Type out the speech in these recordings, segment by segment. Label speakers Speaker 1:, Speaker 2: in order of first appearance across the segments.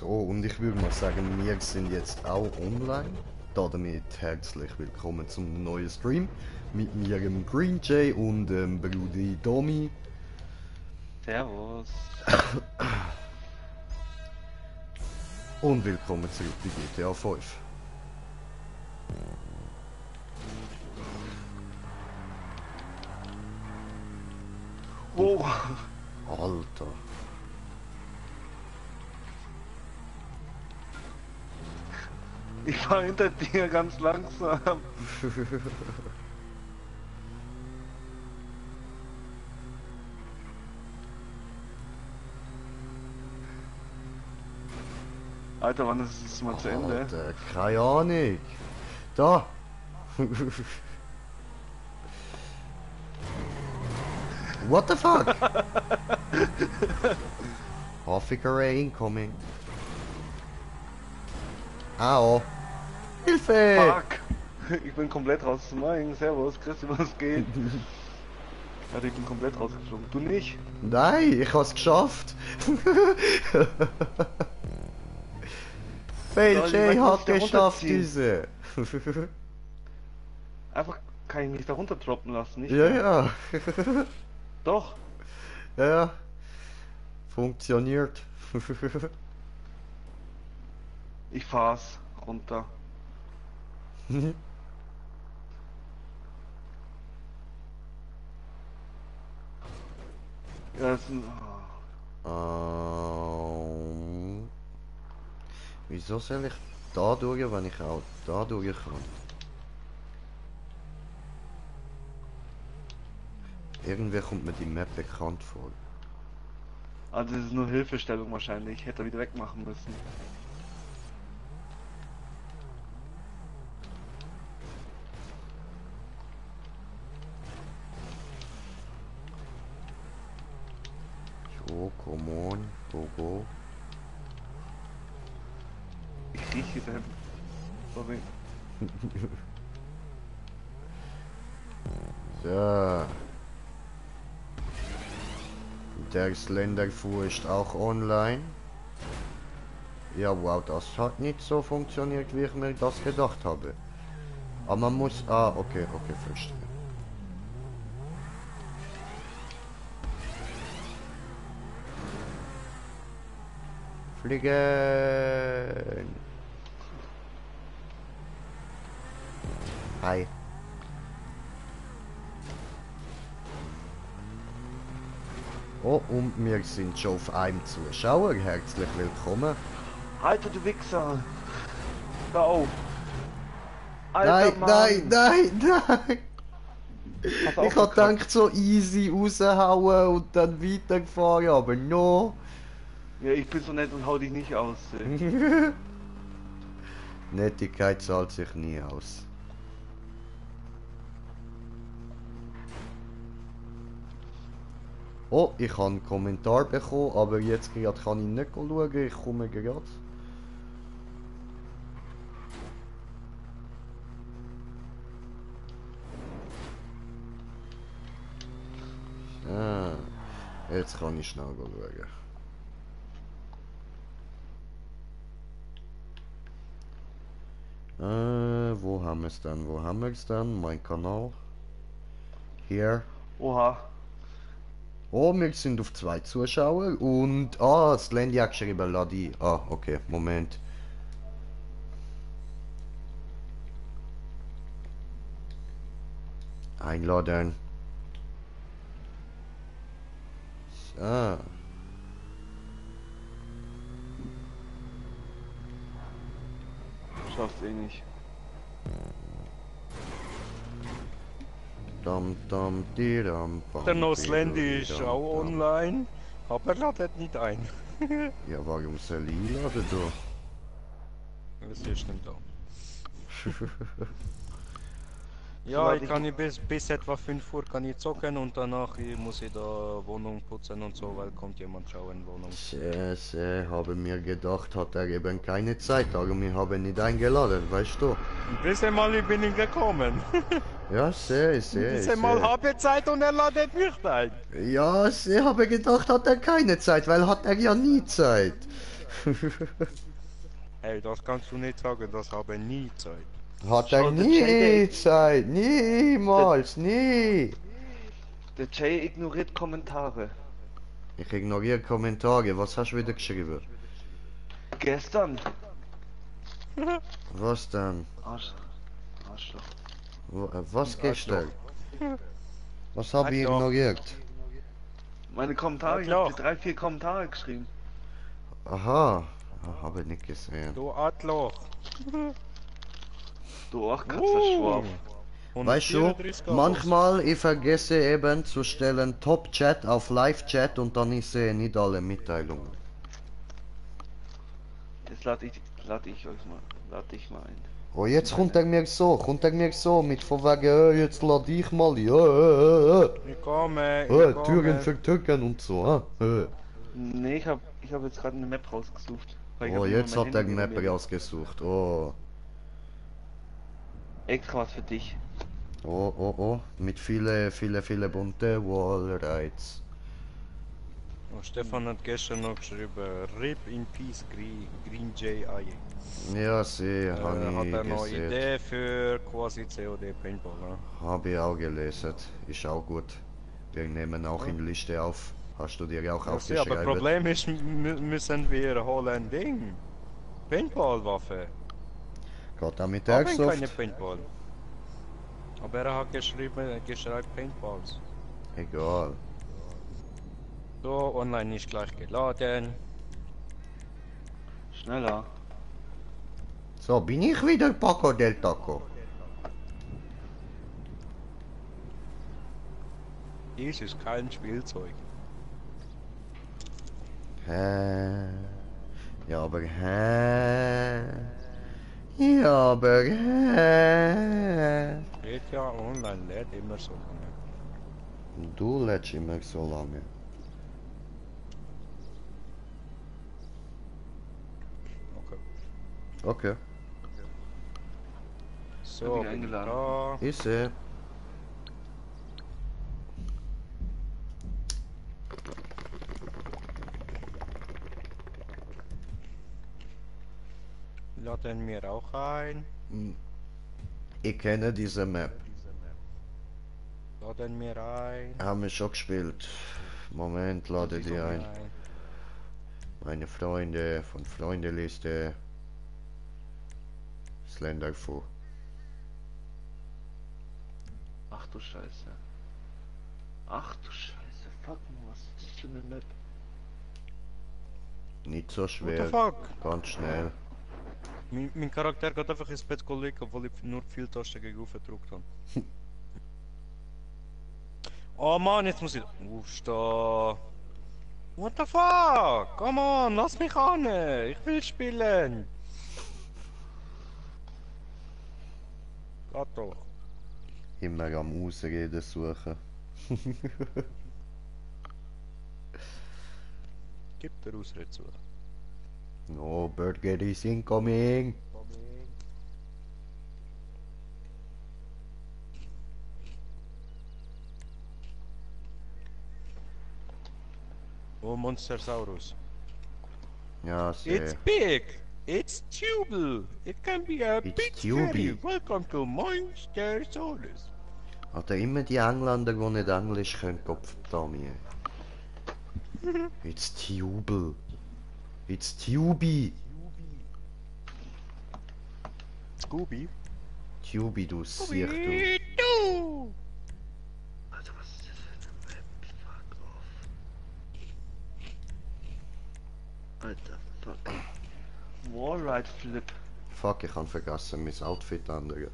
Speaker 1: So, und ich würde mal sagen, wir sind jetzt auch online. Damit herzlich willkommen zum neuen Stream. Mit mir, dem Green Jay und dem Brudi Domi.
Speaker 2: Servus.
Speaker 1: Und willkommen zurück bei GTA 5.
Speaker 2: Oh.
Speaker 1: Alter.
Speaker 2: Ich fahre hinter dir ganz langsam. Alter, wann ist es mal zu Ende?
Speaker 1: Alter, keine Ahnung. Da. What the fuck? Half array incoming. Au. Hilfe!
Speaker 2: Fuck! Ich bin komplett raus zu meinen. Servus, Christi, was geht? Alter, ich bin komplett rausgeflogen. Du nicht?
Speaker 1: Nein, ich hab's geschafft. Fail Jay hat geschafft, diese.
Speaker 2: Einfach kann ich mich da runter droppen lassen, nicht?
Speaker 1: Ja, ja.
Speaker 2: Doch.
Speaker 1: Ja, ja. Funktioniert.
Speaker 2: Ich fahr's runter. Ja, das sind...
Speaker 1: Wieso soll ich da durch, wenn ich auch da durch kann? Irgendwie kommt mir die Map bekannt vor.
Speaker 2: Also das ist nur Hilfestellung wahrscheinlich. Hätte er wieder wegmachen müssen.
Speaker 1: So, come on, go.
Speaker 2: Ich rieche den. Sorry.
Speaker 1: So. Der Slenderfu ist auch online. Ja, wow, das hat nicht so funktioniert, wie ich mir das gedacht habe. Aber man muss... Ah, okay, verstehe. Fliegen! Hi. Oh, und wir sind schon auf einem Zuschauer. Herzlich willkommen.
Speaker 2: Alter, du Wichser! Hör auf! Alter,
Speaker 1: Nein!
Speaker 2: Hast du
Speaker 1: Ich hab gedacht, so easy raushauen und dann weitergefahren, aber no.
Speaker 2: Ja, ich bin so nett und hau dich nicht aus.
Speaker 1: Nettigkeit zahlt sich nie aus. Oh, ich habe einen Kommentar bekommen, aber jetzt gerade kann ich nicht schauen, ich komme gerade. Ah, jetzt kann ich schnell schauen. Wo haben wir es dann? Mein Kanal. Hier.
Speaker 2: Oha.
Speaker 1: Oh, wir sind auf 2 Zuschauer und... Ah, das Landy hat geschrieben, Ladi. Ah, okay, Moment. Einladen. So.
Speaker 2: Schaffst eh nicht.
Speaker 3: Der Noslendi ist auch online, aber ladet nicht ein.
Speaker 1: Ja, warum soll ich laden da?
Speaker 3: Das ist nicht da. Ja, ich kann bis etwa 5 Uhr kann ich zocken und danach muss ich da Wohnung putzen und so, weil kommt jemand schauen Wohnung.
Speaker 1: Habe mir gedacht, hat er eben keine Zeit, darum ich habe nicht eingeladen, weißt du?
Speaker 3: Bis einmal bin ich gekommen.
Speaker 1: Ja,
Speaker 3: Bis einmal habe ich Zeit und er ladet mich ein.
Speaker 1: Ja, habe gedacht, hat er keine Zeit, weil hat er ja nie Zeit.
Speaker 3: Hey, das kannst du nicht sagen, das habe nie Zeit.
Speaker 1: Hat er
Speaker 2: Schau, der
Speaker 1: nie
Speaker 2: Jay,
Speaker 1: Zeit, niemals, nie.
Speaker 2: der Jay ignoriert Kommentare.
Speaker 1: Ich ignoriere Kommentare, was hast du wieder geschrieben?
Speaker 2: Gestern.
Speaker 1: Was denn?
Speaker 2: Arschloch.
Speaker 1: Was gestern? Was habe ich
Speaker 3: Arschloch.
Speaker 1: ignoriert?
Speaker 2: Meine Kommentare, ich
Speaker 3: Arschloch.
Speaker 2: habe dir 3, 4 Kommentare geschrieben.
Speaker 1: Aha, habe ich nicht gesehen.
Speaker 3: Du Adloch.
Speaker 2: Du auch Katzenschwarf.
Speaker 1: Weißt du,
Speaker 3: 134 Abos.
Speaker 1: manchmal ich vergesse eben zu stellen Top-Chat auf Live-Chat und dann ich sehe nicht alle Mitteilungen.
Speaker 2: Jetzt lade ich mal ein.
Speaker 1: Oh, jetzt kommt er mir so, mit von wegen, jetzt lade ich mal,
Speaker 3: Ich komme,
Speaker 1: Türen für Türken und so,
Speaker 2: Nee, ich hab jetzt gerade eine Map rausgesucht. Weil ich
Speaker 1: Oh,
Speaker 2: hab
Speaker 1: jetzt
Speaker 2: immer
Speaker 1: hat
Speaker 2: mein
Speaker 1: er
Speaker 2: Handy
Speaker 1: Map
Speaker 2: neben mir.
Speaker 1: rausgesucht, oh.
Speaker 2: Extra was für dich.
Speaker 1: Oh, mit viele bunte Wallrides.
Speaker 3: Oh, Stefan hat gestern noch geschrieben, RIP in Peace Green J.
Speaker 1: Ja, sie,
Speaker 3: Hat
Speaker 1: habe
Speaker 3: er
Speaker 1: ich
Speaker 3: noch
Speaker 1: gesehen.
Speaker 3: Idee für quasi COD Paintball, ne?
Speaker 1: Habe ich auch gelesen, ist auch gut. Wir nehmen auch in Liste auf. Hast du dir auch
Speaker 3: Ja,
Speaker 1: aufgeschrieben?
Speaker 3: aber Problem ist, müssen wir holen Ding. Paintball-Waffe.
Speaker 1: Geht da mit
Speaker 3: Haben keine
Speaker 1: Airsoft?
Speaker 3: Paintball. Aber er hat geschrieben, Paintballs.
Speaker 1: Egal.
Speaker 3: So, online nicht gleich geladen.
Speaker 2: Schneller.
Speaker 1: So, bin ich wieder Paco del Taco?
Speaker 3: Dies ist kein Spielzeug.
Speaker 1: Hä? Ja, aber hä? Ja, aber hä?
Speaker 3: Geht ja online, lädt immer so lange.
Speaker 1: Du lädst immer so lange.
Speaker 3: Okay.
Speaker 1: Okay.
Speaker 3: So,
Speaker 2: Hab ich
Speaker 3: bin ich
Speaker 2: eingeladen.
Speaker 3: da.
Speaker 1: Ich sehe.
Speaker 3: Laden wir auch ein.
Speaker 1: Ich kenne diese Map.
Speaker 3: Laden wir ein.
Speaker 1: Haben wir schon gespielt. Moment, lade die ein.
Speaker 3: Nein.
Speaker 1: Meine Freunde von Freundeliste. Slenderfu.
Speaker 2: Ach du Scheiße. Ach du Scheiße. Fuck mal, was ist das für eine Map?
Speaker 1: Nicht so
Speaker 3: What the
Speaker 1: schwer.
Speaker 3: fuck?
Speaker 1: Ganz schnell.
Speaker 3: Mein Charakter geht einfach ins Bett gelegt, obwohl ich nur viel Tasten gegen gedrückt habe. Oh Mann, jetzt muss ich aufstehen. What the fuck? Come on, lass mich an. Ich will spielen. Geht doch.
Speaker 1: Immer am Ausreden suchen.
Speaker 3: Gib der Ausrede zu.
Speaker 1: No, Burger is incoming.
Speaker 3: Oh, Monstersaurus.
Speaker 1: Ja,
Speaker 3: It's
Speaker 1: sehr.
Speaker 3: big. It's tubal. It can be a
Speaker 1: It's
Speaker 3: big
Speaker 1: tubby.
Speaker 3: fairy. Welcome to Monstersaurus.
Speaker 1: Hat er immer die Engländer, die nicht Englisch können, Kopf mir. It's Tubel. It's Tubi.
Speaker 3: Scooby.
Speaker 1: Tubi, du Sicht, du.
Speaker 3: Scooby-Doo.
Speaker 2: Alter, was ist das für eine Map? Fuck off. Alter, fuck. Wallride Flip.
Speaker 1: Fuck, ich habe vergessen, mein Outfit ändern.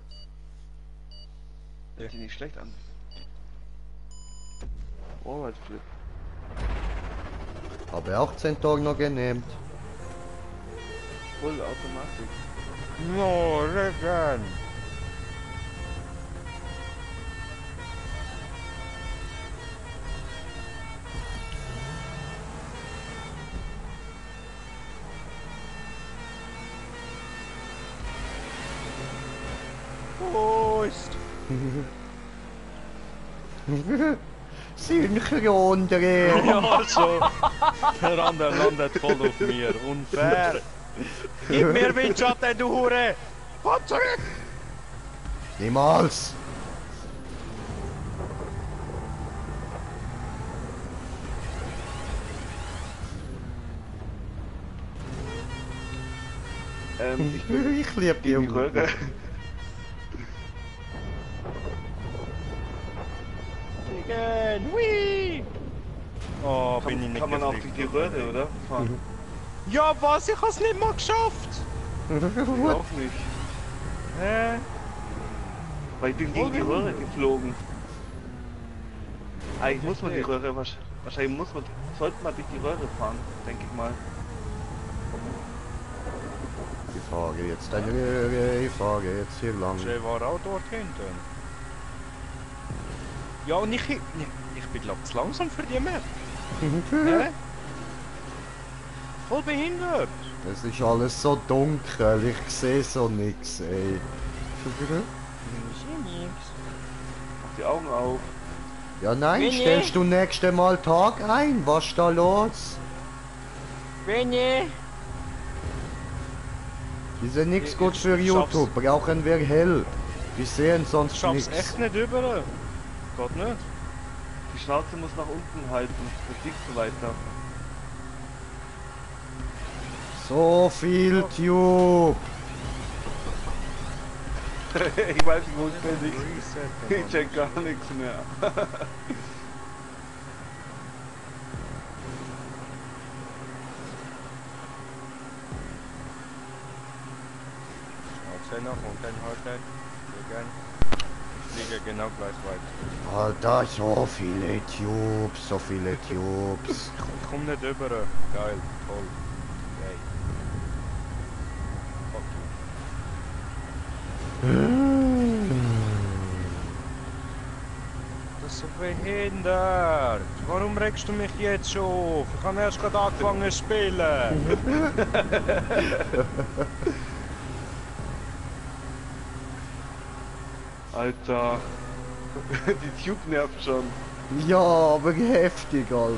Speaker 2: Hört sich nicht schlecht an. Wallride Flip.
Speaker 1: Habe auch 10 Tage noch genehmt.
Speaker 2: Voll Automatik.
Speaker 3: No, Regan. Prost.
Speaker 1: Synchron drehen.
Speaker 3: Ja, schon. Der andere landet voll auf mir. Unfair. Gib mir Windschatten, du Hure. Komm zurück.
Speaker 1: Niemals.
Speaker 2: Ich bin
Speaker 1: Ich liebe die
Speaker 2: in die Röhre.
Speaker 3: Gegen. Whee. Oh, bin ich nicht
Speaker 2: Kann man auch durch
Speaker 3: geflickt.
Speaker 2: die Röhre, oder? Fahren.
Speaker 3: Ja, was? Ich hab's nicht mal geschafft.
Speaker 2: Ich auch nicht.
Speaker 3: Hä?
Speaker 2: Weil ich bin gegen die Röhre geflogen. Eigentlich muss man die Röhre, wahrscheinlich sollte man durch die Röhre fahren, denke ich mal.
Speaker 1: Ich fahre jetzt eine Röhre, ich fahre jetzt hier lang.
Speaker 3: Jay war auch dort hinten. Ja, und ich bin glaub zu langsam für die Map. Hä? Voll behindert.
Speaker 1: Es ist alles so dunkel, ich sehe so nix, ey.
Speaker 3: Ich sehe nichts.
Speaker 2: Mach die Augen auf.
Speaker 1: Ja nein,
Speaker 3: Winnie?
Speaker 1: stellst du nächste Mal Tag ein? Was ist da los?
Speaker 3: Benny!
Speaker 1: Die sind nichts
Speaker 3: Ich-
Speaker 1: gut
Speaker 3: ich
Speaker 1: für
Speaker 3: schaff's.
Speaker 1: YouTube, brauchen wir hell. Wir sehen sonst
Speaker 3: Ich schaff's
Speaker 1: nichts.
Speaker 3: echt nicht über. Geht nicht.
Speaker 2: Die Schnauze muss nach unten halten. Das liegt so weiter.
Speaker 1: So viel Tube.
Speaker 2: Ich weiß nicht, wo ich bin.
Speaker 3: Reset.
Speaker 2: Ich check gar nichts mehr.
Speaker 3: Schnauze nach unten halten. Gegen. Ich fliege genau gleich weit.
Speaker 1: Alter, so viele Tubes, so viele Tubes.
Speaker 3: Ich komm nicht über. Geil, toll. Yay. Fuck you. Das ist so behindert. Warum regst du mich jetzt schon auf? Ich habe erst gerade angefangen zu spielen.
Speaker 2: Alter. Die Tube nervt schon.
Speaker 1: Ja, aber heftig, Alter.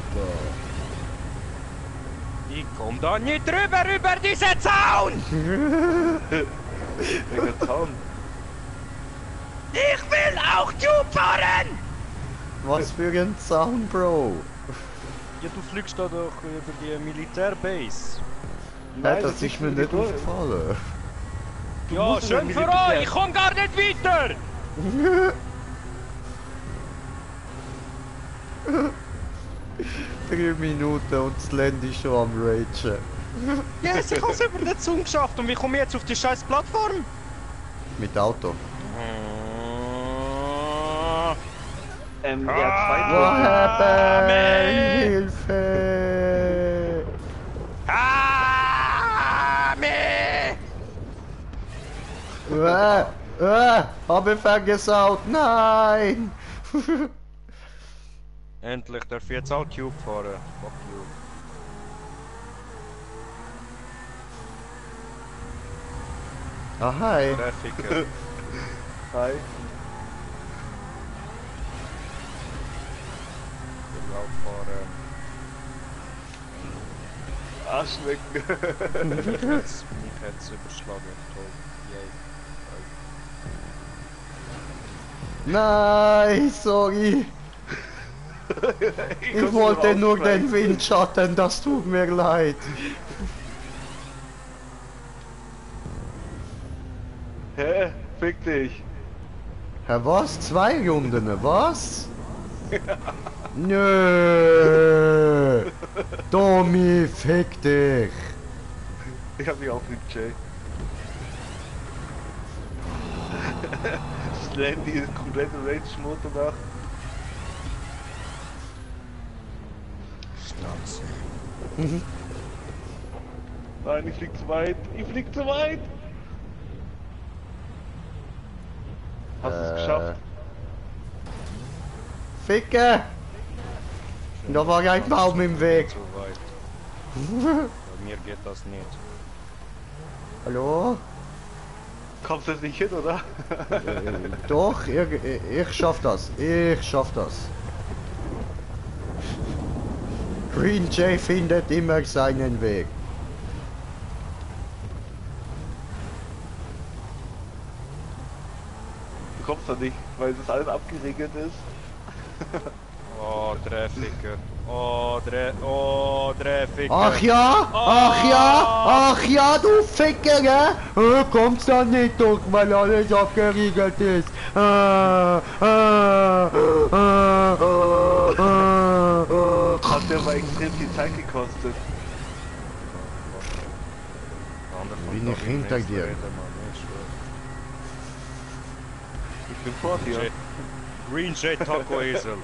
Speaker 3: Ich komm da nicht drüber über diesen Zaun!
Speaker 2: Welcher Zaun?
Speaker 3: Ich will auch Tube fahren!
Speaker 1: Was für ein Zaun, Bro.
Speaker 3: Ja, du fliegst da doch über die Militärbase.
Speaker 1: Nein, das ist mir nicht
Speaker 2: durch.
Speaker 1: aufgefallen.
Speaker 3: Ja,
Speaker 2: musst in
Speaker 3: schön
Speaker 2: der
Speaker 3: für
Speaker 2: Militär-
Speaker 3: euch, ich komm gar nicht weiter!
Speaker 1: 3 Minuten und das Land ist schon am Ragen.
Speaker 3: Yes, ich hab's über den Zaun geschafft und wie komme ich jetzt auf die scheiß Plattform?
Speaker 1: Mit Auto.
Speaker 2: Ja,
Speaker 1: What
Speaker 2: zwei
Speaker 1: happened? Hilfe! Habe vergesaut, nein!
Speaker 3: Endlich darf ich jetzt auch Tube fahren. Fuck you.
Speaker 1: Ah, hi.
Speaker 3: Traffiker.
Speaker 2: Hi.
Speaker 3: Ich will auch fahren.
Speaker 2: Arschlecken.
Speaker 3: Mich hat's überschlagen. Toll. Yay.
Speaker 1: Nein, sorry. Ich wollte nur den Windschatten, das tut mir leid.
Speaker 2: Hä? Fick dich.
Speaker 1: Herr was? 2 Runden, was? Nö. Tommy, fick dich.
Speaker 2: Ich hab mich aufgelegt, Jay. Das Landy ist komplett im Rage-Motor nach.
Speaker 3: Schnauze.
Speaker 2: Nein, ich flieg zu weit. Ich flieg zu weit. Hast du es geschafft?
Speaker 1: Ficke! Da war ein Baum im Weg.
Speaker 3: Zu weit. Bei mir geht das nicht.
Speaker 1: Hallo?
Speaker 2: Kommst du jetzt nicht hin, oder?
Speaker 1: Doch, ich schaff das. Ich schaff das. Green Jay findet immer seinen Weg.
Speaker 2: Du kommst da nicht, weil das alles abgeregelt ist.
Speaker 3: Oh, Treffiker. Oh, Treffiker.
Speaker 1: Ach ja, ach ja, du Ficker, gell? Kommst da nicht durch, weil alles abgeriegelt ist.
Speaker 2: Hat der aber extrem viel Zeit gekostet.
Speaker 1: Bin ich hinter dir?
Speaker 2: Ich bin vor dir.
Speaker 3: Green Jay Taco Esel.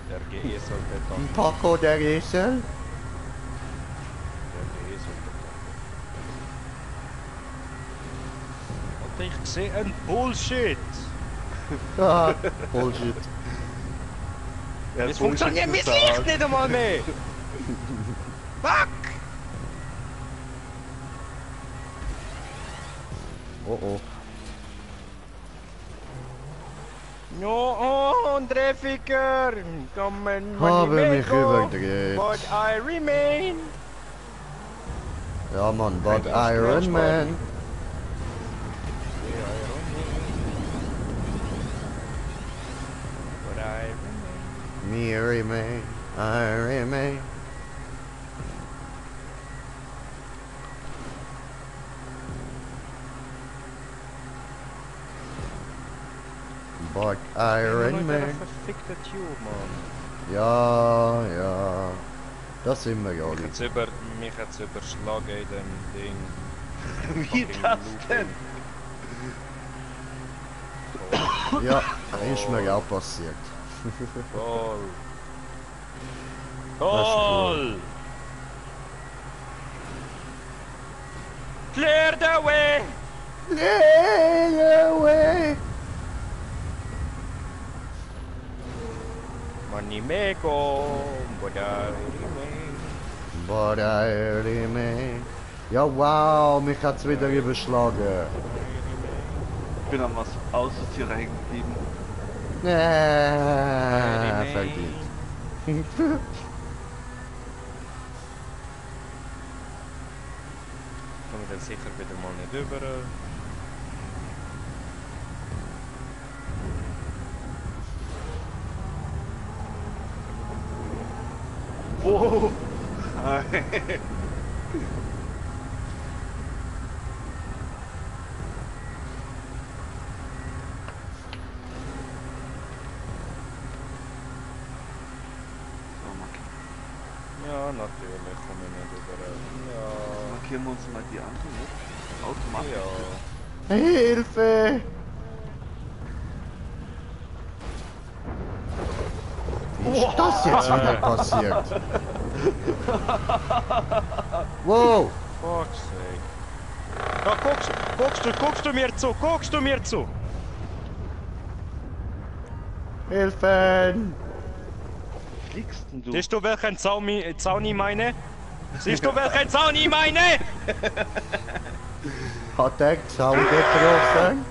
Speaker 3: Der Geesel, der Taco.
Speaker 1: Taco der Esel?
Speaker 3: Der Geesel, der Taco. Und ich sehe ein Bullshit.
Speaker 1: Ah, Bullshit.
Speaker 2: Er hat
Speaker 3: Es funktioniert
Speaker 2: Bullshit
Speaker 3: mit Licht
Speaker 2: gesagt.
Speaker 3: nicht einmal mehr. Fuck!
Speaker 1: Oh oh.
Speaker 3: No, oh, ein Treffiker. Kommen,
Speaker 1: Habe mich überdreht.
Speaker 3: But I remain.
Speaker 1: Ja Mann, but
Speaker 2: Ein
Speaker 1: Iron Man.
Speaker 3: But I remain.
Speaker 1: Me remain, I remain. But Iron
Speaker 3: Der
Speaker 1: Man.
Speaker 3: verfickte Tube, Mann.
Speaker 1: Ja, ja. Das sind wir ja
Speaker 3: Mich
Speaker 1: nicht.
Speaker 3: hat's überschlagen in dem Ding.
Speaker 2: Wie
Speaker 3: Fucking
Speaker 2: das
Speaker 3: Looping.
Speaker 2: denn?
Speaker 1: Ja, ist mir auch passiert.
Speaker 3: Toll.
Speaker 1: ist
Speaker 3: Toll. Clear the way.
Speaker 1: Clear away.
Speaker 3: Money make but I remain.
Speaker 1: But I remain. Ja, wow, mich hat's wieder überschlagen.
Speaker 2: Ich bin am was Außenzieher hängen geblieben.
Speaker 1: Verdient.
Speaker 3: Kommen wir dann sicher wieder mal nicht über.
Speaker 2: Wow!
Speaker 3: Ja, natürlich komme ich nicht über. Ja.
Speaker 2: Markieren wir uns mal die anderen, ne? Automatisch.
Speaker 3: Ja.
Speaker 1: Hilfe! Wie ist das jetzt wieder passiert? Wow!
Speaker 3: Fuck's sake. Ja, guckst du mir zu!
Speaker 1: Hilfen!
Speaker 2: Fliegst denn du?
Speaker 3: Siehst du, welchen Zaun ich meine? Siehst du, welchen Zaun ich meine?
Speaker 1: Hat der Zaun getroffen?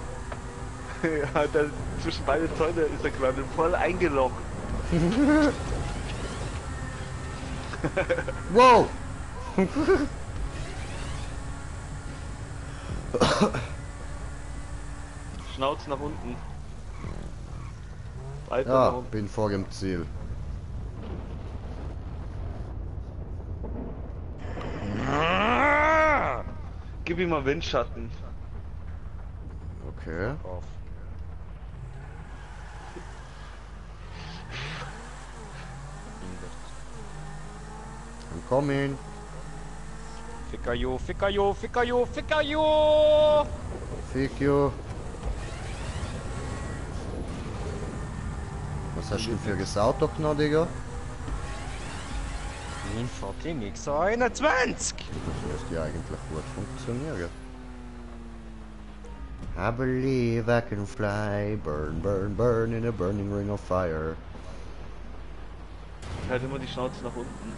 Speaker 2: Ja, da zwischen beide Zäune ist er gerade voll eingeloggt.
Speaker 1: Wow!
Speaker 2: Schnauze nach unten. Weiter nach
Speaker 1: Ja,
Speaker 2: unten.
Speaker 1: bin vor dem Ziel.
Speaker 2: Gib ihm mal Windschatten.
Speaker 1: Okay.
Speaker 3: Auf.
Speaker 1: I'm coming.
Speaker 3: Fickajo.
Speaker 1: Fick you. Was hast du denn für ein Auto genommen, Digga?
Speaker 3: Mein fucking X21!
Speaker 1: Das müsste ja eigentlich gut funktionieren. I believe I can fly, burn, burn, burn in a burning ring of fire.
Speaker 2: Halt immer die Schnauze nach unten.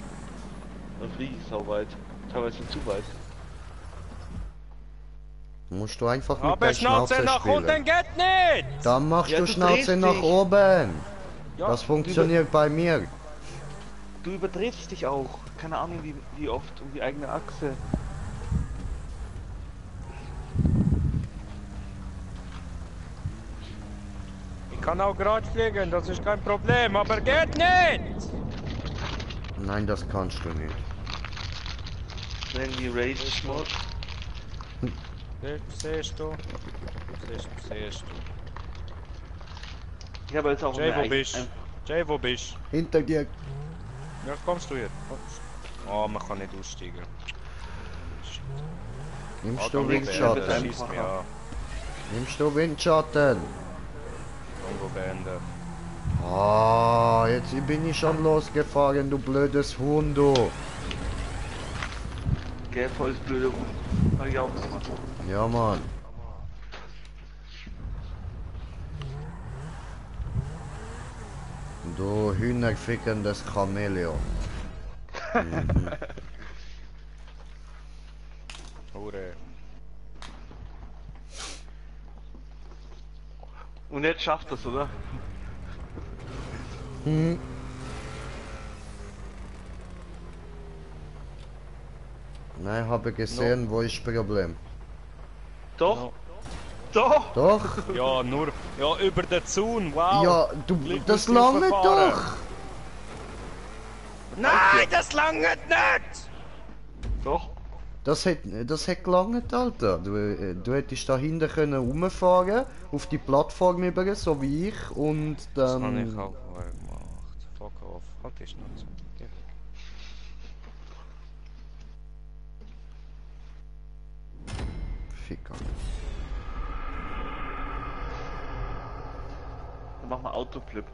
Speaker 2: Dann fliege ich sau weit. Teilweise zu weit.
Speaker 1: Musst du einfach mit
Speaker 3: Aber
Speaker 1: der
Speaker 3: Schnauze
Speaker 1: Schnauze
Speaker 3: nach
Speaker 1: spielen.
Speaker 3: unten geht nicht!
Speaker 1: Dann machst
Speaker 2: Ja,
Speaker 1: du
Speaker 2: du
Speaker 1: Schnauze
Speaker 2: drehst
Speaker 1: nach
Speaker 2: dich.
Speaker 1: oben.
Speaker 3: Ja,
Speaker 1: Das funktioniert bei mir.
Speaker 2: Du überdrehst dich auch. Keine Ahnung wie oft um die eigene Achse.
Speaker 3: ich kann auch gerade fliegen, das ist kein Problem, aber geht nicht!
Speaker 1: Nein, das kannst du nicht.
Speaker 2: Wenn die Rage Mod.
Speaker 3: Siehst du? Siehst du.
Speaker 2: Ich habe jetzt auch
Speaker 3: Jay, wo
Speaker 2: ein-
Speaker 3: bist Jay, wo bist
Speaker 1: Hinter dir.
Speaker 3: Ja, kommst du hier? Oh, man kann nicht aussteigen. Shit.
Speaker 1: Nimmst
Speaker 3: Ah,
Speaker 1: du
Speaker 3: Gango beenden,
Speaker 1: Windschatten?
Speaker 3: schießt mich an.
Speaker 1: Nimmst du Windschatten?
Speaker 3: Gango beenden.
Speaker 1: Ah, jetzt bin ich schon losgefahren, du blödes Huhn, du.
Speaker 2: Gell, volles blöde Hund. Hab ich auch gemacht.
Speaker 1: Ja, Mann. Du hühnerfickendes Chamäleon.
Speaker 3: Hure.
Speaker 2: Und jetzt schafft das, oder?
Speaker 1: Hm. Nein, habe gesehen, wo ist das Problem.
Speaker 2: Doch!
Speaker 3: No.
Speaker 2: Doch!
Speaker 1: Doch?
Speaker 3: Ja, nur. Ja, über den Zaun, wow!
Speaker 1: Ja, du,
Speaker 3: Gleich
Speaker 1: das
Speaker 3: musst du
Speaker 1: lange
Speaker 3: verfahren.
Speaker 1: doch!
Speaker 3: Nein, das langt nicht!
Speaker 2: Doch!
Speaker 1: Das hat gelangt, Alter. Du hättest da hinten können rumfahren, auf die Plattform über, so wie ich, und
Speaker 3: Das habe ich
Speaker 1: dann...
Speaker 3: auch vorher gemacht. Fuck off. Halt die Schnauze. Geh weg.
Speaker 1: Ficker.
Speaker 2: Dann machen wir Autoflip.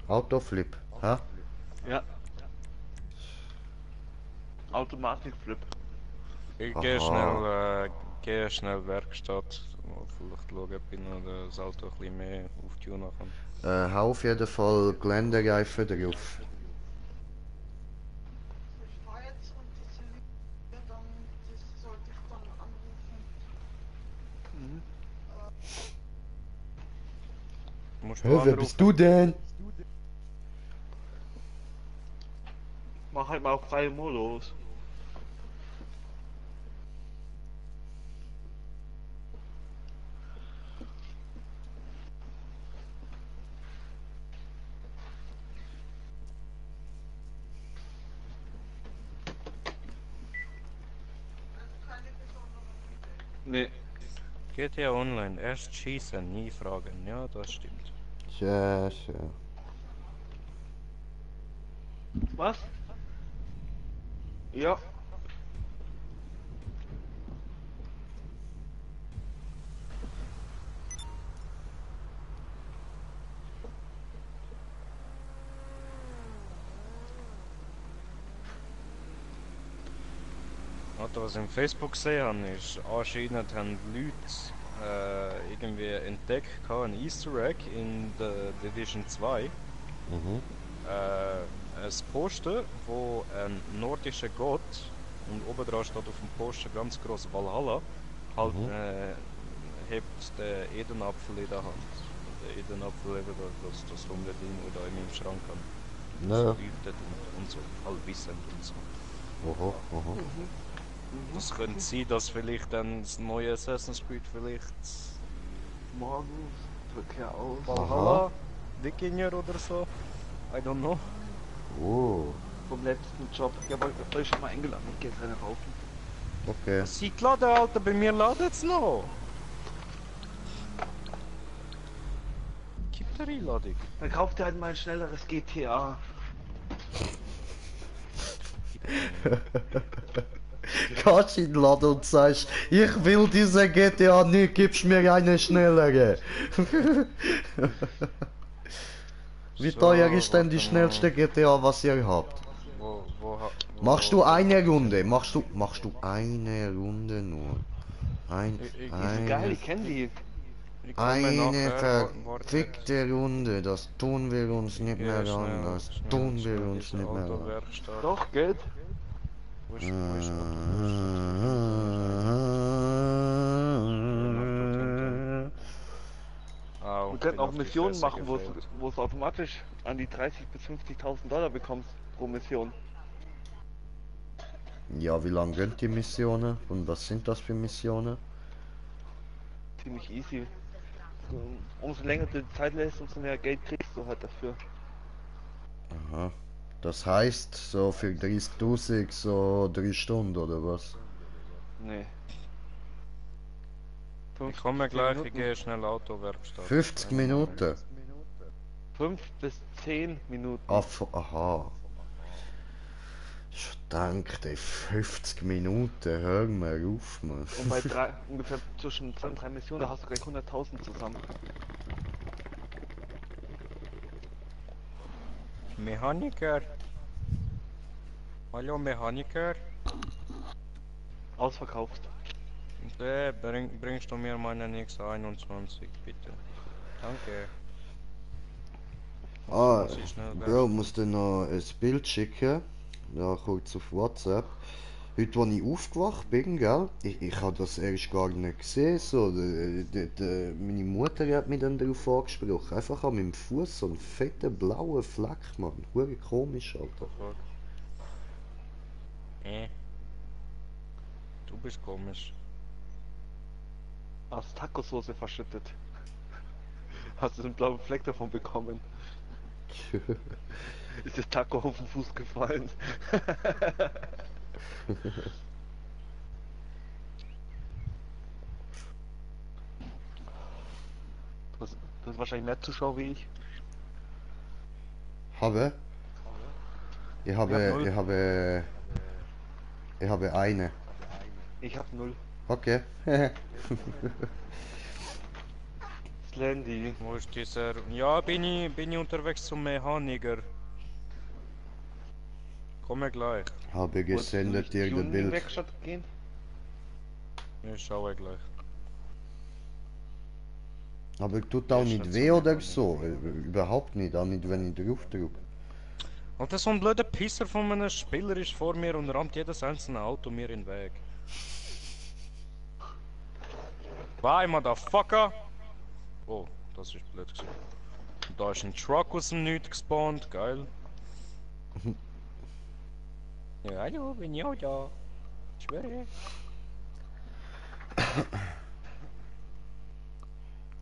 Speaker 1: Autoflip, hä?
Speaker 2: Ja. Automatikflip.
Speaker 3: Ich
Speaker 1: Aha.
Speaker 3: gehe schnell Werkstatt. Vielleicht schauen, ob ich noch das Auto ein bisschen mehr auftunen kann.
Speaker 1: Hau auf jeden Fall Geländereifen drauf.
Speaker 4: Ich fahre jetzt und diese Lücke, dann das sollte ich dann anrufen.
Speaker 3: Musst du anrufen?
Speaker 1: denn?
Speaker 2: Mach halt mal auf freien Modus.
Speaker 4: Keine besonderen
Speaker 2: Nee.
Speaker 3: GTA Online. Erst schießen, nie fragen. Ja, das stimmt.
Speaker 1: Tja.
Speaker 2: Was? Ja.
Speaker 3: Also, was ich im Facebook gesehen habe, ist, anscheinend haben Leute irgendwie entdeckt, ein Easter Egg in der Division 2.
Speaker 1: Mhm.
Speaker 3: Ein Poster, wo ein nordischer Gott und oben dran steht auf dem Poster ganz groß Valhalla, halt hebt den Edenapfel in der Hand. Der Edenapfel eben das runde Ding, das da in meinem Schrank hat.
Speaker 1: Ja.
Speaker 3: So leuchtet und so allwissend und so.
Speaker 1: Oho, oho.
Speaker 3: Das könnte sein, dass vielleicht dann das neue Assassin's Creed vielleicht
Speaker 2: Morgen. Drück ja aus.
Speaker 3: Valhalla, Wikinger oder so. I don't know.
Speaker 1: Oh,
Speaker 2: Vom letzten Job. Ich habe euch schon mal eingeladen. Ich gehe keine rauchen.
Speaker 1: okay.
Speaker 3: Sie laden, Alter, bei mir ladet es noch. Gib der Einladung.
Speaker 2: Dann kauft ihr halt mal ein schnelleres GTA.
Speaker 1: Kannst in den Laden und sagst, ich will diese GTA nicht, gibst mir eine schnellere. Wie
Speaker 3: So,
Speaker 1: teuer ist denn die
Speaker 3: warte
Speaker 1: schnellste GTA, was ihr habt?
Speaker 3: Wo
Speaker 1: Machst du eine Runde? Machst du eine Runde nur?
Speaker 2: Geil, ich kenne die.
Speaker 3: Ich komme
Speaker 1: Eine
Speaker 3: nachher, warte.
Speaker 1: verfickte Runde, das tun wir uns nicht
Speaker 3: Geh
Speaker 1: mehr
Speaker 3: schnell,
Speaker 1: an, das
Speaker 3: schnell,
Speaker 1: tun wir
Speaker 3: schnell
Speaker 1: uns
Speaker 3: diese
Speaker 1: nicht mehr an.
Speaker 3: Autowerkstatt.
Speaker 2: Doch, Geld.
Speaker 3: Wo ist Autowerkstatt?
Speaker 2: Wir
Speaker 3: bin
Speaker 2: könnten auch
Speaker 3: auf die
Speaker 2: Missionen
Speaker 3: Fresse
Speaker 2: machen,
Speaker 3: gefällt.
Speaker 2: wo es automatisch an die 30.000 bis 50.000 Dollar bekommst pro Mission.
Speaker 1: Ja, wie lange gehen die Missionen? Und was sind das für Missionen?
Speaker 2: Ziemlich easy. So, umso länger du die Zeit lässt, umso mehr Geld kriegst du halt dafür.
Speaker 1: Aha. Das heißt, so für 30.000 so 3 Stunden oder was?
Speaker 2: Nee.
Speaker 3: Ich
Speaker 2: 5
Speaker 3: komme
Speaker 2: bis 10
Speaker 3: gleich, ich
Speaker 2: Minuten.
Speaker 3: gehe schnell Autowerkstatt.
Speaker 1: 50
Speaker 3: Einen Moment.
Speaker 1: Minuten?
Speaker 2: 5 bis 10 Minuten.
Speaker 1: Aha. Ich dachte, 50 Minuten, hör mal auf, Mann.
Speaker 2: Und bei ungefähr zwischen 2 und 3 Missionen, da hast du gleich 100.000 zusammen.
Speaker 3: Mechaniker. Hallo Mechaniker.
Speaker 2: Ausverkauft.
Speaker 3: Bringst du mir meinen X21 bitte? Danke.
Speaker 1: Ah,
Speaker 3: Muss ich schnell
Speaker 1: Bro,
Speaker 3: gehen.
Speaker 1: musst du noch ein Bild schicken? Ja, kurz auf WhatsApp. Heute, als ich aufgewacht bin, gell, ich habe das erst gar nicht gesehen. So, meine Mutter hat mich dann darauf angesprochen. Einfach an meinem Fuß so einen fetten blauen Fleck, Mann. Hure komisch, Alter.
Speaker 3: Fuck. Du bist komisch.
Speaker 2: Aus Tacosauce verschüttet. Hast du den blauen Fleck davon bekommen? Ist das Taco auf den Fuß gefallen? Du hast wahrscheinlich mehr Zuschauer wie ich.
Speaker 1: Habe? Ich
Speaker 2: Ich hab
Speaker 1: habe,
Speaker 2: null.
Speaker 1: ich habe, ich habe eine.
Speaker 2: Ich hab 0.
Speaker 1: Okay.
Speaker 2: Slendy.
Speaker 3: Wo ist dieser? Ja, bin ich unterwegs zum Mechaniker. Komme gleich.
Speaker 1: Habe
Speaker 2: Wolltest du
Speaker 1: gesendet
Speaker 2: nicht
Speaker 1: dir das
Speaker 2: Tuning
Speaker 1: Bild.
Speaker 2: Werkstatt gehen?
Speaker 3: Ich schaue gleich.
Speaker 1: Aber tut auch
Speaker 3: Ist
Speaker 1: nicht
Speaker 3: nicht
Speaker 1: weh
Speaker 3: so
Speaker 1: oder
Speaker 3: mechanisch.
Speaker 1: so. Überhaupt nicht, auch nicht, wenn ich drauf drücke.
Speaker 3: Alter, so ein blöder Pisser von einem Spieler ist vor mir und rammt jedes einzelne Auto mir in den Weg. Bye, Motherfucker! Oh, das ist blöd gewesen. Und da ist ein Truck aus dem Nichts gespawnt, geil. Ja, hallo, bin ich auch da. Ich schwöre.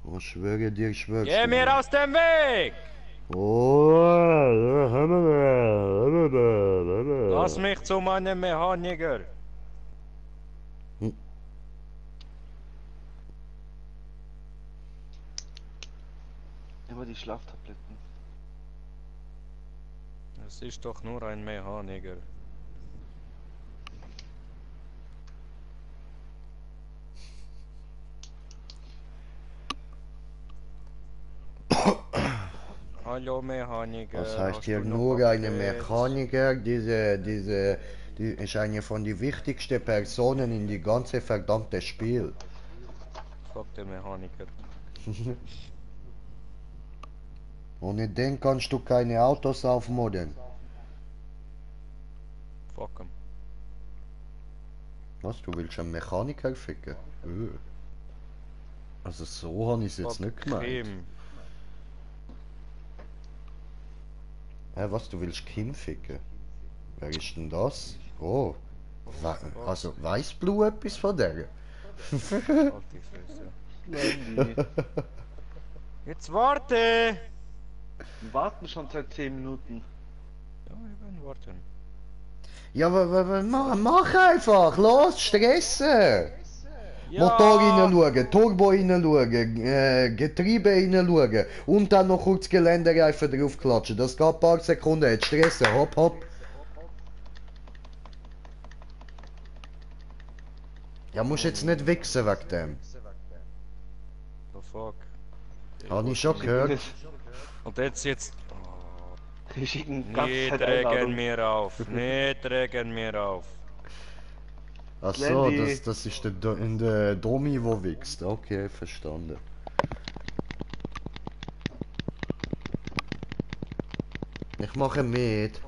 Speaker 1: Oh, schwöre dir, ich schwör's
Speaker 3: Geh
Speaker 1: dir.
Speaker 3: mir aus dem Weg! Lass
Speaker 1: Oh.
Speaker 3: mich zu meinem Mechaniker!
Speaker 2: Immer die Schlaftabletten.
Speaker 3: Es ist doch nur ein Mechaniker. Hallo Mechaniker.
Speaker 1: Was heißt
Speaker 3: hast
Speaker 1: hier
Speaker 3: du noch
Speaker 1: nur eine
Speaker 3: Updates?
Speaker 1: Mechaniker? Die ist eine von den wichtigsten Personen in die ganze verdammte Spiel.
Speaker 3: Fuck der Mechaniker.
Speaker 1: Ohne den kannst du keine Autos aufmodden.
Speaker 3: Fuck him.
Speaker 1: Was, du willst einen Mechaniker ficken? Also so habe ich es jetzt
Speaker 3: Fuck
Speaker 1: nicht gemeint.
Speaker 3: him.
Speaker 1: Hä, was, du willst Kim ficken? Wer ist denn das? Oh. Also, weiss Blue etwas von der?
Speaker 3: Halt die Fresse.
Speaker 2: Slendy.
Speaker 3: Jetzt warte!
Speaker 2: Wir warten schon seit 10 Minuten.
Speaker 3: Ja, wir werden warten.
Speaker 1: Ja, mach einfach! Los, stressen!
Speaker 3: Ja!
Speaker 1: Motor hineinschauen, Turbo hineinschauen, Getriebe hineinschauen und dann noch kurz Geländereifen draufklatschen. Das geht ein paar Sekunden, jetzt stressen, hopp hopp. Ja, musst jetzt nicht wichsen wegen dem.
Speaker 3: Oh fuck.
Speaker 1: Hab ich schon gehört.
Speaker 3: Und jetzt.
Speaker 2: Wir schicken ganz
Speaker 3: Nicht
Speaker 2: Zeit
Speaker 3: regen
Speaker 2: Einladung.
Speaker 3: mir auf. Nicht regen mir auf.
Speaker 1: Ach so,
Speaker 2: Slendy.
Speaker 1: das ist der Domi, wo wichst. Okay, verstanden. Ich mache mit.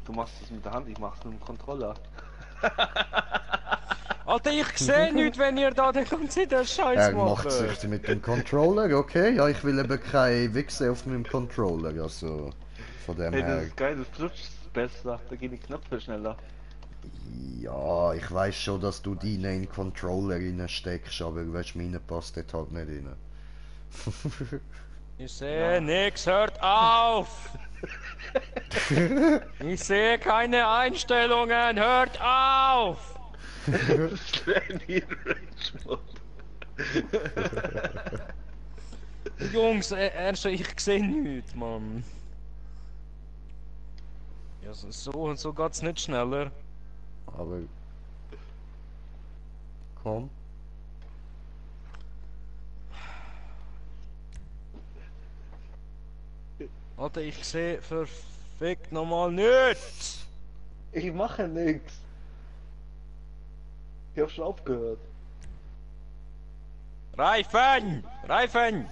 Speaker 2: Du machst es mit der Hand, ich mach's mit dem Controller.
Speaker 3: Alter, ich sehe nichts, wenn ihr da die ganze Zeit den Scheiß
Speaker 1: Er
Speaker 3: macht.
Speaker 1: macht sich mit dem Controller, okay? Ja, ich will eben keine Wichse auf meinem Controller, also von dem
Speaker 2: Hey, das
Speaker 1: her.
Speaker 2: ist geil, das flutscht besser. Da gehen die Knöpfe schneller.
Speaker 1: Ja, ich weiß schon, dass du deinen in den Controller reinsteckst, aber weißt, meine passt dort halt nicht rein.
Speaker 3: Ich sehe nix, hört auf! Ich sehe keine Einstellungen, hört auf!
Speaker 2: Das wäre nie Rage-Mod.
Speaker 3: Jungs, ernsthaft, ich sehe nichts, Mann. Ja, so geht's nicht schneller.
Speaker 1: Aber... Komm.
Speaker 3: Alter, ich sehe verfickt nochmal nichts!
Speaker 2: Ich mache nix. Ich hab schon aufgehört.
Speaker 3: Reifen! Reifen!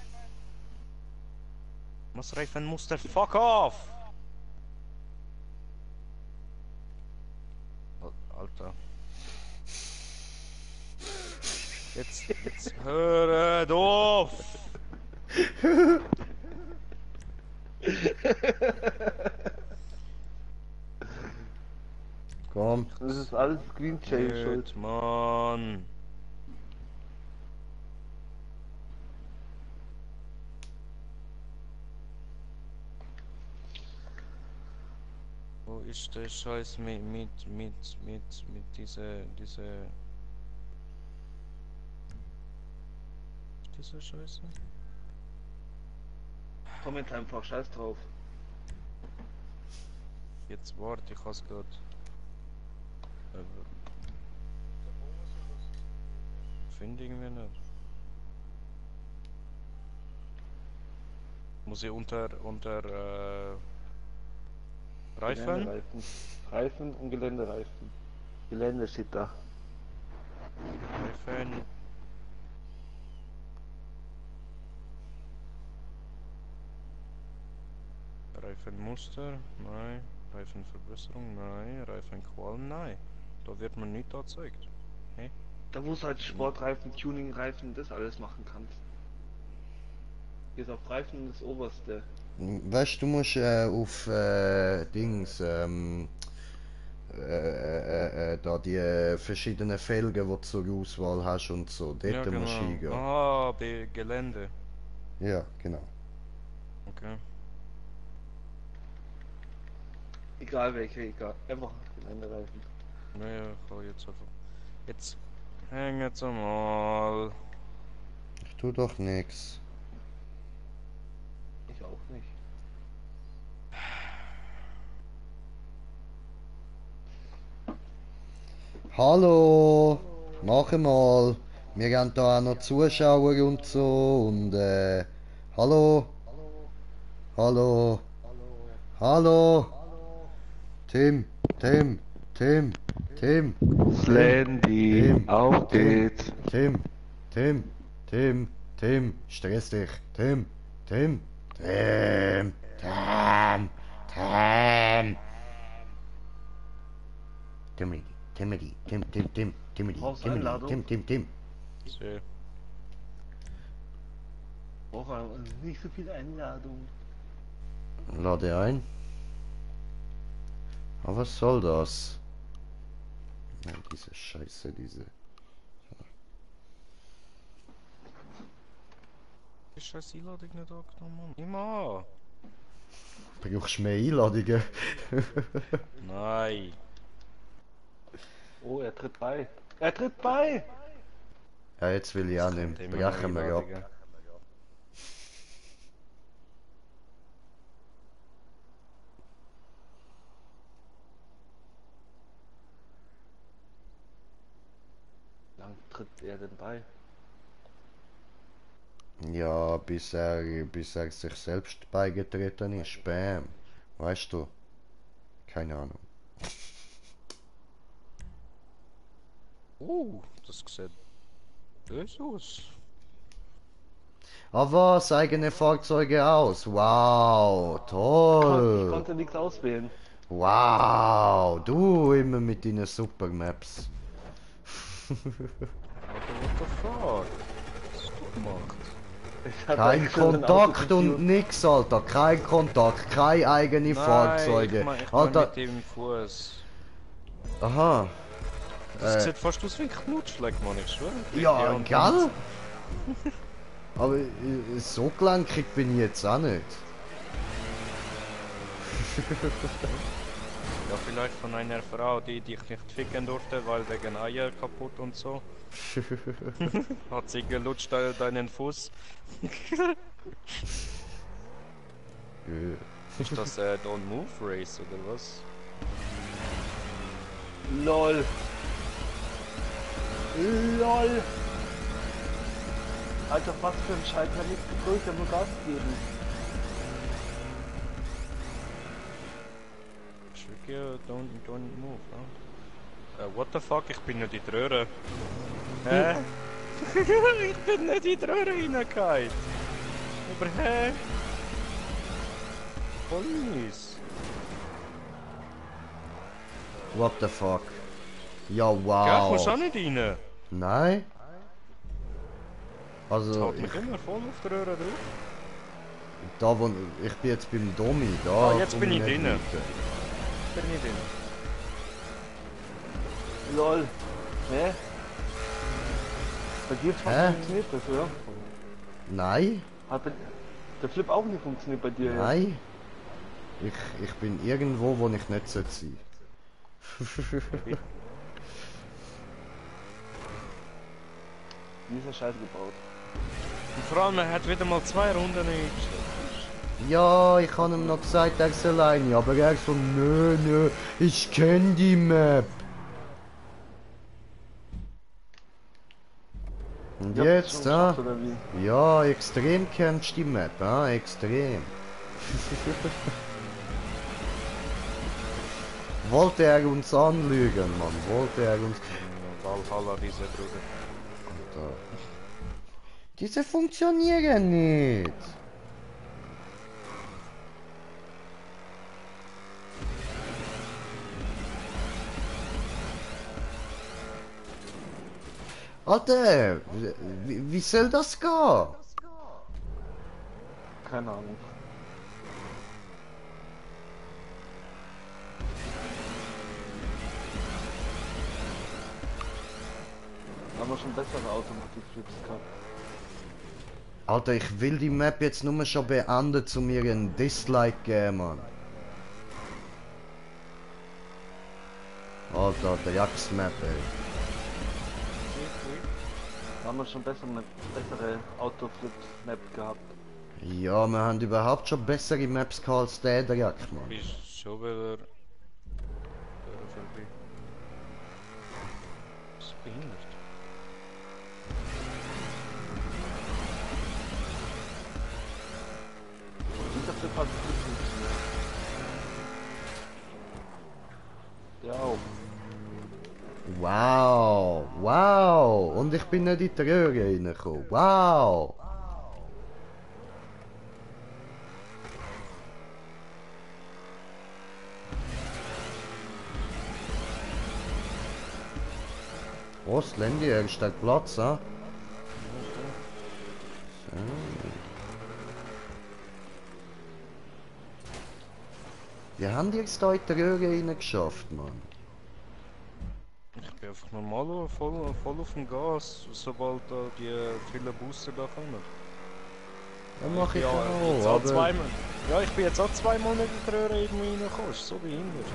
Speaker 3: Was Reifen muss der fuck off! Alter. Jetzt hör auf!
Speaker 1: Komm.
Speaker 2: Das ist alles Green Chain schuld.
Speaker 3: Gut, Mann. Wo ist der Scheiß mit diese Scheiße?
Speaker 2: Komm jetzt einfach, scheiß drauf.
Speaker 3: Jetzt warte, ich has grad. Finde irgendwie nicht. Muss ich unter Reifen?
Speaker 2: Geländereifen. Reifen und Geländereifen. Gelände steht da.
Speaker 3: Reifen. Reifenmuster, nein. Reifenverbesserung, nein. Reifenqualen, nein. Da wird man nicht erzeugt.
Speaker 2: Da wo du halt Sportreifen, Tuningreifen, das alles machen kannst. Hier ist auf Reifen das oberste.
Speaker 1: Weißt du, musst auf Dings, da die verschiedenen Felgen, die du zur Auswahl hast und so, dort
Speaker 3: Ja,
Speaker 1: musst du
Speaker 3: genau.
Speaker 1: hingehen.
Speaker 3: Ah, bei Gelände.
Speaker 1: Ja, genau.
Speaker 3: Okay.
Speaker 2: Egal welche, egal. Einfach Geländereifen.
Speaker 3: Naja, ich hau jetzt einfach. Jetzt häng jetzt mal.
Speaker 1: Ich tu doch nix.
Speaker 2: Ich auch nicht.
Speaker 1: Hallo, mach mal. Wir haben da auch noch Zuschauer und so und hallo, hallo, hallo, Tim, Tim, Tim, Tim,
Speaker 2: Slendy,
Speaker 1: Tim,
Speaker 2: auf
Speaker 1: Tim,
Speaker 2: geht's.
Speaker 1: Tim, Tim, Tim, Tim, stress dich, Tim, Tim, Tim, Tim, Tim. Timothy, Timothy, Timothy,
Speaker 2: Brauchst du
Speaker 1: Timothy,
Speaker 2: Einladung?
Speaker 1: Tim.
Speaker 3: Seh.
Speaker 2: Brauche nicht so viel Einladung.
Speaker 1: Lade ein. Aber was soll das? Ja, diese Scheiße, diese.
Speaker 3: Die scheiß Einladung nicht angenommen, Mann. Immer!
Speaker 1: Brauchst du mehr Einladungen?
Speaker 3: Nein!
Speaker 2: Oh, er tritt bei. Er tritt bei!
Speaker 1: Ja, jetzt will ich auch nicht. Brechen wir ab.
Speaker 2: Lang tritt er denn bei?
Speaker 1: Ja, bis er sich selbst beigetreten ist. Bam. Weißt du? Keine Ahnung.
Speaker 3: Das sieht böse aus.
Speaker 1: Ah was? Eigene Fahrzeuge aus. Wow.
Speaker 2: Ich
Speaker 1: Toll.
Speaker 2: konnte nichts auswählen.
Speaker 1: Wow. Du immer mit deinen Supermaps.
Speaker 3: Alter, what the fuck? Was hast du gemacht?
Speaker 2: Ich hatte
Speaker 1: Kein
Speaker 2: extra ein
Speaker 1: Kontakt
Speaker 2: Auto
Speaker 1: und nix, Alter. Kein Kontakt, keine eigene Fahrzeuge.
Speaker 3: Ich mein
Speaker 1: Alter,
Speaker 3: mit dem Fuß.
Speaker 1: aha.
Speaker 3: Das sieht fast aus wie ein Knutschleck, Mann, ich schwöre.
Speaker 1: Ja,
Speaker 3: und-
Speaker 1: gell? Aber so gelenkig bin ich jetzt auch nicht.
Speaker 3: Ja, vielleicht von einer Frau, die dich nicht ficken durfte, weil wegen Eier kaputt und so. Hat sie gelutscht deinen Fuß. Ist das Don't Move Race oder was?
Speaker 2: LOL. LOL. Alter, was für ein Scheiß, hat nichts gedrückt, ich hab nur Gas gegeben.
Speaker 3: Tricky, don't move, what the fuck, ich bin nicht in die Röhre. Hä? Ich bin nicht in die Röhre reingefallen. Aber hä? Voll mies.
Speaker 1: What the fuck? Ja,
Speaker 3: Gell, kommst du auch
Speaker 1: wow.
Speaker 3: nicht rein?
Speaker 1: Nein?
Speaker 3: Das
Speaker 1: Also,
Speaker 3: haut mich immer voll auf die Röhre drauf.
Speaker 1: da wo ich bin jetzt beim Domi, da
Speaker 3: Ah, jetzt
Speaker 1: komm
Speaker 3: bin ich
Speaker 1: nicht
Speaker 3: drinnen.
Speaker 1: weiter.
Speaker 3: Bin nicht drin.
Speaker 2: LOL. Hä? Bei dir
Speaker 1: Hä?
Speaker 2: funktioniert das, oder?
Speaker 1: Nein,
Speaker 2: Hat der Flip auch nicht funktioniert bei dir? Ja?
Speaker 1: nein. Ich bin irgendwo, wo ich nicht sein sollte.
Speaker 2: Dieser Scheiße gebaut.
Speaker 3: Und vor allem, er hat wieder mal 2 Runden eingestellt.
Speaker 1: Ja, ich habe ihm noch gesagt, er soll alleine, aber er so, nö, ich kenn die Map. Und
Speaker 2: Ihr habt es
Speaker 1: jetzt,
Speaker 2: schon
Speaker 1: ja?
Speaker 2: geschafft, oder wie?
Speaker 1: Ja, extrem kennst die Map, ja, extrem. Wollte er uns anlügen, Mann, wollte er uns...
Speaker 3: Valhalla, diese Bruder.
Speaker 1: Alter. Diese funktionieren nicht. Alter, wie soll das gehen?
Speaker 2: Keine Ahnung. Haben wir schon bessere Automatik-Flips gehabt.
Speaker 1: Alter, ich will die Map jetzt nur schon beenden, zu mir einen Dislike geben, Mann. Alter, der Jacks-Map, ey.
Speaker 2: Haben wir schon bessere Autoflip-Map gehabt.
Speaker 1: Ja, wir haben überhaupt schon bessere Maps gehabt als der Jack, Mann.
Speaker 3: Bist schon wieder... vorbei. Bist du behindert?
Speaker 2: Dieser Flip hat gut funktioniert. Der auch.
Speaker 1: Wow, wow. Und ich bin nicht in die Röhre reingekommen. Wow. Ostländer, er steht Platz, ha? So. Wie haben die jetzt da in die Röhre reingeschafft, Mann?
Speaker 3: Ich bin einfach normal voll auf dem Gas, sobald da die vielen Busse da kommen.
Speaker 1: Das mache ich
Speaker 3: Ja, jetzt
Speaker 1: auch,
Speaker 3: auch
Speaker 1: aber...
Speaker 3: zweimal. Ja, ich bin jetzt auch 2 Mal nicht in die Röhre irgendwo reingekommen, ist so behindert.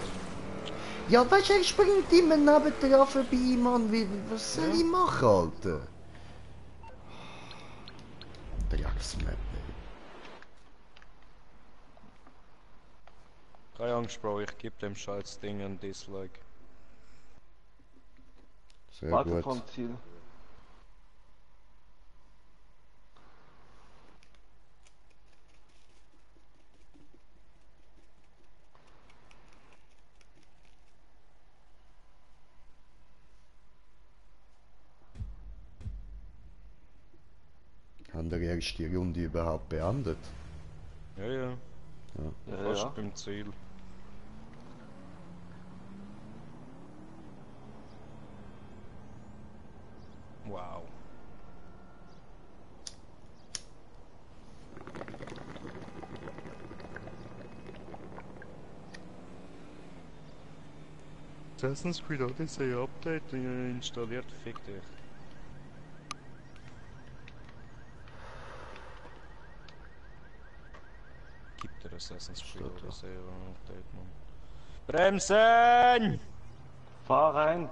Speaker 1: Ja, weißt du, er springt immer nebendran vorbei, Mann. Was soll ich machen, Alter? Der Jacks-Map, ey.
Speaker 3: Keine Angst, Bro, ich gebe dem scheiß Ding ein Dislike.
Speaker 1: Sehr
Speaker 2: Warte
Speaker 1: gut.
Speaker 2: vom Ziel.
Speaker 1: Haben der erste Runde überhaupt beendet?
Speaker 3: Ja, ja.
Speaker 2: Ja,
Speaker 3: Fast
Speaker 2: ja.
Speaker 3: beim Ziel. Wow. Assassin's Creed Odyssey Update installiert, fick dich. Gibt der Assassin's Creed
Speaker 1: Steht da.
Speaker 3: Odyssey Update, Mann. Bremsen!
Speaker 2: Fahr rein!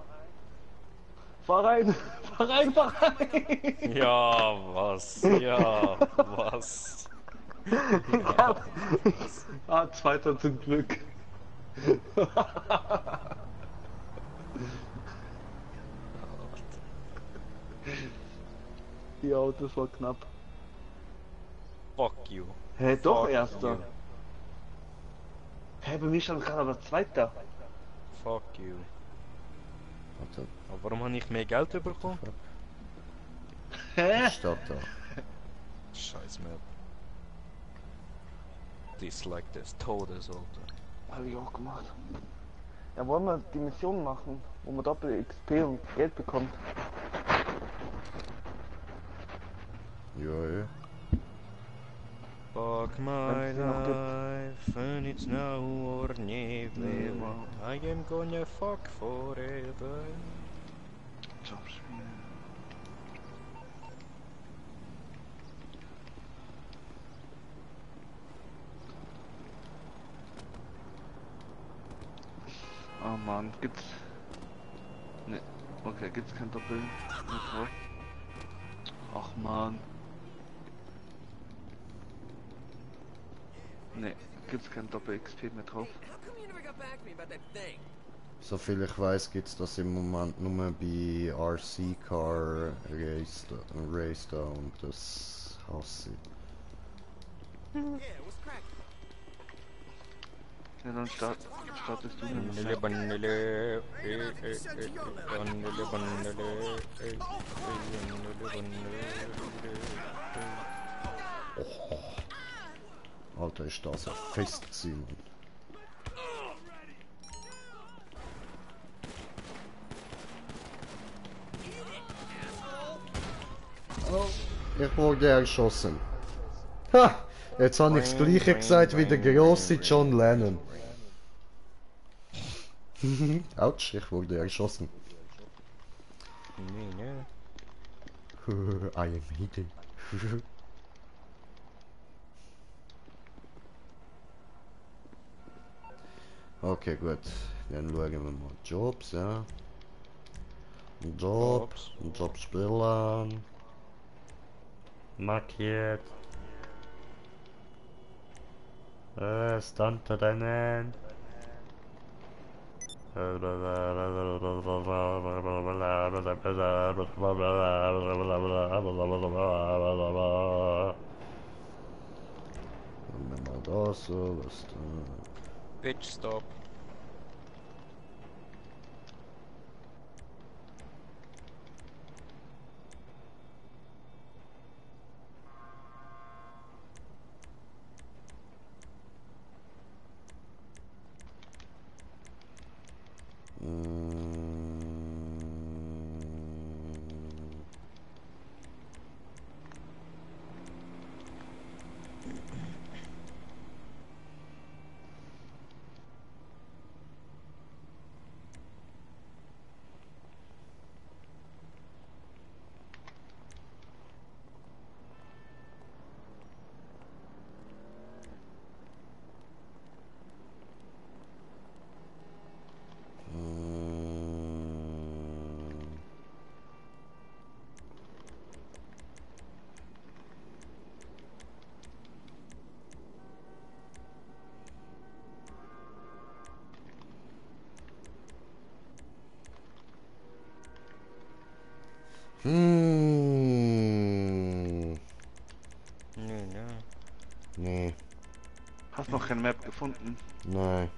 Speaker 2: Fahr rein! Fahr rein, fahr rein!
Speaker 3: Ja, was? Ja, was? Ja.
Speaker 2: Ah, zweiter zum Glück. Ja, das war knapp.
Speaker 3: Fuck you.
Speaker 2: Hä, doch
Speaker 3: Fuck
Speaker 2: erster.
Speaker 3: you.
Speaker 2: Hä, bei mir stand gerade aber zweiter.
Speaker 3: Fuck you.
Speaker 1: Warte,
Speaker 3: Aber warum habe ich mehr Geld bekommen?
Speaker 2: Hä?
Speaker 1: was steht da?
Speaker 3: Scheiß Map. Dislike des Todes, Alter.
Speaker 2: Hab ich auch gemacht. Ja, wollen wir die Mission machen, wo man Doppel XP und Geld bekommt?
Speaker 1: Ja, ja.
Speaker 3: Fuck my
Speaker 2: Wenn's die noch gibt.
Speaker 3: life, and it's now or never.
Speaker 2: Wow.
Speaker 3: I am gonna fuck forever.
Speaker 2: Jobspiel. Oh Mann, gibt's. Ne, okay, gibt's kein Doppel mehr drauf. Ach man. Ne, gibt's kein Doppel XP mehr drauf.
Speaker 5: How come you never got back to me about that thing?
Speaker 1: Soviel ich weiß, gibt es das im Moment nur bei RC Car Race da und das hasse ich.
Speaker 5: Yeah, what's cracking?
Speaker 2: Ja, dann startest du nämlich.
Speaker 3: Vanille, Vanille, Vanille, Vanille,
Speaker 1: Alter, ist das ein Fest gewesen, Mann. Ich wurde erschossen. Ha! Jetzt habe ich das gleiche gesagt wie der grosse John Lennon. Autsch, ich wurde erschossen. I am hidden. Okay, gut. Dann schauen wir mal Jobs, ja. Jobs spielen. Markiert. Stunt rennen. Nehmen wir mal das so, was da.
Speaker 3: Pitch stop. Nee,
Speaker 2: Hast noch keine Map gefunden?
Speaker 1: nein.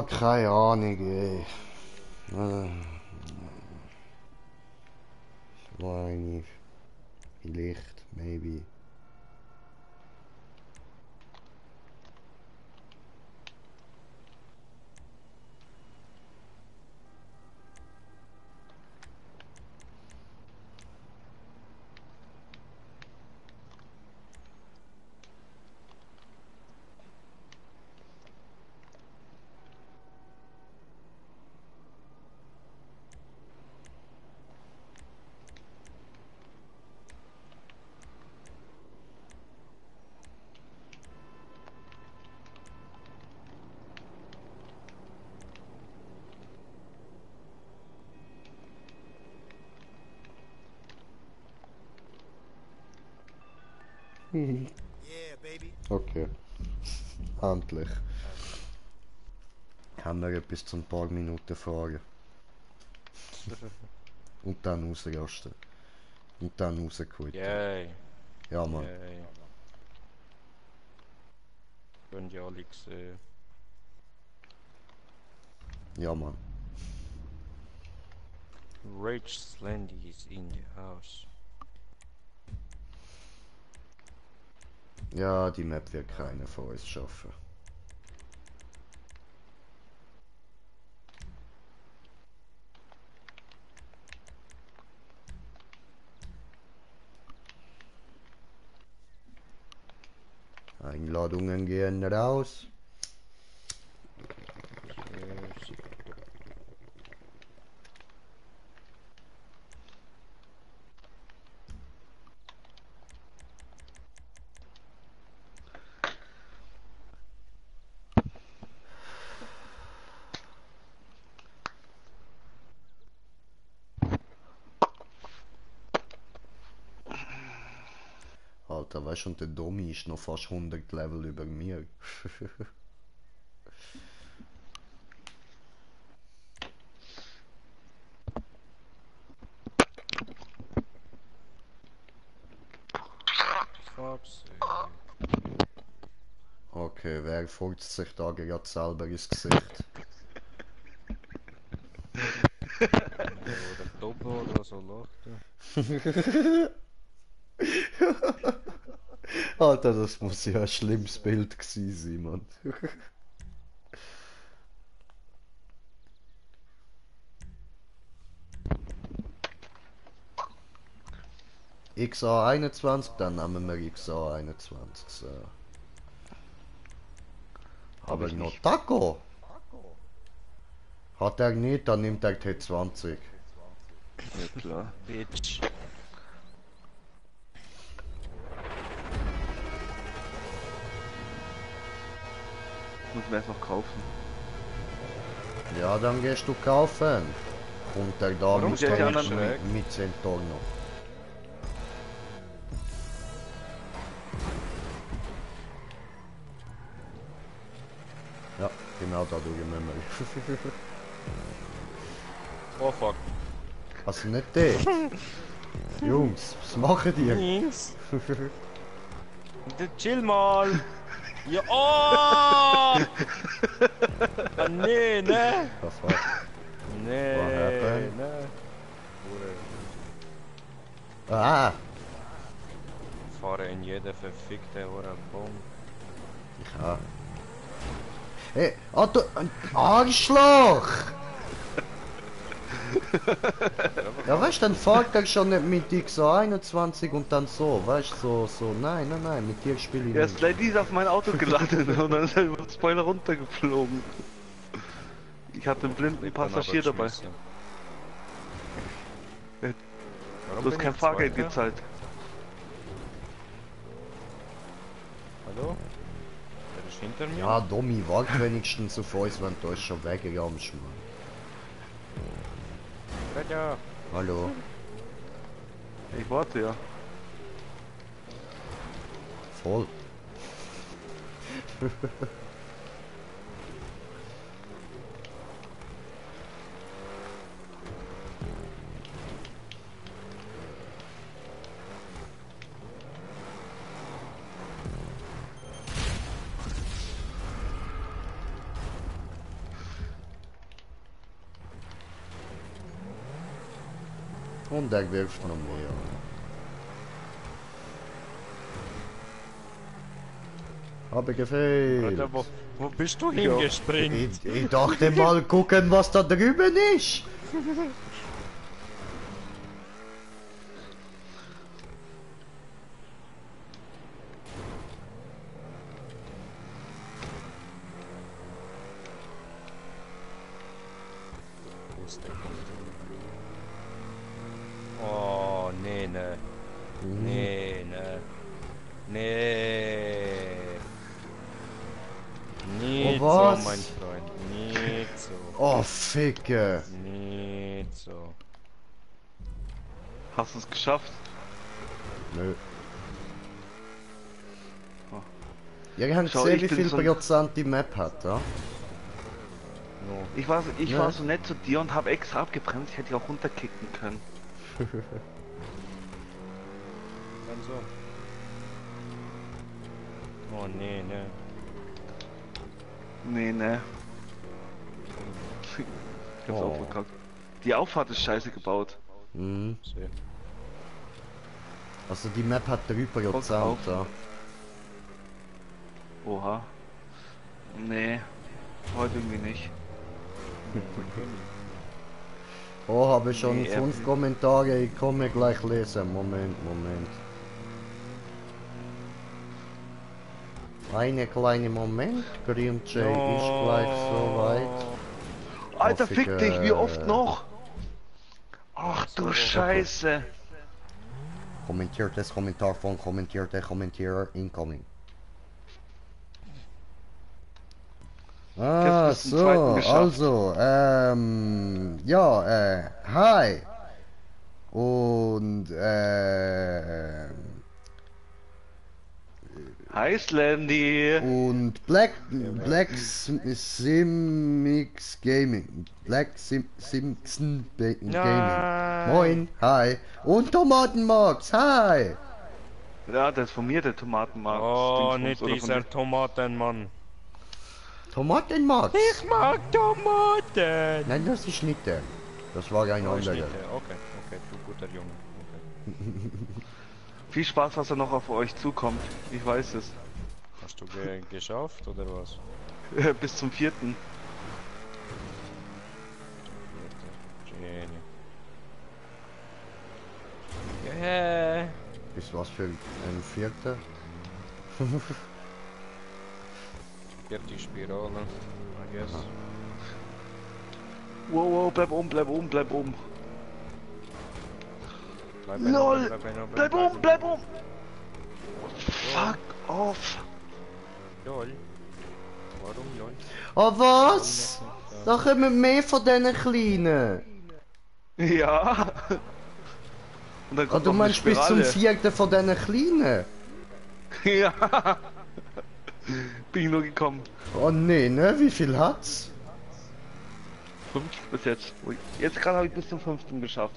Speaker 1: keine Ahnung, ey. Meine, vielleicht, maybe.
Speaker 5: Yeah, baby.
Speaker 1: Okay, endlich. Haben wir etwas zu ein paar Minuten fragen. Und dann rausrasten. Und dann rausgeholt.
Speaker 3: Yay.
Speaker 1: Ja, Mann.
Speaker 3: Yay. Könnt ihr alle sehen.
Speaker 1: Ja, Mann.
Speaker 3: Rage Slendy is in the house.
Speaker 1: Ja, die Map wird keiner von uns schaffen. Einladungen gehen raus.
Speaker 3: Cheers.
Speaker 1: Alter, weißt du, und der Domi ist noch fast 100 Level über mir.
Speaker 3: Fuck's sake.
Speaker 1: Okay, wer furzt sich da gerade selber ins Gesicht?
Speaker 3: Oder Tobo oder so lacht.
Speaker 1: Alter, das muss ja ein schlimmes Bild gewesen sein, Mann. XA21, dann nehmen wir XA21. So. Aber
Speaker 2: ich
Speaker 1: noch
Speaker 2: nicht.
Speaker 1: Taco? Hat er nicht, dann nimmt er T20.
Speaker 2: Ja klar.
Speaker 3: Bitch.
Speaker 2: Muss mir erst noch kaufen.
Speaker 1: Ja, dann gehst du kaufen. Kommt er da
Speaker 3: Warum
Speaker 1: mit,
Speaker 2: steht die
Speaker 3: anderen
Speaker 1: mit,
Speaker 3: schräg?
Speaker 1: mit Centorno. Ja, genau da müssen wir.
Speaker 3: Oh fuck.
Speaker 1: Also nicht der. Jungs, was machen die?
Speaker 3: Links. Chill mal. Ja, oh! Ah, nee, ne?
Speaker 1: Ah, fuck.
Speaker 3: Nee,
Speaker 1: What happened?
Speaker 3: ne?
Speaker 1: Ah!
Speaker 3: Ich fahre in jede verfickte Horrorbaum.
Speaker 1: Ja. Hey, Otto, ein Arschloch! Ja, weißt du, dann fährt er schon nicht mit XA21 und dann so, weißt du, so, nein, mit dir spiele ich
Speaker 2: Der
Speaker 1: nicht.
Speaker 2: Slendy ist auf mein Auto geladen und dann ist er über den Spoiler runtergeflogen. Ich hatte einen blinden Passagier dabei. Du hast kein Fahrgeld gezahlt.
Speaker 3: Hallo? Der ist hinter mir.
Speaker 1: Ja, Domi, wart wenigstens auf uns, wenn du uns schon weggegangen bist, Mann.
Speaker 3: Ja.
Speaker 1: Hallo.
Speaker 2: Ich warte ja.
Speaker 1: Voll. Und er wirft noch mehr. Habe gefehlt.
Speaker 3: Alter, wo bist du hingespringt?
Speaker 1: Ich dachte mal gucken, was da drüben ist.
Speaker 3: Wo ist der Punkt? Oh, nee, ne. Nee, ne. Nee. Nicht
Speaker 1: Oh,
Speaker 3: so,
Speaker 1: was?
Speaker 3: mein Freund. Nicht so.
Speaker 1: Oh, Ficke.
Speaker 3: Nicht so.
Speaker 2: Hast du es geschafft?
Speaker 1: Nö.
Speaker 2: Oh.
Speaker 1: Ja, ihr habt
Speaker 2: Schau,
Speaker 1: gesehen,
Speaker 2: ich
Speaker 1: wie
Speaker 2: bin
Speaker 1: viel
Speaker 2: so ein-
Speaker 1: Prozent die Map hat, ja?
Speaker 3: No.
Speaker 2: Ich
Speaker 1: Ja.
Speaker 2: war so nett zu dir und habe extra abgebremst. Ich hätte dich auch runterkicken können.
Speaker 3: Dann so. Oh, nee, ne.
Speaker 2: Nee, ne. Ich hab's
Speaker 1: Oh.
Speaker 2: auch verkackt. Die Auffahrt ist scheiße gebaut.
Speaker 1: Mhm.
Speaker 3: Sehr.
Speaker 1: Also die Map hat 3%,
Speaker 2: auf.
Speaker 1: ja.
Speaker 2: Oha. Nee. Heute irgendwie nicht.
Speaker 1: Oh, habe ich schon
Speaker 2: Nee,
Speaker 1: 5 Kommentare, ich komme gleich lesen. Moment. Eine kleine Moment, Grimjay ist gleich soweit.
Speaker 2: Alter,
Speaker 1: Hoffig,
Speaker 2: fick dich, wie oft noch? Ach du Scheiße.
Speaker 1: Kommentiertes Kommentar von kommentierte Kommentierer incoming. Ah,
Speaker 2: Jetzt bis zum
Speaker 1: so,
Speaker 2: zweiten geschafft.
Speaker 1: also, ja, hi. Und,
Speaker 2: Hi Slendy.
Speaker 1: und Black Simix Gaming. Simpson Gaming.
Speaker 3: Nein.
Speaker 1: Moin, hi. Und Tomatenmax, hi.
Speaker 2: Ja, das ist von mir, der Tomatenmarkt.
Speaker 3: Oh,
Speaker 2: Dingsbums,
Speaker 3: nicht
Speaker 2: oder von
Speaker 3: dieser Tomatenmann.
Speaker 1: Tomatenmax?
Speaker 3: Ich mag Tomaten.
Speaker 1: Nein, das ist nicht der. Das war ein
Speaker 3: Oh, ist
Speaker 1: anderer.
Speaker 3: nicht der. Okay, du guter Junge. Okay.
Speaker 2: dir. Viel Spaß, was da noch auf euch zukommt. Ich weiß es.
Speaker 3: Hast du geschafft oder was?
Speaker 2: Bis zum 4.
Speaker 3: Genie. Yeah.
Speaker 1: Ist was für ein Vierter?
Speaker 3: Vierte Spirale, I guess.
Speaker 2: Wow, bleib oben, bleib oben, bleib oben.
Speaker 3: Bleib
Speaker 2: LOL!
Speaker 3: oben,
Speaker 2: Bleib oben, bleib oben! Fuck off!
Speaker 3: Lol. Warum lol?
Speaker 1: Oh was? Da kommen mehr von diesen Kleinen.
Speaker 2: Ja! Und dann
Speaker 1: Ah,
Speaker 2: kommt
Speaker 1: du
Speaker 2: noch eine
Speaker 1: meinst bis zum
Speaker 2: Spirale.
Speaker 1: 4. von diesen Kleinen?
Speaker 2: Ja! Bin ich nur gekommen.
Speaker 1: Oh nee, ne? Wie viel hat's?
Speaker 2: 5 bis jetzt. Ui, jetzt gerade habe ich bis zum 5. geschafft.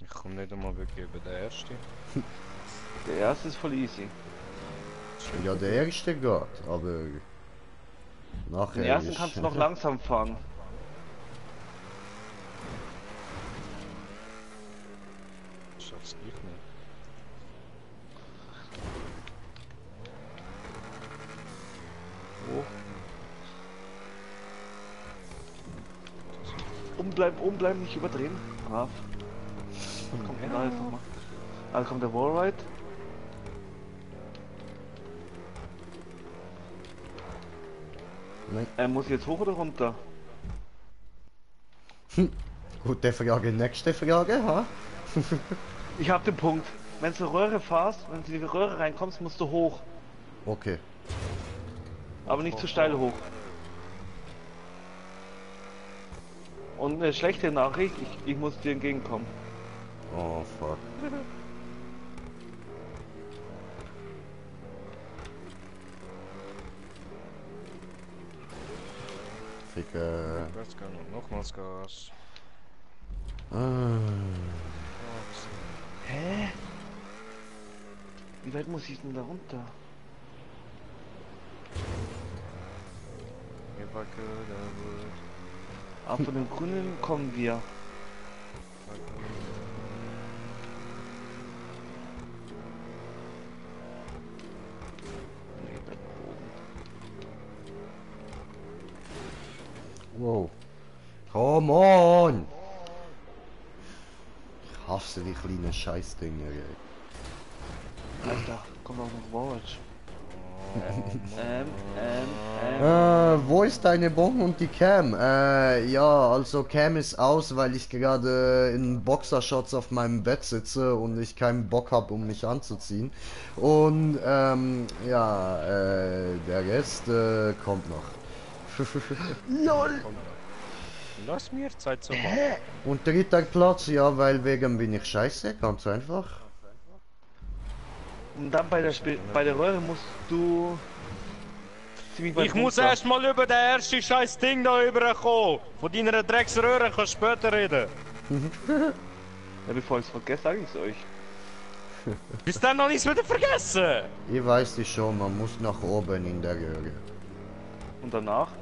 Speaker 3: Ich komme nicht einmal wirklich über den ersten.
Speaker 2: Der erste ist voll easy.
Speaker 1: Ja, der erste geht, aber nachher
Speaker 2: Den ersten
Speaker 1: ist-
Speaker 2: kannst du noch langsam fahren.
Speaker 3: Schaff's ich nicht.
Speaker 2: Hoch. Oben bleiben, nicht überdrehen. Brav. Was kommt denn da jetzt nochmal? Ah, da kommt der Wallride.
Speaker 1: Nein.
Speaker 2: Muss ich jetzt hoch oder runter?
Speaker 1: Gute Frage, nächste Frage, ha?
Speaker 2: Ich hab den Punkt. Wenn du eine Röhre fährst, wenn du in die Röhre reinkommst, musst du hoch.
Speaker 1: Okay.
Speaker 2: Aber nicht zu steil hoch. Und eine schlechte Nachricht, ich muss dir entgegenkommen.
Speaker 1: Oh fuck. Ficke.
Speaker 3: Jetzt kann ich nochmals Gas.
Speaker 1: Ah.
Speaker 2: Hä? Wie weit muss ich denn da runter?
Speaker 3: Ja, if I could, I would.
Speaker 2: Aber von dem Grünen kommen wir.
Speaker 3: If I could.
Speaker 2: Nee, da oben.
Speaker 1: Wow. Come on! Ich hasse die kleinen Scheißdinger, ey.
Speaker 2: Alter, kommt auch noch Warwatch.
Speaker 1: Wo ist deine Bombe und die Cam? Ja, also Cam ist aus, weil ich gerade in Boxershorts auf meinem Bett sitze und ich keinen Bock habe, um mich anzuziehen. Und ja, der Rest kommt noch.
Speaker 2: LOL!
Speaker 3: Lass mir Zeit zum Machen.
Speaker 1: Und dritter Platz, ja, weil wegen bin ich scheiße, ganz einfach.
Speaker 2: Und dann bei der Röhre musst du ziemlich weit
Speaker 3: Ich muss
Speaker 2: runter.
Speaker 3: erst mal über das erste scheiß Ding da rüberkommen. Von deiner Drecksröhre kannst du später reden.
Speaker 2: Ja, bevor ich es vergesse, sage ich es euch.
Speaker 3: Bis dann noch nichts wieder vergessen.
Speaker 1: Ich weiß es schon, man muss nach oben in der Röhre.
Speaker 2: Und danach?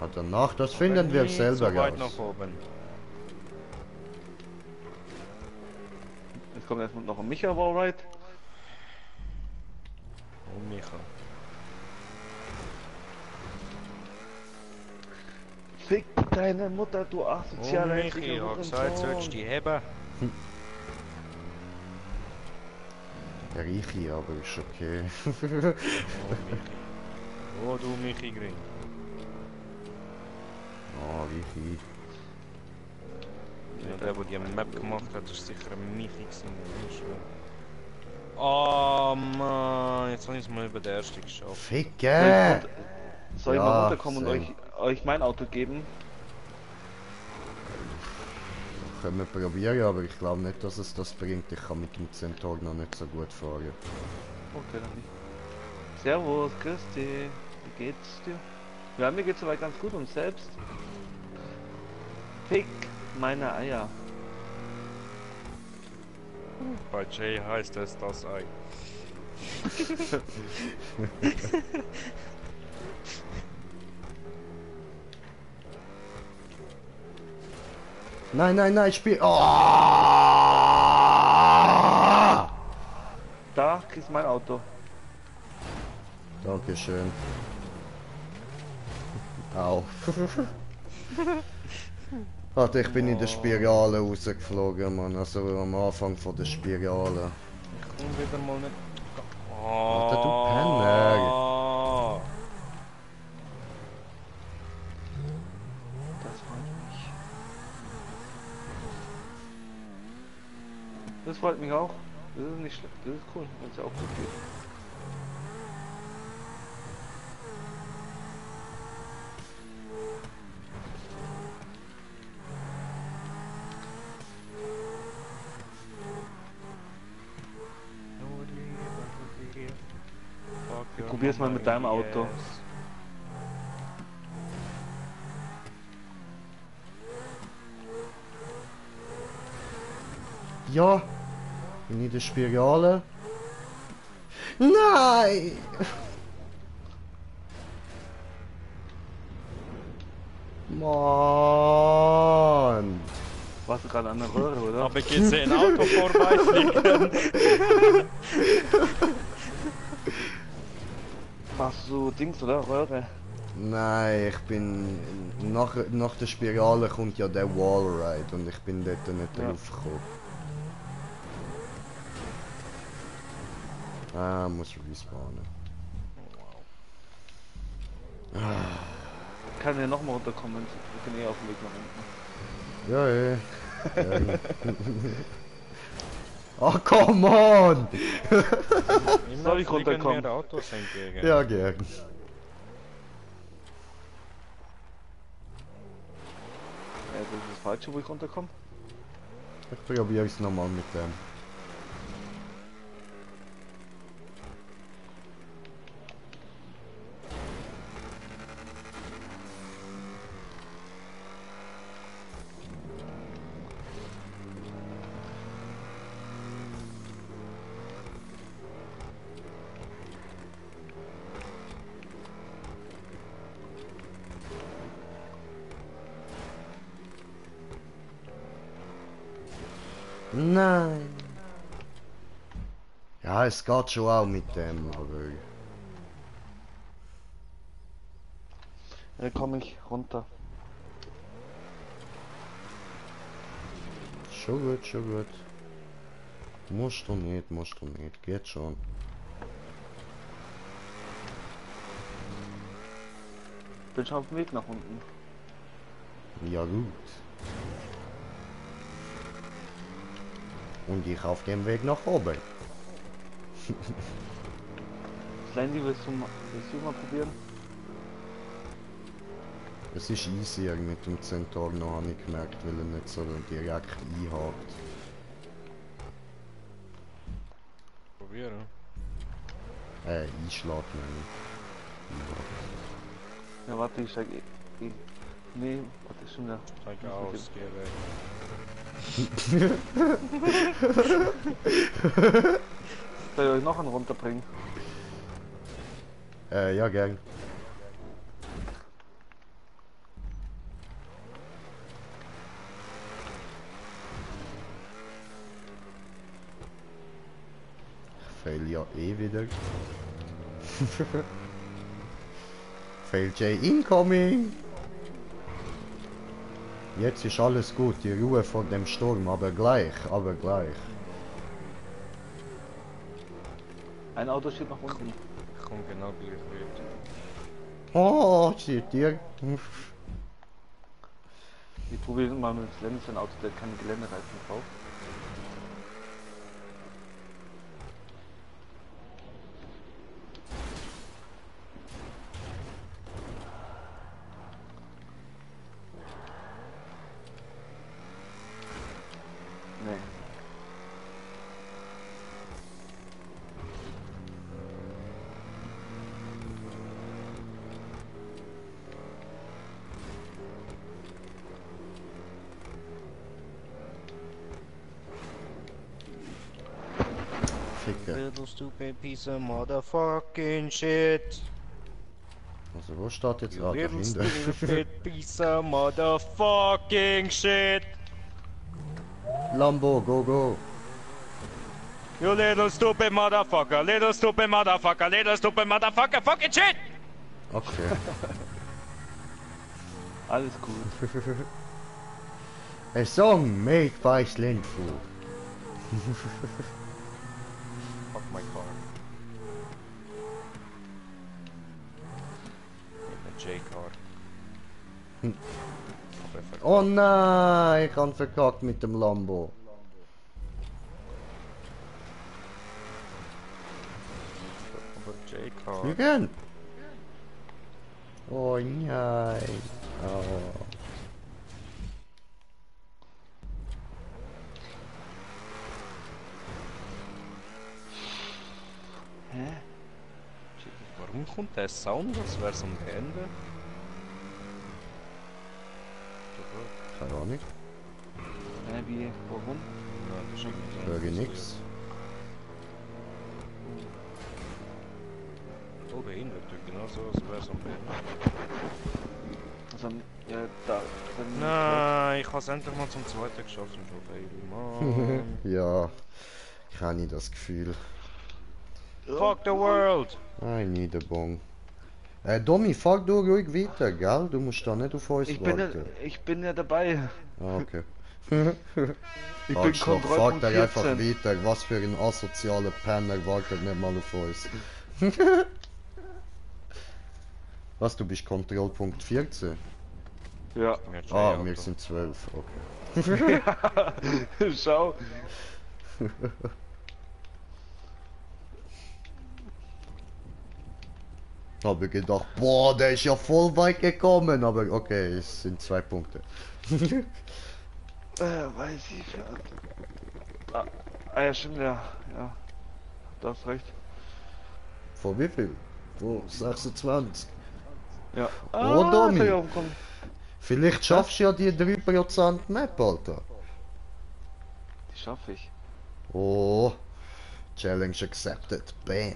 Speaker 1: Ja, danach, das finden wir
Speaker 3: Nicht
Speaker 1: selber
Speaker 3: so weit
Speaker 1: raus.
Speaker 3: nach oben.
Speaker 2: Jetzt kommt erstmal noch ein Micha Wallride.
Speaker 3: Oh, Micha.
Speaker 2: Fick deine Mutter, du
Speaker 3: Oh,
Speaker 2: asozialer
Speaker 3: Michi, ich hab gesagt, sollst du die heben.
Speaker 1: Rieche, aber ist okay.
Speaker 3: Oh, Michi. Oh, du Michi Green.
Speaker 1: Oh, Rieche.
Speaker 3: Ja, der, der die Map gemacht hat, ist sicher ein Michi gewesen. Ich schwöre. Oh Mann, jetzt habe ich es mal über den ersten geschafft.
Speaker 1: Ficke!
Speaker 2: Soll ich
Speaker 1: Ja,
Speaker 2: mal runterkommen und
Speaker 1: same.
Speaker 2: euch mein Auto geben?
Speaker 1: Können wir probieren, aber ich glaube nicht, dass es das bringt. Ich kann mit dem Centaur noch nicht so gut fahren.
Speaker 2: Okay, dann nicht. Servus, Christi. Wie geht's dir? Ja, mir geht's soweit ganz gut und selbst. Fick meine Eier.
Speaker 3: Bei Jay heißt es das Ei.
Speaker 1: Nein, nein, nein, spiel. Oh!
Speaker 2: Da kriegst mein Auto.
Speaker 1: Dankeschön. Au. Warte, ich bin in der Spirale rausgeflogen, Mann. Also am Anfang von der Spirale.
Speaker 3: Ich komm wieder mal nicht.
Speaker 1: Alter, du Penner.
Speaker 2: Das freut mich. Das freut mich auch. Das ist nicht schlecht. Das ist cool, wenn es ja auch gut geht. Ich probier's mal mit deinem Auto.
Speaker 1: Ja. Bin in der Spirale. Nein! Mann!
Speaker 2: Warst du gerade an der Röhre, oder?
Speaker 3: Habe ich gesehen, Auto vorbeifliegen.
Speaker 2: Machst du Dings, oder? Röhre?
Speaker 1: Nein, ich bin... Nach der Spirale kommt ja der Wallride und ich bin dort nicht
Speaker 2: Ja.
Speaker 1: drauf gekommen. Ah, muss respawnen.
Speaker 2: Kann ja nochmal runterkommen. Ich bin eh auf dem Weg nach unten.
Speaker 1: Ja, Gerne. Oh, come on!
Speaker 2: Soll ich
Speaker 3: Fliegen
Speaker 2: runterkommen?
Speaker 3: mir Autos entgegen.
Speaker 1: Ja, gern.
Speaker 2: Das ist das Falsche, wo ich runterkomme.
Speaker 1: Ich probiere es nochmal mit dem. Nein. Ja, es geht schon auch mit dem, aber...
Speaker 2: Komme ich runter.
Speaker 1: Schon gut, schon gut. Musst du nicht, geht schon.
Speaker 2: Bin schon auf dem Weg nach unten.
Speaker 1: Ja gut. Und ich auf dem Weg nach oben.
Speaker 2: Slendy, willst du mal probieren?
Speaker 1: Es ist easier mit dem Centaur noch, habe ich gemerkt, weil er nicht so direkt einhakt.
Speaker 3: Probieren.
Speaker 1: Einschlag meine
Speaker 2: Ja, warte, ich steig. Nee, warte, schon wieder.
Speaker 3: Steig aus, geh weg.
Speaker 2: Soll ich euch noch einen runterbringen?
Speaker 1: ich. Ja gern. Fail ja eh wieder. Fail J incoming! Jetzt ist alles gut, die Ruhe vor dem Sturm, aber gleich.
Speaker 2: Ein Auto steht noch unten.
Speaker 3: Ich komm genau gleich wieder.
Speaker 1: Oh, steht dir.
Speaker 2: Wir probieren mal mit Slendy ein Auto, der keine Geländereifen braucht. Nee.
Speaker 1: Ficker.
Speaker 3: Little stupid piece of motherfucking shit.
Speaker 1: Also wo steht jetzt?
Speaker 3: You
Speaker 1: Ah,
Speaker 3: little
Speaker 1: dahinter.
Speaker 3: stupid piece of motherfucking shit.
Speaker 1: Lambo, go.
Speaker 3: You little stupid motherfucker, little stupid motherfucker, little stupid motherfucker, fucking shit!
Speaker 1: Okay.
Speaker 2: Alles gut.
Speaker 1: A song made by Slendful.
Speaker 3: Fuck my car. Mit der J-Car.
Speaker 1: Oh nein, ich hab verkackt mit dem Lambo.
Speaker 3: Aber J-Car.
Speaker 1: Fliegen! Oh nein. Oh.
Speaker 2: Hä?
Speaker 3: Warum kommt der Sound, als wär's am Ende?
Speaker 1: Keine Ahnung.
Speaker 2: Wie? Warum?
Speaker 3: Ja, das ist irgendwie so.
Speaker 1: Höre nix.
Speaker 3: Voll behindert, genauso als wär's am Ende.
Speaker 2: Also, ja, da. Dann
Speaker 3: Nein, ich hab's endlich mal zum zweiten geschafft und schon fail, Mann.
Speaker 1: Ja, ich habe nie das Gefühl.
Speaker 3: Fuck the world!
Speaker 1: I need a bong. Domi, fahr du ruhig weiter, gell? Du musst da nicht auf uns warten.
Speaker 2: Ich bin ja dabei.
Speaker 1: Ah, okay.
Speaker 2: Ich bin
Speaker 1: Arschloch, frag
Speaker 2: Kontrollpunkt
Speaker 1: dir einfach
Speaker 2: 14.
Speaker 1: weiter, was für ein asozialer Penner wartet nicht mal auf uns. Was, du bist Kontrollpunkt 14?
Speaker 2: Ja.
Speaker 1: Ah, wir sind 12, okay.
Speaker 2: Schau.
Speaker 1: Habe gedacht, boah, der ist ja voll weit gekommen, aber okay, es sind 2 Punkte.
Speaker 2: Weiß ich ja. Ja, stimmt, ja. Ja. Du hast recht.
Speaker 1: Vor wie viel? Vor 26.
Speaker 2: Ja.
Speaker 1: Oh, Domi.
Speaker 2: soll ich umkommen?
Speaker 1: Vielleicht schaffst du ja die 3% Map, Alter.
Speaker 2: Die schaffe ich.
Speaker 1: Oh, Challenge accepted. Bam.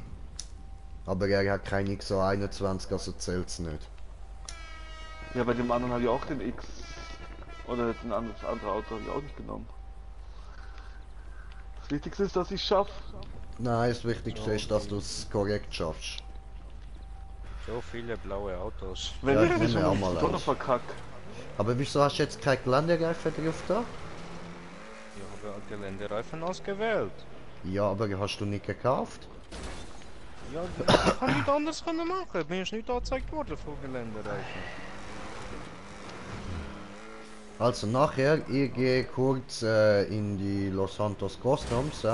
Speaker 1: Aber er hat kein XO21, also zählt's nicht.
Speaker 2: Ja, bei dem anderen habe ich auch den X. Oder das andere Auto habe ich auch nicht genommen. Das Wichtigste ist, dass ich schaffe.
Speaker 1: Nein, das Wichtigste ist, dass du es korrekt schaffst.
Speaker 3: So viele blaue Autos.
Speaker 2: Wenn
Speaker 1: Ja,
Speaker 2: ich
Speaker 1: ich
Speaker 2: nicht
Speaker 1: nehme
Speaker 2: schon
Speaker 1: auch
Speaker 2: mal
Speaker 1: mal
Speaker 2: Donner
Speaker 1: aus.
Speaker 2: verkackt.
Speaker 1: Aber wieso hast du jetzt kein Geländereifen drauf da?
Speaker 3: Ich habe Geländereifen ausgewählt.
Speaker 1: Ja, aber hast du nicht gekauft?
Speaker 3: Ja, ich kann nicht anders können machen. Mir ist nicht angezeigt worden von Geländereifen.
Speaker 1: Also nachher, ich gehe kurz in die Los Santos Customs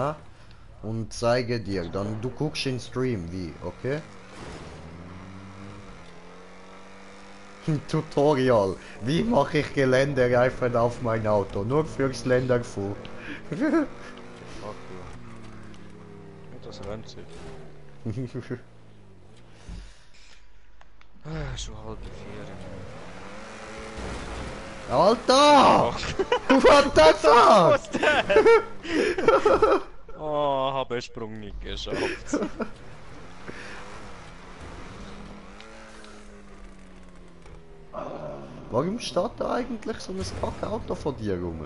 Speaker 1: und zeige dir. Dann du guckst in Stream wie, okay? Tutorial. Wie mache ich Geländereifen auf mein Auto? Nur fürs Länderfuhr.
Speaker 3: Fuck you. Ja, das reimt sich. Schon halb 4.
Speaker 1: Alter! What the fuck?
Speaker 3: Oh, habe Sprung nicht geschafft.
Speaker 1: Warum steht da eigentlich so ein Kackauto von dir rum?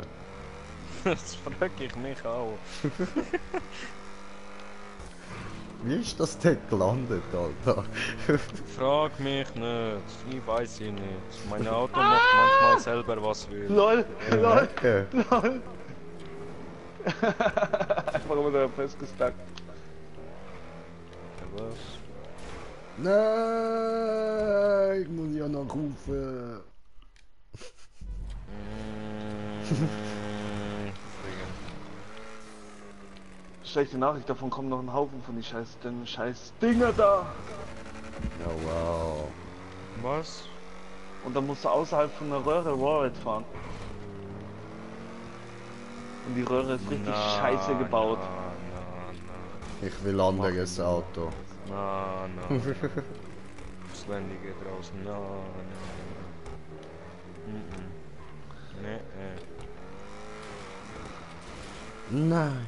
Speaker 3: Das frage ich mich auch.
Speaker 1: Wie ist das denn gelandet, Alter?
Speaker 3: Frag mich nicht. Ich weiß ich nicht. Mein Auto macht manchmal selber was will.
Speaker 2: LOL, LOL,
Speaker 1: Okay.
Speaker 2: LOL. Warum ist er festgestackt?
Speaker 3: Was?
Speaker 1: Nein, ich muss ja noch rufen.
Speaker 2: Schlechte Nachricht, davon kommen noch ein Haufen von den scheiß Dinger da.
Speaker 1: Ja, wow.
Speaker 3: Was?
Speaker 2: Und dann musst du außerhalb von der Röhre Warhead fahren. Und die Röhre ist richtig scheiße gebaut.
Speaker 1: Ich will anderes Auto.
Speaker 3: Na. Das Ländige draußen. Na. Nee.
Speaker 1: Nein.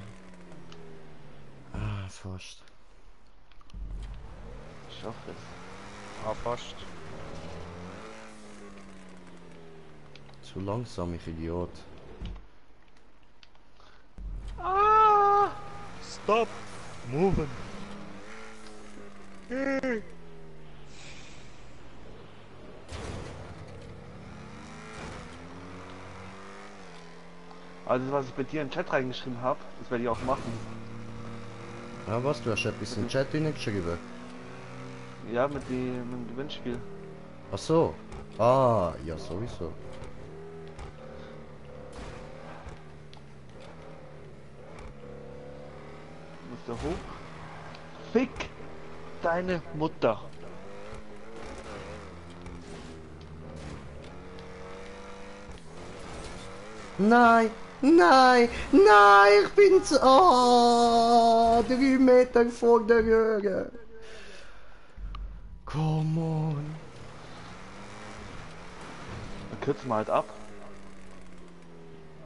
Speaker 1: Ah, fast.
Speaker 2: Ich schaff es.
Speaker 3: Ah, fast.
Speaker 1: Zu langsam, ich Idiot.
Speaker 3: Stop moving.
Speaker 2: Also was ich bei dir in den Chat reingeschrieben habe, das werde ich auch machen.
Speaker 1: Ah, was? Du hast etwas in den Chat hineingeschrieben?
Speaker 2: Ja, mit dem Gewinnspiel.
Speaker 1: Ach so. Ah, ja, sowieso.
Speaker 2: Musst du hoch? Fick deine Mutter.
Speaker 1: Nein, nein, nein, ich bin zu... Oh, 3 Meter vor der Röhre. Come on.
Speaker 2: Dann kürzen wir halt ab.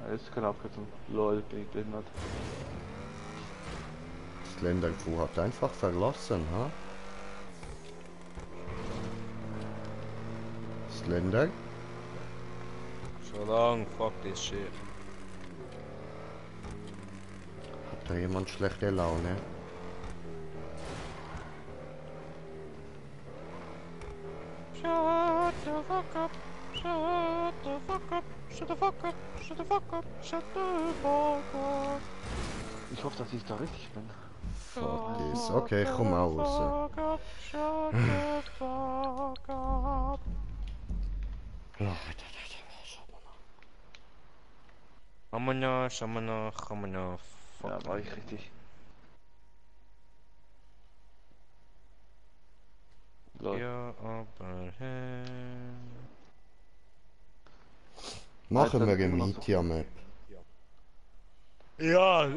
Speaker 2: Das ist keine Abkürzung. Lol, bin ich behindert.
Speaker 1: Das Länderfuhr hat einfach verlassen, ha? Das Länder?
Speaker 3: So long, fuck this shit.
Speaker 1: Hat da jemand schlechte Laune?
Speaker 3: Shut the fuck up. Shut the fuck up. Shut the fuck up. Shut the fuck up. Shut the fuck up.
Speaker 2: Ich hoffe, dass ich da richtig bin.
Speaker 1: Fuck this. Okay, ich komm auch raus.
Speaker 3: Fuck up. Shut the fuck up. Amana, Shamana, Hamana.
Speaker 2: Ja, war ich richtig. Lol.
Speaker 3: Ja, aber
Speaker 1: Machen wir
Speaker 2: Alter,
Speaker 1: eine
Speaker 2: immer noch so-
Speaker 1: Media-Map.
Speaker 3: ja,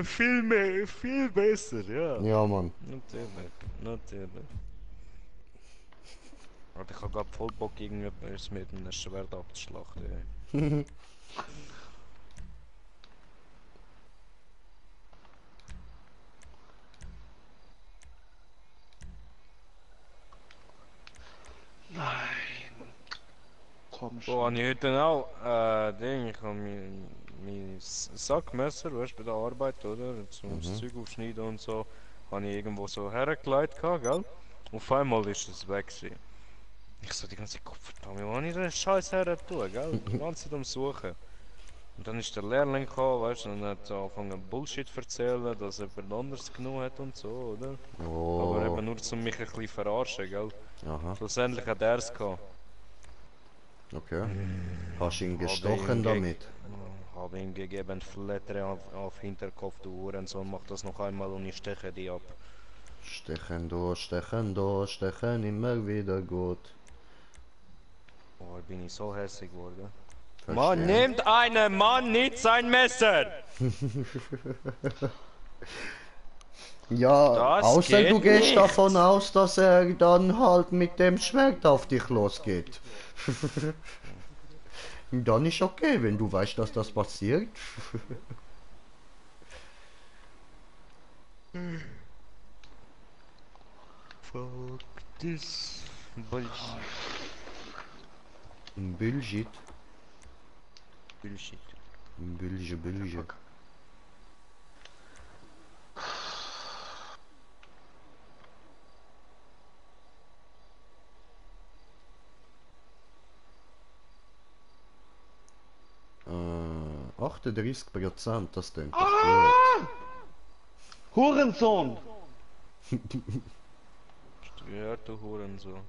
Speaker 3: viel mehr, viel besser, ja.
Speaker 1: Ja, Mann.
Speaker 3: Natürlich. Aber ich habe gerade voll Bock, irgendetwas mit einem Schwert abzuschlachten. Ey.
Speaker 2: Komm
Speaker 3: Boah,
Speaker 2: schon.
Speaker 3: ich heute auch, Ding, ich habe mir mein Sackmesser, weißt du, bei der Arbeit, oder? Zum das
Speaker 1: Mhm.
Speaker 3: Zeug aufschneiden und so, habe ich irgendwo so hergelegt, gell? Auf einmal ist es weg gewesen. Ich so die ganze Zeit, Gott verdammt, wo habe ich den Scheiß her tun, gell? Die ganze Zeit am Suchen. Und dann ist der Lehrling gekommen, weißt du, und hat so angefangen Bullshit zu erzählen, dass jemand anderes genommen hat und so, oder? Aber
Speaker 1: Oh.
Speaker 3: eben nur um mich ein bisschen verarschen, gell?
Speaker 1: Aha.
Speaker 3: Schlussendlich hat er es gehabt.
Speaker 1: Okay. Hast du ihn
Speaker 3: Habe
Speaker 1: gestochen
Speaker 3: ihm
Speaker 1: damit?
Speaker 3: Habe ihm gegeben, Flattere auf Hinterkopf, du Hurensohn, mach das noch einmal und ich steche die ab.
Speaker 1: Stechen durch, stechen immer wieder gut.
Speaker 3: Oh, bin ich so hässlich geworden.
Speaker 1: Verstehe.
Speaker 3: Man nimmt einem Mann nicht sein Messer!
Speaker 1: Ja,
Speaker 3: Das
Speaker 1: außer du
Speaker 3: geht
Speaker 1: gehst
Speaker 3: nicht.
Speaker 1: davon aus, dass er dann halt mit dem Schwert auf dich losgeht. Dann ist okay, wenn du weißt, dass das passiert.
Speaker 3: Fuck this Bullshit.
Speaker 1: Bullshit.
Speaker 3: Bullshit.
Speaker 1: Bullshit. Äh, 38%, das klingt doch gut.
Speaker 2: Hurensohn!
Speaker 3: Ja, du Hurensohn.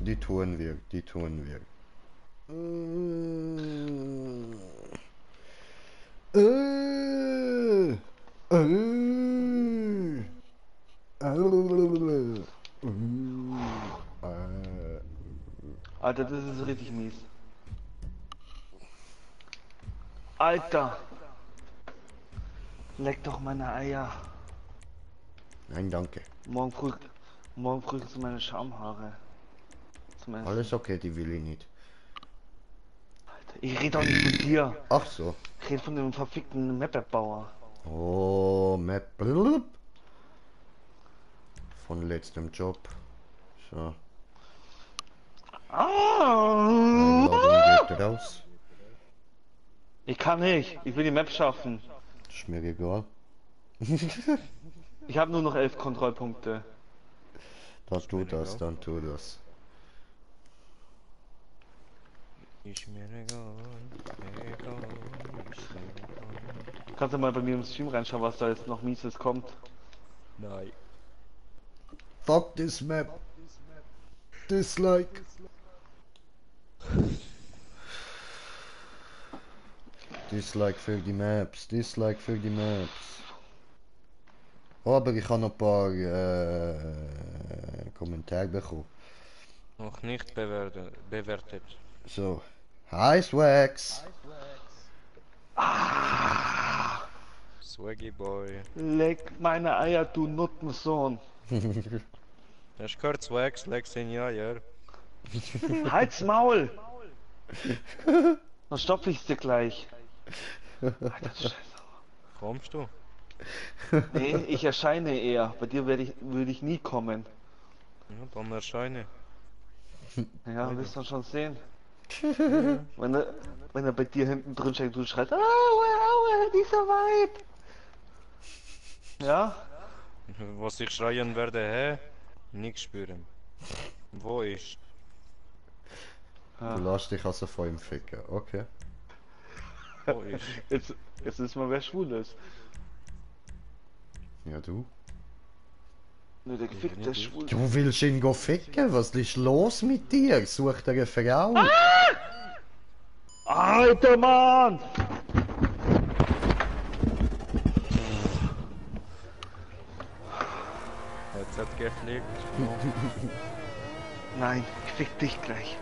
Speaker 1: Die tun wir.
Speaker 2: Alter, das ist richtig mies. Alter! Leck doch meine Eier.
Speaker 1: Nein, danke.
Speaker 2: Morgen früh sind meine Schamhaare. Zum Essen.
Speaker 1: Alles okay, die will ich nicht.
Speaker 2: Ich rede doch nicht von dir.
Speaker 1: Ach so.
Speaker 2: Ich rede von dem verfickten Map-Bauer.
Speaker 1: Oh, Map. Blub. Von letztem Job. So. Einladung geht raus.
Speaker 2: Ich kann nicht. Ich will die Map schaffen.
Speaker 1: Ist mir egal.
Speaker 2: Ich habe nur noch 11 Kontrollpunkte.
Speaker 1: Dann tu das, dann tu das.
Speaker 3: Ist mir egal. Ist mir egal.
Speaker 2: Kannst du mal bei mir im Stream reinschauen, was da jetzt noch Mieses kommt?
Speaker 3: Nein.
Speaker 1: Fuck this map. Dislike. Dislike für die Maps. Oh, aber ich habe noch ein paar Kommentare bekommen.
Speaker 3: Noch nicht bewertet.
Speaker 1: So. Hi Swax.
Speaker 3: Swaggy Boy.
Speaker 2: Leck meine Eier, du Nuttensohn.
Speaker 3: Hast du gehört, Swags, leg's in ja, ja.
Speaker 2: Halt's Maul! Dann stopfe ich's dir gleich. Alter, Scheiße.
Speaker 3: Kommst du?
Speaker 2: Nee, ich erscheine eher. Bei dir würde ich nie kommen.
Speaker 3: Ja, dann erscheine.
Speaker 2: Ja, wirst du schon sehen. Wenn er bei dir hinten drin steckt und schreit, aua, nicht so weit. Ja?
Speaker 3: Was ich schreien werde, hä? Nix spüren. Wo ist?
Speaker 2: Ja.
Speaker 1: Du lässt dich also vor ihm ficken, okay.
Speaker 3: Wo ist?
Speaker 2: Jetzt ist mal, wer schwul ist.
Speaker 1: Ja, du?
Speaker 2: Nur der gefickte ist schwul.
Speaker 1: Du willst ihn go ficken? Was ist los mit dir? Such dir eine Frau.
Speaker 2: Alter Mann!
Speaker 3: Headset geflickt.
Speaker 2: Nein, ich fick dich gleich.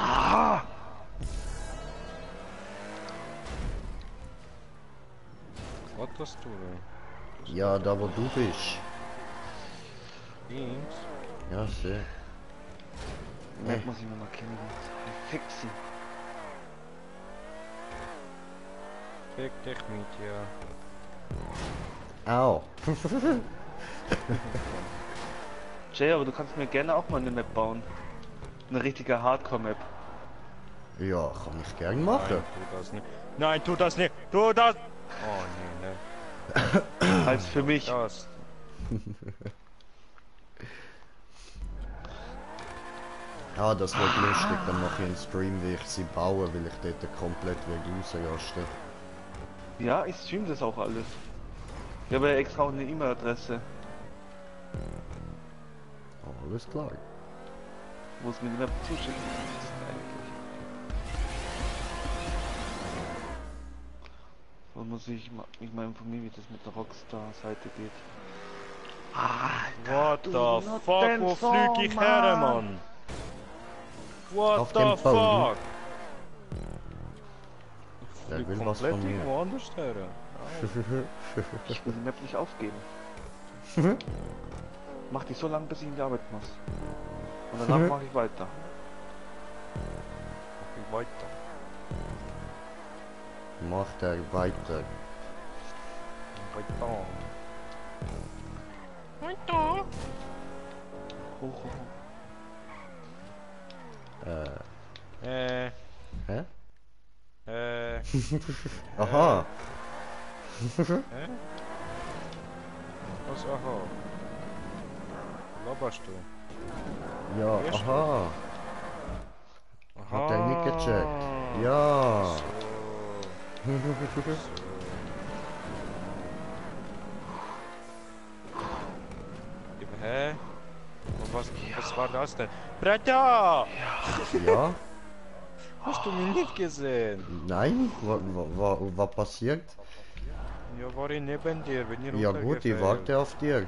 Speaker 2: Alter!
Speaker 3: Was hast du denn?
Speaker 1: Ja, da wo du bist.
Speaker 3: Beams?
Speaker 1: Ja, seh.
Speaker 2: Map muss ich mir mal kennen. Ich fick sie.
Speaker 3: Fick dich mit, ja.
Speaker 1: Au.
Speaker 2: Jay, aber du kannst mir gerne auch mal eine Map bauen. Eine richtige Hardcore-Map.
Speaker 1: Ja, kann ich gern
Speaker 3: Nein,
Speaker 1: machen.
Speaker 3: tu das nicht. Nein, tu das nicht. Tu das! Oh, nee, ne.
Speaker 2: Als für mich.
Speaker 3: Das.
Speaker 1: Ja, das wird lustig, dann mache ich einen Stream, wie ich sie baue, weil ich dort komplett ausrasten.
Speaker 2: Ja, ich stream das auch alles. Ich habe ja extra auch eine E-Mail-Adresse,
Speaker 1: Alles klar.
Speaker 2: wo es mir die Map zuschicken kannst eigentlich. So muss ich mich mal informieren, wie das mit der Rockstar-Seite geht.
Speaker 3: What
Speaker 2: du
Speaker 3: the
Speaker 2: not
Speaker 3: fuck?
Speaker 2: denn
Speaker 3: Wo
Speaker 2: so,
Speaker 3: flüg ich her,
Speaker 2: Mann?
Speaker 3: Mann? What
Speaker 1: Auf
Speaker 3: the
Speaker 1: dem Boden.
Speaker 3: fuck? Ich
Speaker 1: Der
Speaker 3: flieg
Speaker 1: will was
Speaker 3: komplett
Speaker 1: von mir.
Speaker 3: irgendwo anders her.
Speaker 2: Ich will die Map nicht aufgeben. Mach die so lange, bis ich in die Arbeit muss. Und danach mache ich weiter.
Speaker 3: Ich weiter.
Speaker 1: Macht er weiter.
Speaker 3: Weiter.
Speaker 2: Hoch, hoch, hoch.
Speaker 1: Hä? Aha.
Speaker 3: Was, aha? Laberst du?
Speaker 1: Ja,
Speaker 3: Erst
Speaker 1: aha. Hat er nicht gecheckt? Ja.
Speaker 3: Hä? Und was war das denn? Bretta!
Speaker 1: Ja?
Speaker 3: Hast du mich nicht gesehen?
Speaker 1: Nein? Was passiert?
Speaker 3: Ja, war ich neben dir, wenn ihr
Speaker 1: Ja gut, ich
Speaker 3: runtergefallen.
Speaker 1: warte auf dir.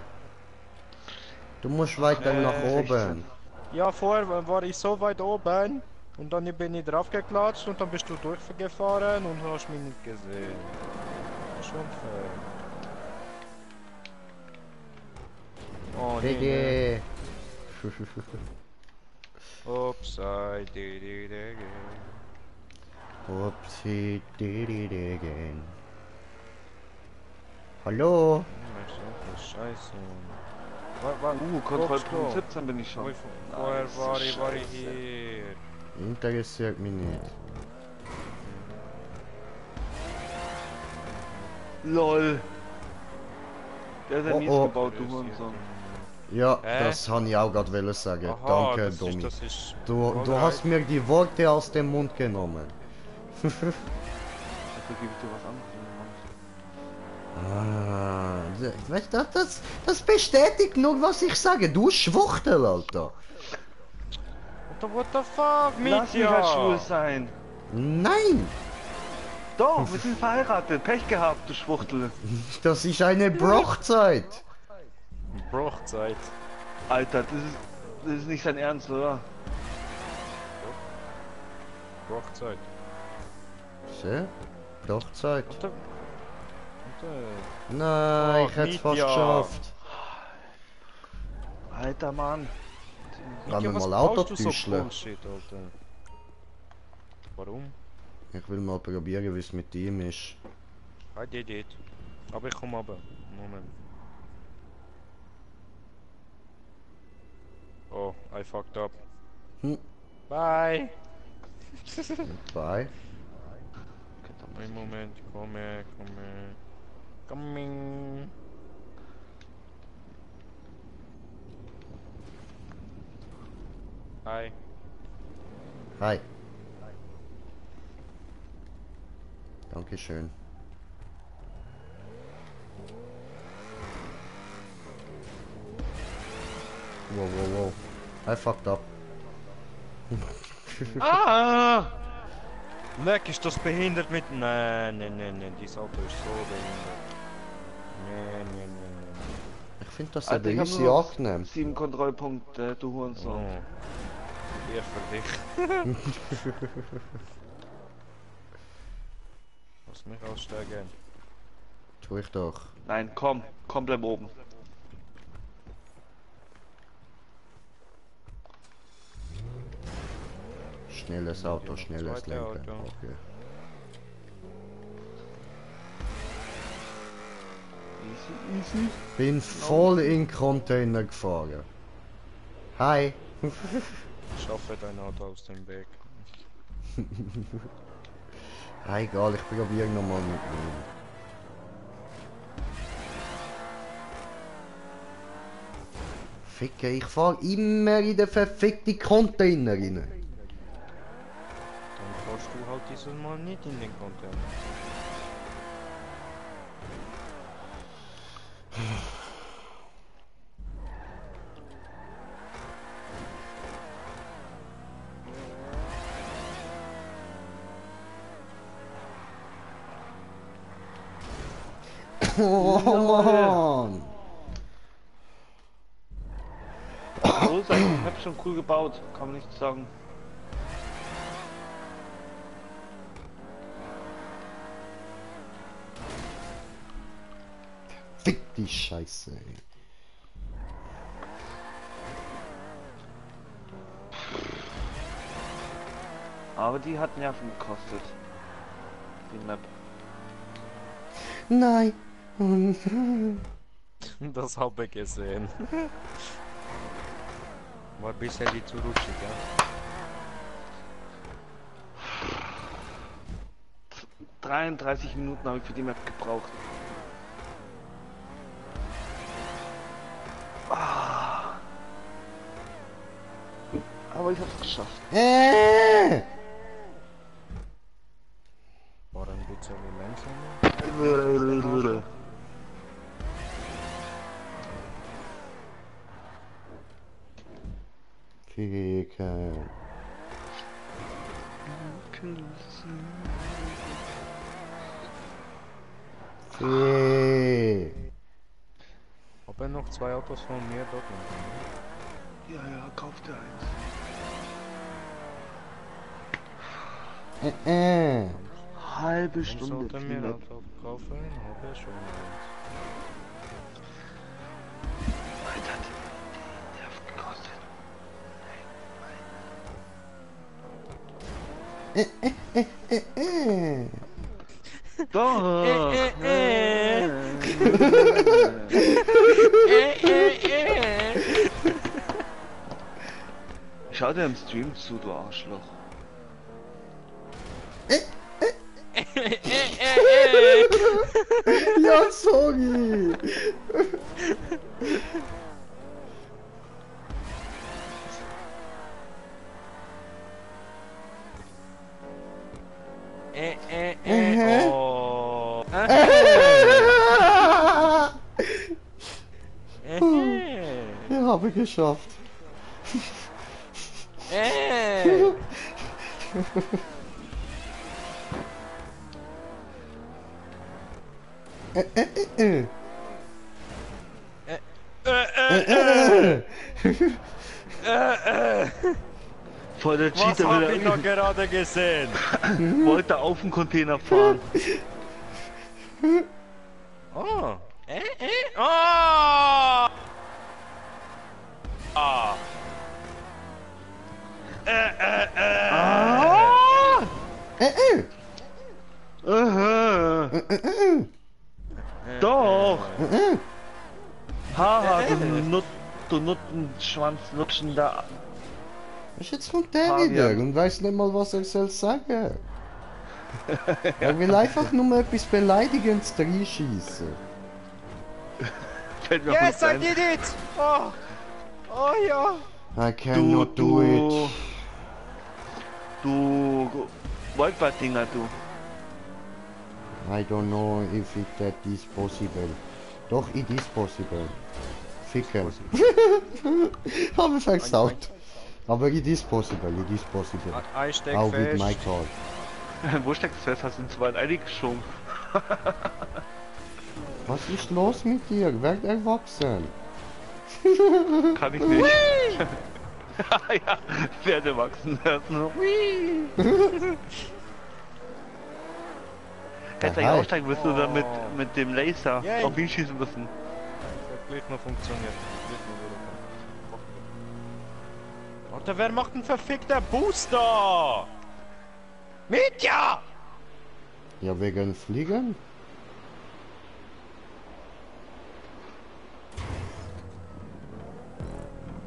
Speaker 1: Du musst weiter nach oben.
Speaker 2: 16.
Speaker 3: Ja, vorher war ich so weit oben und dann bin ich draufgeklatscht und dann bist du durchgefahren und hast mich nicht gesehen. Schon fair. Oh nee, nee.
Speaker 1: Digga.
Speaker 3: Ups, I did it again.
Speaker 1: Upsi, did it again. Hallo?
Speaker 3: Scheiße.
Speaker 2: Kontrollpunkt 17 bin ich schon.
Speaker 3: Vorher
Speaker 2: Nice,
Speaker 3: war ich
Speaker 2: Scheiße.
Speaker 3: hier.
Speaker 1: Interessiert mich nicht.
Speaker 2: LOL. Der ist ja
Speaker 1: Oh,
Speaker 2: mies
Speaker 1: oh.
Speaker 2: gebaut, du Hurensohn.
Speaker 1: Ja,
Speaker 3: Hä?
Speaker 1: das habe ich auch gerade sagen.
Speaker 3: Aha,
Speaker 1: Danke,
Speaker 3: das
Speaker 1: Domi.
Speaker 3: ist
Speaker 1: Du hast mir die Worte aus dem Mund genommen.
Speaker 2: Dafür gebe ich dir was anderes.
Speaker 1: Weißt du, das bestätigt nur, was ich sage. Du Schwuchtel, Alter.
Speaker 3: What the fuck,
Speaker 2: Lass mich halt schwul
Speaker 3: Mitya?
Speaker 2: sein.
Speaker 1: Nein,
Speaker 2: Doch, wir sind verheiratet. Pech gehabt, du Schwuchtel.
Speaker 1: das ist eine Brochzeit.
Speaker 3: Bruchzeit.
Speaker 2: Alter, das ist nicht sein Ernst, oder?
Speaker 3: Bruchzeit.
Speaker 1: Sieh? Brochzeit.
Speaker 3: What the...
Speaker 1: Nein,
Speaker 3: Ach,
Speaker 1: ich hätte es fast
Speaker 3: Mitya.
Speaker 1: geschafft.
Speaker 2: Alter Mann.
Speaker 1: Kann
Speaker 3: Ja,
Speaker 1: man
Speaker 3: was
Speaker 1: mal Auto
Speaker 3: baust du so
Speaker 1: tüscheln?
Speaker 3: Bullshit, Alter? Warum?
Speaker 1: Ich will mal probieren, wie es mit ihm ist.
Speaker 3: I did it. Aber ich komm runter. Moment. Oh, I fucked up.
Speaker 1: Hm.
Speaker 3: Bye!
Speaker 1: Bye.
Speaker 3: Ein Moment, komme. Coming! Hi.
Speaker 1: Hi. Dankeschön. Wow. I fucked up.
Speaker 2: Ah!
Speaker 3: Leck, ist das behindert mit... Nein, dieses Auto ist so behindert. Nee.
Speaker 1: Ich finde das
Speaker 2: Alter,
Speaker 1: eben
Speaker 2: ich hab
Speaker 1: easy
Speaker 2: nur noch
Speaker 1: angenehm.
Speaker 2: 7 Kontrollpunkte, du
Speaker 3: Oh.
Speaker 2: Hurensohn.
Speaker 3: Eher für dich. Lass mich aussteigen.
Speaker 1: Tu ich doch.
Speaker 2: Nein, komm, bleib oben.
Speaker 1: Schnelles Auto, schnelles
Speaker 3: Zweite
Speaker 1: Lenken.
Speaker 3: Auto.
Speaker 1: Okay.
Speaker 2: Easy.
Speaker 1: Bin voll in Container gefahren. Hi.
Speaker 3: Schaffe dein Auto aus dem Weg.
Speaker 1: Ah, egal, ich probiere nochmal mit ihm. Ficke, ich fahr immer in den verfickten Container rein.
Speaker 3: Dann fährst du halt dieses Mal nicht in den Container.
Speaker 1: Oh Mann!
Speaker 2: So ist eigentlich, ich hab schon cool gebaut, kann man nicht sagen.
Speaker 1: Fick die Scheiße, ey.
Speaker 2: Aber die hat Nerven gekostet. Die Map.
Speaker 1: Nein!
Speaker 3: Das habe ich gesehen. War ein bisschen zu rutschig, ja?
Speaker 2: 33 Minuten habe ich für die Map gebraucht. Ah. Aber ich hab's geschafft.
Speaker 3: War ein bisschen langsamer.
Speaker 1: Ficken.
Speaker 3: Habe noch 2 Autos von mir dort unten.
Speaker 2: Ja, ja, kauf dir eins. Halbe
Speaker 3: Ich
Speaker 2: Stunde
Speaker 3: sollte
Speaker 2: für die
Speaker 3: mir
Speaker 2: Map.
Speaker 3: Auto kaufen, habe ich schon eins.
Speaker 2: Alter, die Nerven gekostet. Doch! Schau dir im Stream zu, du Arschloch.
Speaker 1: Ja, sorry!
Speaker 3: Oh.
Speaker 1: Ja, habe ich geschafft.
Speaker 2: Voll der
Speaker 3: Was
Speaker 2: Cheater
Speaker 3: hab ich noch gerade gesehen?
Speaker 2: wollte auf den Container fahren.
Speaker 3: Oh. Oh. Ah.
Speaker 2: Doch! Haha, du Nuttenschwanz lutschender.
Speaker 1: Was jetzt kommt der
Speaker 2: Fabian.
Speaker 1: wieder und weiß nicht mal, was er soll sagen. Er will einfach nur etwas Beleidigendes reinschießen.
Speaker 2: Fällt mir
Speaker 3: Yes,
Speaker 2: auch
Speaker 3: I
Speaker 2: nichts
Speaker 3: did it! Oh. Oh ja.
Speaker 1: I cannot do it.
Speaker 2: Du Wolkbad-Dinger, du.
Speaker 1: I don't know if that is possible. Doch, it is possible. Ficken. Habe versaut. Aber it is possible, it is possible.
Speaker 3: I steck
Speaker 1: Auch with
Speaker 3: fest.
Speaker 1: my car.
Speaker 2: Wo steckst du fest? Hast du ihn zu weit eingeschoben?
Speaker 1: Was ist los mit dir? Werd erwachsen.
Speaker 2: Kann ich nicht. Ja, werde wachsen. Hätte ich
Speaker 1: Aha.
Speaker 2: aussteigen müssen oder mit dem Laser
Speaker 3: Yay.
Speaker 2: auf ihn schießen müssen.
Speaker 3: Hat gleich noch funktioniert. Warte, wer macht einen verfickter Booster? Mitja!
Speaker 1: Ja, wegen Fliegen?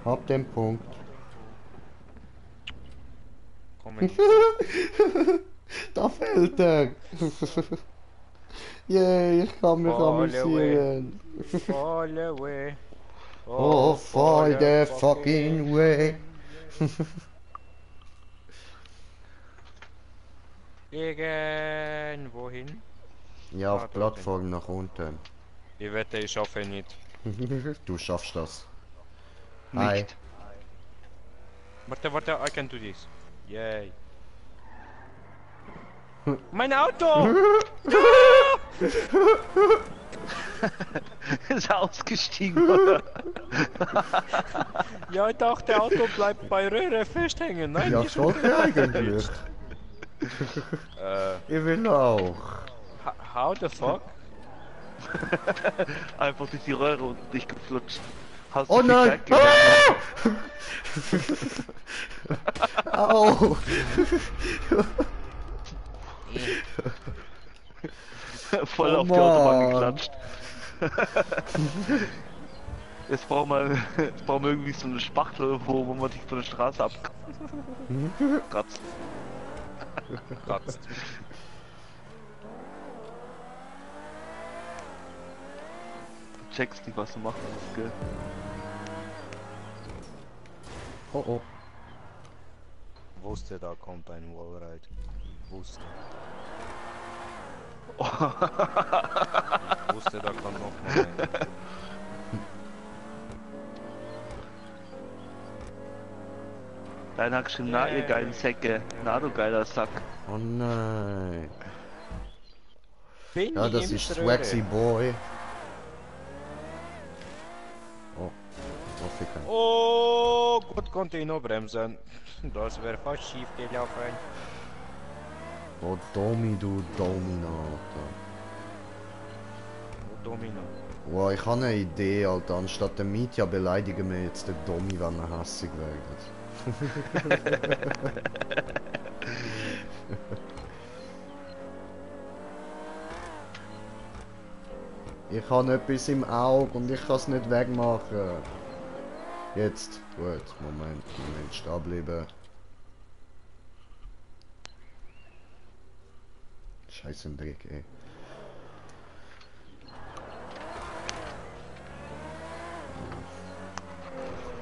Speaker 1: Hab den Punkt.
Speaker 3: Komm in.
Speaker 1: Da fällt er. Yay, ich kann mich amüsieren.
Speaker 3: Fall away.
Speaker 1: Oh, fall the fucking way.
Speaker 3: Irgendwohin.
Speaker 1: Ja, auf
Speaker 3: Ah,
Speaker 1: Plattform nach unten.
Speaker 3: Ich wette, ich schaffe nicht.
Speaker 1: Du schaffst das. Hi.
Speaker 2: Nicht.
Speaker 3: Warte, I can do this. Yay. Mein Auto!
Speaker 2: Ist er ausgestiegen, oder?
Speaker 3: Ja, ich dachte, Auto bleibt bei Röhre festhängen. Nein,
Speaker 1: Ja,
Speaker 3: nicht
Speaker 1: sollte eigentlich. Ich will auch.
Speaker 3: How the fuck?
Speaker 2: Einfach durch die Röhre und dich geflutscht. Hast
Speaker 1: Oh
Speaker 2: du viel
Speaker 1: nein!
Speaker 2: Zeit
Speaker 1: Ah! Au!
Speaker 2: Voll
Speaker 1: Oh
Speaker 2: auf die Autobahn
Speaker 1: Mann.
Speaker 2: geklatscht. Jetzt brauchen wir irgendwie so eine Spachtel, wo man dich von der Straße abkratzt.
Speaker 3: Kratzt.
Speaker 2: Du checkst nicht, was du machst, das ist Skill.
Speaker 1: Oh oh.
Speaker 3: Wusste, da kommt ein Wallride. Wusste. Ich wusste, da kann noch mal ein.
Speaker 2: Deiner hat geschrieben, na ihr geilen Säcke, na du geiler Sack.
Speaker 1: Oh nein.
Speaker 3: Bin
Speaker 1: Ja,
Speaker 3: ich
Speaker 1: das
Speaker 3: im
Speaker 1: ist
Speaker 3: Röhre.
Speaker 1: Swaxy Boy. Oh. Oh, ficken.
Speaker 3: Oh, gut konnte ich noch bremsen. Das wäre fast schief gelaufen.
Speaker 1: Oh, Domi, du Domina, Alter.
Speaker 3: Oh, Domino.
Speaker 1: Wow, ich habe eine Idee, Alter. Anstatt der Mietja beleidigen wir jetzt den Domi, wenn er hässig wird. Ich habe etwas im Auge und ich kann es nicht wegmachen. Jetzt. Gut, Moment, stehen bleiben. Scheiße im Dreck, ey.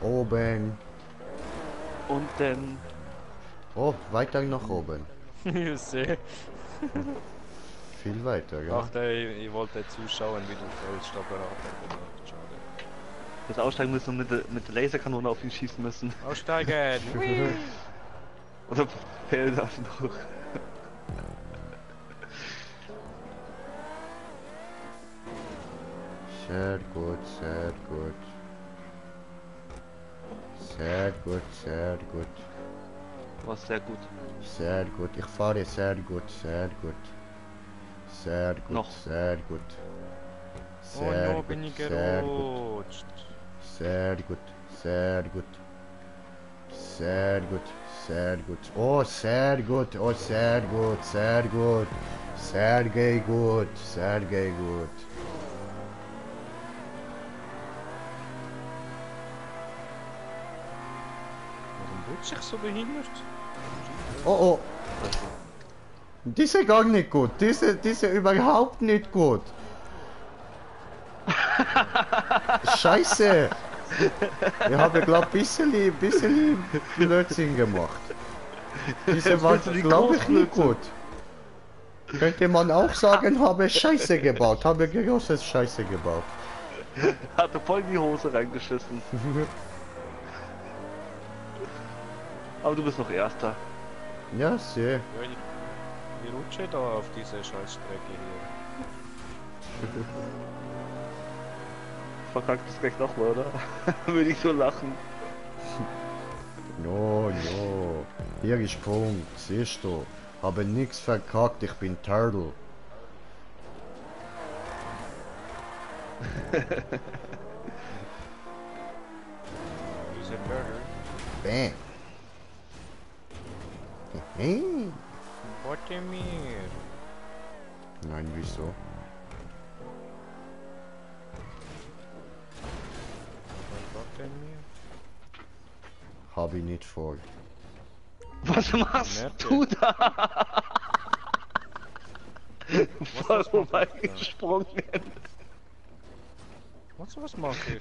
Speaker 1: Oben.
Speaker 2: Und dann...
Speaker 1: Oh, weiter nach oben.
Speaker 3: Ich sehe.
Speaker 1: Viel weiter,
Speaker 3: Ich
Speaker 1: ja.
Speaker 3: dachte, ich wollte zuschauen, wie du fällst, aber auch schade.
Speaker 2: Das aussteigen müssen und mit der Laserkanone auf ihn schießen müssen.
Speaker 3: Aussteigen!
Speaker 2: Oder fällt das noch?
Speaker 1: Sehr gut, sehr gut. Sehr gut, sehr gut.
Speaker 2: War sehr gut.
Speaker 1: Sehr gut. Ich fahre sehr gut, sehr gut. Sehr gut,
Speaker 2: Noch.
Speaker 1: sehr gut.
Speaker 3: Oh
Speaker 1: Sehr
Speaker 3: no,
Speaker 1: gut,
Speaker 3: bin ich
Speaker 1: sehr gut.
Speaker 3: gerutscht.
Speaker 1: Sehr gut, sehr gut. Sehr gut, sehr gut. Oh, sehr gut, oh, sehr gut, sehr gut. Sehr gut, sehr gut.
Speaker 3: Warum rutscht ich so behindert?
Speaker 1: Oh, oh. Diese gar nicht gut. Diese überhaupt nicht gut. Scheiße. Ich habe glaube bisschen Blödsinn gemacht. Diese war glaube ich nicht gut. Könnte man auch sagen, habe Scheiße gebaut. Habe großes Scheiße gebaut.
Speaker 2: Hatte voll in die Hose reingeschissen. Aber du bist noch Erster.
Speaker 1: Ja, sehr.
Speaker 3: Ja, ich rutsche da auf diese Scheißstrecke hier.
Speaker 2: Verkackt es gleich nochmal, oder? Würde ich so lachen.
Speaker 1: No, no. Hier ist Punkt. Siehst du. Habe nix verkackt. Ich bin Turtle.
Speaker 3: Diese Burger.
Speaker 1: Bam. Hey.
Speaker 3: Warte mir.
Speaker 1: Nein, wieso?
Speaker 3: Warte mir.
Speaker 1: Hab ich nicht vor.
Speaker 2: Was machst
Speaker 3: Merke.
Speaker 2: du da? Voll
Speaker 3: was macht er da?
Speaker 2: vorbeigesprungen.
Speaker 3: Was macht ihr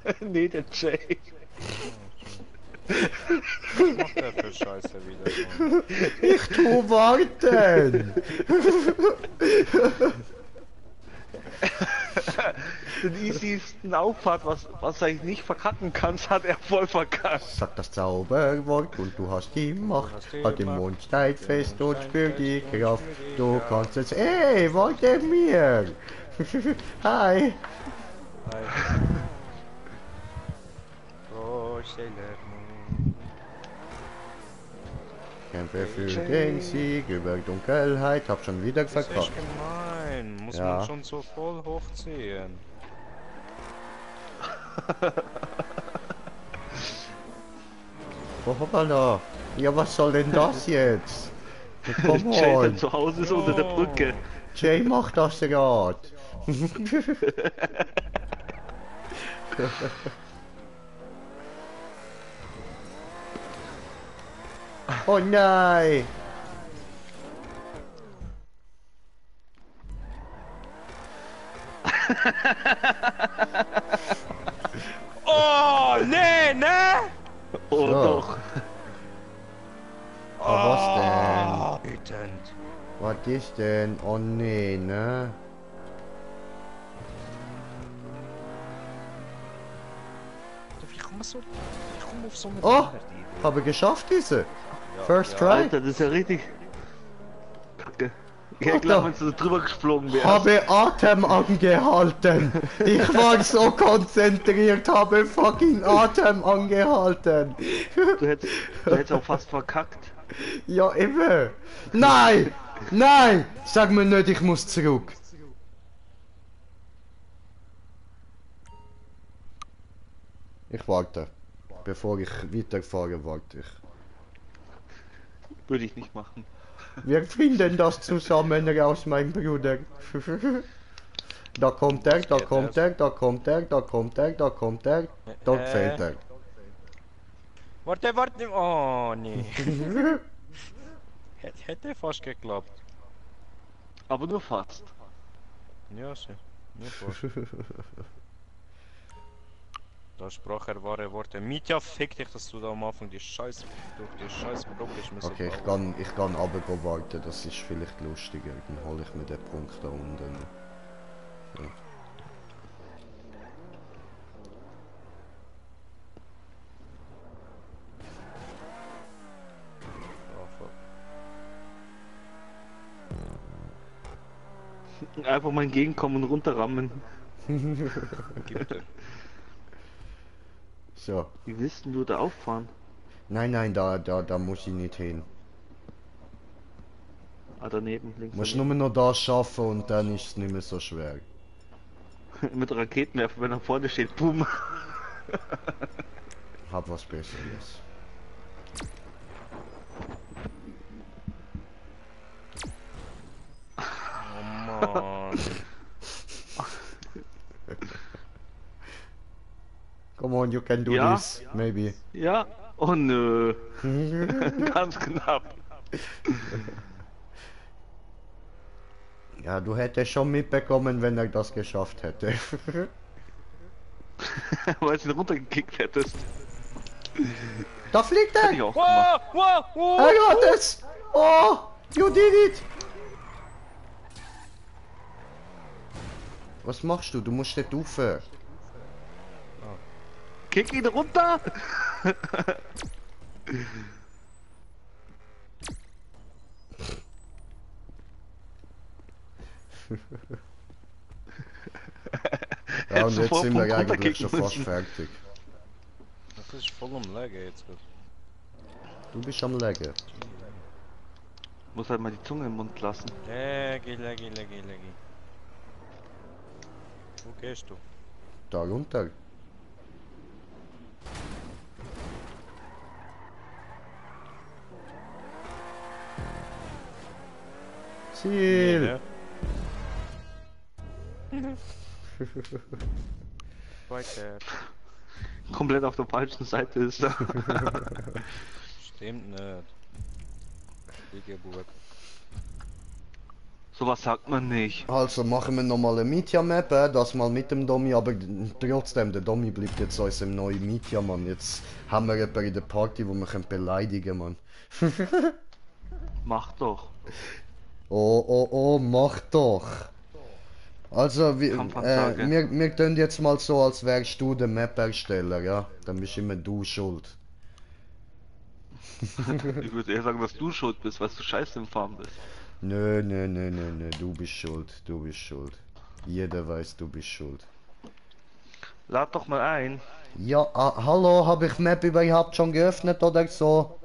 Speaker 3: da?
Speaker 2: Nee, der Jay.
Speaker 3: Was macht der für Scheiße wieder, Mann?
Speaker 1: Ich tu warten!
Speaker 2: Den easiesten Auffahrt, was du eigentlich nicht verkacken kannst, hat er voll verkackt.
Speaker 1: Sag das Zauberwort und du hast die Macht.
Speaker 3: hast die
Speaker 1: Halt den
Speaker 3: Macht.
Speaker 1: Mund steif fest und spür die
Speaker 3: und
Speaker 1: Kraft.
Speaker 3: spür die
Speaker 1: Du
Speaker 3: Kraft.
Speaker 1: kannst es. Ey, wollte mir! Hi!
Speaker 3: Hi. Oh, Sailor Moon.
Speaker 1: Kämpfe für den Sieg über Dunkelheit. Hab schon wieder
Speaker 3: Das
Speaker 1: verkackt.
Speaker 3: ist gemein. Muss
Speaker 1: Ja.
Speaker 3: man schon so voll hochziehen.
Speaker 1: Oh, hoppala. Ja, was soll denn das jetzt? Komm
Speaker 2: Jay, der
Speaker 1: on.
Speaker 2: zu Hause ist unter der Brücke.
Speaker 1: Jay macht das grad. Oh nein!
Speaker 3: Oh, nee, ne?
Speaker 2: Oh,
Speaker 1: So.
Speaker 2: doch.
Speaker 1: Ah, was denn?
Speaker 3: Wütend.
Speaker 1: Was ist denn? Oh nee, ne?
Speaker 3: Wie kommt man so... Wie kommt man auf so eine
Speaker 1: Oh!
Speaker 3: Idee?
Speaker 1: Habe geschafft diese. First
Speaker 3: ja.
Speaker 1: try.
Speaker 2: Alter, das ist ja richtig kacke. Ja,
Speaker 1: Alter.
Speaker 2: klar, wenn du drüber geflogen wärst.
Speaker 1: Habe Atem angehalten. Ich war so konzentriert, habe fucking Atem angehalten.
Speaker 2: Du hättest auch fast verkackt.
Speaker 1: Ja, eben. Nein! Nein! Sag mir nicht, ich muss zurück. Ich warte. Bevor ich weiterfahre, warte ich.
Speaker 2: Würde ich nicht machen.
Speaker 1: Wir finden das zusammen raus, mein Bruder. Da kommt er, da kommt er, da kommt er, da kommt er, da kommt er. Dort fällt er.
Speaker 3: Warte, warte. Oh, nee. Hätte fast geklappt.
Speaker 2: Aber nur fast.
Speaker 3: Ja, sie. Nur fast. Da sprach er wahre Worte. Mitya, fick dich, dass du da am Anfang die Scheiß durch die Scheiß Brücke müssen.
Speaker 1: Okay, ich kann aber warten, das ist vielleicht lustiger. Dann hole ich mir den Punkt da unten. So.
Speaker 3: Oh, fuck.
Speaker 2: Einfach mal entgegenkommen und runterrammen.
Speaker 3: Gibt er.
Speaker 1: So.
Speaker 2: Wie willst denn du da auffahren?
Speaker 1: Nein, da muss ich nicht hin.
Speaker 2: Ah, daneben, links.
Speaker 1: Muss nur noch das schaffen und dann ist es nicht mehr so schwer.
Speaker 2: daneben. Mit Raketenwerfer, wenn er vorne steht, boom.
Speaker 1: Hab was Besseres.
Speaker 3: Oh Mann.
Speaker 1: Come on, you can do
Speaker 2: Ja?
Speaker 1: this, maybe.
Speaker 2: Ja? Oh nö. Ganz knapp.
Speaker 1: Ja, du hättest schon mitbekommen, wenn er das geschafft hätte.
Speaker 2: Weil du ihn runtergekickt hättest.
Speaker 1: Da fliegt
Speaker 2: Hätte ich
Speaker 1: er!
Speaker 2: auch gemacht.
Speaker 3: Wow, wow, wow.
Speaker 1: Er hat es! Oh, you did it! Was machst du? Du musst nicht aufhören.
Speaker 2: Kick ihn runter!
Speaker 1: Ja, und
Speaker 2: Hättest du
Speaker 1: jetzt
Speaker 2: vor
Speaker 1: sind
Speaker 2: Punkt
Speaker 1: wir eigentlich
Speaker 2: runterkicken
Speaker 1: schon fast
Speaker 2: müssen.
Speaker 1: fertig.
Speaker 3: Das ist voll am Legen jetzt. Gut.
Speaker 1: Du bist am Legen.
Speaker 2: Muss halt mal die Zunge im Mund lassen.
Speaker 3: Leggy. Wo gehst du?
Speaker 1: Da runter. Ziel!
Speaker 3: Weiter.
Speaker 2: komplett auf der falschen Seite ist.
Speaker 3: Stimmt nicht. Liegeburg.
Speaker 2: Sowas sagt man nicht.
Speaker 1: Also machen wir nochmal eine Media-Map, das mal mit dem Domi, aber trotzdem, der Domi bleibt jetzt uns im neuen Media, Mann. Jetzt haben wir jemanden in der Party, wo wir können beleidigen, Mann.
Speaker 2: Mach doch.
Speaker 1: Oh, mach doch. Also,
Speaker 2: Kampfansage.
Speaker 1: wir tun jetzt mal so, als wärst du der Map-Ersteller, ja? Dann bist immer du schuld.
Speaker 2: Ich würde eher sagen, dass du schuld bist, weil du scheiße im Farm bist.
Speaker 1: Nö, du bist schuld, du bist schuld. Jeder weiß, du bist schuld.
Speaker 2: Lad doch mal ein.
Speaker 1: Ja, hallo, habe ich Map überhaupt schon geöffnet oder so?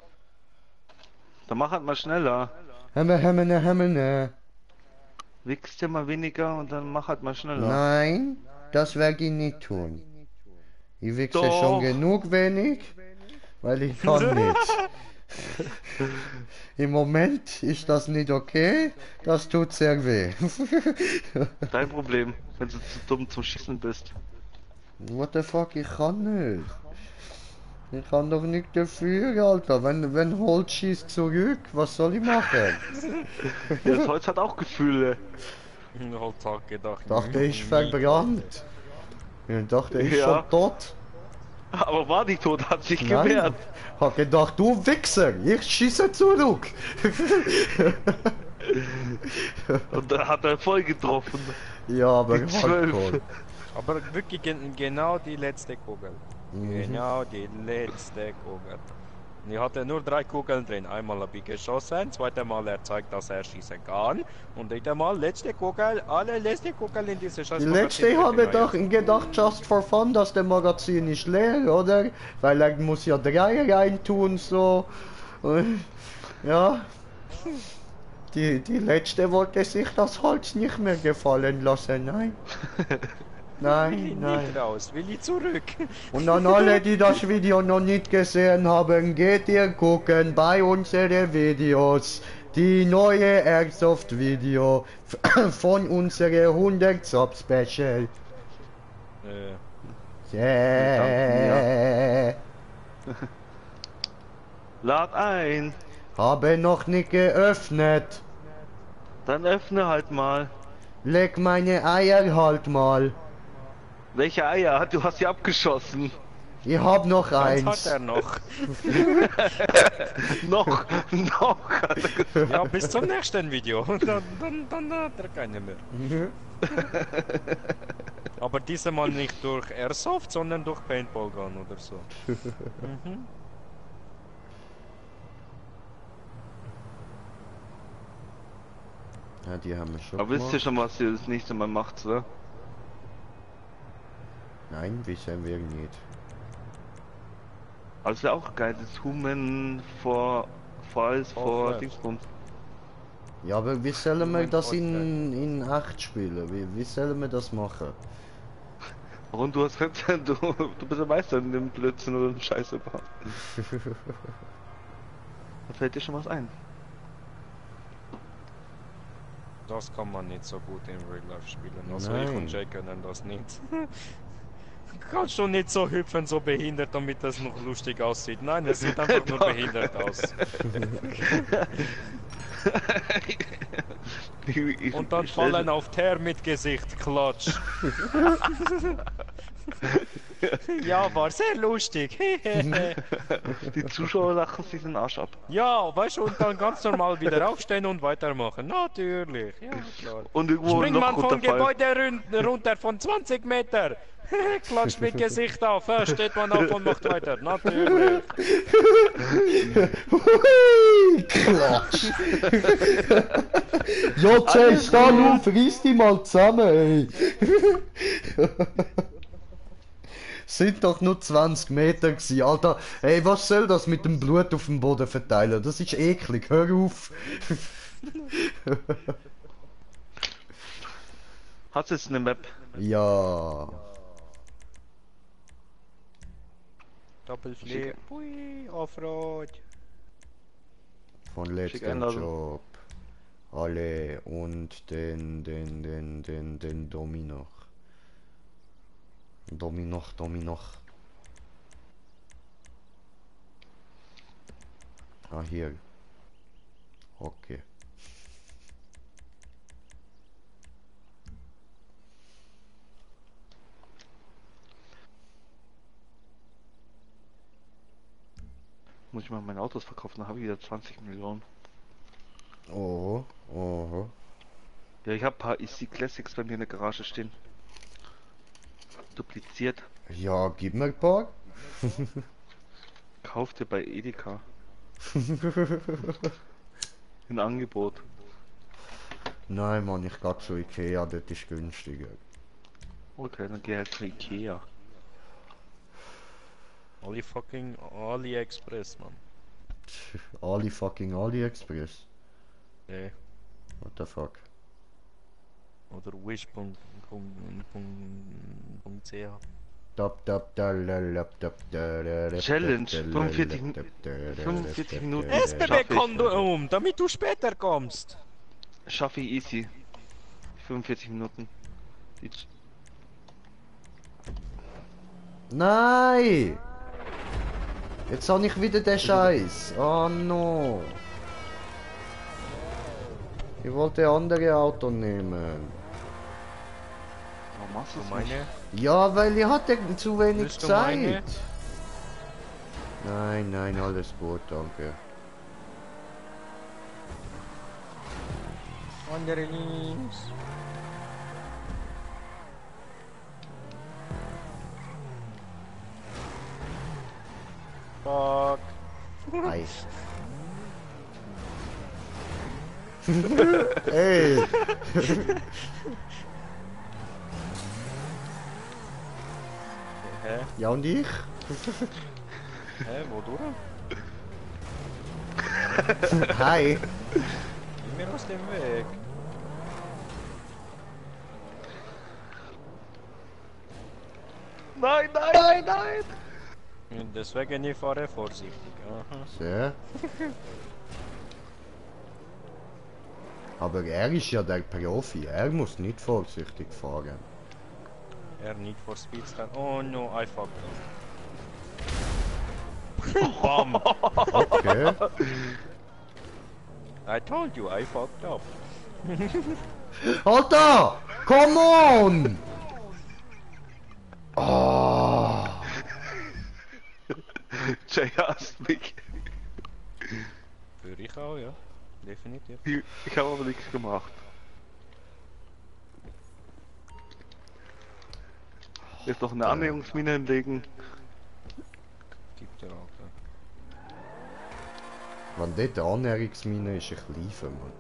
Speaker 2: Dann mach halt mal schneller.
Speaker 1: Hämmene.
Speaker 2: Wichst dir mal weniger und dann mach halt mal schneller.
Speaker 1: Nein, das werde ich nicht tun. Ich wichse
Speaker 2: Doch.
Speaker 1: schon genug wenig, weil ich kann nicht. Im Moment ist das nicht okay, das tut sehr weh.
Speaker 2: Dein Problem, wenn du zu dumm zum Schießen bist.
Speaker 1: What the fuck, ich kann nicht. Ich kann doch nicht dafür, Alter. Wenn Holz schießt zurück, was soll ich machen?
Speaker 2: Ja, das Holz hat auch Gefühle.
Speaker 3: Alltag gedacht.
Speaker 1: Dachte ich verbrannt. Ich dachte ich
Speaker 2: Ja.
Speaker 1: schon tot.
Speaker 2: Aber war nicht tot, hat sich
Speaker 1: Nein.
Speaker 2: gewehrt.
Speaker 1: Hab gedacht, du Wichser, ich schieße zurück.
Speaker 2: Und da hat er voll getroffen.
Speaker 1: Ja, aber
Speaker 2: Die 12.
Speaker 1: Hardcore.
Speaker 3: Aber wirklich genau die letzte Kugel.
Speaker 1: Mhm.
Speaker 3: Genau die letzte Kugel. Und ich hatte nur 3 Kugeln drin. Einmal habe ich geschossen, zweites Mal er zeigt, dass er schießen kann. Und drittes Mal letzte Kugel, allerletzte Kugel in diese scheiß
Speaker 1: Die letzte habe
Speaker 3: Magazin
Speaker 1: ich gedacht, just for fun, dass der Magazin ist leer, oder? Weil er muss ja 3 rein tun, so. Ja. Die letzte wollte sich das Holz nicht mehr gefallen lassen, nein.
Speaker 3: Will
Speaker 1: Nein,
Speaker 3: ich nicht raus, will ich zurück.
Speaker 1: Und an alle, die das Video noch nicht gesehen haben, geht ihr gucken bei unseren Videos. Die neue Airsoft-Video von unserer 100 Sub Special. Yeah.
Speaker 2: Lad ein.
Speaker 1: Habe noch nicht geöffnet.
Speaker 2: Dann öffne halt mal.
Speaker 1: Leg meine Eier halt mal.
Speaker 2: Welche Eier? Du hast sie abgeschossen.
Speaker 1: Ich hab noch
Speaker 3: Was
Speaker 1: eins.
Speaker 3: hat er noch?
Speaker 2: noch. Hat er gesagt.
Speaker 3: Ja, bis zum nächsten Video. Dann hat er keine mehr. Aber diesmal nicht durch Airsoft, sondern durch Paintball Gun oder so. Mhm.
Speaker 1: Ja, die haben wir schon
Speaker 2: Aber wisst ihr
Speaker 1: gemacht.
Speaker 2: schon, was ihr das nächste Mal macht, oder?
Speaker 1: Nein, wissen wir nicht.
Speaker 2: Aber es wäre auch geil, das Human vor
Speaker 3: Flash.
Speaker 2: Dingsbums.
Speaker 1: Ja, aber wie sollen wir
Speaker 3: Moment,
Speaker 1: das
Speaker 3: okay.
Speaker 1: in 8 spielen? Wie sollen wir das machen?
Speaker 2: Und du hast gesagt, du bist der Meister in dem Blödsinn oder Scheiße bauen. Da fällt dir schon was ein.
Speaker 3: Das kann man nicht so gut in Real Life spielen. Also ich
Speaker 1: Nein.
Speaker 3: und Jay können das nicht. Kannst du nicht so hüpfen, so behindert, damit das noch lustig aussieht. Nein, es sieht einfach nur
Speaker 2: Doch.
Speaker 3: behindert aus. Und dann fallen auf Teer mit Gesicht, klatsch. Ja, war sehr lustig.
Speaker 2: Die Zuschauer lachen sich den Arsch ab.
Speaker 3: Ja, weißt du, und dann ganz normal wieder aufstehen und weitermachen. Natürlich, ja klar.
Speaker 2: Und irgendwo
Speaker 3: Springt
Speaker 2: noch
Speaker 3: man von
Speaker 2: runterfallen.
Speaker 3: Gebäude runter von 20 Meter. Klatscht mit Gesicht auf, steht man auf und macht weiter. Natürlich.
Speaker 1: Hui, Klatsch! Ja, Jay, steh auf, reiss dich mal zusammen, ey! Sind doch nur 20 Meter gewesen, Alter. Ey, was soll das mit dem Blut auf dem Boden verteilen? Das ist eklig, hör auf!
Speaker 2: Hat's jetzt eine Map?
Speaker 1: Ja.
Speaker 3: Doppelflip. Hui, Offroad.
Speaker 1: Von
Speaker 2: Schick
Speaker 1: letztem
Speaker 2: Einladung.
Speaker 1: Job. Alle und den Domi noch. Domi noch. Ah, hier. Okay.
Speaker 2: Muss ich mal meine Autos verkaufen, dann habe ich wieder 20 Millionen.
Speaker 1: Oh, oh.
Speaker 2: Ja, ich habe ein paar EC Classics bei mir in der Garage stehen. Dupliziert.
Speaker 1: Ja, gib mir ein paar.
Speaker 2: Kauft ihr bei Edeka. In Angebot.
Speaker 1: Nein, Mann, ich geh zu Ikea, das ist günstiger.
Speaker 2: Okay, dann geh halt zu Ikea.
Speaker 3: AliExpress, Mann.
Speaker 1: Ali fucking AliExpress.
Speaker 3: Nee.
Speaker 1: What the fuck?
Speaker 3: Oder wish.ch.
Speaker 2: Challenge, 45 Minuten.
Speaker 3: SBB-Kondom, damit du später kommst.
Speaker 2: Schaffe ich easy. 45 Minuten. Die
Speaker 1: Nein! Jetzt habe ich wieder den Scheiß. Oh no. Ich wollte andere Auto nehmen.
Speaker 2: Warum machst du
Speaker 3: Du
Speaker 2: das nicht?
Speaker 3: meine?
Speaker 1: Ja, weil ich hatte zu wenig
Speaker 3: Willst du meine?
Speaker 1: Zeit. Nein, nein, alles gut, danke.
Speaker 3: Andere links. Fuck.
Speaker 1: Ei. Ey!
Speaker 3: Hä?
Speaker 1: Ja und ich?
Speaker 3: Hä, wodurch?
Speaker 1: Hi!
Speaker 3: Geh mir aus dem Weg.
Speaker 2: Nein, nein, nein, nein!
Speaker 3: Deswegen ich fahre vorsichtig. Aha.
Speaker 1: Sehr. Aber er ist ja der Profi, er muss nicht vorsichtig fahren.
Speaker 3: Er Need for Speed Star. Oh no, I fucked up. Bam!
Speaker 1: Okay.
Speaker 3: I told you I fucked up.
Speaker 1: Alter! Come on! Oh.
Speaker 2: Jay hasst mich.
Speaker 3: Für ich auch, ja. Definitiv.
Speaker 2: Ich habe aber nichts gemacht. Jetzt noch eine Annäherungsmine hinlegen.
Speaker 3: Gibt ja auch.
Speaker 1: Wenn dort eine Annäherungsmine ist, ich liefere, Mann.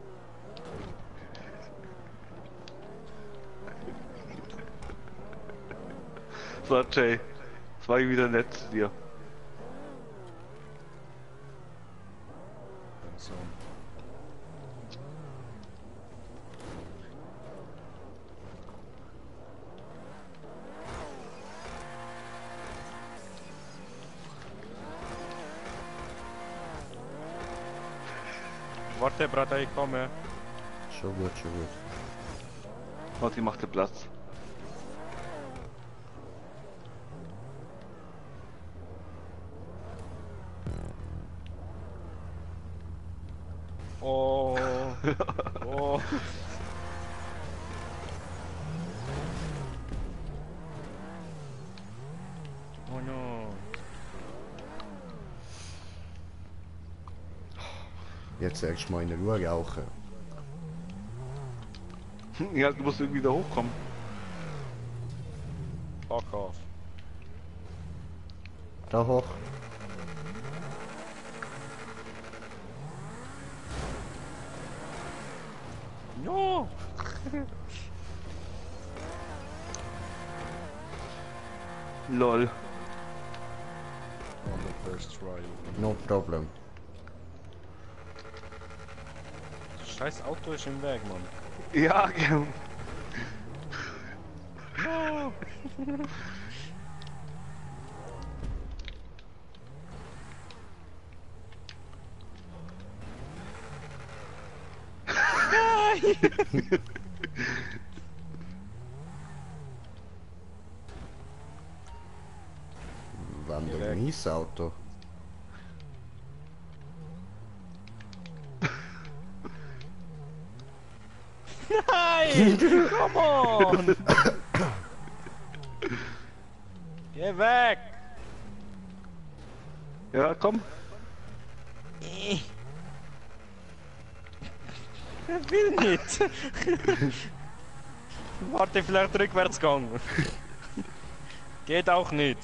Speaker 2: So, Jay. Das war wieder nett zu dir.
Speaker 3: So. Warte, Brata, ich komme.
Speaker 1: Schon gut, schon gut.
Speaker 2: Warte, ich mach dir Platz.
Speaker 3: Oh. Oh. Oh no.
Speaker 1: Jetzt erst mal in Ruhe rauchen.
Speaker 2: Ja, du musst irgendwie da hochkommen.
Speaker 3: Fuck off.
Speaker 1: Da hoch.
Speaker 3: No!
Speaker 2: Lol.
Speaker 3: On the first try.
Speaker 1: No problem.
Speaker 3: Scheiß Auto ist im Weg, Mann.
Speaker 2: Ja, gern.
Speaker 3: No!
Speaker 1: Wann
Speaker 3: Geh
Speaker 1: denn
Speaker 3: weg.
Speaker 1: mein Auto?
Speaker 3: nicht! Come on! Geh weg!
Speaker 2: Ja, komm.
Speaker 3: Ich will nicht! Warte, vielleicht Rückwärtsgang. Geht auch nicht.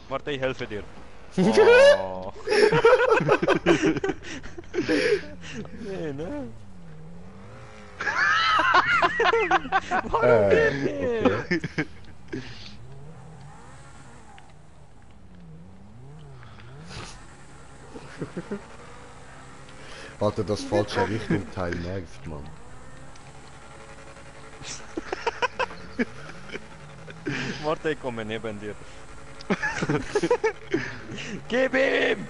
Speaker 3: Warte, ich helfe dir. Oh. Nee, ne? Warum geht nicht?
Speaker 1: Okay. Warte, das falsche Richtung-Teil nervt, Mann.
Speaker 3: Warte, ich komme neben dir. Gib ihm!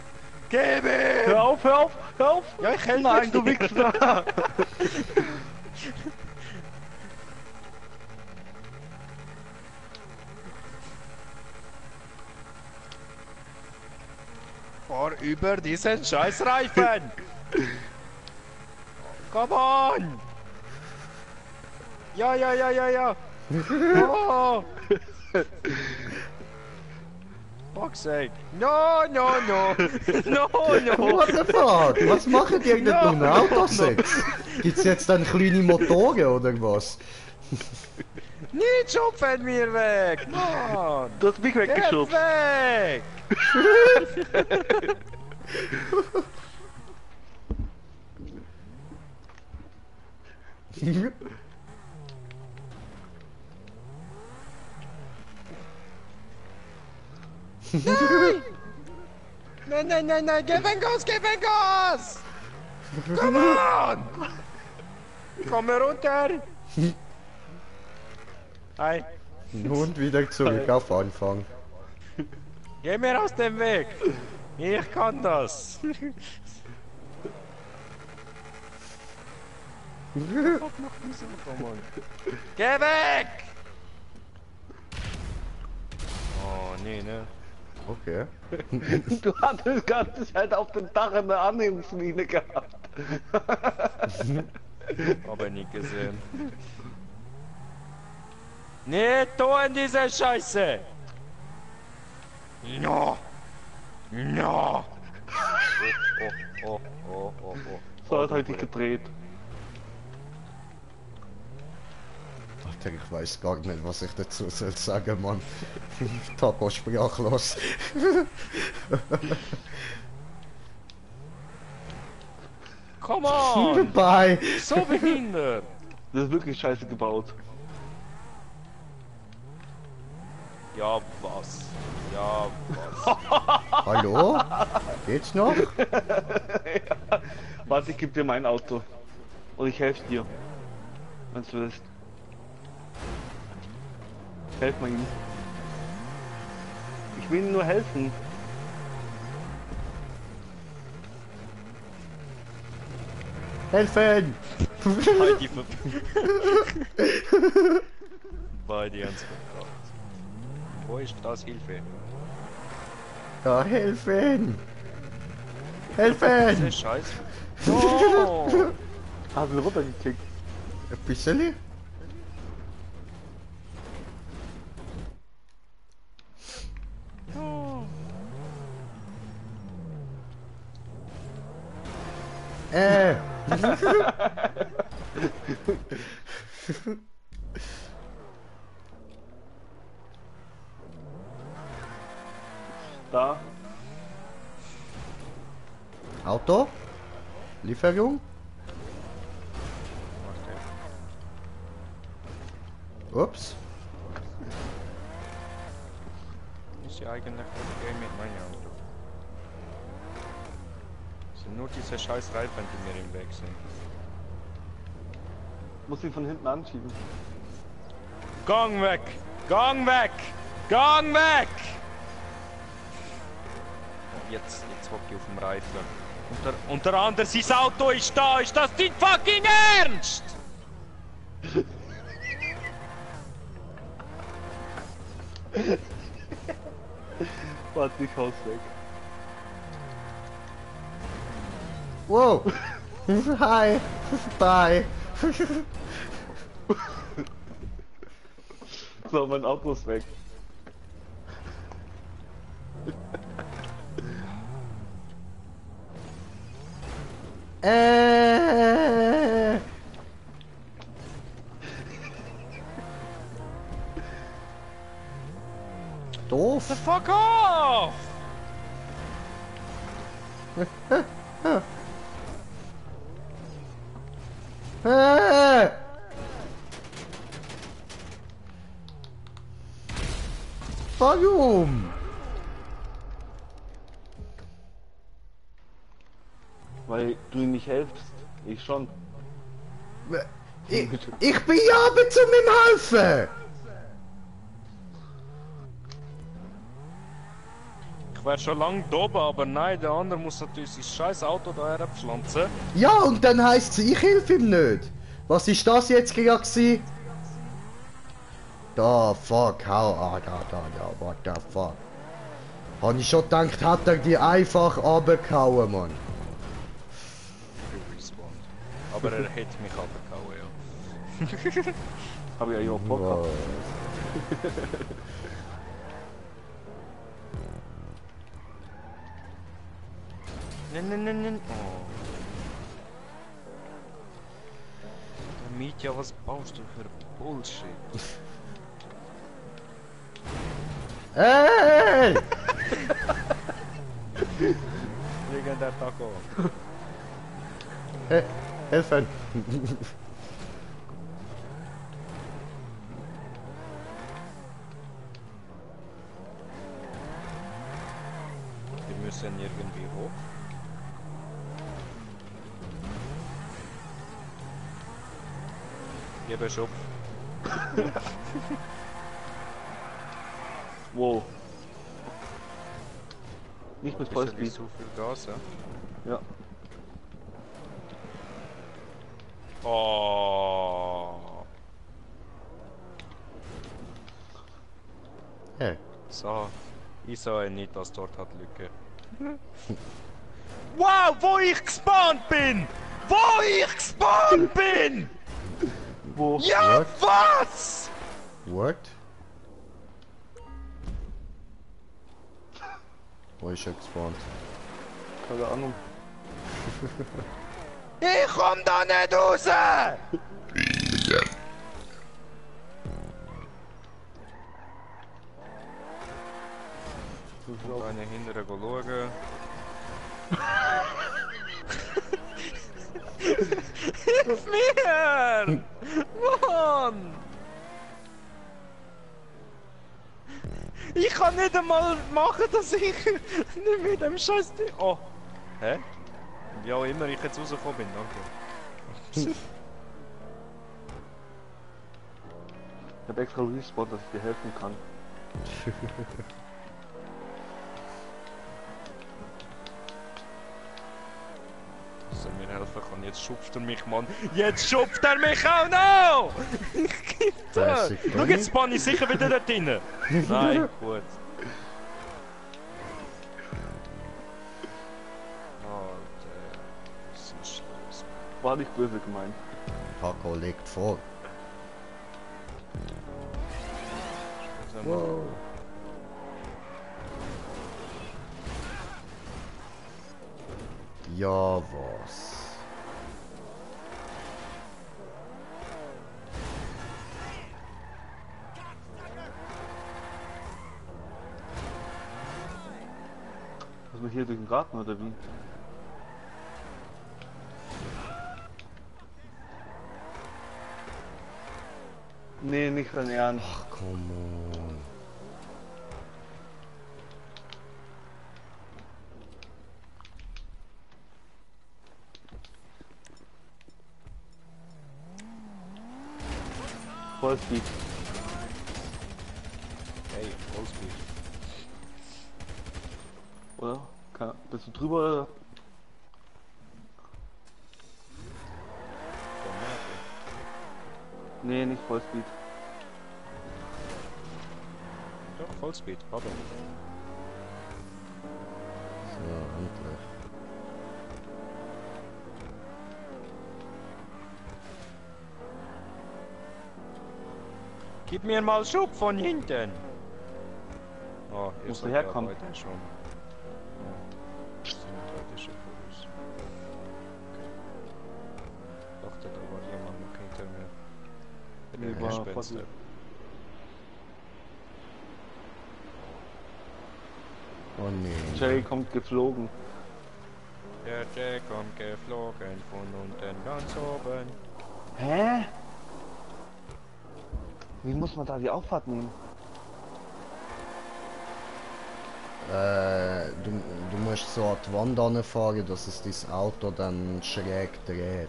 Speaker 3: Gib ihm!
Speaker 2: Hör auf, hör auf, hör auf!
Speaker 3: Ja, ich helfe
Speaker 2: Nein, du
Speaker 3: dir.
Speaker 2: Wichser!
Speaker 3: Fahr über diesen Scheißreifen! Come on! Ja, ja, ja, ja, ja! Oh! Fuck's sake! No, no, no! No, no!
Speaker 1: What the fuck? Was machen die eigentlich
Speaker 3: No,
Speaker 1: mit einem Autositz? Gibt's jetzt dann kleine Motoren oder was?
Speaker 3: Nicht schupfen mir weg! Mann!
Speaker 2: Du hast mich
Speaker 3: Geht
Speaker 2: weggeschubst.
Speaker 3: weg! Nein, nein, nein, nein! Gib ein Gas, gib ein Gas! Come on! Komm runter! Hi!
Speaker 1: Und wieder zurück auf Anfang.
Speaker 3: Geh mir aus dem Weg! Ich kann das! Geh weg! Oh, nee, ne?
Speaker 1: Okay.
Speaker 2: Du hattest die ganze Zeit auf dem Dach eine Annehmungsmine gehabt.
Speaker 3: Aber nie gesehen. Nee, tun diese Scheiße! No! No! Oh.
Speaker 2: So hat halt dich gedreht.
Speaker 1: Alter, ich weiß gar nicht, was ich dazu soll sagen, Mann. Taco sprachlos.
Speaker 3: Come on!
Speaker 1: Bye!
Speaker 3: So behindert!
Speaker 2: Das ist wirklich scheiße gebaut.
Speaker 3: Ja, was? Ja, was?
Speaker 1: Hallo? Geht's noch?
Speaker 2: Warte, ich geb dir mein Auto. Und ich helfe dir. Wenn du willst. Helf mal ihm. Ich will ihm nur helfen.
Speaker 1: Helfen!
Speaker 3: Halt die Bei dir ans Verkauft. Wo ist das Hilfe?
Speaker 1: Ja, helfen! Helfen!
Speaker 3: Diese Scheiß. No!
Speaker 2: Hast du ihn runtergekickt?
Speaker 1: Ein bisschen?
Speaker 3: No!
Speaker 2: Da.
Speaker 1: Auto? Lieferung? Ups.
Speaker 3: Ist ja eigentlich okay mit meinem Auto. Es sind nur diese scheiß Reifen, die mir im Weg sind.
Speaker 2: Muss ihn von hinten anschieben.
Speaker 3: Gang weg! Gang weg! Gang weg! Jetzt hock ich auf dem Reifen. Unter anderem sein Auto ist da! Ist das dein fucking Ernst?
Speaker 2: Warte, ich haus weg.
Speaker 1: Wow! Hi! Bye!
Speaker 2: So, mein Auto ist weg.
Speaker 1: Äh. Doof.
Speaker 3: Fuck off!
Speaker 1: Äh. Warum?
Speaker 2: Weil du ihm nicht helfst. Ich schon.
Speaker 1: Ich bin ja aber zu ihm helfen.
Speaker 3: Ich wär schon lange da oben, aber nein, der andere muss natürlich sein scheiß Auto da herpflanzen.
Speaker 1: Ja, und dann heisst es, ich helfe ihm nicht. Was ist das jetzt gewesen? Da, fuck, hau, da, what the fuck. Hab ich schon gedacht, hat er die einfach runtergehauen, Mann.
Speaker 3: Respawned. Aber er hätte mich abgehauen, ja.
Speaker 2: Hab ich ja auch Bock gehabt.
Speaker 3: Nein. Oh. Mietja, was baust du für Bullshit?
Speaker 1: Hey!
Speaker 3: Wegen der Taco.
Speaker 1: Helfen!
Speaker 3: Wir müssen irgendwie hoch. Gebe Schub.
Speaker 2: Wow. Nicht mit
Speaker 3: Ist ja
Speaker 2: Vollspeed.
Speaker 3: nicht so viel Gas, ja?
Speaker 2: Ja.
Speaker 3: Oh.
Speaker 1: Hey.
Speaker 3: So. Ich sah nicht, dass dort hat Lücke. Wow, wo ich gespawnt bin! Wo ich gespawnt bin!
Speaker 2: Wo?
Speaker 3: Ja,
Speaker 1: What?
Speaker 3: was?
Speaker 1: What? Wo ist er gespawnt?
Speaker 2: Keine Ahnung.
Speaker 3: Ich komm da nicht raus! Ich muss eine hintere schauen. Hilf mir! Mann! Ich kann nicht einmal machen, dass ich nicht mit dem Scheiß. Oh! Hä? Wie auch immer ich jetzt rausgekommen bin, danke.
Speaker 2: Ich hab extra respawned, dass ich dir helfen kann.
Speaker 3: Soll mir helfen kann, jetzt schupft er mich, Mann. Jetzt schupft er mich auch noch!
Speaker 1: Classic
Speaker 3: Schau, jetzt spann ich sicher wieder dort drinnen. Nein, gut. Alter, was ist los?
Speaker 2: War nicht böse gemeint.
Speaker 1: Taco legt vor.
Speaker 3: Wow.
Speaker 1: Ja, was?
Speaker 2: Muss man hier durch den Garten oder wie? Nee, nicht dein Ernst.
Speaker 1: Ach, come on.
Speaker 2: Vollspeed.
Speaker 3: Hey, Vollspeed.
Speaker 2: Oder? Bist du drüber oder? Nee, nicht Vollspeed.
Speaker 3: Doch, Vollspeed, pardon.
Speaker 1: So, endlich.
Speaker 3: Gib mir mal Schub von hinten! Oh, ihr
Speaker 2: Musst du
Speaker 3: seid
Speaker 2: herkommen.
Speaker 3: ja beide schon. Ja. Das sind beide schon vor uns. Okay. Dachte, da war jemand noch hinter mir.
Speaker 2: Nee,
Speaker 3: Der
Speaker 2: war vor
Speaker 3: Gespenster.
Speaker 2: dir.
Speaker 1: Oh nee.
Speaker 2: Jay kommt geflogen.
Speaker 3: Der Jack kommt geflogen von unten ganz oben.
Speaker 2: Hä? Wie muss man da die Auffahrt nehmen?
Speaker 1: Du musst so an die Wand anfahren, dass es dein Auto dann schräg dreht.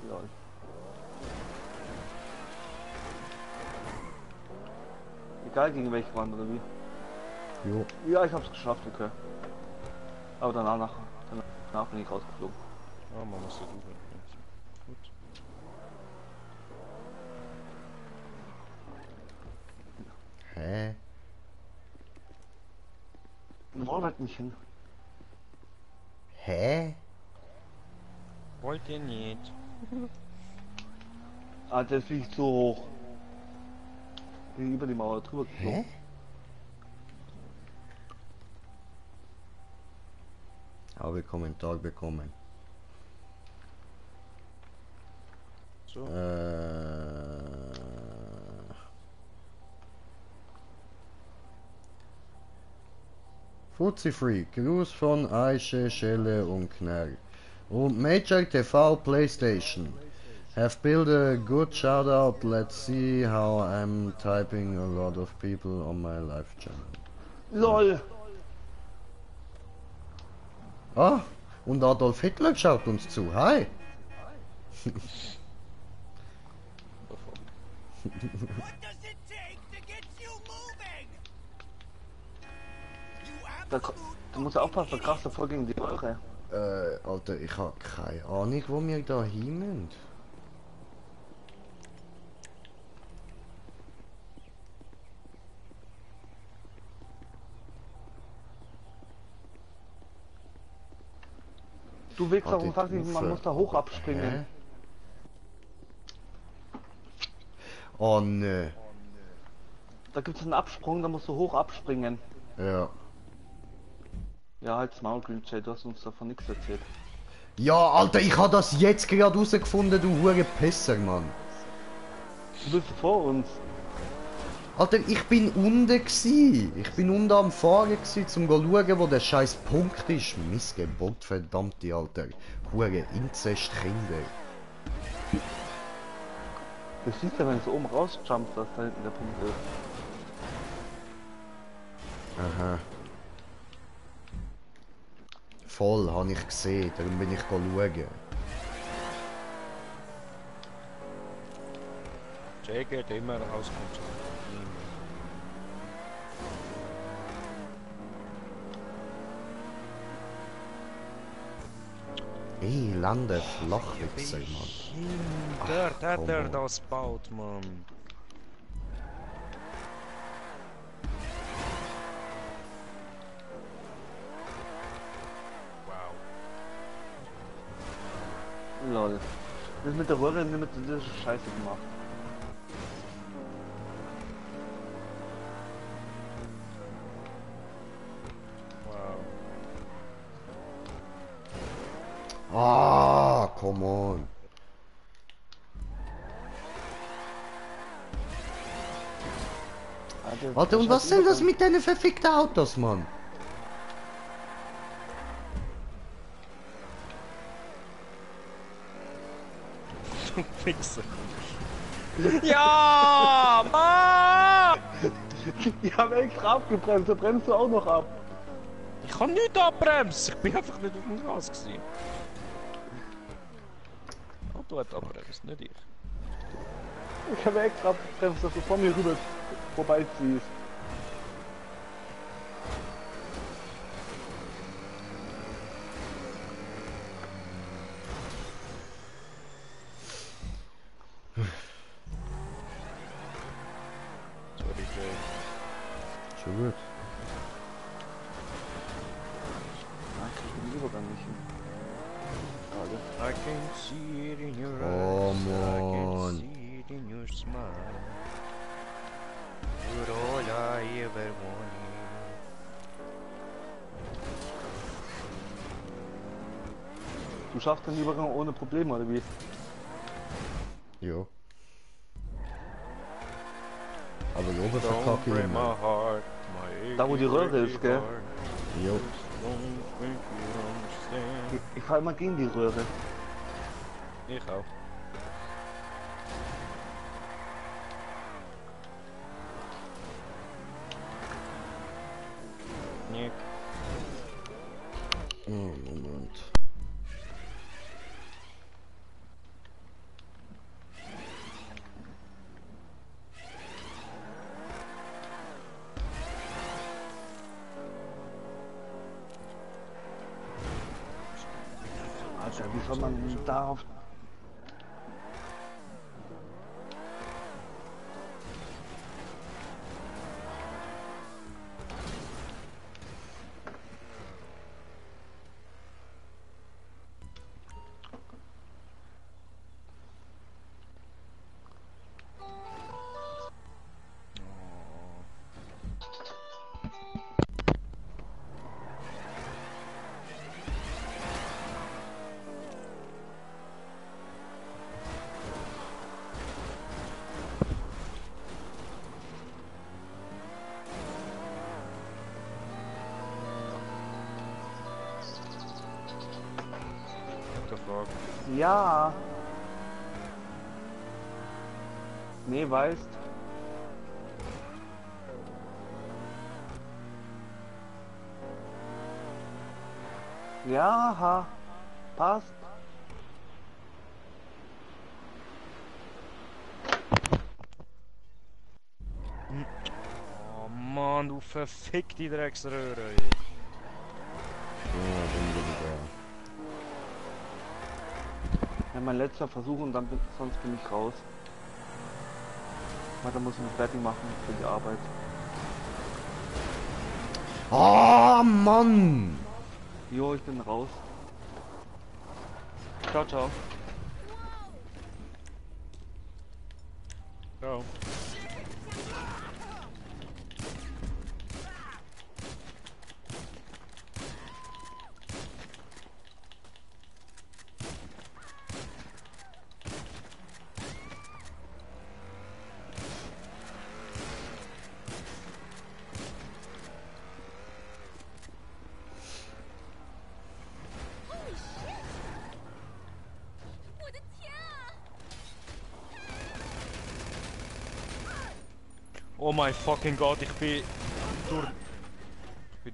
Speaker 2: Lol. Egal gegen welche Wand oder wie.
Speaker 1: Jo.
Speaker 2: Ja, ich hab's geschafft, okay. Aber danach bin ich rausgeflogen.
Speaker 3: Ah, man muss ja rüber. Gut.
Speaker 1: Hä?
Speaker 2: Wo halt nicht hin?
Speaker 1: Hä?
Speaker 3: Wollt ihr nicht?
Speaker 2: Ah, der fliegt so hoch. Bin über die Mauer drüber geflogen.
Speaker 1: Hä? Habe ich Kommentar bekommen.
Speaker 3: So.
Speaker 1: Fuzzy Freak, Gruß von Aische, Schelle und Knell. Und Major TV PlayStation. Have built a good shout out. Let's see how I'm typing a lot of people on my live channel.
Speaker 2: LOL!
Speaker 1: Ah, und Adolf Hitler schaut uns zu. Hi!
Speaker 5: What does it take to get you moving? You
Speaker 2: Da, du musst aufpassen, da krass voll gegen die Röhre.
Speaker 1: Alter, ich hab keine Ahnung, wo wir da hin müssen.
Speaker 2: Du wächst
Speaker 1: Ah,
Speaker 2: auch
Speaker 1: die
Speaker 2: und sagst, man
Speaker 1: Ufer.
Speaker 2: muss da hoch abspringen.
Speaker 1: Hä? Oh ne.
Speaker 2: Da gibt es einen Absprung, da musst du hoch abspringen.
Speaker 1: Ja.
Speaker 2: Ja, halt's Maul, Green Jay, du hast uns davon nichts erzählt.
Speaker 1: Ja, Alter, ich hab das jetzt gerade rausgefunden, du hure Pisser, Mann.
Speaker 2: Du bist vor uns.
Speaker 1: Alter, ich bin unten gsi. Ich bin unten am Fahren gsi, zum go schauen, wo der scheiß Punkt ist. Missgebot, verdammte Alter. Hure Inzestkinder.
Speaker 2: Du siehst ja, wenn du oben rausjumpst, dass da hinten der Punkt ist.
Speaker 1: Aha. Voll, habe ich gesehen, darum bin ich schauen.
Speaker 3: Jay geht immer aus Kontrolle.
Speaker 1: Ey, lande Flachwitzer, Mann.
Speaker 3: Dort hat
Speaker 1: komm
Speaker 3: er
Speaker 1: on.
Speaker 3: das baut, Mann. Wow.
Speaker 2: Lol. Das mit der Röhre mit das ist scheiße gemacht.
Speaker 3: Wow.
Speaker 1: Ah, come on. Alter, und was soll das mit deinen verfickten Autos, Mann?
Speaker 3: Du Wichser. Ja, Mann!
Speaker 2: Ich habe extra abgebremst, da bremst du auch noch ab.
Speaker 3: Ich kann nicht abbremsen, ich bin einfach nicht auf dem Gas gewesen. Oh, du hast abbremst, nicht ich.
Speaker 2: Ich habe extra abgebremst, dass du vor mir rüber vorbeiziehst.
Speaker 3: Sorry, Jay.
Speaker 1: Schon gut.
Speaker 2: Nein, ich krieg den Übergang nicht hin. Schade.
Speaker 3: I can see it in your
Speaker 1: Oh,
Speaker 3: eyes. I
Speaker 1: Mann.
Speaker 3: can see it in is mine. You're all I ever wanted.
Speaker 2: Du schaffst den Übergang ohne Probleme, oder wie?
Speaker 1: Jo. Aber die oben
Speaker 3: Don't
Speaker 1: verkacke ich
Speaker 3: break my
Speaker 1: immer.
Speaker 3: heart, my
Speaker 2: Da, wo die Röhre
Speaker 3: achy,
Speaker 2: ist, gell?
Speaker 3: heart.
Speaker 1: Jo.
Speaker 3: Don't think you understand.
Speaker 2: Ich fall mal gegen die Röhre.
Speaker 3: Ich auch. Nee.
Speaker 1: Oh, Moment.
Speaker 2: Alter, wie soll man darauf...
Speaker 3: What the fuck?
Speaker 2: Ja. Nee, weißt. Ja, ha. Passt.
Speaker 3: Oh Mann, du verfickte Drecksröhre. ey.
Speaker 1: Ja, bin wieder
Speaker 2: Ja, mein letzter Versuch und dann sonst bin ich raus. Weil dann muss ich mich fertig machen für die Arbeit.
Speaker 1: da. Oh, Mann!
Speaker 2: Jo, ich bin raus. Ciao, ciao.
Speaker 3: Ciao. Oh mein fucking Gott, ich bin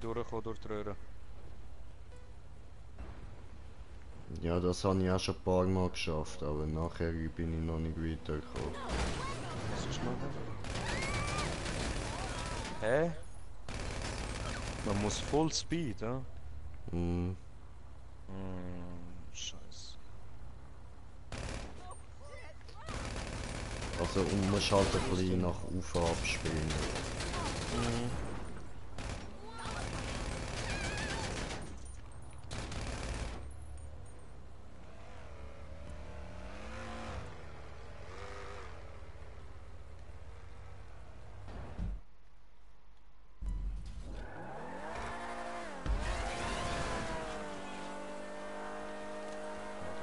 Speaker 3: durchgekommen durch die Röhre.
Speaker 1: Ja, das habe ich auch schon ein paar Mal geschafft, aber nachher bin ich noch nicht weitergekommen.
Speaker 3: Was ist noch? Hä? Man muss Full Speed, ja?
Speaker 1: Hm.
Speaker 3: Scheiße.
Speaker 1: Also, und man halt ein bisschen nach Ufer abspielen.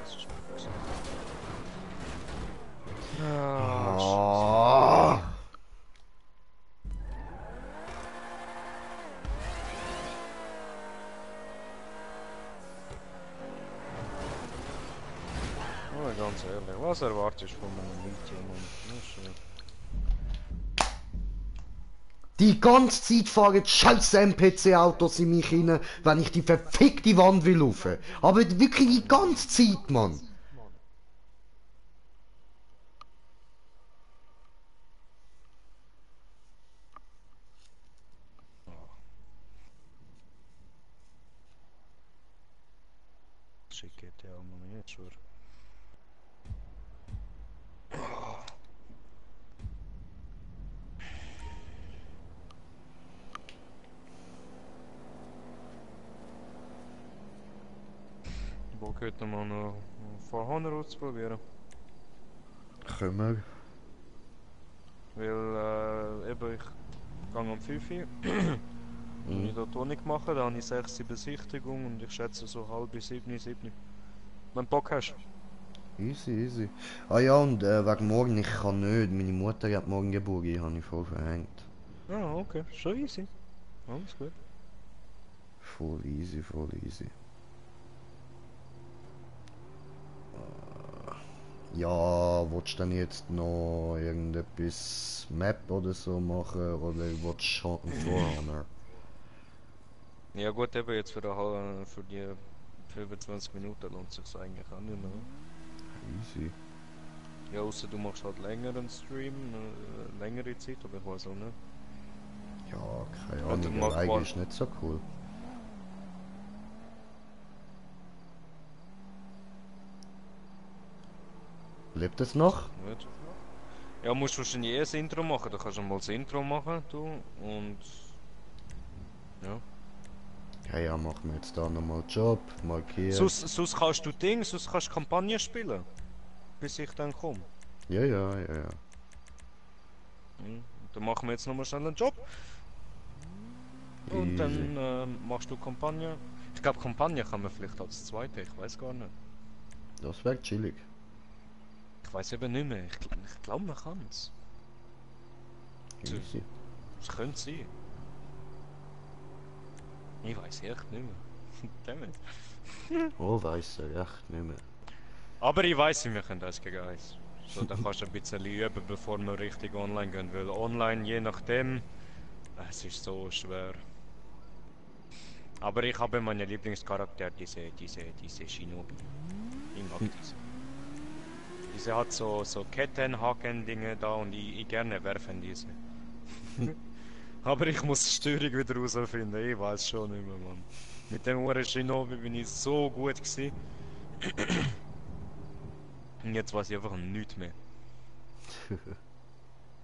Speaker 3: Das ist gut. Ah,
Speaker 1: Oh.
Speaker 3: oh, ganz ehrlich, was erwartest du von einem Medium? Ja, schön.
Speaker 1: Die ganze Zeit fahren scheiß NPC-Autos in mich rein, wenn ich die verfickte Wand will rauf. Aber wirklich die ganze Zeit, Mann.
Speaker 3: Shit geht ja allemaal niet eens hoor. Bock heute mal noch ein paar Hunde auszuprobieren.
Speaker 1: Können wir?
Speaker 3: Weil eben ich gehe um 5 Uhr. Wenn ich dort auch nicht mache, dann habe ich 6 Uhr Besichtigung und ich schätze so halb 7, 7. Wenn du Bock hast.
Speaker 1: Easy, easy. Ah ja, und wegen morgen, ich kann nicht. Meine Mutter hat morgen Geburtstag, habe ich voll verhängt.
Speaker 3: Ah, okay, schon easy. Alles gut.
Speaker 1: Voll easy, voll easy. Ja, willst du denn jetzt noch irgendetwas Map oder so machen oder willst du schon einen Vorhunter?
Speaker 3: Ja gut, eben jetzt für die 25 Minuten lohnt sich eigentlich auch nicht mehr.
Speaker 1: Easy.
Speaker 3: Ja, außer du machst halt längeren Stream, längere Zeit, aber ich weiß auch nicht.
Speaker 1: Ja, keine
Speaker 3: Ja, dann
Speaker 1: Ahnung,
Speaker 3: mach
Speaker 1: alleine
Speaker 3: mal.
Speaker 1: ist nicht so cool. Lebt es noch?
Speaker 3: Nicht? Ja, musst wahrscheinlich eh das Intro machen, da kannst du mal das Intro machen, du, und... Ja.
Speaker 1: Ja, ja, machen wir jetzt da nochmal Job, markieren.
Speaker 3: Sonst kannst du Kampagne spielen, bis ich dann komme.
Speaker 1: Ja, ja, ja, ja.
Speaker 3: Dann machen wir jetzt nochmal schnell einen Job. Und
Speaker 1: Easy.
Speaker 3: dann machst du Kampagne. Ich glaube, Kampagne kann man vielleicht als zweite, ich weiß gar nicht.
Speaker 1: Das wäre chillig.
Speaker 3: Ich weiß eben nicht mehr, ich glaube man kann es.
Speaker 1: Easy.
Speaker 3: Es könnte sein. Ich weiß echt nicht mehr. Damit.
Speaker 1: Oh, weiss er echt nicht mehr.
Speaker 3: Aber ich weiß, wir können das gegen eins. So, dann kannst du ein bisschen üben, bevor wir richtig online gehen. Weil online, je nachdem, es ist so schwer. Aber ich habe meinen Lieblingscharakter, diese Shinobi. Ich mag diese. Diese hat so Kettenhaken-Dinge da und ich gerne werfen diese. Aber ich muss die Steuerung wieder herausfinden, ich weiß schon nicht mehr, Mann. Mit dem Uhren Shinobi bin ich so gut gewesen. Und jetzt weiß ich einfach nichts mehr.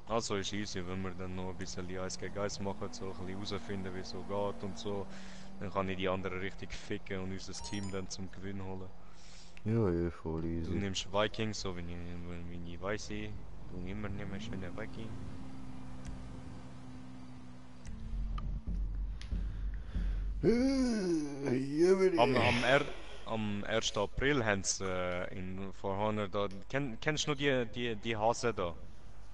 Speaker 3: Also ist easy, wenn wir dann noch ein bisschen Eis gegen Eis machen, so ein bisschen herausfinden, wie es so geht und so. Dann kann ich die anderen richtig ficken und unser Team dann zum Gewinn holen.
Speaker 1: Ja, ja, voll
Speaker 3: Du
Speaker 1: easy.
Speaker 3: nimmst Vikings, so wenn ich weiß, du immer nimmst einen Viking. Am 1. April haben sie in Vorhorner da. Kennst du noch die Hasen da?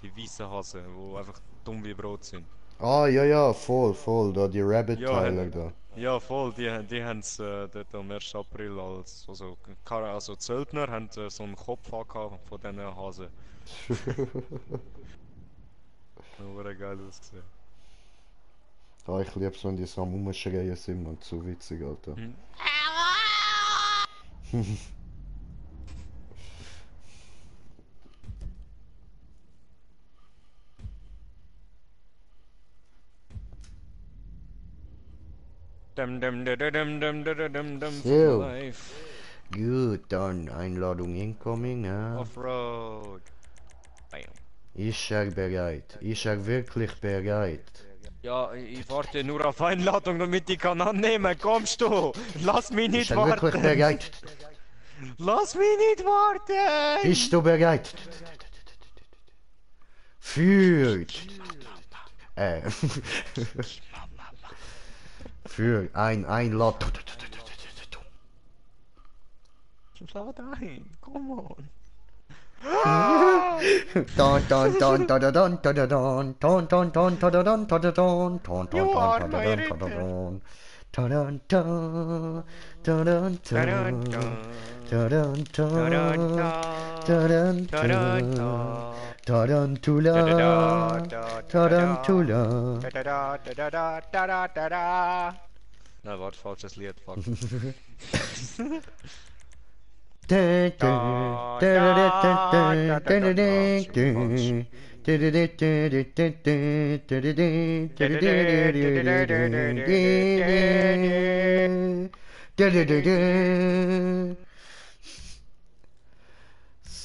Speaker 3: Die weißen Hasen, die einfach dumm wie Brot sind.
Speaker 1: Ah, ja, ja, voll, voll, da die
Speaker 3: Ja,
Speaker 1: Rabbit-Teile da.
Speaker 3: Ja, voll, die haben es dort am 1. April also Zöldner haben so einen Kopf gehabt von diesen Hasen. Das war geil ausgesehen.
Speaker 1: Ah, ich lieb's, wenn die so am Rumschreien sind, man, zu witzig, Alter.
Speaker 3: Hm.
Speaker 1: So.
Speaker 3: Life.
Speaker 1: Gut, dann Einladung incoming, ja.
Speaker 3: Offroad. Bam.
Speaker 1: Ist er bereit? Ist er wirklich bereit?
Speaker 3: Ja, ich warte nur auf Einladung, damit ich kann annehmen. Kommst du? Lass mich
Speaker 1: Ist
Speaker 3: nicht
Speaker 1: er wirklich
Speaker 3: warten.
Speaker 1: bereit?
Speaker 3: Lass mich nicht warten.
Speaker 1: Bist du bereit? Für... Für ein Einladung.
Speaker 3: Lad ein, come on.
Speaker 1: Don don don don don don don don don don don don don don don don
Speaker 3: You are
Speaker 1: don
Speaker 3: my
Speaker 1: don
Speaker 3: written.
Speaker 1: don don don don don don don Tarantula, Tarantula.
Speaker 3: Na, warte, falsches Lied, fuck.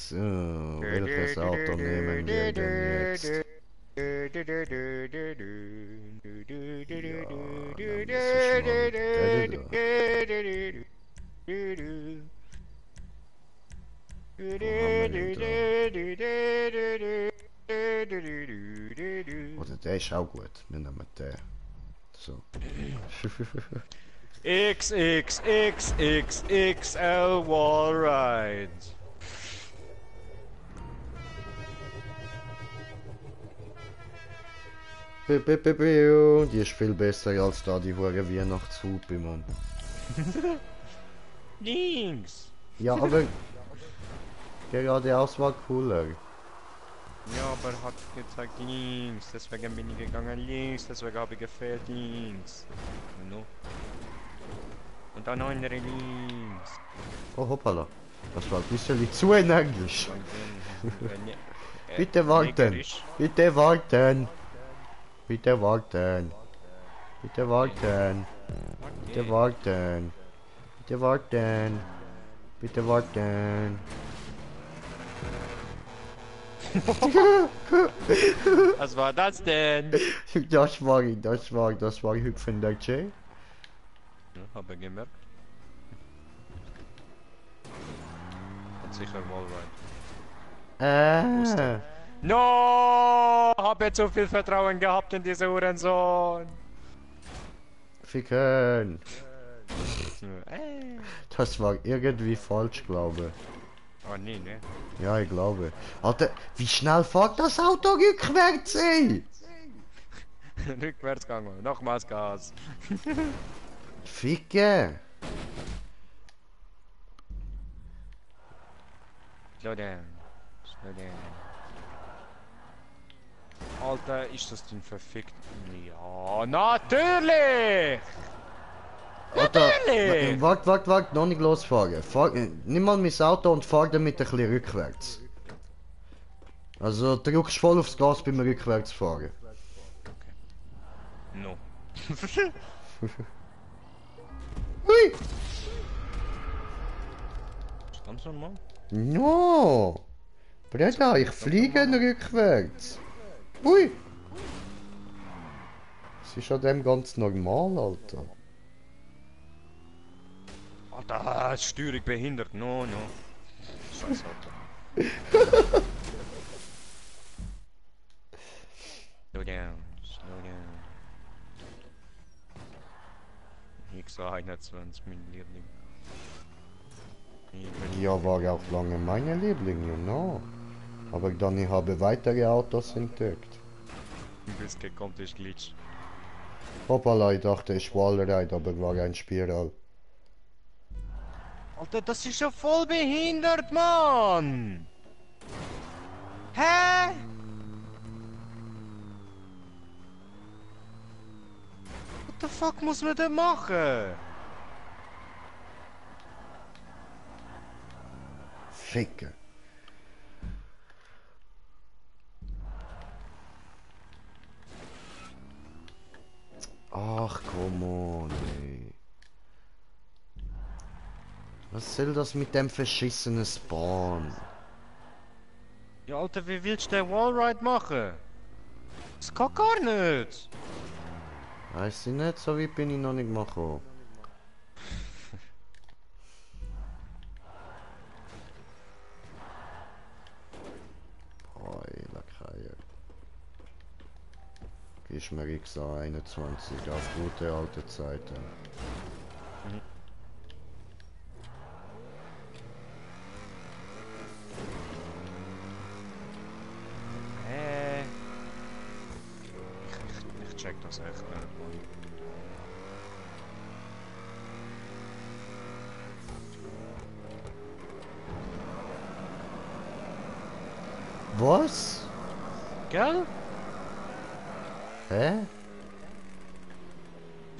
Speaker 1: So, welches Auto nehmen wir denn jetzt? Oder der ist auch gut. Wir nehmen den. So.
Speaker 3: XXXXXL Wallride.
Speaker 1: Die ist viel besser als da die hure Weihnachtshupe, Mann.
Speaker 3: Links.
Speaker 1: Ja, aber geradeaus war cooler.
Speaker 3: Ja, aber er hat gezeigt links, deswegen bin ich gegangen links, deswegen habe ich gefehlt links. No. Und dann andere links.
Speaker 1: Oh, hoppala. Das war ein bisschen zu energisch. Bitte warten. Bitte warten. Bitte warten. Bitte warten. Bitte warten. Bitte warten. Bitte warten.
Speaker 3: Was war das denn?
Speaker 1: Das war hüpfender Jay.
Speaker 3: Ja, hab ich gemerkt. Hat sicher Wallride. No! Hab jetzt so viel Vertrauen gehabt in diese Hurensohn.
Speaker 1: Ficken.
Speaker 3: Äh.
Speaker 1: Das war irgendwie falsch, glaube.
Speaker 3: Oh nee, ne?
Speaker 1: Ja, ich glaube. Alter, wie schnell fährt das Auto rückwärts, ey?
Speaker 3: Rückwärts gegangen, nochmals Gas.
Speaker 1: Ficke.
Speaker 3: Slow down. Slow down. Alter, ist das Ding verfickt? Ja, natürlich!
Speaker 1: Alter,
Speaker 3: Natürlich!
Speaker 1: wart, noch nicht losfahren. Nimm mal mein Auto und fahr damit ein bisschen rückwärts. Also drückst voll aufs Gas beim Rückwärtsfahren.
Speaker 3: No.
Speaker 1: Hui!
Speaker 3: Ist ganz normal.
Speaker 1: No! Bruder, ich fliege rückwärts. Ui! Das ist an dem ganz normal, Alter.
Speaker 3: Alter, ist Steuerung behindert. No, no. Scheiß Auto. Slow down, slow down. X21, mein Liebling.
Speaker 1: Ja, war auch lange meine Liebling, you know. Aber dann ich habe weitere Autos entdeckt.
Speaker 3: Bis gekommen ist Glitch.
Speaker 1: Hoppala, ich dachte, es war Wallride, aber war ein Spiral.
Speaker 3: Alter, das ist ja voll behindert, Mann! Hä? What the fuck muss man denn machen?
Speaker 1: Ficke. Ach, komm on, ey. Was soll das mit dem verschissenen Spawn?
Speaker 3: Ja, Alter, wie willst du den Wallride machen? Das kann gar nicht!
Speaker 1: Weiß ich nicht, so weit bin ich noch nicht mal gekommen. Boy, Lakaie. Gibst mir XA21 auf gute alte Zeiten.
Speaker 3: Ich check das echt nicht, Mann.
Speaker 1: Was?
Speaker 3: Gell?
Speaker 1: Hä?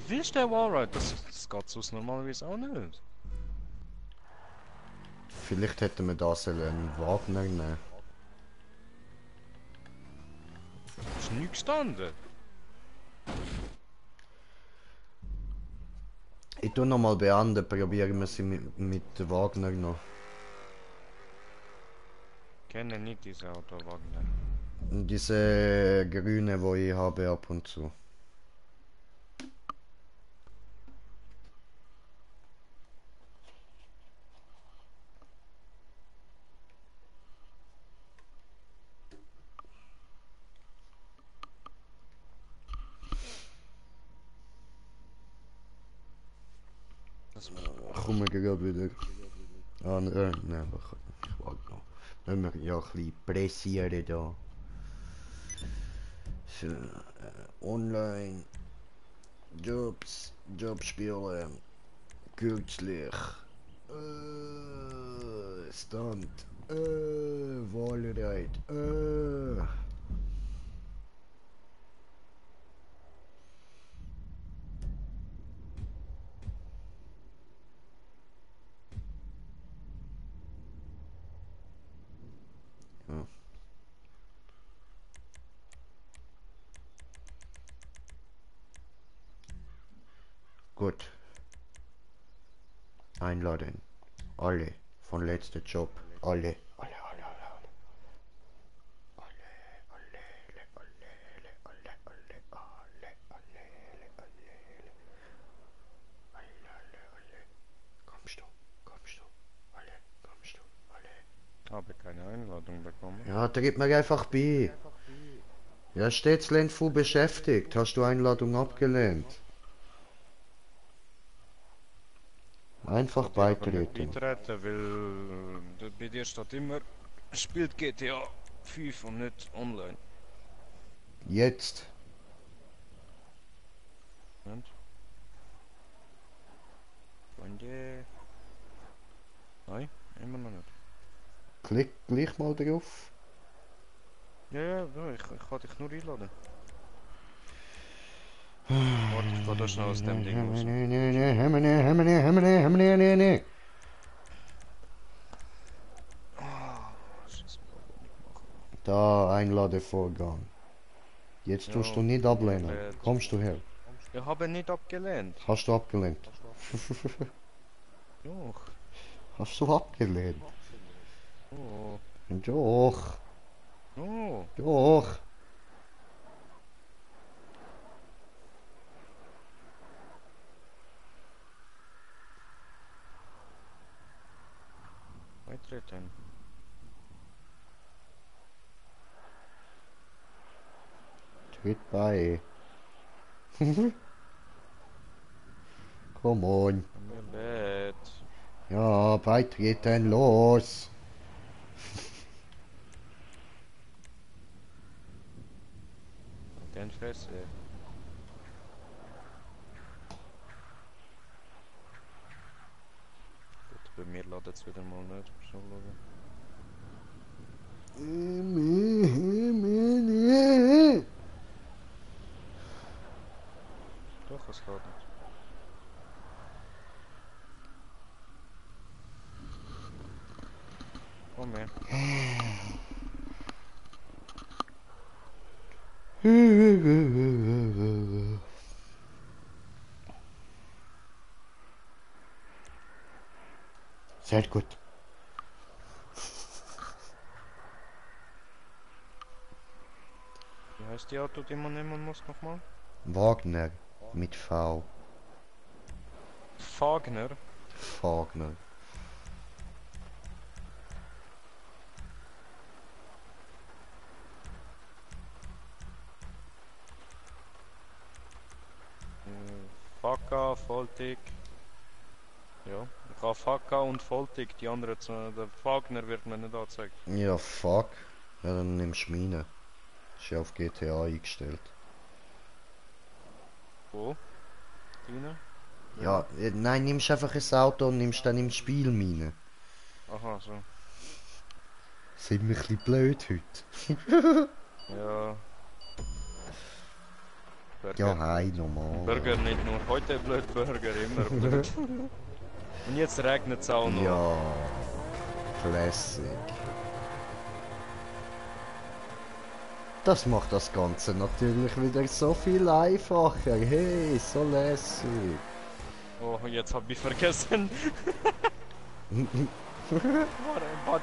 Speaker 3: Wie willst du den Wallride? Das geht sonst normalerweise auch nicht.
Speaker 1: Vielleicht hätten wir da einen Wagner nehmen.
Speaker 3: Ist nie gestanden.
Speaker 1: Ich tu noch mal beenden, probieren wir sie mit Wagner noch.
Speaker 3: Kenne nicht diese Auto Wagner.
Speaker 1: Diese grüne, wo ich habe ab und zu. Komm ich gerade wieder an. Nein, ich warte noch. Wenn wir ja ein bisschen pressieren da. So, online. Jobs. Jobspielen. Kürzlich. Stand. Wahlreit. Ja. Gut. Einladen. Alle. Von letzter Job. Alle. Kommst du?
Speaker 3: Habe keine Einladung bekommen.
Speaker 1: Ja, da gibt mir einfach bei. Ja, steht's Lendfu beschäftigt. Hast du Einladung abgelehnt? Einfach
Speaker 3: Ich aber nicht
Speaker 1: beitreten.
Speaker 3: beitreten, weil bei dir steht immer, spielt GTA 5 und nicht online.
Speaker 1: Jetzt.
Speaker 3: Und? Freunde. Nein, immer noch nicht.
Speaker 1: Klick gleich mal drauf.
Speaker 3: Ja, ich kann dich nur einladen. Warte, ich gehe da schnell aus dem Ding raus. Scheiße, nicht machen.
Speaker 1: Da, Einladevorgang. Jetzt tust du nicht ablehnen.
Speaker 3: lädt.
Speaker 1: Kommst du her?
Speaker 3: Ich habe nicht abgelehnt.
Speaker 1: Hast du abgelehnt?
Speaker 3: Doch.
Speaker 1: Hast du abgelehnt?
Speaker 3: Oh.
Speaker 1: Doch.
Speaker 3: Oh.
Speaker 1: Doch.
Speaker 3: Beitreten.
Speaker 1: Tritt bei. Come on.
Speaker 3: Am Bett.
Speaker 1: Ja, beitreten, los.
Speaker 3: Den Fresse. Gut, bei mir ladet es wieder mal nicht. Schon schauen. Doch, es lädt nicht. Komm her.
Speaker 1: Sehr gut.
Speaker 3: Wie heißt die Auto, die man nehmen muss nochmal?
Speaker 1: Wagner mit V.
Speaker 3: Fagner.
Speaker 1: Wagner.
Speaker 3: Faka, Voltic. Ja, ich habe Faka und Voltic, die anderen zwei, der Fagner wird mir nicht angezeigt.
Speaker 1: Ja, fuck. Ja, dann nimmst du meine. Ist ja auf GTA eingestellt.
Speaker 3: Wo? Deine?
Speaker 1: Ja, nein, nimmst einfach ein Auto und nimmst dann im Spiel meine.
Speaker 3: Aha, so.
Speaker 1: Sind wir ein bisschen blöd heute?
Speaker 3: Ja. Burger.
Speaker 1: Ja, hi, normal.
Speaker 3: Burger nicht nur heute blöd, Burger immer blöd. Und jetzt regnet es auch noch.
Speaker 1: Ja, Classic. Das macht das Ganze natürlich wieder so viel einfacher. Hey, so lässig.
Speaker 3: Oh, jetzt hab ich vergessen.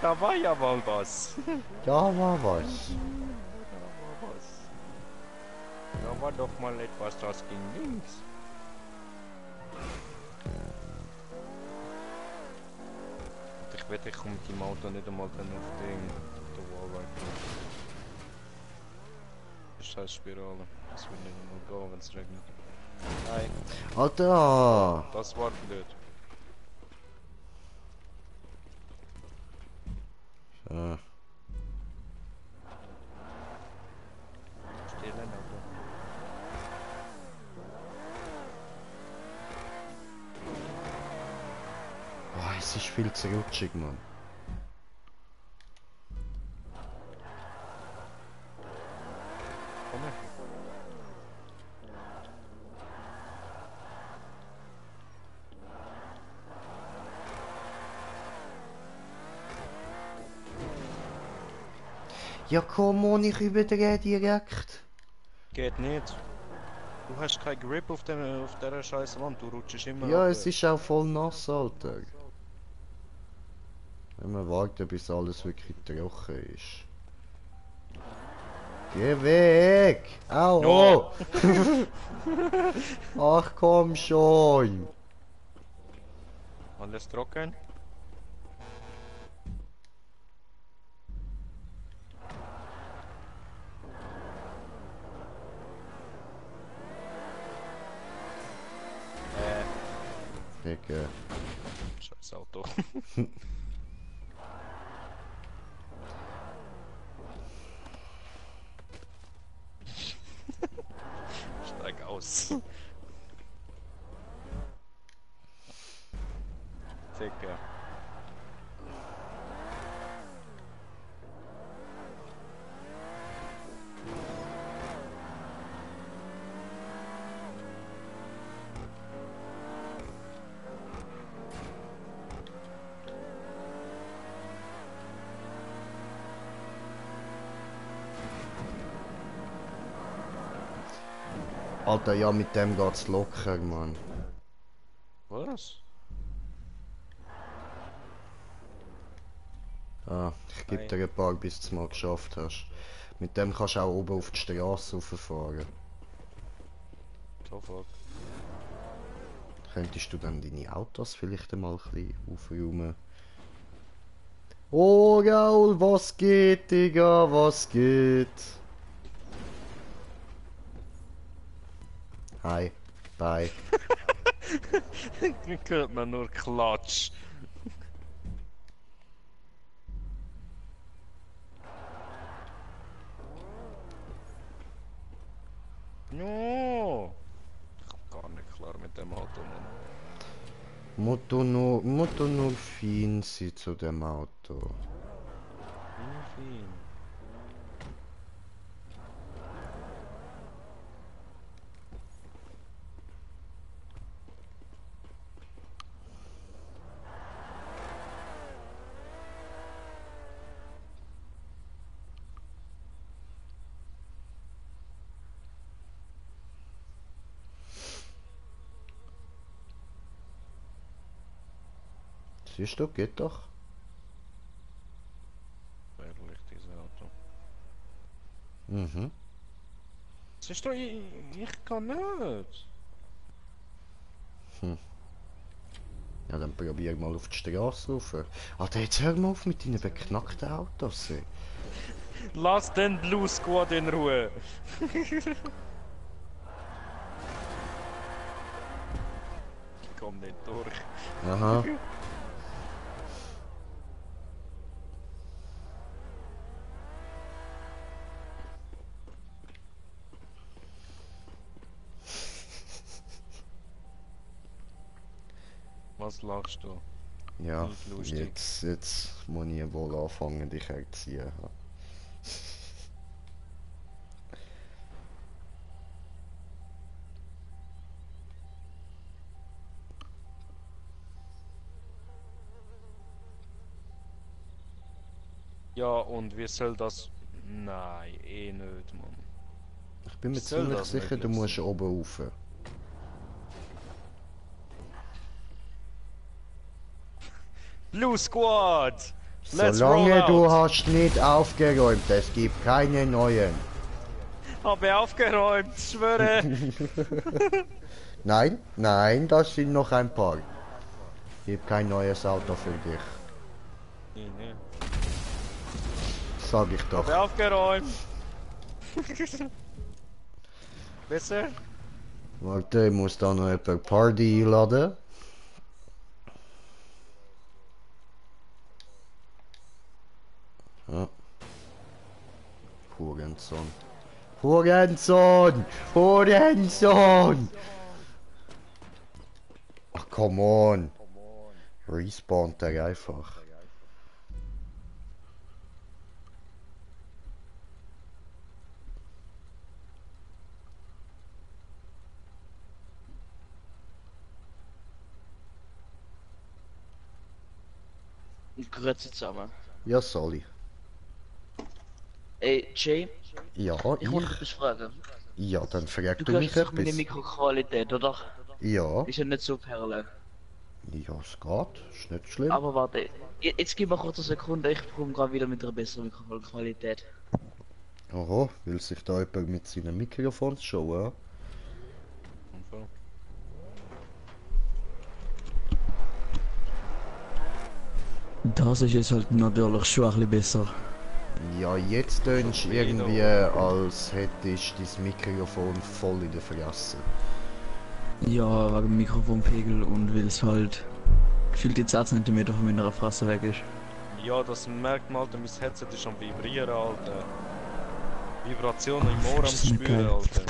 Speaker 3: Da war ja mal was.
Speaker 1: Ja, war was.
Speaker 3: Da war doch mal etwas, das ging links. Ich wette, ich komme mit dem Auto nicht einmal dann auf den Wall. Scheiß Spirale. Das wird nicht einmal gehen, wenn es regnet. Nein,
Speaker 1: Alter!
Speaker 3: das war blöd.
Speaker 1: Ah.
Speaker 3: Stehen Auto.
Speaker 1: Oh, es ist viel zu rutschig, Mann.
Speaker 3: Komm her.
Speaker 1: Ja, komm on, ich überdrehe direkt.
Speaker 3: Geht nicht. Du hast keinen Grip auf dieser scheiß Wand, du rutschst immer
Speaker 1: Ja,
Speaker 3: runter.
Speaker 1: es ist auch voll nass, Alter. Wenn wir warten, bis alles wirklich trocken ist. Geh weg! Au!
Speaker 3: No.
Speaker 1: Oh. Ach komm schon!
Speaker 3: Alles trocken?
Speaker 1: Digga.
Speaker 3: Scheiß Auto. Steig aus. Digga.
Speaker 1: Alter, ja, mit dem geht's locker, Mann.
Speaker 3: Was?
Speaker 1: Ah, ich geb
Speaker 3: Nein.
Speaker 1: dir ein paar, bis du es mal geschafft hast. Mit dem kannst du auch oben auf die Straße rauffahren.
Speaker 3: So fuck.
Speaker 1: Könntest du dann deine Autos vielleicht einmal ein bisschen aufräumen? Oh, Raul, was geht, Digga, was geht? Hi, bye.
Speaker 3: Hört man nur Klatsch. No. Ich komm gar nicht klar mit dem Auto, Mann.
Speaker 1: Motto nur fein sein zu dem Auto.
Speaker 3: Wie viel?
Speaker 1: Siehst du, geht doch.
Speaker 3: Ehrlich, dieses Auto.
Speaker 1: Mhm.
Speaker 3: Siehst du, ich kann nicht.
Speaker 1: Ja, dann probier mal auf die Straße rauf. Alter, jetzt hör mal auf mit deinen beknackten Autos. Ey.
Speaker 3: Lass den Blue Squad in Ruhe. Ich komm nicht durch.
Speaker 1: Aha.
Speaker 3: Was lachst du?
Speaker 1: Ja,
Speaker 3: Nicht lustig.
Speaker 1: jetzt muss ich wohl anfangen, dich erziehen.
Speaker 3: Ja, und wie soll das... Nein, eh nicht, Mann.
Speaker 1: Ich bin mir
Speaker 3: Soll
Speaker 1: ziemlich
Speaker 3: das
Speaker 1: sicher, du
Speaker 3: möglich
Speaker 1: musst
Speaker 3: sein?
Speaker 1: oben rauf.
Speaker 3: Blue Squad! Let's roll
Speaker 1: Solange du
Speaker 3: out!
Speaker 1: hast nicht aufgeräumt, es gibt keine neuen.
Speaker 3: Habe aufgeräumt, schwöre!
Speaker 1: Nein, nein, das sind noch ein paar. Gibt kein neues Auto für dich.
Speaker 3: Nee, nee.
Speaker 1: Sag ich doch.
Speaker 3: Habe aufgeräumt! Besser?
Speaker 1: Warte, ich muss da noch jemand Party einladen. Hurensohn. Hurensohn! Hurensohn! Ach, come on. Respawnt er einfach.
Speaker 6: Grüezi zusammen.
Speaker 1: Ja, Sally.
Speaker 6: Ey, Jay,
Speaker 1: Ja,
Speaker 6: ich wollte etwas fragen.
Speaker 1: Ja, dann frag
Speaker 6: Du
Speaker 1: du mich
Speaker 6: hörst doch meine
Speaker 1: etwas.
Speaker 6: Mikroqualität, oder?
Speaker 1: Ja.
Speaker 6: Ist ja nicht so perle.
Speaker 1: Ja, es geht. Ist nicht schlimm.
Speaker 6: Aber warte, jetzt gib mir kurz eine Sekunde, ich komme gerade wieder mit einer besseren Mikrofonqualität.
Speaker 1: Aha, will sich da jemand mit seinen Mikrofons schauen?
Speaker 3: Und so.
Speaker 6: Das ist jetzt halt natürlich schon ein bisschen besser.
Speaker 1: Ja, jetzt tönst du irgendwie, als hättest du dein Mikrofon voll in der Fresse.
Speaker 6: Ja, wegen dem Mikrofonpegel und weil es halt gefühlt die 10 cm von meiner Fresse weg ist.
Speaker 3: Ja, das merkt man, Alter, mein Headset ist am Vibrieren, Alter. Vibrationen im Ohr am
Speaker 6: Das ist nicht
Speaker 3: Spüren,
Speaker 6: geil.
Speaker 3: Alter.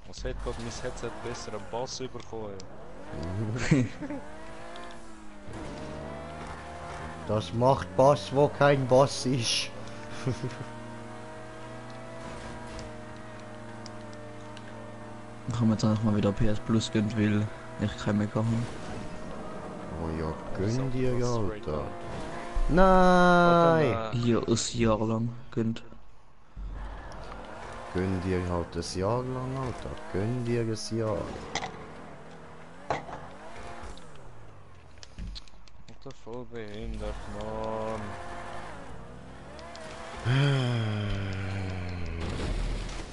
Speaker 3: Was hat gerade mein Headset besser am Bass bekommen?
Speaker 1: Das macht Bass, wo kein Bass ist.
Speaker 6: Ich habe mir jetzt einfach mal wieder PS Plus gönnt, weil ich kein mehr habe.
Speaker 1: Oh ja, gönn dir,
Speaker 3: Was
Speaker 1: Alter.
Speaker 3: Breakdown.
Speaker 1: Nein!
Speaker 6: Hier ein Jahr lang gönnt.
Speaker 1: Gönn dir halt ein Jahr lang, Alter. Gönn dir ein Jahr.
Speaker 3: Alter, voll behindert, Mann.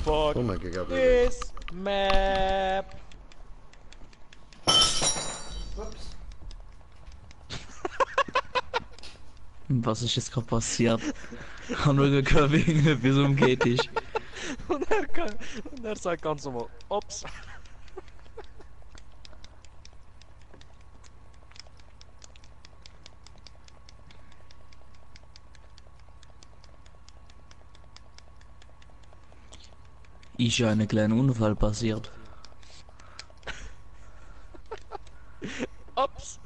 Speaker 3: Fuck
Speaker 1: Oh mein Gott.
Speaker 3: this map!
Speaker 6: Was ist jetzt gerade passiert? Ich habe nur gehört, wie etwas umgeht ist.
Speaker 3: Und er sagt ganz normal, ups.
Speaker 6: Ist ja ein kleiner Unfall passiert.
Speaker 3: Ups!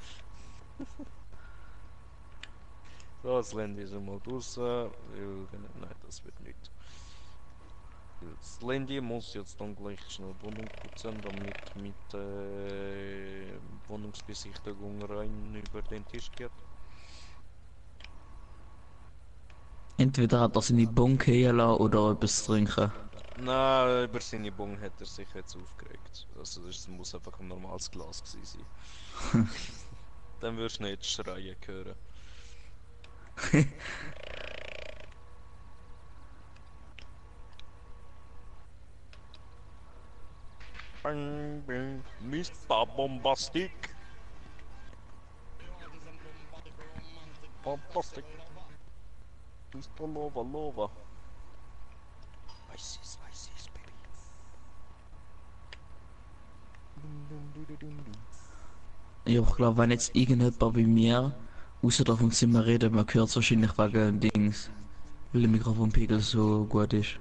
Speaker 3: So, das Landy ist einmal draussen. Nein, das wird nicht. Das Landy muss jetzt dann gleich schnell die Wohnung putzen, damit mit Wohnungsbesichtigung rein über den Tisch geht.
Speaker 6: Entweder hat er seine Bunke gelassen oder etwas trinken.
Speaker 3: Nein, über seine Bung hat er sich jetzt aufgeregt. Also das muss einfach ein normales Glas gewesen sein. Dann wirst du nicht schreien hören. Bang, bang, Mr. Bombastic. Bombastic. Mr. Lova Lova. ISIS, baby.
Speaker 6: Ja, ich glaube, wenn jetzt irgendjemand bei mir außer davon Zimmer redet, man hört es wahrscheinlich wegen Dings. Weil der Mikrofonpegel so gut ist.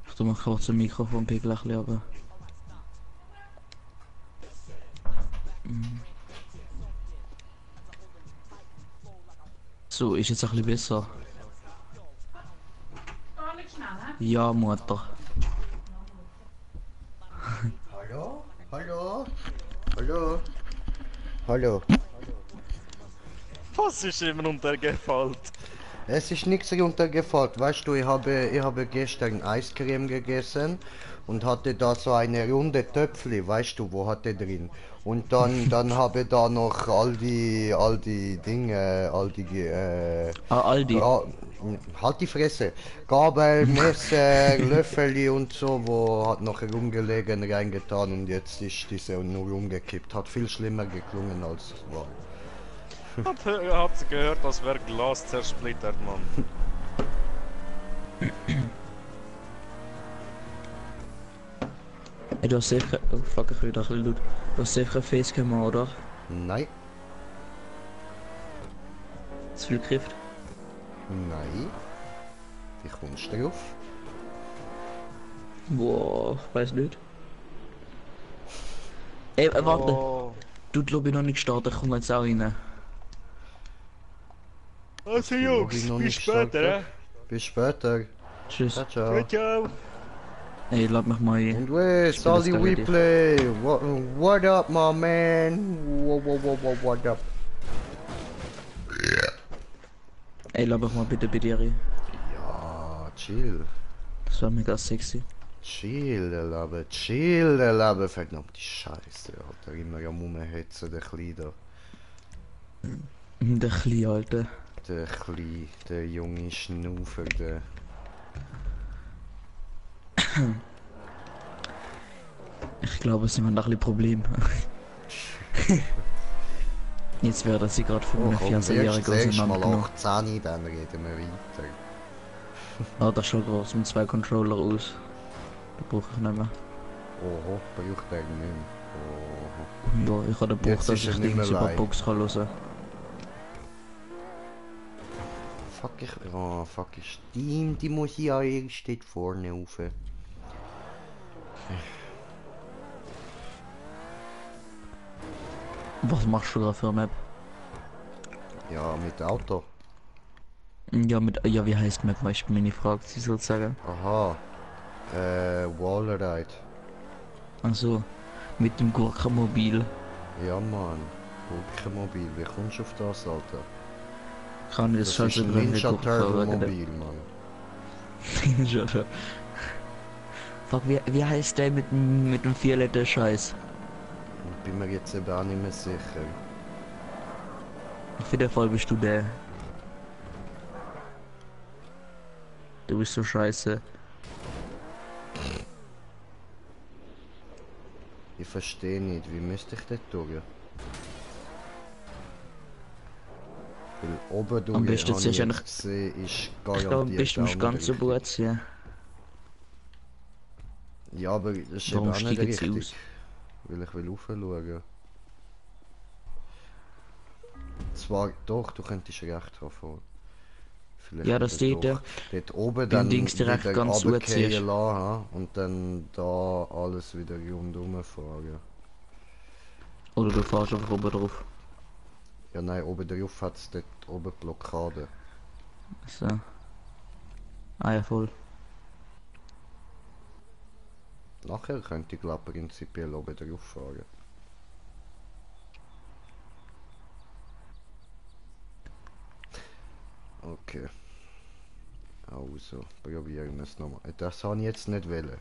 Speaker 6: Ich tu mal kurz den Mikrofonpegel ein bisschen runter. So, ist jetzt ein bisschen besser. Ja, Mutter.
Speaker 1: Hallo? Hallo? Hallo? Hallo?
Speaker 3: Was ist ihm runtergefallen?
Speaker 1: Es ist nichts runtergefallen. Weißt du, ich habe gestern Eiscreme gegessen und hatte da so eine runde Töpfli, weißt du, wo hatte drin. Und dann habe da noch all die Dinge,
Speaker 6: Aldi.
Speaker 1: halt die Fresse. Gabel, Messer, Löffeli und so, wo hat noch herumgelegen, reingetan und jetzt ist diese nur umgekippt. Hat viel schlimmer geklungen als es war.
Speaker 3: Hat gehört, als wäre Glas zersplittert, Mann.
Speaker 6: Ey, du hast safe oh fuck, ich wieder ein bisschen laut. Du hast safe keine Facecam, oder?
Speaker 1: Nein,
Speaker 6: Zu viel Griff.
Speaker 1: nein. Wie kommst du drauf?
Speaker 6: Boah, ich weiß nicht. Ey, warte.
Speaker 3: Oh.
Speaker 6: Du glaub ich noch nicht gestartet, ich komm jetzt auch rein.
Speaker 3: Also
Speaker 1: Noch
Speaker 3: Jungs,
Speaker 1: nicht
Speaker 3: bis
Speaker 1: gestartet.
Speaker 3: später,
Speaker 1: Bis später.
Speaker 6: Tschüss.
Speaker 1: Ciao,
Speaker 3: Ciao,
Speaker 1: ciao.
Speaker 3: ciao.
Speaker 6: Ey, lad mich mal ein.
Speaker 1: Und wait,
Speaker 6: Ich bin das
Speaker 1: Sally
Speaker 6: gar nicht.
Speaker 1: Replay. What up, my man? What up?
Speaker 6: Ey, lad mich mal bitte bei dir rein.
Speaker 1: Ja, chill.
Speaker 6: Das war mega sexy.
Speaker 1: Chill, der Labe. Verdammte Scheiße, Alter. Immer am Rumhetzen, der Kleine.
Speaker 6: Der Kleine, Alter.
Speaker 1: Der Kleine, der junge Schnaufer, der...
Speaker 6: Ich glaube, es sind ein bisschen Probleme. Jetzt werden sie gerade von einem 14-Jährigen
Speaker 1: Zuerst mal
Speaker 6: auseinandergenommen.
Speaker 1: 18, dann reden wir weiter.
Speaker 6: Ah, das schaut groß mit 2 Controller aus. Da brauche ich nicht mehr.
Speaker 1: Oho, braucht er nicht mehr. Oho.
Speaker 6: Ja, ich habe den
Speaker 1: Jetzt
Speaker 6: Buch, dass
Speaker 1: ist er
Speaker 6: ich
Speaker 1: nicht mehr
Speaker 6: Dings über
Speaker 1: live.
Speaker 6: Box kann hören.
Speaker 1: Fuck, Steam, die muss ich ja erst dort vorne rauf.
Speaker 6: Was machst du da für eine Map?
Speaker 1: Ja, mit Auto.
Speaker 6: Ja, ja, wie heißt Map? Ich bin meine Frage, sie soll sagen.
Speaker 1: Aha. Wallride.
Speaker 6: Also, mit dem Gurkenmobil.
Speaker 1: Ja, Mann. Gurkenmobil, wie kommst du auf das, Alter?
Speaker 6: Kann ich das
Speaker 1: Das ist
Speaker 6: scheiße
Speaker 1: ein
Speaker 6: drin
Speaker 1: Ninja Turtle Mobil, Mann.
Speaker 6: Ninja Turtle. Fuck, wie heißt der mit dem violetten Scheiß?
Speaker 1: Bin mir jetzt eben auch nicht mehr sicher.
Speaker 6: Auf jeden Fall bist du der. Du bist so scheiße.
Speaker 1: Ich verstehe nicht, wie müsste ich das tun? Weil oben durch
Speaker 6: Am besten
Speaker 1: habe
Speaker 6: ziehst
Speaker 1: ich
Speaker 6: du
Speaker 1: jetzt
Speaker 6: eigentlich-
Speaker 1: gesehen, ist
Speaker 6: Ich glaube,
Speaker 1: garantiert
Speaker 6: bist du
Speaker 1: auch
Speaker 6: musst
Speaker 1: nicht
Speaker 6: ganz so
Speaker 1: richtig.
Speaker 6: gut sein.
Speaker 1: Ja, aber das ist
Speaker 6: Warum
Speaker 1: eben auch nicht
Speaker 6: steigen sie
Speaker 1: richtig.
Speaker 6: aus?
Speaker 1: Weil ich will raufschauen. Zwar doch, du könntest recht haben. Voll. Vielleicht
Speaker 6: Ja, das
Speaker 1: wieder
Speaker 6: steht ja.
Speaker 1: doch. Dort oben
Speaker 6: Beim
Speaker 1: dann
Speaker 6: Dings direkt
Speaker 1: wieder
Speaker 6: ganz
Speaker 1: runterfallen
Speaker 6: zuziehst.
Speaker 1: lassen und dann da alles wieder rundum fahren.
Speaker 6: Oder du fährst einfach oben drauf.
Speaker 1: Ja nein, oben drauf hat es dort oben Blockade.
Speaker 6: So. Ah ja, voll.
Speaker 1: Nachher könnte ich glaube prinzipiell oben drauf fahren. Okay. Also, probieren wir es nochmal. Das habe ich jetzt nicht wollen.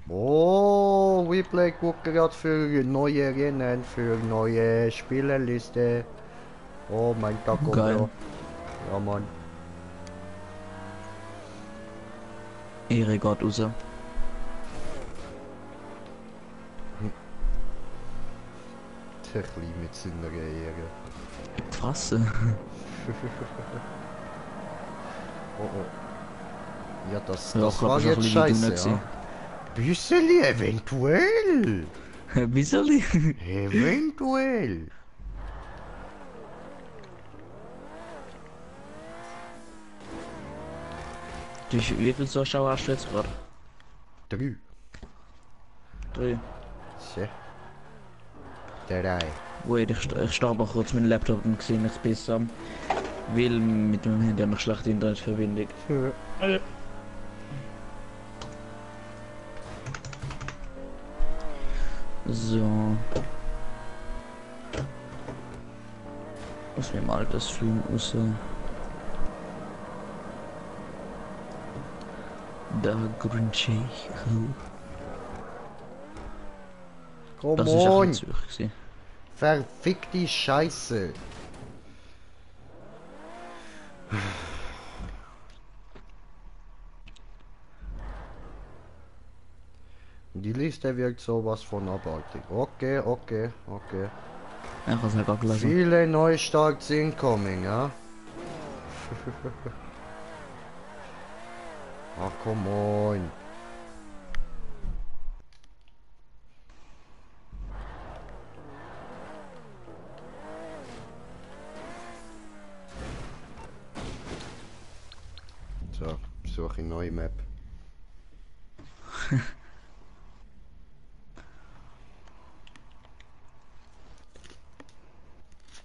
Speaker 1: Oh, Replay guckt gerade für neue Rennen, für neue Spielerliste. Oh mein Taco.
Speaker 6: Geil.
Speaker 1: Ja, Mann.
Speaker 6: Ehre Gott raus.
Speaker 1: Der Kleine mit seiner Ehre.
Speaker 6: Die Fresse.
Speaker 1: Oh oh. Ja, das
Speaker 6: Ja, ich glaub,
Speaker 1: war
Speaker 6: das ist ein
Speaker 1: jetzt
Speaker 6: bisschen wie du
Speaker 1: scheiße,
Speaker 6: nicht
Speaker 1: ja. Büsseli, eventuell.
Speaker 6: Wieso?
Speaker 1: Eventuell.
Speaker 6: Wie viel Zuschauer hast du jetzt gerade?
Speaker 1: 3.
Speaker 6: 3.
Speaker 1: So. 3.
Speaker 6: Wait, ich starte mal kurz meinen Laptop und sehe nichts besser. Weil mit dem Handy noch schlechte Internetverbindung. So. Aus dem Altersfilm raus. Da Grünche.
Speaker 1: Komm
Speaker 6: Das ist ein
Speaker 1: on.
Speaker 6: bisschen Zürich gewesen.
Speaker 1: Verfickte Scheiße. Die Liste wirkt sowas von abartig. Okay.
Speaker 6: Ich hab's halt auch gelesen.
Speaker 1: Viele Neustarts incoming, ja? Ach, komm on. So, suche eine neue Map.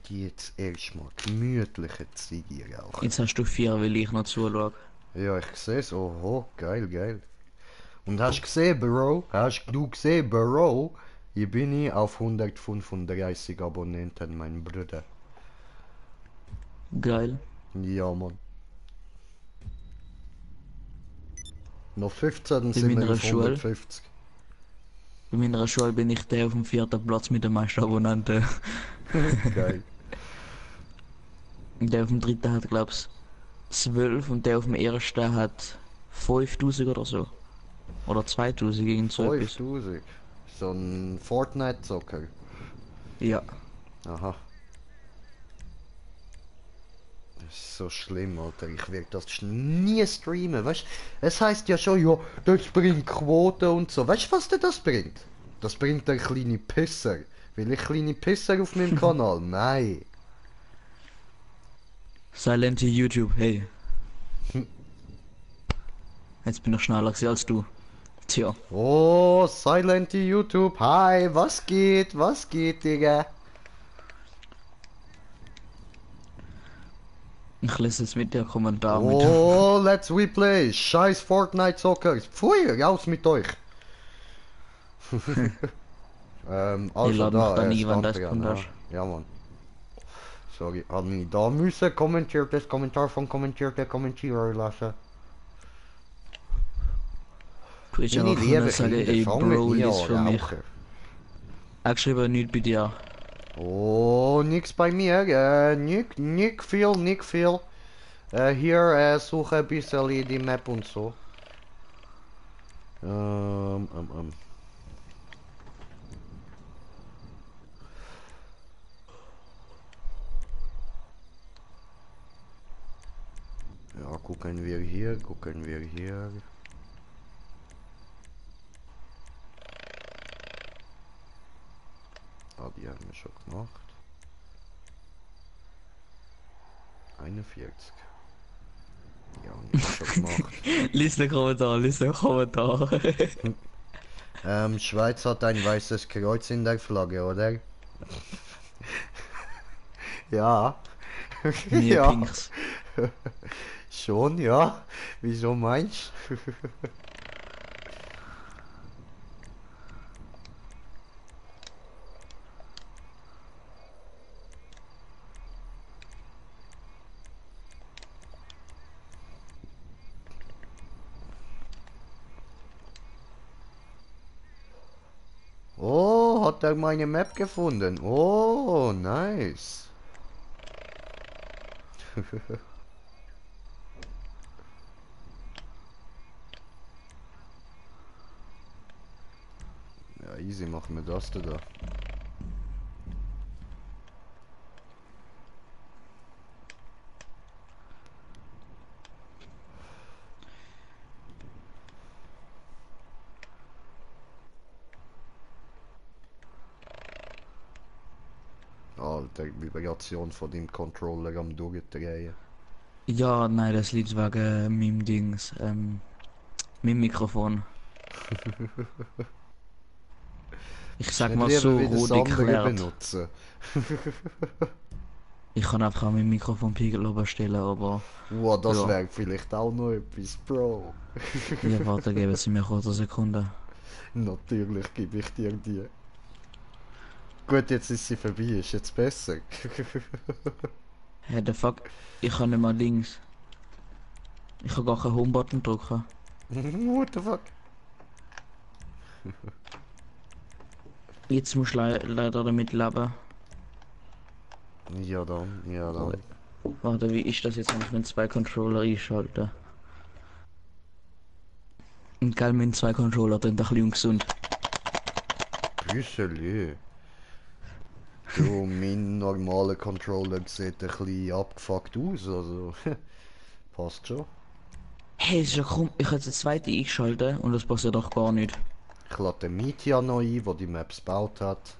Speaker 1: Die jetzt erstmal gemütliche Ziege rauchen.
Speaker 6: Jetzt hast du 4, weil ich noch zuschaue.
Speaker 1: Ja, ich sehe es. Oho, geil, geil. Und hast gesehen, Bro? Hast du gesehen, Bro? Hier bin ich auf 135 Abonnenten, mein Bruder.
Speaker 6: Geil.
Speaker 1: Ja, Mann. Noch 15
Speaker 6: In
Speaker 1: sind wir
Speaker 6: meiner
Speaker 1: auf
Speaker 6: Schule?
Speaker 1: 150.
Speaker 6: Bei meiner Schule bin ich der auf dem 4. Platz mit den meisten Abonnenten.
Speaker 1: Geil.
Speaker 6: Und der auf dem 3. hat, glaub's, 12 und der auf dem 1. hat 5000 oder so. Oder 2000 gegen so etwas.
Speaker 1: 5000. So ein Fortnite-Zocker.
Speaker 6: Ja.
Speaker 1: Aha. Das ist so schlimm, Alter. Ich werde das nie streamen, weißt? Es heißt ja schon, ja, das bringt Quote und so. Weißt du, was denn das bringt? Das bringt der kleine Pisser. Will ich kleine Pisser auf meinem Kanal? Nein.
Speaker 6: Silent YouTube, hey. Jetzt bin ich schneller gewesen als du. Tja.
Speaker 1: Oh, Silent YouTube. Hi, was geht? Was geht, Digga?
Speaker 6: Ich lese jetzt mit dir Kommentar mit.
Speaker 1: Oh, let's replay. Scheiß Fortnite-Zocker. Pfui, raus mit euch. Also
Speaker 6: lade mich dann nie, wenn das
Speaker 1: Stand
Speaker 6: kommt,
Speaker 1: dran,
Speaker 6: hast.
Speaker 1: ja, Mann. Sorry, had niet da müssen kommentiertes Kommentar von kommentierter Kommentierer lassen.
Speaker 6: Du hättest
Speaker 1: Meine
Speaker 6: einfach
Speaker 1: liebe
Speaker 6: können sagen,
Speaker 1: Kinder,
Speaker 6: ey
Speaker 1: fang
Speaker 6: Bro,
Speaker 1: mit mir
Speaker 6: lies
Speaker 1: an,
Speaker 6: für mich.
Speaker 1: Raucher.
Speaker 6: Er hat geschrieben, nichts bei dir.
Speaker 1: Oh, nix bei mir, nicht viel. Hier suche ein bisschen die Map und so. Ja, gucken wir hier. Ah, die haben wir schon gemacht. 41. Ja, haben wir schon gemacht.
Speaker 6: Lies den Kommentar, lies den Kommentar.
Speaker 1: Schweiz hat ein weißes Kreuz in der Flagge, oder? Ja.
Speaker 6: Mir
Speaker 1: Ja.
Speaker 6: Pinks.
Speaker 1: Schon, ja. Wieso meinst du? Oh, hat er meine Map gefunden? Oh, nice. Ja, easy, machen wir das da. Alter, Vibration von dem Controller am durchdrehen.
Speaker 6: Ja, nein, das liegt wegen meinem Dings, meinem Mikrofon. Ich sag mal so, roh erklärt.
Speaker 1: benutzen.
Speaker 6: Ich kann einfach meinen Mikrofonpegel oberstellen, aber...
Speaker 1: Wow, das
Speaker 6: Ja.
Speaker 1: wäre vielleicht auch noch etwas, Bro.
Speaker 6: Ja, warte, geben Sie mir kurz eine Sekunde.
Speaker 1: Natürlich gebe ich dir die. Gut, jetzt ist sie vorbei, ist jetzt besser.
Speaker 6: Hey, the fuck? Ich kann nicht mal links. Ich kann gar keinen Home-Button drücken.
Speaker 1: What the fuck?
Speaker 6: Jetzt musst du leider damit leben.
Speaker 1: Ja dann, ja dann.
Speaker 6: Warte, wie ist das jetzt, wenn ich mit 2 Controller einschalte? Und geil, mit 2 Controller sind ein bisschen ungesund.
Speaker 1: Büscheli. Du, mein normaler Controller sieht ein bisschen abgefuckt aus, also passt schon.
Speaker 6: Hey, ist ja krumm. Ich habe jetzt eine zweite eingeschaltet und das passiert doch gar nicht.
Speaker 1: Ich lade den Mietja noch ein, der die Maps gebaut hat.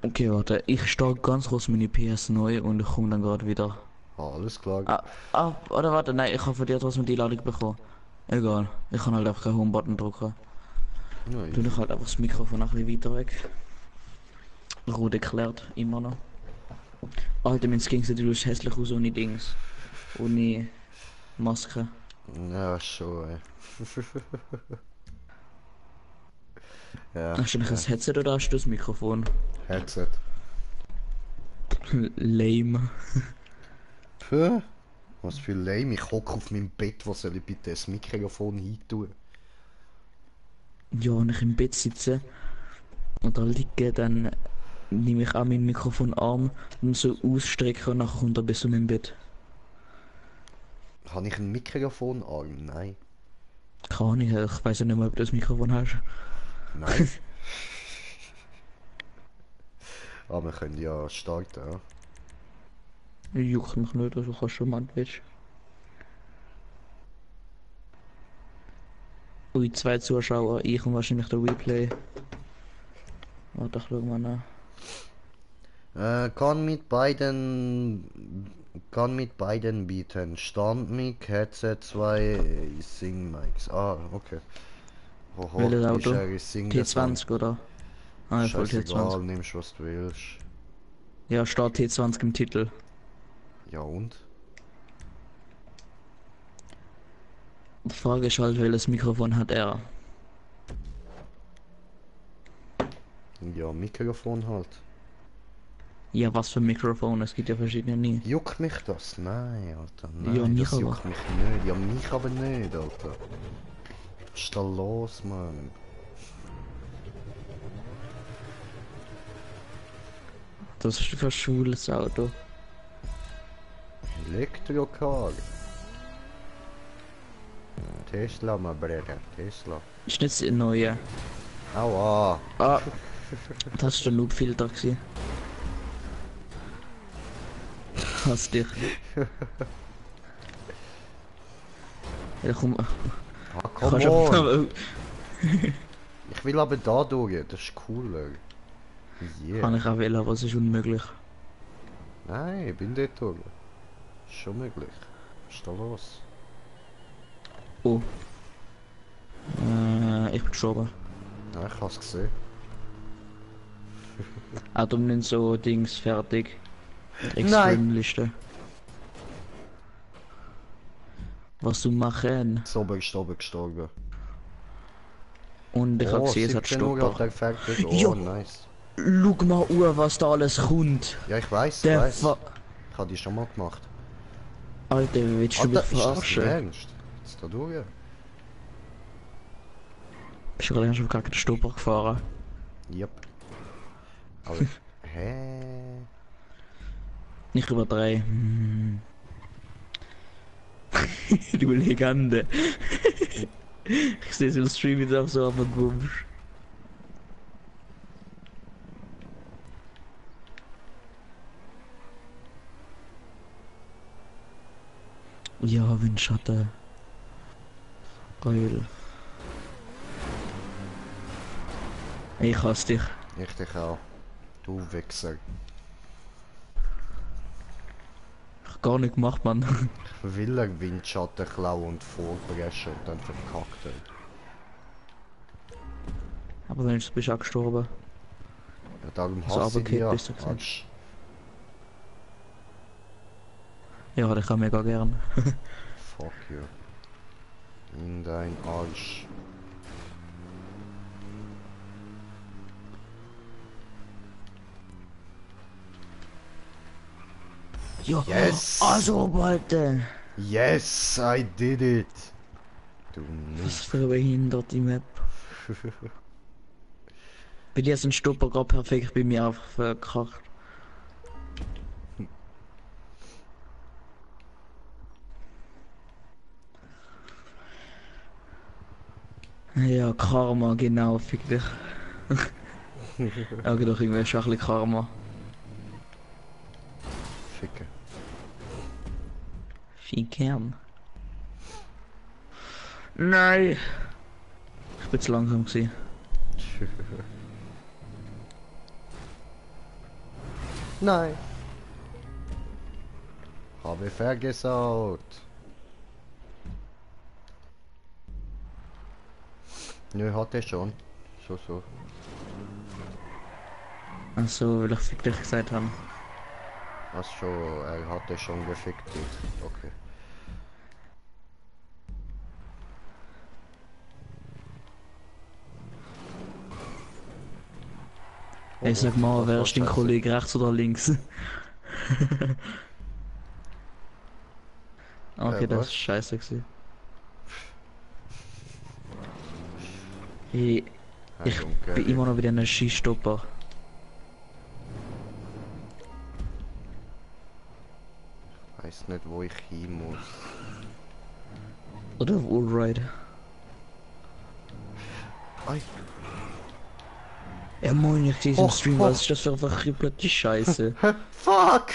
Speaker 6: Okay, warte. Ich starte ganz kurz meine PS neu und ich komme dann gerade wieder.
Speaker 1: Alles klar.
Speaker 6: Oder warte, nein, ich habe von dir trotzdem die Ladung bekommen. Egal. Ich kann halt einfach keinen Home-Button drücken.
Speaker 1: Ja,
Speaker 6: Tu ich halt einfach das Mikrofon ein bisschen weiter weg. Rot erklärt, immer noch. Alter, mein Skin sieht hässlich aus ohne Dings. Ohne Maske.
Speaker 1: ja schon, ey. Ja,
Speaker 6: Hast du nicht das Headset oder hast du das Mikrofon?
Speaker 1: Headset.
Speaker 6: Lame.
Speaker 1: Puh. Was für lame. Ich hocke auf meinem Bett, wo soll ich bitte das Mikrofon hin tun?
Speaker 6: Ja, wenn ich im Bett sitze und da liege, dann nehme ich auch mein Mikrofonarm und so ausstrecke und nachher kommt er bis zu meinem Bett.
Speaker 1: Habe ich einen Mikrofonarm? Nein.
Speaker 6: Keine Ahnung, ich weiß ja nicht mehr, ob du das Mikrofon hast.
Speaker 1: Nein. Aber wir können ja starten, ja.
Speaker 6: Juckt mich nicht, also kannst du mal willst. Ui, 2 Zuschauer, ich und wahrscheinlich der Replay. Warte, ich schau mal nach.
Speaker 1: Kann mit beiden bieten. Standmic, Headset 2, Sing Mics. Ah, okay.
Speaker 6: Welches
Speaker 1: ist
Speaker 6: Auto?
Speaker 1: er? Sing
Speaker 6: T20 oder? Ah, ich wollte
Speaker 1: Scheißegal,
Speaker 6: T20.
Speaker 1: nimmst was du willst.
Speaker 6: Ja, steht T20 im Titel.
Speaker 1: Ja und?
Speaker 6: Die Frage ist halt, welches Mikrofon hat er?
Speaker 1: Ja, Mikrofon halt.
Speaker 6: Ja, was für ein Mikrofon? Es gibt ja verschiedene nie.
Speaker 1: Juckt mich das? Nein, Alter. Nein,
Speaker 6: Ja, mich
Speaker 1: das
Speaker 6: aber.
Speaker 1: juckt mich nicht. Ja, mich aber nicht, Alter. Was ist da los, Mann?
Speaker 6: Das ist für ein schwules Auto.
Speaker 1: Elektrocar. Tesla, mein Bruder. Tesla.
Speaker 6: Ist nicht das neue.
Speaker 1: Aua.
Speaker 6: Ah, das ist der Noob-Filter gewesen. Hass dich. Ja, komm.
Speaker 1: Ah,
Speaker 6: Kannst
Speaker 1: come on.
Speaker 6: einfach-
Speaker 1: Ich will aber da durch, das ist cooler. Yeah.
Speaker 6: Kann ich auch wählen, aber es ist unmöglich.
Speaker 1: Nein, ich bin dort durch. Ist schon möglich. Was ist da los?
Speaker 6: Oh. Ich bin gestorben.
Speaker 1: Nein, ich hab's gesehen.
Speaker 6: Auto nimmt so Dings fertig.
Speaker 1: Nein.
Speaker 6: Extremliste. Was du machen?
Speaker 1: Gestorben.
Speaker 6: Und ich hab gesehen, es hat
Speaker 1: 17 Uhr
Speaker 6: Stopper.
Speaker 1: hat er fertig. Oh,
Speaker 6: Ja.
Speaker 1: nice.
Speaker 6: Schau mal an, was da alles kommt.
Speaker 1: Ja, ich weiß,
Speaker 6: Der
Speaker 1: Ich habe die schon mal gemacht.
Speaker 6: Alter, willst du mich
Speaker 1: Alter, ist das
Speaker 6: verarschen?
Speaker 1: dein Ernst? Jetzt da durch?
Speaker 6: Bist du gerade schon gegen den Stopper gefahren?
Speaker 1: Yep. Aber, hä?
Speaker 6: Nicht übertreiben. Du Legende. Ich sehe so im Stream jetzt auch so auf dem Bums. Ja, Windschatten. Geil. Ich hasse dich.
Speaker 1: Ich dich auch. Du Wichser.
Speaker 6: Ich hab gar nicht gemacht, Mann.
Speaker 1: Ich will einen Windschatten klauen und vorbrechen und dann verkackt er.
Speaker 6: Aber wenigstens bist du auch gestorben.
Speaker 1: Ja, darum
Speaker 6: So,
Speaker 1: hasse
Speaker 6: aber
Speaker 1: ich
Speaker 6: Kate
Speaker 1: dich.
Speaker 6: bist du gesehen.
Speaker 1: Arsch.
Speaker 6: Ja, ich kann mega gern.
Speaker 1: Fuck you. In dein Arsch.
Speaker 6: Ja,
Speaker 1: Yes!
Speaker 6: also, Alter.
Speaker 1: Yes, I did it! Du
Speaker 6: Was
Speaker 1: nicht.
Speaker 6: für eine behinderte Map. Bei dir ist ein Stopper gerade perfekt bei mir einfach verkackt. Ja, Karma, genau, fick dich. Ja, doch, irgendwie ist auch ein bisschen Karma.
Speaker 1: Ficke.
Speaker 6: Ficken. Nein! Ich bin zu langsam gewesen.
Speaker 1: Nein. Habe vergesaut. Nö, hatte schon. So.
Speaker 6: Achso, weil ich wirklich gesagt habe.
Speaker 1: Ach so, er hatte schon gefickt. Okay.
Speaker 6: Hey, sag mal,
Speaker 1: das
Speaker 6: wer
Speaker 1: war
Speaker 6: ist dein
Speaker 1: scheiße.
Speaker 6: Kollege rechts oder links? Okay, das
Speaker 1: was?
Speaker 6: ist scheiße gewesen. Hey, ich bin immer noch wieder ein Skistopper.
Speaker 1: Weiß nicht, wo ich hin muss.
Speaker 6: Oder Wallride.
Speaker 1: Ei.
Speaker 6: Ja moin, ich sehe im
Speaker 1: Och,
Speaker 6: Stream,
Speaker 1: och.
Speaker 6: was ist das für eine verkrüppelte Scheiße?
Speaker 1: Fuck!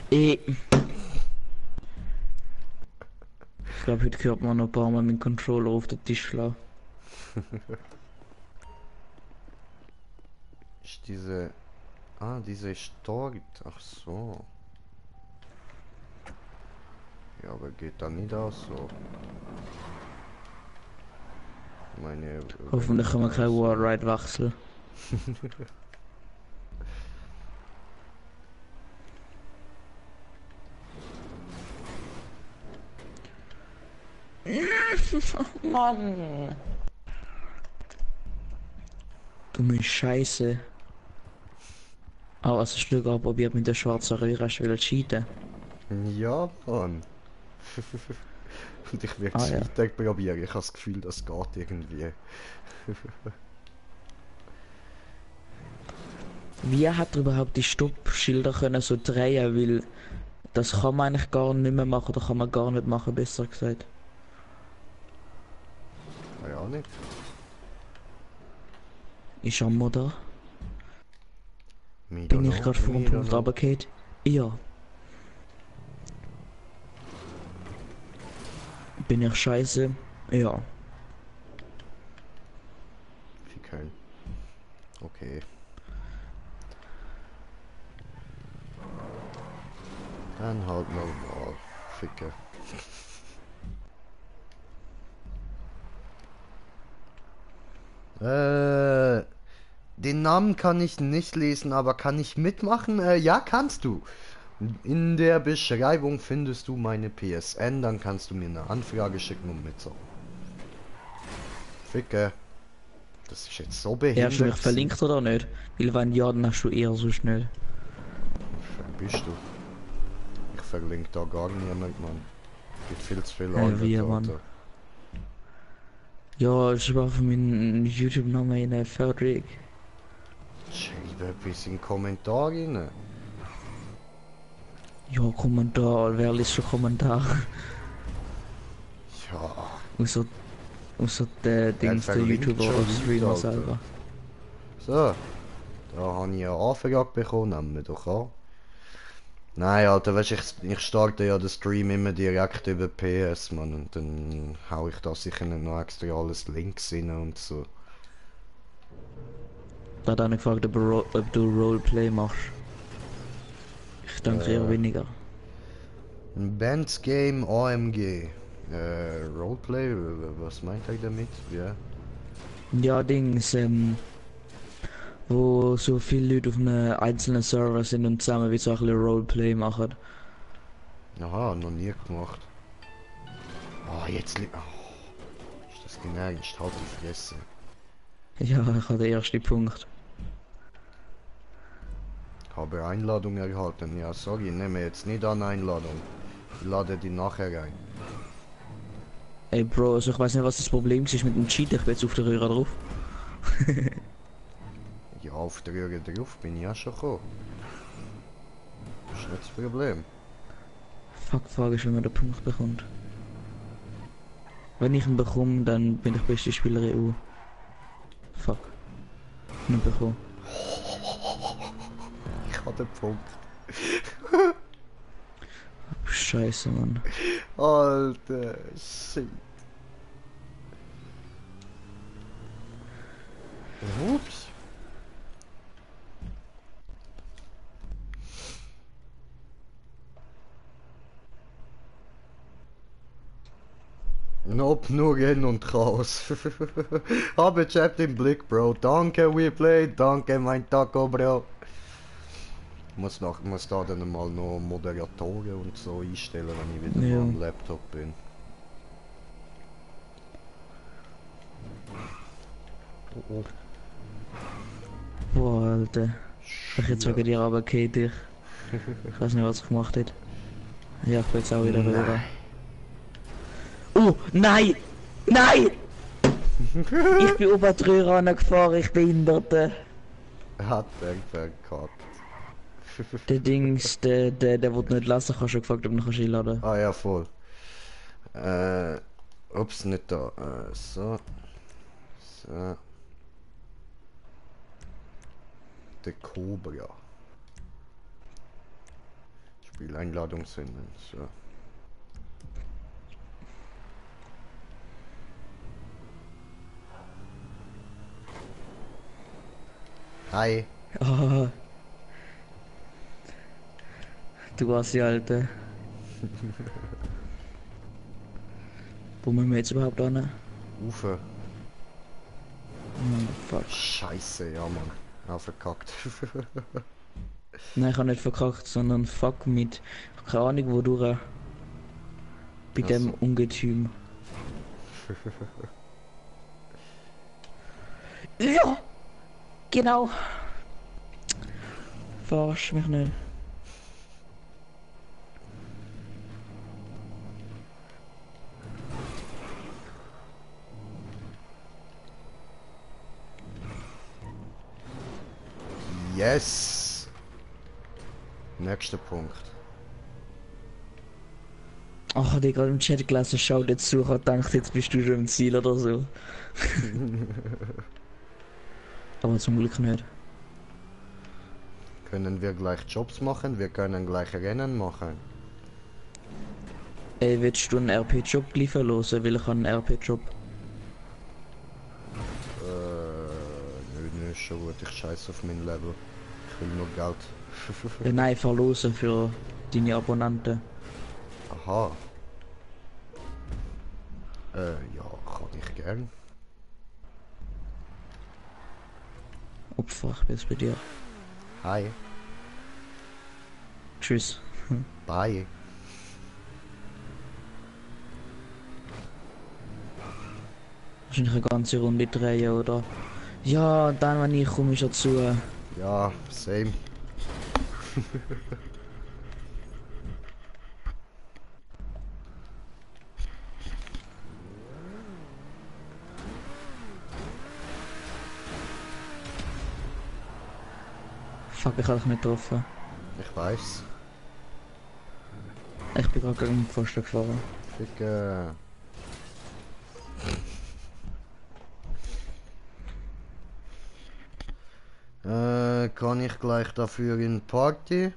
Speaker 6: Ich glaube, heute hört man noch ein paar Mal meinen Controller auf den Tisch schlagen.
Speaker 1: Ist diese... Ah, diese Stort. Ach so. Ja, aber geht da nicht aus so. Meine...
Speaker 6: Hoffentlich kann man kein Wallride wechseln. Mann! Dumme Scheiße. Aber was hast du gerade probiert mit der schwarzen Röhre? Hast du wieder cheaten?
Speaker 1: Ja, Mann. Und ich werde es
Speaker 6: Ah, ja.
Speaker 1: weiter probieren. Ich habe das Gefühl, das geht irgendwie.
Speaker 6: Wie hat er überhaupt die Stoppschilder können so drehen? Weil das kann man eigentlich gar nicht mehr machen, oder kann man gar nicht machen, besser gesagt.
Speaker 1: Ja, nicht.
Speaker 6: Ist Ammo da?
Speaker 1: Me
Speaker 6: Bin
Speaker 1: don't
Speaker 6: ich
Speaker 1: know,
Speaker 6: gerade vor dem
Speaker 1: me don't
Speaker 6: Punkt
Speaker 1: know.
Speaker 6: runtergefallen? Ja. Bin ich scheiße? Ja.
Speaker 1: Fickeln. Okay. Dann halt normal. Ficke. Den Namen kann ich nicht lesen, aber kann ich mitmachen? Ja, kannst du. In der Beschreibung findest du meine PSN, dann kannst du mir eine Anfrage schicken und mitzocken. Ficke. Das ist jetzt so behindert.
Speaker 6: Hast du mich verlinkt oder nicht? Weil wenn ja, dann hast du eher so schnell.
Speaker 1: Wer bist du? Ich verlinke da gar niemand, Mann. Gibt viel zu viel
Speaker 6: Wie,
Speaker 1: Arbeit,
Speaker 6: Mann?
Speaker 1: Alter.
Speaker 6: Ja, ich war von meinem YouTube-Namen in der Frederick.
Speaker 1: Schreibe etwas in die Kommentare rein.
Speaker 6: Ja, Kommentar, wer liest schon Kommentar?
Speaker 1: Ja,
Speaker 6: Außer der Dings, der
Speaker 1: verlinkt
Speaker 6: YouTuber
Speaker 1: schon
Speaker 6: oder
Speaker 1: Leute,
Speaker 6: Streamer
Speaker 1: Alter.
Speaker 6: selber.
Speaker 1: so. Da habe ich eine Anfrage bekommen, nehmen wir doch an. Nein, Alter, weißt du, ich starte ja den Stream immer direkt über PS, Mann. Und dann hau ich da sicher nicht noch extra alles Links rein und so.
Speaker 6: Da hat einer gefragt, ob du Roleplay machst. Ich denke eher weniger.
Speaker 1: Ein Bandgame AMG. Roleplay, was meint er damit? Ja.
Speaker 6: Ja, Dings, wo so viele Leute auf einem einzelnen Server sind und zusammen wie so ein bisschen Roleplay machen.
Speaker 1: Aha, noch nie gemacht. Ah, jetzt liegt. Oh, ist das genervt? Halt die Fresse.
Speaker 6: Ja, ich habe den ersten Punkt.
Speaker 1: Habe Einladung erhalten. Ja, sorry, nehme jetzt nicht an Einladung. Ich lade die nachher rein.
Speaker 6: Ey Bro, also ich weiß nicht, was das Problem ist mit dem Cheat. Ich bin jetzt auf der Röhre drauf.
Speaker 1: Ja, auf der Röhre drauf bin ich ja schon gekommen. Das ist nicht das Problem.
Speaker 6: Fuck, Frage ist, wenn man den Punkt bekommt. Wenn ich ihn bekomme, dann bin ich beste Spieler EU. Fuck. Nicht bekommen.
Speaker 1: Ich habe den Punkt.
Speaker 6: Scheiße, Mann.
Speaker 1: Alter, shit. Ups. Nope, nur hin und raus. Habe Chat im Blick, Bro. Danke, WePlay. Danke, mein Taco, Bro. Muss da dann mal noch Moderatoren und so einstellen, wenn ich wieder
Speaker 6: Ja.
Speaker 1: mal am Laptop bin. Oh, oh.
Speaker 6: Boah, Alter. Ich jetzt wegen dir aber geht ich. Ich weiß nicht, was ich gemacht hätte. Ja, ich will jetzt auch wieder rüber. Oh, nein! Nein! Ich bin über die Röhre gefahren, ich Behinderte.
Speaker 1: Hat er verkackt.
Speaker 6: Der Dings, der wird nicht lassen, hast du gefragt, ob du noch einladen.
Speaker 1: Ah ja, voll. Ups, nicht da. So. So. Der Cobra. Spieleinladung senden. So. Hi.
Speaker 6: Oh. Du warst die Alte. Wo müssen wir jetzt überhaupt an?
Speaker 1: Ufe.
Speaker 6: Oh, fuck.
Speaker 1: Scheiße, ja Mann. Ah, verkackt.
Speaker 6: Nein, ich habe nicht verkackt, sondern fuck mit. Keine Ahnung wodurch. Bei
Speaker 1: Ach
Speaker 6: dem
Speaker 1: so.
Speaker 6: Ungetüm. Ja! Genau! Verarsch mich nicht.
Speaker 1: Yes! Nächster Punkt.
Speaker 6: Ach, ich habe gerade im Chat gelesen, schau dir zu, ich hab gedacht, jetzt bist du schon im Ziel oder so. Aber zum Glück nicht.
Speaker 1: Können wir gleich Jobs machen? Wir können gleich Rennen machen.
Speaker 6: Ey, willst du einen RP-Job liefern losen? Weil ich habe einen RP-Job.
Speaker 1: Nö, schon gut. Ich scheiße auf mein Level. Ich will nur Geld.
Speaker 6: Nein, verlosen für deine Abonnenten.
Speaker 1: Aha. Ja, kann ich gern.
Speaker 6: Opfer, ich bin jetzt bei dir.
Speaker 1: Hi.
Speaker 6: Tschüss.
Speaker 1: Bye.
Speaker 6: Wahrscheinlich eine ganze Runde drehen, oder? Ja, dann, wenn ich komme, ist er zu.
Speaker 1: Ja, same.
Speaker 6: Fuck, ich habe dich nicht getroffen.
Speaker 1: Ich weiß.
Speaker 6: Ich bin gerade gegen den Pfosten gefahren.
Speaker 1: Ficke. Kann ich gleich dafür in Party?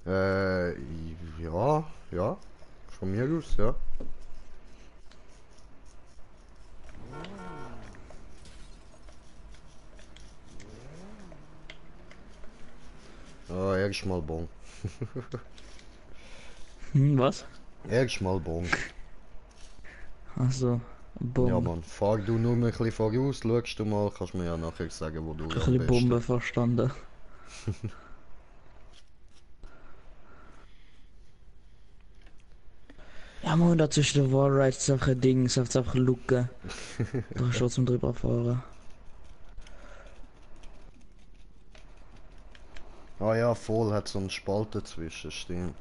Speaker 1: Ja, ja. Von mir aus, ja. Erstmal bon.
Speaker 6: Was?
Speaker 1: Erstmal bon.
Speaker 6: Also, Bombe.
Speaker 1: Ja Mann, fahr du nur ein bisschen voraus, schaust du mal, kannst mir ja nachher sagen, wo du
Speaker 6: Ein
Speaker 1: am
Speaker 6: bisschen
Speaker 1: besten-
Speaker 6: Bombe verstanden. Ja, man, da zwischen der Wallride solche Dings, auf einfach Luke. Da kannst du trotzdem drüber fahren.
Speaker 1: Ah ja, voll, hat so einen Spalt dazwischen, stimmt.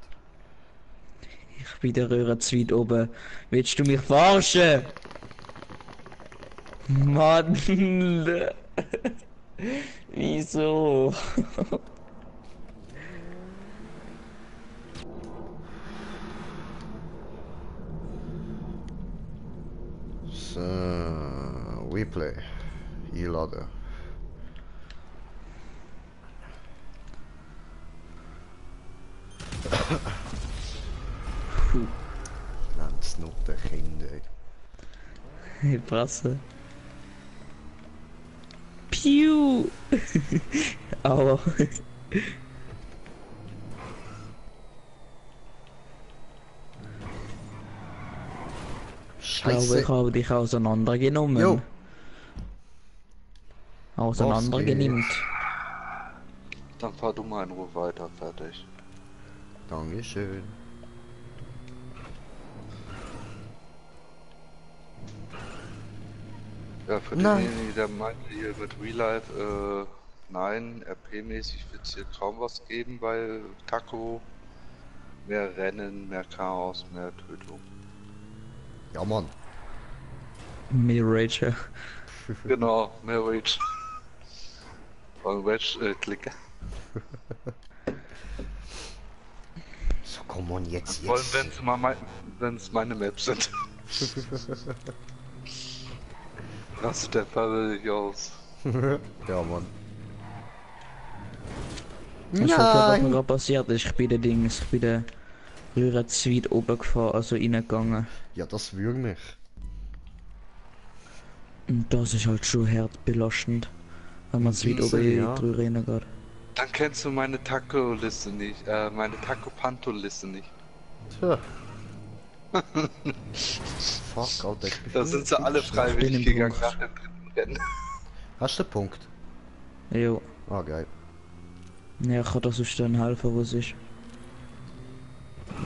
Speaker 6: Ich bin der Röhre zu weit oben. Willst du mich verarschen? Mann! Wieso?
Speaker 1: So, Replay. Einladen. Ganz Nutte Kinder.
Speaker 6: Hey, Brasse. Piu! Aua. Ich glaube,
Speaker 1: Scheiße.
Speaker 6: ich habe dich auseinandergenommen.
Speaker 1: Jo.
Speaker 6: Auseinandergenimmt.
Speaker 2: Dann fahr du mal in Ruhe weiter, fertig.
Speaker 1: Dankeschön.
Speaker 2: Ja, für
Speaker 1: Nein.
Speaker 2: denjenigen, der meinte hier mit Real Life, nein, RP-mäßig wird es hier kaum was geben bei Taco. Mehr Rennen, mehr Chaos, mehr Tötung.
Speaker 1: Ja, Mann.
Speaker 6: Mirage.
Speaker 2: Genau, mehr Rage. Und Rage, Klicker.
Speaker 1: So, komm on, jetzt.
Speaker 2: Vor allem, wenn es meine Maps sind. Rastet der Fall aus.
Speaker 1: Ja, Mann.
Speaker 6: Ich hab was mir gerade passiert ist. Ich bin der Dings, ich bin der Rührer zu weit oben gefahren, also reingegangen.
Speaker 1: Ja, das würde mich.
Speaker 6: Und das ist halt schon hart belastend, wenn man zu weit
Speaker 1: Diese,
Speaker 6: oben in
Speaker 1: ja.
Speaker 6: die Rühre reingeht.
Speaker 2: Dann kennst du meine Taco-Liste nicht, meine Taco-Panto-Liste nicht.
Speaker 1: Tja. Fuck, Alter, ich bin
Speaker 2: Da sind sie alle
Speaker 6: bin
Speaker 2: freiwillig
Speaker 6: im
Speaker 2: gegangen
Speaker 6: Punkt.
Speaker 2: nach dem dritten Rennen.
Speaker 1: Hast du den Punkt?
Speaker 6: Jo.
Speaker 1: Ah, geil.
Speaker 6: Ja, ich kann das sonst dann helfen, wo es ist.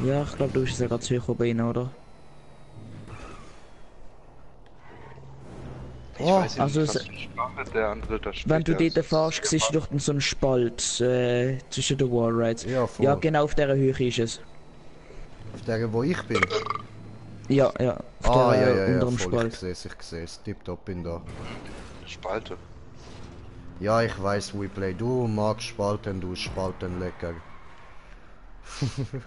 Speaker 6: Ja, ich glaube, du bist ja gerade zu hoch oben, oder?
Speaker 2: Ich
Speaker 1: Oh,
Speaker 2: weiß
Speaker 6: also
Speaker 2: nicht,
Speaker 6: es-
Speaker 2: was für Sprache der andere da spricht.
Speaker 6: Wenn du
Speaker 2: Der
Speaker 6: dort
Speaker 2: ist-
Speaker 6: fährst, siehst du doch dann so einen Spalt zwischen den Wallrides.
Speaker 1: Ja, voll.
Speaker 6: Ja, genau auf dieser Höhe ist es.
Speaker 1: Auf der, wo ich bin.
Speaker 6: Ja, ja, auf
Speaker 1: Ah,
Speaker 6: der
Speaker 1: ja, ja, ja,
Speaker 6: unteren
Speaker 1: voll.
Speaker 6: Spalt.
Speaker 1: Ich sehe es. Tipptopp bin da.
Speaker 2: Spalte.
Speaker 1: Ja, ich weiß, Replay. Du magst Spalten, du Spalten lecker.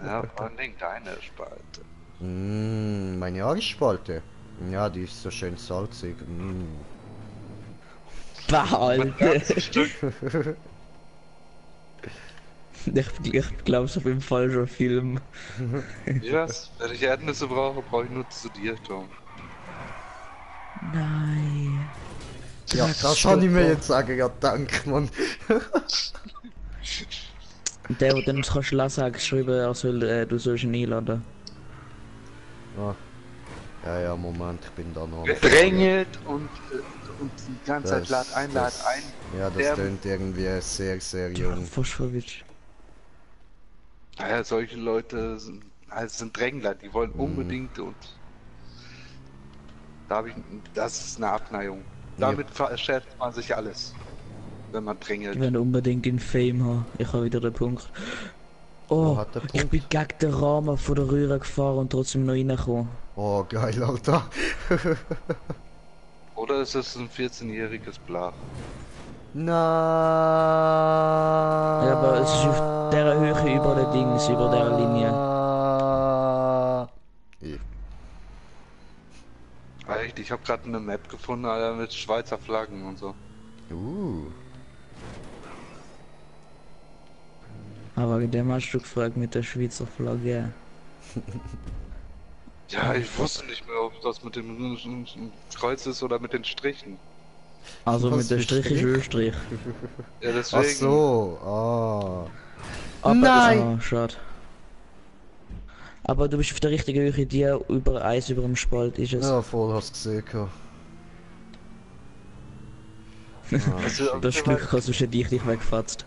Speaker 2: Ja, vor allem deine Spalte.
Speaker 1: Meine Arschspalte. Ja, die ist so schön salzig.
Speaker 6: Behalte! Ich glaube, es ist auf jeden Fall schon Film.
Speaker 2: Yes, wenn ich Erdnüsse brauche, brauche ich nur zu dir, Tom.
Speaker 6: Nein.
Speaker 1: Ja, das kann ich mir jetzt sagen. Ja, danke, Mann.
Speaker 6: Der, der dann kannst du lassen, hat geschrieben, er soll, du sollst ihn einladen.
Speaker 1: Ah. Ja, ja, Moment, ich bin da noch.
Speaker 2: Gedrängelt und die ganze Zeit
Speaker 1: Das-
Speaker 2: lad ein.
Speaker 1: Ja, das
Speaker 2: Der-
Speaker 1: tönt irgendwie sehr, sehr jung.
Speaker 6: Fast verwirrt.
Speaker 2: Naja, solche Leute sind Drängler, die wollen unbedingt und da habe ich, das ist eine Abneigung. Damit verschärft man sich alles, wenn man
Speaker 6: Ich
Speaker 2: drängelt.
Speaker 6: will unbedingt den Fame haben. Ich habe wieder den Punkt.
Speaker 1: Wo
Speaker 6: Oh,
Speaker 1: hat der
Speaker 6: ich
Speaker 1: Punkt?
Speaker 6: bin gegen den Rahmen von der Röhre gefahren und trotzdem noch reingekommen.
Speaker 1: Oh, geil, Alter.
Speaker 2: Oder ist es ein 14-jähriges Blach?
Speaker 1: Na.
Speaker 6: Ja, aber es ist auf der Höhe über der Dings, über der Linie.
Speaker 2: Echt, ich habe gerade eine Map gefunden, Alter, mit Schweizer Flaggen und so.
Speaker 6: Aber wegen dem hast du gefragt mit der Schweizer Flagge.
Speaker 2: Ja, ich wusste nicht mehr, ob das mit dem Kreuz ist oder mit den Strichen.
Speaker 6: Also
Speaker 1: Was
Speaker 6: mit der
Speaker 1: für
Speaker 6: Strich ist
Speaker 1: Strich?
Speaker 6: Österreich.
Speaker 2: Ja, deswegen.
Speaker 1: Ach so, ah.
Speaker 6: Aber
Speaker 1: Nein!
Speaker 6: Ah, schade. Aber du bist auf der richtigen Höhe, die über Eis über dem Spalt ist es.
Speaker 1: Ja, voll hast gesehen. gehabt.
Speaker 2: Also,
Speaker 6: Das Glück hast du schon dich weggefatzt.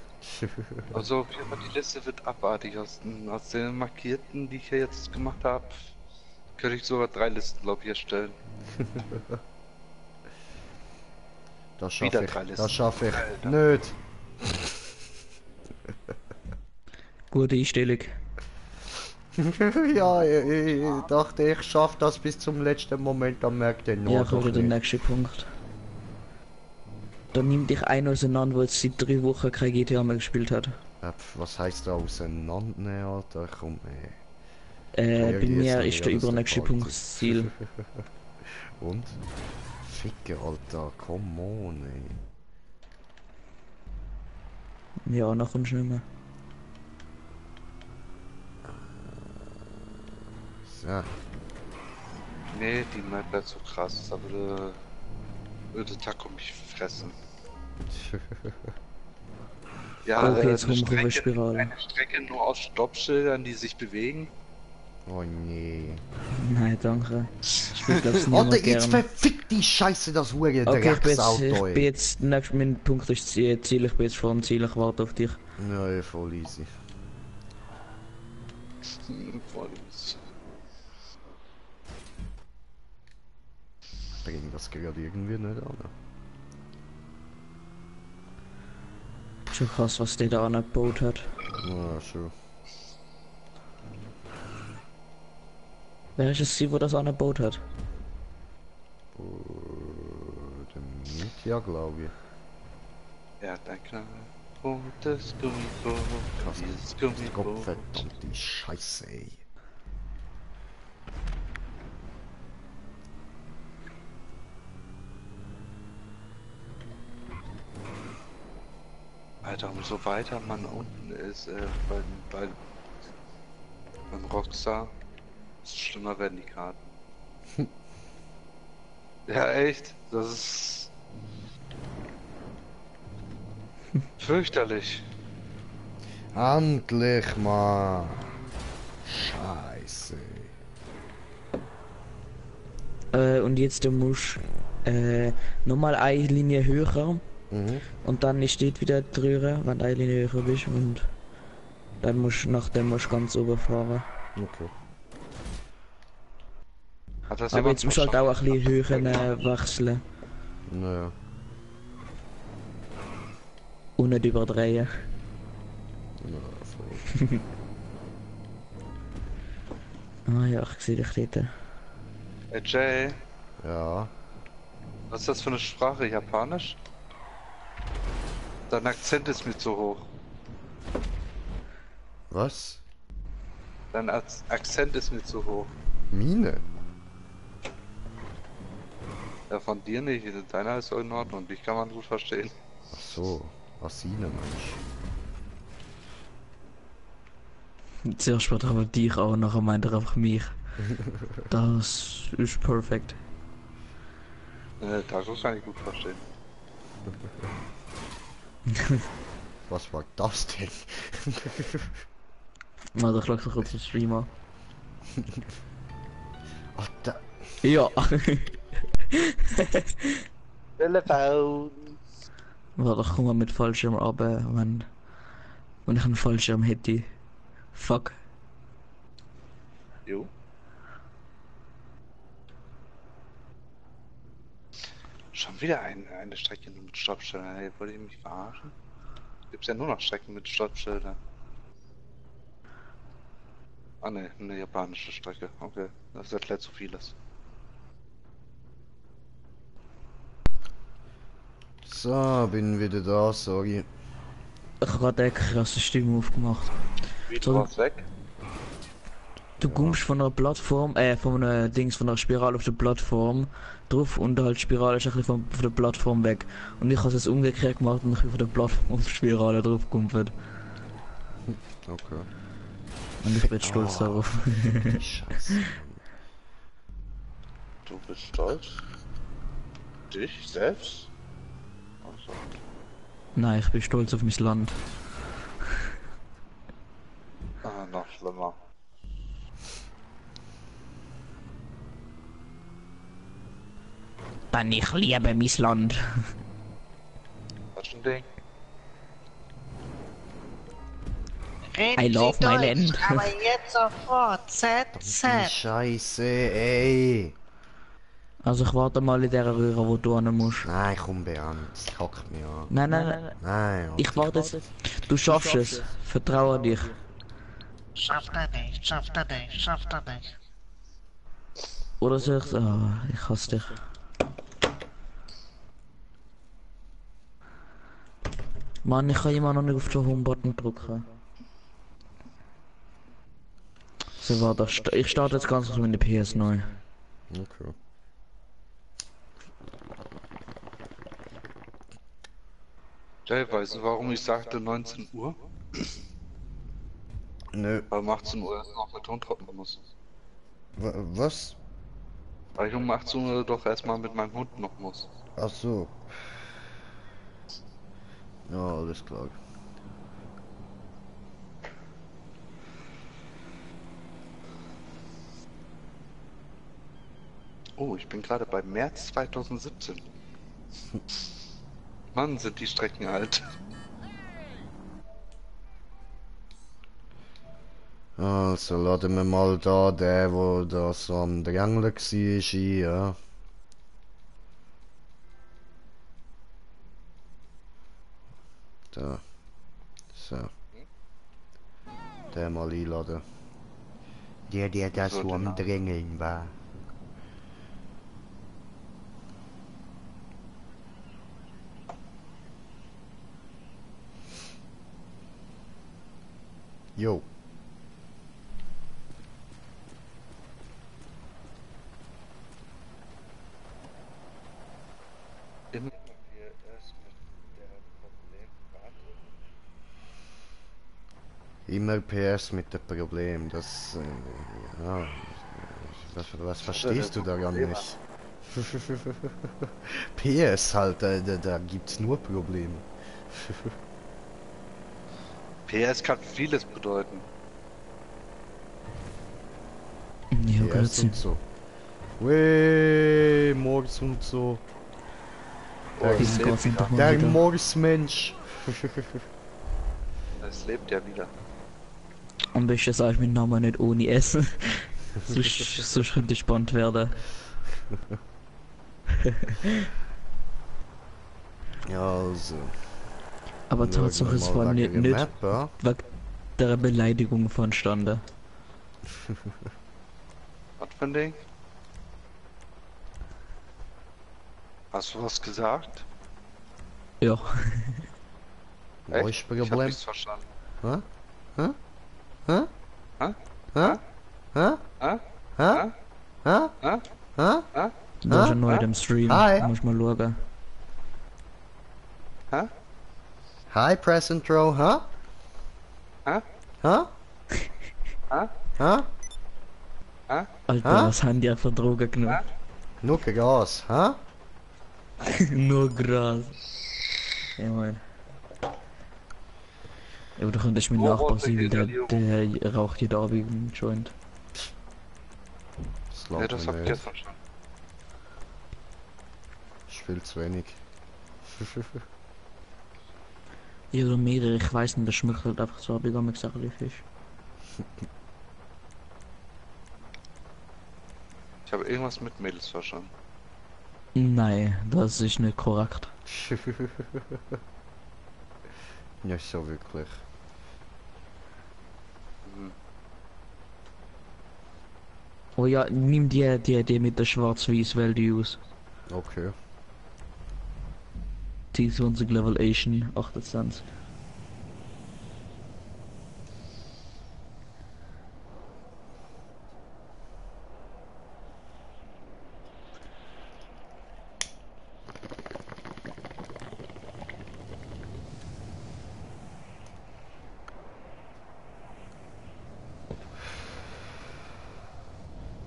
Speaker 2: Also auf jeden Fall, die Liste wird abartig. Aus den markierten, die ich hier jetzt gemacht habe, könnte ich sogar 3 Listen, glaube ich, erstellen.
Speaker 1: Das
Speaker 2: Wieder
Speaker 1: schaffe ich.
Speaker 2: 3 Listen.
Speaker 1: Das schaffe ich.
Speaker 2: Alter.
Speaker 1: Nicht.
Speaker 6: Gute Einstellung.
Speaker 1: Ja, ich dachte, ich schaffe das bis zum letzten Moment, dann merkt er
Speaker 6: Ja,
Speaker 1: nur
Speaker 6: kommt
Speaker 1: doch
Speaker 6: der
Speaker 1: nicht.
Speaker 6: nächste Punkt. Dann nimmt dich einer auseinander, der jetzt seit 3 Wochen kein GTA mehr gespielt hat.
Speaker 1: Was heißt da auseinandernehmen, Alter? Komm, ey.
Speaker 6: Bei
Speaker 1: Irgendwie
Speaker 6: mir
Speaker 1: ist
Speaker 6: ist der
Speaker 1: alles
Speaker 6: übernächste
Speaker 1: der
Speaker 6: Punkt
Speaker 1: Ball.
Speaker 6: das Ziel.
Speaker 1: Und? Ficke, Alter, come on, ey.
Speaker 6: Ja, noch kommst du nicht mehr.
Speaker 1: So.
Speaker 2: Nee, die Map wird so krass, da würde Taco mich fressen. Ja,
Speaker 6: Okay, jetzt
Speaker 2: eine
Speaker 6: kommen wir auf die
Speaker 2: Strecke,
Speaker 6: Spirale.
Speaker 2: eine Strecke nur aus Stoppschildern, die sich bewegen.
Speaker 1: Oh nee.
Speaker 6: Nein, danke. Spielt glaub's
Speaker 1: Alter,
Speaker 6: niemand
Speaker 1: jetzt
Speaker 6: gern.
Speaker 1: verfickt die Scheiße, das Hure
Speaker 6: Okay, ich
Speaker 1: Drecksauto,
Speaker 6: bin
Speaker 1: ey.
Speaker 6: jetzt, nebst mein Punkt ist Ziel, ich bin jetzt vor dem Ziel, ich warte auf dich.
Speaker 1: Ja, voll easy.
Speaker 2: Voll.
Speaker 1: Bring das gerade irgendwie nicht an.
Speaker 6: Schon krass, was der da angebaut hat.
Speaker 1: Ja, schon.
Speaker 6: Wer ist es, sie, wo das angebaut hat?
Speaker 1: Der Mietja, glaube ich.
Speaker 2: Ja, danke. Rotes Gummiboot, dieses Gummiboot.
Speaker 1: Gottverdammte Scheiße, ey.
Speaker 2: Alter, umso weiter man unten ist, beim Rockstar, desto schlimmer werden die Karten. Ja, echt, das ist fürchterlich.
Speaker 1: Endlich mal. Scheiße.
Speaker 6: Und jetzt du musst nochmal eine Linie höher
Speaker 1: Mhm.
Speaker 6: und dann steht wieder die Röhre, wenn du eine Linie höher bist und dann musst du nachdem musst du ganz oben fahren.
Speaker 1: Okay.
Speaker 2: Hat das
Speaker 6: Aber
Speaker 2: jemand
Speaker 6: jetzt musst du halt auch
Speaker 2: verstanden?
Speaker 6: ein bisschen höher wechseln
Speaker 1: Naja.
Speaker 6: und nicht überdrehen.
Speaker 1: Ja, voll.
Speaker 6: Ah ja, ich sehe dich dort.
Speaker 2: Ey Jay,
Speaker 1: Ja.
Speaker 2: was ist das für eine Sprache? Japanisch? Dein Akzent ist mir zu hoch.
Speaker 1: Was?
Speaker 2: Dein Akzent ist mir zu hoch.
Speaker 1: Mine?
Speaker 2: Ja, von dir nicht. Deiner ist so in Ordnung. Dich kann man gut verstehen.
Speaker 1: Ach so. Asine, Mensch.
Speaker 6: Zuerst wird aber dich auch, nachher meint er einfach mich. Das ist perfekt.
Speaker 2: Taco kann ich gut verstehen.
Speaker 1: Was war das denn?
Speaker 6: Also ich schlag doch kurz den Streamer.
Speaker 1: Alter.
Speaker 6: Ja.
Speaker 2: Telefon.
Speaker 6: Warte, ich komm mal mit Fallschirm runter, wenn ich einen Fallschirm hätte. Fuck.
Speaker 2: Jo. Schon wieder eine Strecke nur mit Stoppschildern. Hey, wollt ihr mich verarschen? Gibt's ja nur noch Strecken mit Stoppschildern. Ah ne, eine japanische Strecke. Okay, das erklärt so vieles.
Speaker 1: So, bin wieder da, sorry.
Speaker 6: Ich habe gerade eine krasse Stimme aufgemacht.
Speaker 2: Wie,
Speaker 6: So.
Speaker 2: du warst weg?
Speaker 6: Du kommst von einer Plattform, von einer Dings, von einer Spirale auf der Plattform drauf und halt Spirale ist ein bisschen von der Plattform weg. Und ich habe es jetzt umgekehrt gemacht und ich bin von der Plattform auf die Spirale drauf gekommen.
Speaker 1: Okay.
Speaker 6: Und ich bin stolz darauf.
Speaker 1: Scheiße.
Speaker 2: Du bist stolz? Dich selbst? Also,
Speaker 6: Nein, ich bin stolz auf mein Land.
Speaker 2: noch schlimmer.
Speaker 6: Dann ich liebe mein Land.
Speaker 2: Was für ein Ding?
Speaker 4: Reden
Speaker 6: I love
Speaker 4: Sie
Speaker 6: my
Speaker 4: Deutsch,
Speaker 6: land.
Speaker 4: aber jetzt sofort.
Speaker 1: Die
Speaker 4: Z.
Speaker 1: Scheiße, ey.
Speaker 6: Also ich warte mal in der Röhre, wo du hin musst.
Speaker 1: Nein, komm, Beant. Das kackt mich an.
Speaker 6: Nein, nein, nein.
Speaker 1: Nein,
Speaker 6: Ich warte jetzt. Du schaffst es. Vertraue dich.
Speaker 4: Schafft er nicht, schafft er nicht, schafft er nicht.
Speaker 6: Oder sagst du, ich hasse dich. Mann, ich kann immer noch nicht auf den Home-Button drücken. So, warte, ich starte jetzt ganz kurz mit der PS9.
Speaker 1: Okay.
Speaker 2: Ja, weißt du, warum ich sagte 19 Uhr?
Speaker 1: Nö.
Speaker 2: Weil um 18 Uhr erst noch mit Hund trocknen muss.
Speaker 1: Was?
Speaker 2: Weil ich um 18 Uhr doch erstmal mit meinem Hund noch muss.
Speaker 1: Ach so. Ja, alles klar.
Speaker 2: Oh, ich bin gerade bei März 2017. Mann, sind die Strecken alt.
Speaker 1: Also, laden wir mal da den, wo da so am Drängeln war, ein, ja. Da. So. Den mal einladen. Der da so am Drängeln war. Jo.
Speaker 2: Immer wir erst mit der Problem warten.
Speaker 1: Immer PS mit dem Problem, das, ja, was verstehst du daran nicht? PS halt, da gibt's nur Probleme.
Speaker 2: PS kann vieles bedeuten.
Speaker 6: Ja,
Speaker 1: PS
Speaker 6: Grüezi.
Speaker 1: und so. Weh, morgens und so.
Speaker 2: Oh,
Speaker 6: Die
Speaker 2: es
Speaker 6: sind
Speaker 2: lebt
Speaker 6: Gott sei
Speaker 2: wieder.
Speaker 6: Dank mal
Speaker 1: Der
Speaker 6: wieder.
Speaker 1: Morgensmensch.
Speaker 2: Es lebt ja wieder.
Speaker 6: Am besten sag ich meinen Namen nicht ohne Essen. sonst könnte ich spannend werden.
Speaker 1: Ja, also.
Speaker 6: Aber
Speaker 1: schauen
Speaker 6: Tatsache,
Speaker 1: wir
Speaker 6: es
Speaker 1: mal
Speaker 6: war
Speaker 1: wegen
Speaker 6: nicht
Speaker 1: der Map, ja.
Speaker 6: wegen der Beleidigung von Stande.
Speaker 2: Was für ein Ding? Hast du was gesagt?
Speaker 6: Ja.
Speaker 1: Wo ist
Speaker 2: Ich hab
Speaker 1: Problem?
Speaker 2: nichts verstanden.
Speaker 1: Hä? Hä? Hä?
Speaker 2: Hä?
Speaker 1: Hä? Hä?
Speaker 2: Hä?
Speaker 1: Hä? Hä?
Speaker 2: Hä?
Speaker 1: Hä?
Speaker 2: Hä?
Speaker 6: Du bist ja neu im Stream.
Speaker 1: Hi.
Speaker 6: Muss mal schauen.
Speaker 2: Hä?
Speaker 1: Hi, Press and Throw, hä?
Speaker 2: Hä?
Speaker 1: Hä?
Speaker 2: Hä?
Speaker 1: Hä?
Speaker 6: Alter,
Speaker 1: Hä?
Speaker 6: was haben die einfach Drogen genommen?
Speaker 1: Nur Gas, hä?
Speaker 6: Nur Gras. Ja, Mann. Ja, aber du könntest mein
Speaker 2: Wo
Speaker 6: Nachbar
Speaker 2: wollte
Speaker 6: sein, weil
Speaker 2: ich
Speaker 6: der raucht jeden Abend einen Joint.
Speaker 1: Das
Speaker 2: Ja,
Speaker 1: läuft
Speaker 2: das
Speaker 1: mir
Speaker 2: hab ich
Speaker 1: nicht.
Speaker 2: jetzt verstanden.
Speaker 1: Ich will zu wenig.
Speaker 6: Ja, oder mehrere, ich weiß nicht, das schmeckt halt einfach so, aber ich habe mir gesagt, Fisch.
Speaker 2: Ich habe irgendwas mit Mädels verstanden.
Speaker 6: Nein, das ist nicht korrekt.
Speaker 1: Nicht so wirklich.
Speaker 2: Mhm.
Speaker 6: Oh ja, nimm die mit der schwarz-weiß Welt aus.
Speaker 1: Okay.
Speaker 6: Die ist unsere Level 28.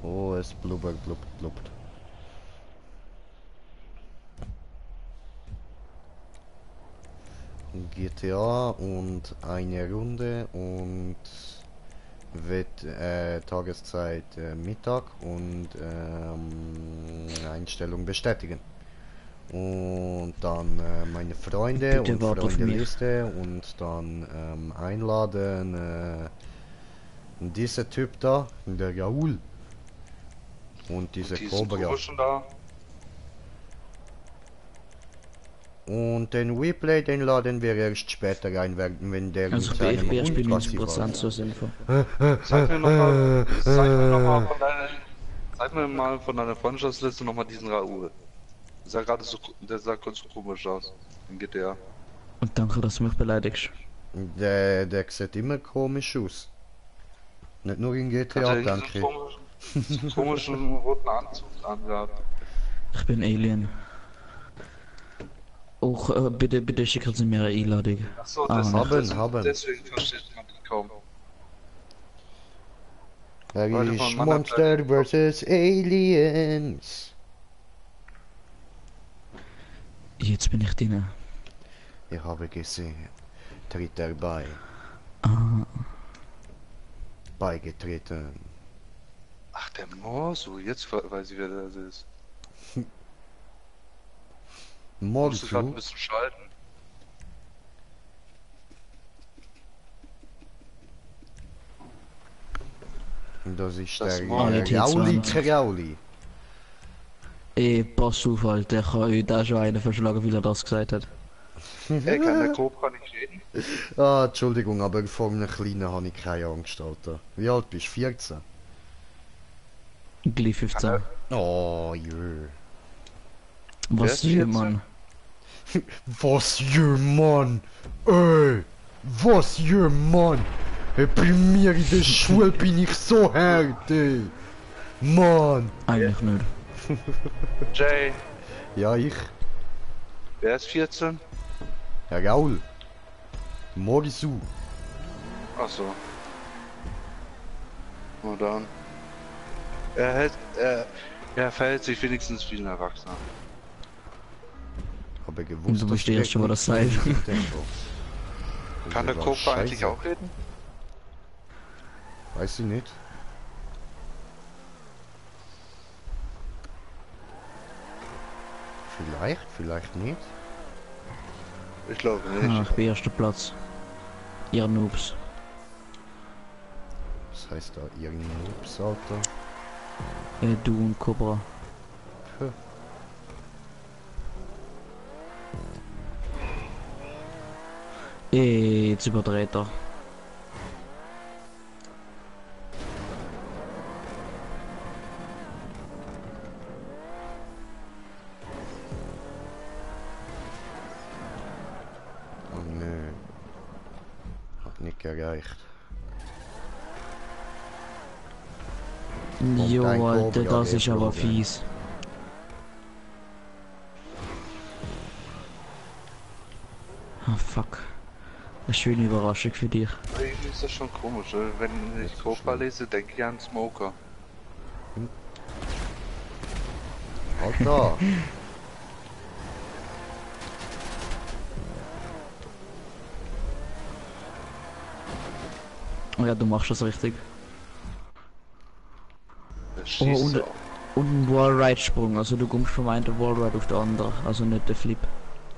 Speaker 1: Oh, es blubbert, blubbt, blubbt. GTA und eine Runde und Tageszeit Mittag und Einstellung bestätigen. Und dann meine Freunde
Speaker 6: Bitte
Speaker 1: und
Speaker 6: warte auf mich.
Speaker 1: Freundeliste und dann einladen dieser Typ da, der Raoul. Und diese
Speaker 2: Diesen
Speaker 1: Cobra.
Speaker 2: komischen da.
Speaker 1: Und den Replay, den laden wir erst später rein, wenn der
Speaker 6: Also
Speaker 1: mit
Speaker 6: bei
Speaker 1: seinem
Speaker 6: FPS bin
Speaker 1: Hund
Speaker 6: ich
Speaker 1: passiv
Speaker 6: 90%
Speaker 1: ist.
Speaker 6: so sinnvoll.
Speaker 2: Zeig mir nochmal von deiner. Zeig mir mal von deiner Freundschaftsliste nochmal diesen Raoul. Der sah kurz so komisch aus. In GTA.
Speaker 6: Und danke, dass du mich beleidigst.
Speaker 1: Der sieht immer komisch aus. Nicht nur in
Speaker 2: Hat
Speaker 1: GTA,
Speaker 2: er
Speaker 1: danke.
Speaker 2: diesen komischen roten Anzug angehabt.
Speaker 6: Ich bin Alien. Auch bitte schicken Sie mir eine Einladung.
Speaker 2: Achso,
Speaker 6: Ah,
Speaker 1: haben.
Speaker 2: deswegen versteht man die kaum.
Speaker 1: Er
Speaker 2: von
Speaker 1: ist
Speaker 2: meiner
Speaker 1: Monster vs. Aliens.
Speaker 6: Jetzt bin ich drin.
Speaker 1: Ich habe gesehen. Tritt er bei.
Speaker 6: Ah,
Speaker 1: Beigetreten.
Speaker 2: Ach, der Morsu, jetzt weiß ich, wer das ist. Musste gerade ein
Speaker 1: Morsu?
Speaker 2: bisschen schalten.
Speaker 1: Das ist
Speaker 2: Das
Speaker 1: der
Speaker 2: Morgen.
Speaker 1: Rauli
Speaker 6: T20.
Speaker 1: Rauli.
Speaker 6: pass auf, halt, der kann euch da schon einen verschlagen, weil er das gesagt hat.
Speaker 2: Ey, kann der Cobra nicht reden?
Speaker 1: Ah, Entschuldigung, aber vor einem Kleinen habe ich keine Angst, Alter. Wie alt bist du? 14?
Speaker 6: Gleich 15.
Speaker 1: Oh, jö.
Speaker 2: Wer
Speaker 6: Was
Speaker 2: ist
Speaker 6: hier,
Speaker 2: 14?
Speaker 6: Mann?
Speaker 1: Was jö, Mann? Ey, was jö, Mann? Ey, bei mir in der Schule bin ich so hart, ey. Mann.
Speaker 6: Eigentlich nicht.
Speaker 2: Jay,
Speaker 1: Ja, ich.
Speaker 2: wer ist 14?
Speaker 1: Herr Raul. Morisu.
Speaker 2: Achso. Na dann. Er verhält sich wenigstens wie ein Erwachsener.
Speaker 1: Aber gewusst,
Speaker 6: Und du bist der Erste, der das sagt.
Speaker 2: Kann der Cobra eigentlich auch reden?
Speaker 1: Weiß ich nicht. Vielleicht nicht.
Speaker 2: Ich glaube
Speaker 6: Ah,
Speaker 2: nicht.
Speaker 6: ich bin erster Platz. Ihr Noobs.
Speaker 1: Was heißt da irgendein Noobs, Alter?
Speaker 6: Du und Cobra.
Speaker 1: Puh.
Speaker 6: Jetzt überdreht er.
Speaker 1: Oh nö. Hat nicht gereicht.
Speaker 6: Jo,
Speaker 1: dein
Speaker 6: Alter,
Speaker 1: Cobra,
Speaker 6: das
Speaker 1: der
Speaker 6: ist aber
Speaker 1: Problem.
Speaker 6: fies. Ah, fuck. Eine schöne Überraschung für dich.
Speaker 2: Irgendwie ist das schon komisch. Wenn ich Cobra lese, denke ich an Smoker.
Speaker 1: Alter!
Speaker 6: Ja, du machst das richtig.
Speaker 2: Der
Speaker 6: Oh,
Speaker 2: schießt
Speaker 6: und,
Speaker 2: so.
Speaker 6: und ein Wallride-Sprung, also du kommst vom einen Wallride auf den anderen, also nicht der Flip.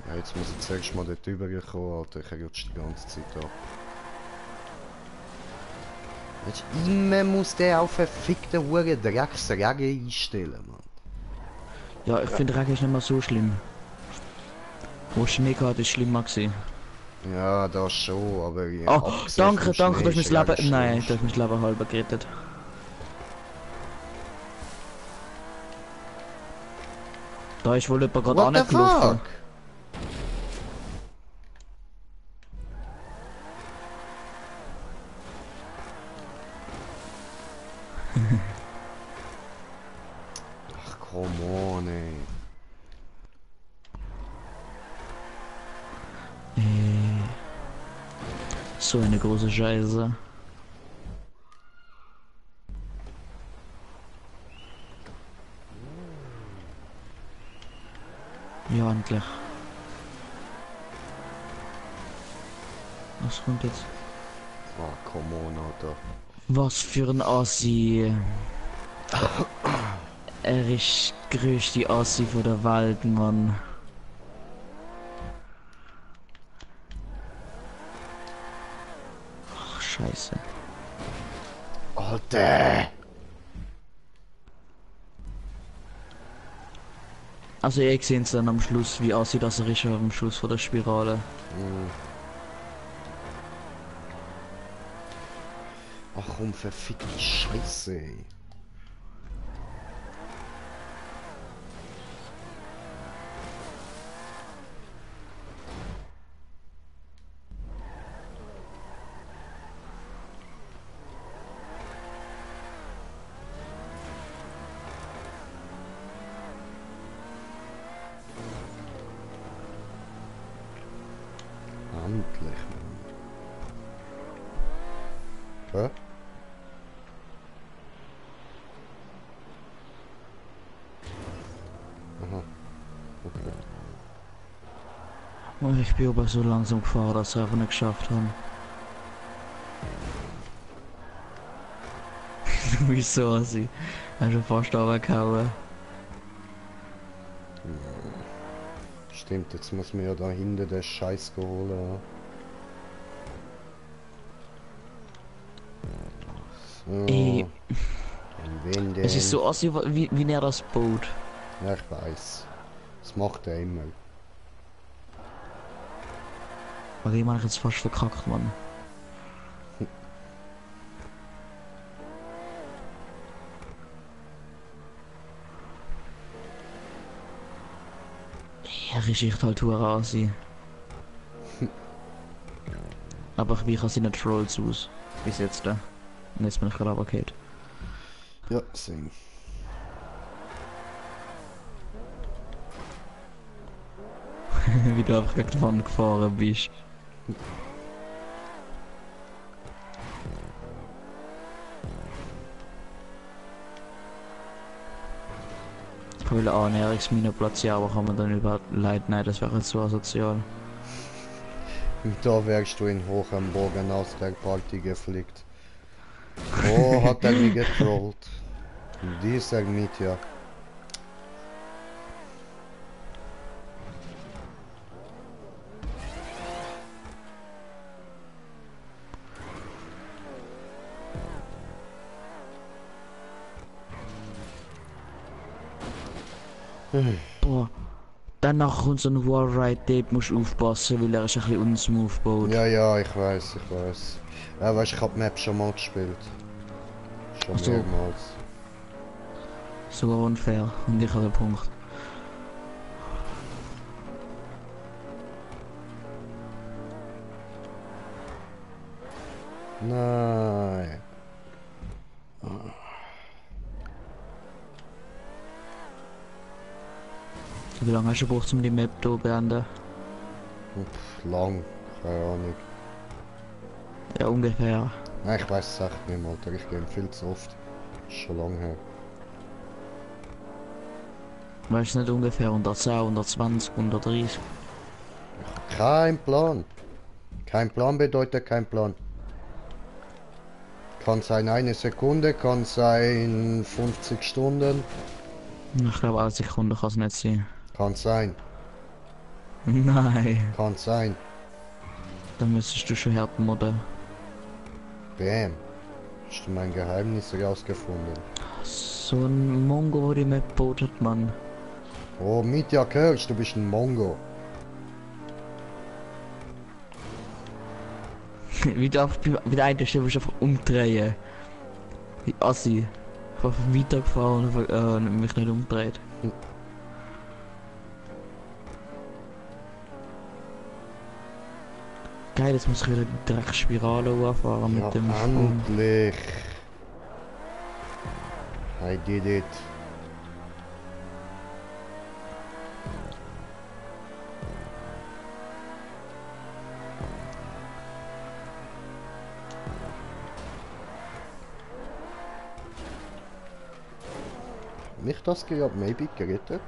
Speaker 1: Ja, jetzt muss ich zuerst mal dort rüberkommen, Alter. Ich rutsche die ganze Zeit ab. Weißt du, immer muss der auf verfickte Hure Drecksrege einstellen, Mann.
Speaker 6: Ja, ich finde Regen ist nicht mehr so schlimm. Wo Schnee gehabt ist schlimmer gewesen.
Speaker 1: Ja, das schon, aber...
Speaker 6: Oh,
Speaker 1: abgesehen
Speaker 6: danke,
Speaker 1: vom
Speaker 6: danke, du hast
Speaker 1: Schnee
Speaker 6: mein
Speaker 1: ist
Speaker 6: Leben...
Speaker 1: Regen
Speaker 6: Nein,
Speaker 1: schlimm.
Speaker 6: du hast mein Leben halber gerettet. Da ist wohl jemand gerade
Speaker 1: What the
Speaker 6: angelaufen.
Speaker 1: fuck? Ach, come on, ey.
Speaker 6: So eine große Scheiße. Ja, endlich. Was kommt jetzt?
Speaker 1: Ah, come on, Alter.
Speaker 6: Was für ein Assi. Er ist der größte Assi von der Welt, Mann. Ach, scheiße.
Speaker 1: Alter!
Speaker 6: Also ihr seht dann am Schluss, wie aussieht das ist am Schluss von der Spirale.
Speaker 1: Ach komm, verfickte Scheiße, ey.
Speaker 6: Ich bin aber so langsam gefahren, dass ich einfach nicht geschafft habe. Wieso sie? Hast du fast runtergehauen.
Speaker 1: Stimmt, jetzt muss man ja da hinten den Scheiß holen. So.
Speaker 6: Ey.
Speaker 1: Und wen denn?
Speaker 6: Es ist so assi, wie er das baut.
Speaker 1: Ja, ich weiß. Das macht er immer.
Speaker 6: Aber ich meine, ich jetzt fast verkackt, Mann. Er ist echt halt hure assi. Aber ich kann sie nicht Trolls aus. Bis jetzt da. Und jetzt bin ich gerade runtergefallen.
Speaker 1: Ja, sing.
Speaker 6: Wie du einfach gegen die Wand gefahren bist. Ich will Annäherungsmine platzieren, aber kann man dann überhaupt leid? Nein, das wäre jetzt so asozial.
Speaker 1: Und da wärst du in hohem Bogen aus der Party geflickt. Oh, hat er mich getrollt. Dieser Mietja.
Speaker 6: Boah. Dann nach unserem Wallride Tape musst du aufpassen, weil er ist ein bisschen unsmooth baut.
Speaker 1: Ja, ja, ich weiß, ich weiß. Ja, weißt, ich hab Map schon mal gespielt. Schon
Speaker 6: Ach so.
Speaker 1: mehrmals.
Speaker 6: Sogar unfair. Und ich habe den Punkt.
Speaker 1: Nein.
Speaker 6: Wie lange hast du gebraucht, um die Map hier zu beenden?
Speaker 1: Lang, keine Ahnung.
Speaker 6: Ja, ungefähr.
Speaker 1: Nein, ich weiß es echt nicht mehr, Alter. Ich gehe viel zu oft. Ist schon lange her.
Speaker 6: Weißt du nicht ungefähr 110, 120, 130?
Speaker 1: Kein Plan. Kein Plan bedeutet kein Plan. Kann sein eine Sekunde, kann sein 50 Stunden.
Speaker 6: Ich glaube, eine Sekunde kann es nicht sein.
Speaker 1: Kann sein,
Speaker 6: Nein,
Speaker 1: kann sein.
Speaker 6: dann müsstest du schon hart modden.
Speaker 1: Bam. Hast du mein Geheimnis herausgefunden?
Speaker 6: So ein Mongo, der die Map gebaut hat, Mann.
Speaker 1: Oh, Mitya Kirsch, du bist ein Mongo.
Speaker 6: Wie du einfach bei der einen Stelle einfach umdrehen. Wie assi. Ich habe einfach weitergefahren und mich nicht umgedreht. Geil, jetzt muss ich wieder die Dreckspirale anfahren
Speaker 1: Ja,
Speaker 6: mit dem Sprung.
Speaker 1: endlich. I did it. Nicht das gehabt, maybe gerettet.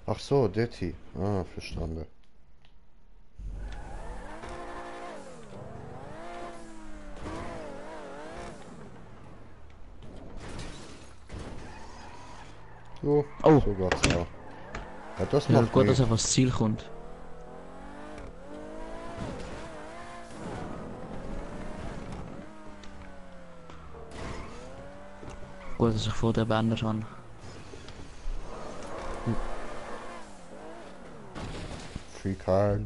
Speaker 1: Ach so, dort hier. Ah, verstanden. So,
Speaker 6: Oh.
Speaker 1: so geht's auch. Ja, das
Speaker 6: Ja,
Speaker 1: macht
Speaker 6: gut, dass
Speaker 1: nichts.
Speaker 6: er aufs Ziel kommt. Gut, dass ich vor der beendet habe.
Speaker 1: Free Card.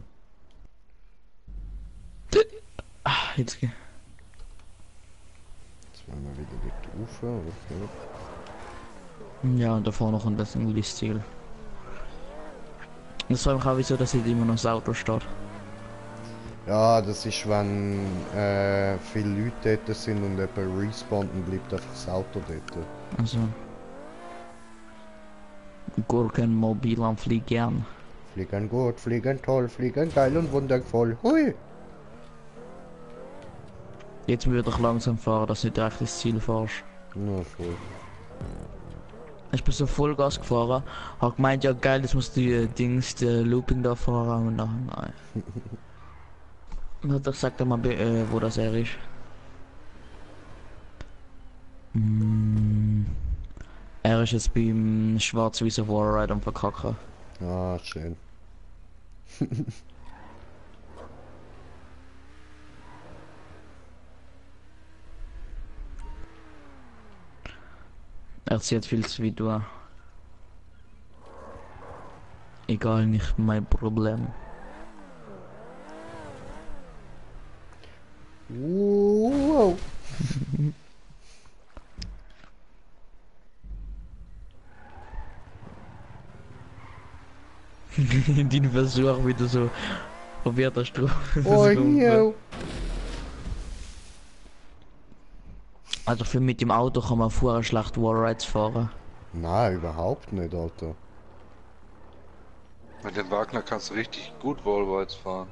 Speaker 6: Ah, jetzt geh.
Speaker 1: Jetzt wollen wir wieder die Ufer. Okay.
Speaker 6: Ja, und davor noch ein bisschen gutes Ziel. Das war auch wieso, dass hier immer noch das Auto steht.
Speaker 1: Ja, das ist, wenn viele Leute dort sind und jemand respawnt und bleibt einfach das Auto dort.
Speaker 6: Also. Gurken mobil am Fliegen.
Speaker 1: Fliegen gut, fliegen toll, fliegen geil und wundervoll. Hui!
Speaker 6: Jetzt würde ich langsam fahren, dass du nicht direkt ins Ziel fährst.
Speaker 1: Na voll.
Speaker 6: Ich bin so Vollgas gefahren, hab gemeint, ja geil, das muss die die Looping da fahren und nein. Dann hat er gesagt, mal, wo das er ist. Er ist jetzt beim schwarz-weißen Warride am Verkacken.
Speaker 1: Ah, schön.
Speaker 6: Er zieht viel zu weit durch. Egal, nicht mein Problem.
Speaker 1: Wow.
Speaker 6: Den Versuch wieder so probiert er Strophe.
Speaker 1: Oh, no.
Speaker 6: Also für mit dem Auto kann man vorher schlecht Wallrides fahren.
Speaker 1: Nein, überhaupt nicht, Alter.
Speaker 2: Mit dem Wagner kannst du richtig gut Wallrides fahren.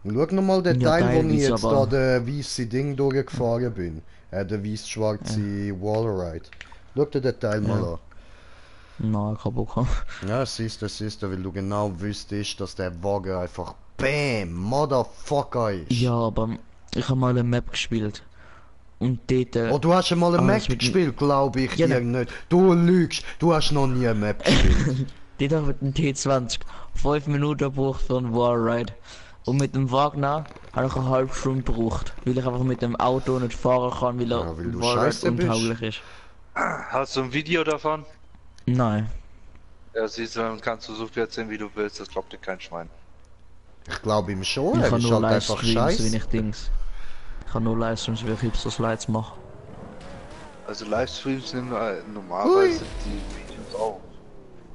Speaker 1: Schau nochmal den
Speaker 6: Ja,
Speaker 1: Teil, wo
Speaker 6: geil,
Speaker 1: ich
Speaker 6: ist
Speaker 1: jetzt
Speaker 6: aber-
Speaker 1: da der weiße Ding durchgefahren bin. Der weiß-schwarze Wallride. Schau dir den Teil mal an.
Speaker 6: Nein, kein Bock.
Speaker 1: Ja, siehst du, weil du genau wüsstest, dass der Wagen einfach BAM, Motherfucker ist.
Speaker 6: Ja, aber ich habe mal eine Map gespielt. Und dort...
Speaker 1: Oh, du hast schon mal eine
Speaker 6: aber
Speaker 1: Map
Speaker 6: das mit-
Speaker 1: gespielt, glaube ich
Speaker 6: Ja,
Speaker 1: dir nicht. Du lügst, du hast noch nie eine Map gespielt.
Speaker 6: dort habe ich mit dem T20 5 Minuten gebraucht für einen Wallride. Und mit dem Wagner habe ich eine halbe Stunde gebraucht. Weil ich einfach mit dem Auto nicht fahren kann, weil er
Speaker 1: Ja, weil du
Speaker 6: Wallride
Speaker 1: scheiße bist.
Speaker 6: untauglich ist.
Speaker 2: Hast du ein Video davon?
Speaker 6: Nein.
Speaker 2: Ja, siehst du, dann kannst du so viel erzählen, wie du willst, das glaubt dir kein Schwein.
Speaker 1: Ich glaube ihm schon,
Speaker 6: Ich
Speaker 1: er
Speaker 6: kann
Speaker 1: ist
Speaker 6: nur
Speaker 1: halt einfach
Speaker 6: Livestreams, wenn
Speaker 1: scheiße.
Speaker 6: ich Dings. Ich kann nur Livestreams, wie ich Hipster-Slides mache.
Speaker 2: Also Livestreams nehmen normalerweise die Videos auf.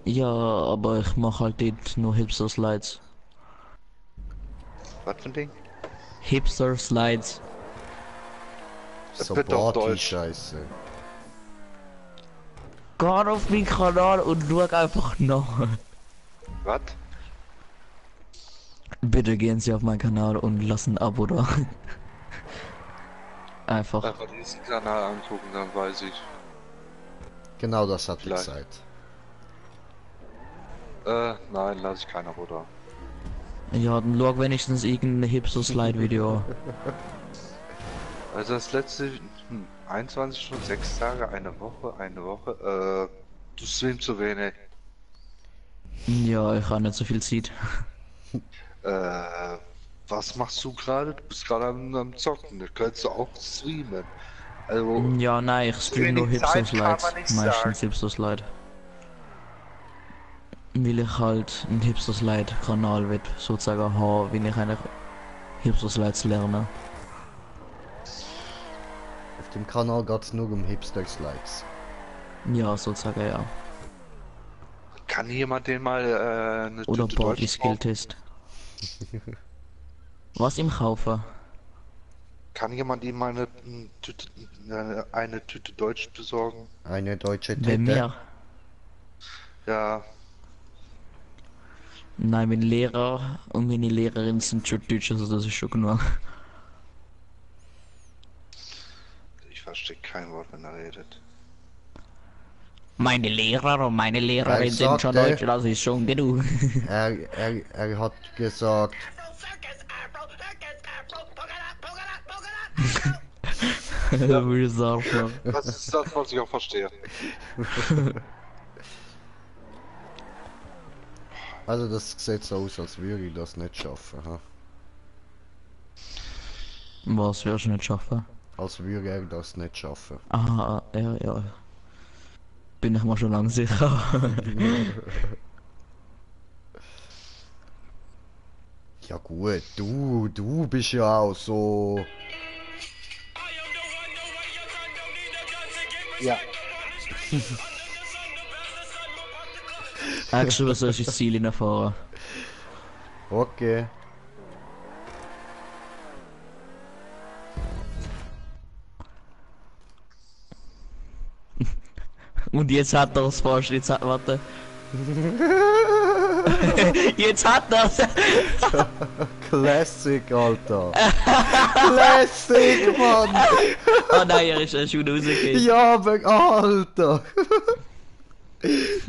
Speaker 6: Ja, aber ich mache halt dort nur Hipster-Slides.
Speaker 2: Was für ein Ding?
Speaker 6: Hipster-Slides.
Speaker 1: So
Speaker 2: Bitte auf
Speaker 1: Party
Speaker 2: Deutsch.
Speaker 1: Scheiße.
Speaker 6: Geh auf meinen Kanal und schau einfach nach.
Speaker 2: Was?
Speaker 6: Bitte gehen Sie auf meinen Kanal und lassen ein Abo da. Einfach.
Speaker 2: Einfach diesen Kanal angucken, dann weiß ich.
Speaker 1: Genau das hat die
Speaker 2: Vielleicht.
Speaker 1: Zeit.
Speaker 2: Nein, lasse ich kein Abo da.
Speaker 6: Ja, dann schau wenigstens irgendein Hipster-Slide-Video.
Speaker 2: Also das letzte 21 Stunden, 6 Tage, eine Woche, du streamst zu wenig.
Speaker 6: Ja, ich habe nicht so viel Zeit.
Speaker 2: Was machst du gerade? Du bist gerade am Zocken, da könntest du auch streamen. Also,
Speaker 6: Ja, nein, ich stream nur
Speaker 2: wenig Zeit kann
Speaker 6: Hipster-Slides.
Speaker 2: man nicht
Speaker 6: Meistens
Speaker 2: sagen.
Speaker 6: Hipster-Slide. Weil ich halt einen Hipster-Slide-Kanal will, sozusagen haben, wenn ich eigentlich Hipster-Slides lerne.
Speaker 1: Auf dem Kanal geht es nur um Hipster-Slides.
Speaker 6: Ja, sozusagen, ja.
Speaker 2: kann jemand den mal eine
Speaker 6: Oder
Speaker 2: Tüte
Speaker 6: Body
Speaker 2: Deutsch
Speaker 6: Skill
Speaker 2: kaufen?
Speaker 6: Test. Was im Kaufen?
Speaker 2: Kann jemand ihm mal eine Tüte Deutsch besorgen?
Speaker 1: Eine deutsche
Speaker 6: Bei
Speaker 1: Tete.
Speaker 6: mir?
Speaker 2: Ja,
Speaker 6: Nein, mein Lehrer und meine Lehrerin sind schon Deutsch, also das ist schon genug.
Speaker 2: ich verstehe kein Wort, wenn er redet.
Speaker 6: Meine Lehrer und meine Lehrerin
Speaker 1: Er
Speaker 6: sind schon
Speaker 1: sagte-
Speaker 6: Deutsch, das ist schon genug.
Speaker 1: Er hat gesagt,
Speaker 6: Wie sagt man?
Speaker 2: Das ist das, was ich auch verstehe.
Speaker 1: also das sieht so aus, als würde ich das nicht schaffen. Ha?
Speaker 6: Was wirst du nicht schaffen?
Speaker 1: Als würde er das nicht schaffen.
Speaker 6: Aha, ja, ja. Bin ich mal schon lange sicher.
Speaker 1: Ja gut, du bist ja auch so...
Speaker 2: Ja.
Speaker 6: Actually, soll ich das Ziel hinfahren?
Speaker 1: Okay.
Speaker 6: Und jetzt hat er es fast, jetzt hat, warte. Jetzt hat das.
Speaker 1: Classic, Alter. Classic, Mann.
Speaker 6: Oh nein, er ist schon rausgegangen.
Speaker 1: Ja, aber Alter.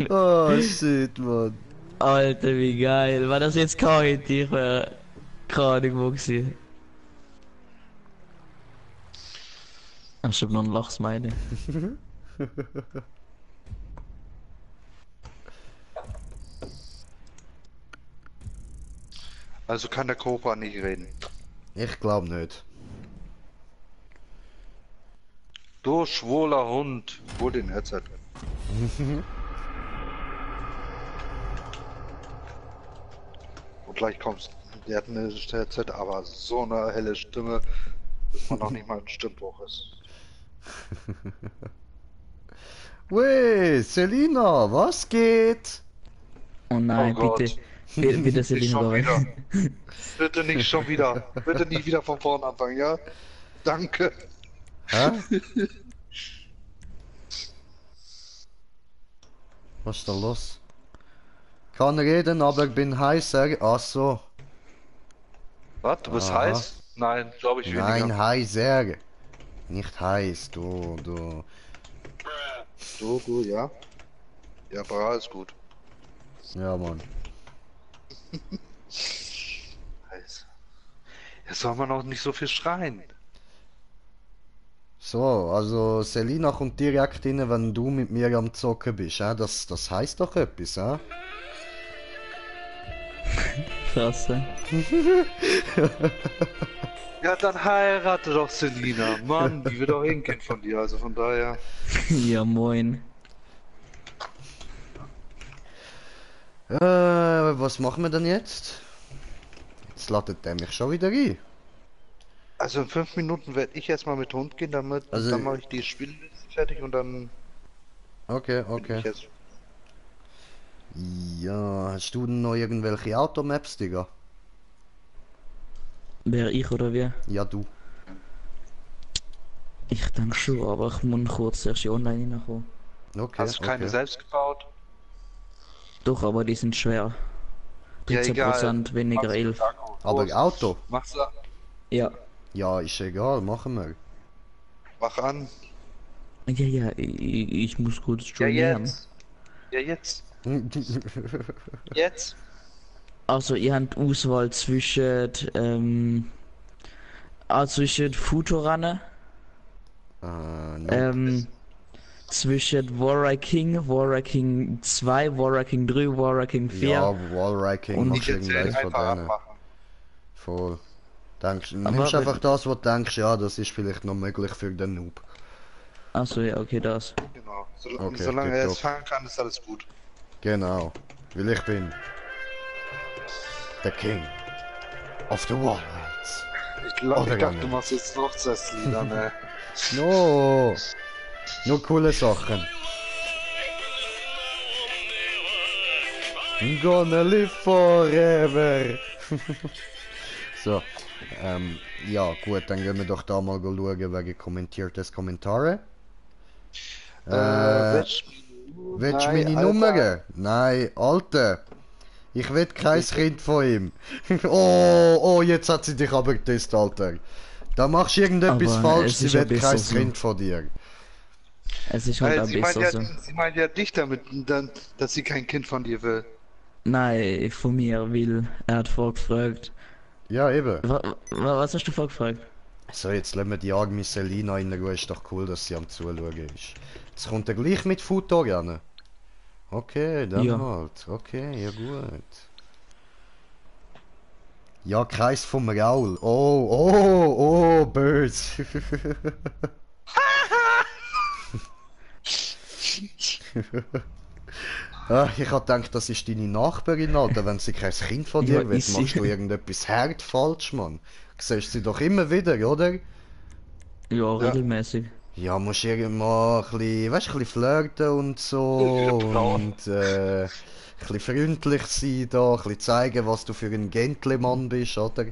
Speaker 1: Oh shit, Mann.
Speaker 6: Alter, wie geil. War das jetzt kein ich wäre keine Ahnung wo gewesen. Ach, ich hab noch einen Lachsmeile.
Speaker 2: Also kann der Cobra nicht reden.
Speaker 1: Ich glaub nicht.
Speaker 2: Du schwuler Hund, hol den Headset. Und gleich kommst. Der hat eine Headset, aber so eine helle Stimme, dass man noch nicht mal ein Stimmbruch ist.
Speaker 1: Wey, Selina, was geht?
Speaker 6: Oh nein,
Speaker 2: Oh Gott.
Speaker 6: bitte. Bitte
Speaker 2: Nicht
Speaker 6: Selina
Speaker 2: schon
Speaker 6: dabei.
Speaker 2: wieder. Bitte nicht schon wieder. Bitte nicht wieder von vorne anfangen, ja? Danke.
Speaker 1: Hä? Was ist da los? Kann reden, aber bin heißer. Ach so.
Speaker 2: Was? Du bist
Speaker 1: Aha.
Speaker 2: heiß? Nein, glaube ich weniger.
Speaker 1: Nein, heißer. Nicht heiß, du.
Speaker 2: Du, ja. Ja, Bra ist gut.
Speaker 1: Ja, Mann.
Speaker 2: Heiß. Jetzt soll man auch nicht so viel schreien.
Speaker 1: So, also Selina kommt direkt rein, wenn du mit mir am Zocken bist, das heisst doch etwas,
Speaker 6: Klasse.
Speaker 2: Ja, dann heirate doch Selina. Mann, die wird auch ein Kind von dir, also von daher.
Speaker 6: Ja, moin.
Speaker 1: Was machen wir denn jetzt? Jetzt ladet der mich schon wieder ein.
Speaker 2: Also in 5 Minuten werde ich erstmal mit Hund gehen, damit
Speaker 1: Also-
Speaker 2: dann mache ich die Spielliste fertig und dann
Speaker 1: Okay,
Speaker 2: bin ich
Speaker 1: okay.
Speaker 2: jetzt.
Speaker 1: Ja, hast du denn noch irgendwelche Automaps, Digga?
Speaker 6: Wer ich oder wer?
Speaker 1: Ja, du.
Speaker 6: Ich denke schon, aber ich muss kurz erst online reinkommen.
Speaker 1: Okay,
Speaker 2: Hast du keine
Speaker 1: okay.
Speaker 2: selbst gebaut?
Speaker 6: Doch, aber die sind schwer.
Speaker 2: Ja,
Speaker 6: 13% weniger 11.
Speaker 1: Aber Auto?
Speaker 2: Mach's,
Speaker 6: Ja.
Speaker 1: Ja, ist egal, machen wir.
Speaker 2: mach an.
Speaker 6: Ja, ich muss kurz
Speaker 2: Ja,
Speaker 6: studieren.
Speaker 2: jetzt. Ja, jetzt. Jetzt.
Speaker 6: Also, ihr habt Auswahl zwischen, zwischen Futurane,
Speaker 1: No.
Speaker 6: zwischen Warrior King 2, Warrior King 3, Warrior King 4.
Speaker 1: Ja, Wallranking
Speaker 6: Und
Speaker 1: machst
Speaker 2: Ich
Speaker 1: du
Speaker 2: erzähl
Speaker 1: irgendeins von
Speaker 2: einfach
Speaker 1: denen.
Speaker 2: abmachen.
Speaker 1: Voll. Nimmst
Speaker 6: Aber
Speaker 1: einfach
Speaker 6: wenn-
Speaker 1: das, was du denkst, ja, das ist vielleicht noch möglich für den Noob.
Speaker 6: Achso, ja, okay, das.
Speaker 2: Genau.
Speaker 1: Okay,
Speaker 2: Solange er es
Speaker 1: tipptopp.
Speaker 2: fangen kann, ist alles gut.
Speaker 1: Genau. Weil ich bin der King of the Worlds.
Speaker 2: Ich
Speaker 1: Oder
Speaker 2: dachte,
Speaker 1: gar
Speaker 2: du
Speaker 1: nicht.
Speaker 2: machst jetzt Hochzeitslieder, ne?
Speaker 1: No. Nur coole Sachen. I'm gonna live forever. So, ja gut, dann gehen wir doch da mal schauen wegen kommentiertes Kommentare.
Speaker 2: Willst
Speaker 1: Willst du
Speaker 2: Nein,
Speaker 1: meine
Speaker 2: Alter.
Speaker 1: Nummern? Nein, Alter. Ich will kein Kind von ihm. Oh, jetzt hat sie dich aber getestet, Alter. Da machst du irgendetwas
Speaker 6: Aber
Speaker 1: falsch,
Speaker 6: es
Speaker 1: sie
Speaker 6: ist ja
Speaker 1: will
Speaker 6: besser
Speaker 1: kein
Speaker 6: so.
Speaker 1: Kind von dir.
Speaker 6: Es ist halt
Speaker 2: Weil
Speaker 6: auch besser so.
Speaker 2: sie meint ja dich damit, dass sie kein Kind von dir will.
Speaker 6: Nein, von mir, weil er hat vorgefragt.
Speaker 1: Ja, eben.
Speaker 6: Was hast du vorgefragt?
Speaker 1: So, jetzt lassen wir die arme Selina in Ruhe. Ist doch cool, dass sie am Zuschauen ist. Jetzt kommt er gleich mit Futter gerne. Okay, dann
Speaker 6: Ja.
Speaker 1: halt. Okay, ja gut. Ja, Kreis vom Raul. Oh, böse. Ich hab gedacht, das ist deine Nachbarin, Alter. Wenn sie kein Kind von dir
Speaker 6: Ja,
Speaker 1: will,
Speaker 6: ist sie.
Speaker 1: machst du irgendetwas hart falsch, Mann. Siehst sie doch immer wieder, oder?
Speaker 6: Ja, regelmäßig.
Speaker 1: Ja, musst irgendwann ein bisschen, weißt, ein bisschen flirten und so
Speaker 2: Genau.
Speaker 1: und ein bisschen freundlich sein da, ein bisschen zeigen, was du für ein Gentleman bist, oder?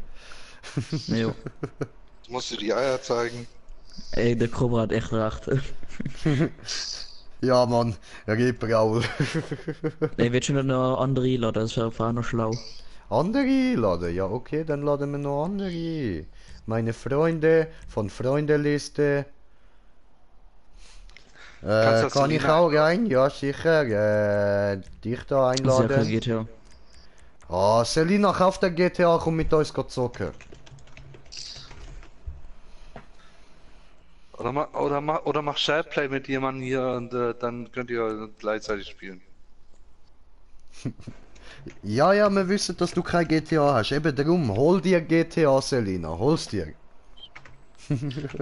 Speaker 6: Ja.
Speaker 2: Jetzt musst du die Eier zeigen.
Speaker 6: Ey, der Cobra hat echt recht.
Speaker 1: Ja, Mann, Rebraul.
Speaker 6: Ich will schon noch andere einladen, das wäre auch noch schlau.
Speaker 1: Andere laden? Ja, okay, dann laden wir noch andere. Meine Freunde von Freundeliste.
Speaker 2: Kannst du das
Speaker 1: Kann ich
Speaker 2: Selina
Speaker 1: auch rein? Ja, sicher. Dich da
Speaker 6: Sicher
Speaker 1: einladen.
Speaker 6: geht ja.
Speaker 1: Ah, Selina, kauf der GTA, komm mit uns zocken.
Speaker 2: Oder mach Shareplay mit jemandem hier und dann könnt ihr gleichzeitig spielen.
Speaker 1: Ja, ja, wir wissen, dass du kein GTA hast. Eben darum, hol dir GTA, Selina, hol's dir.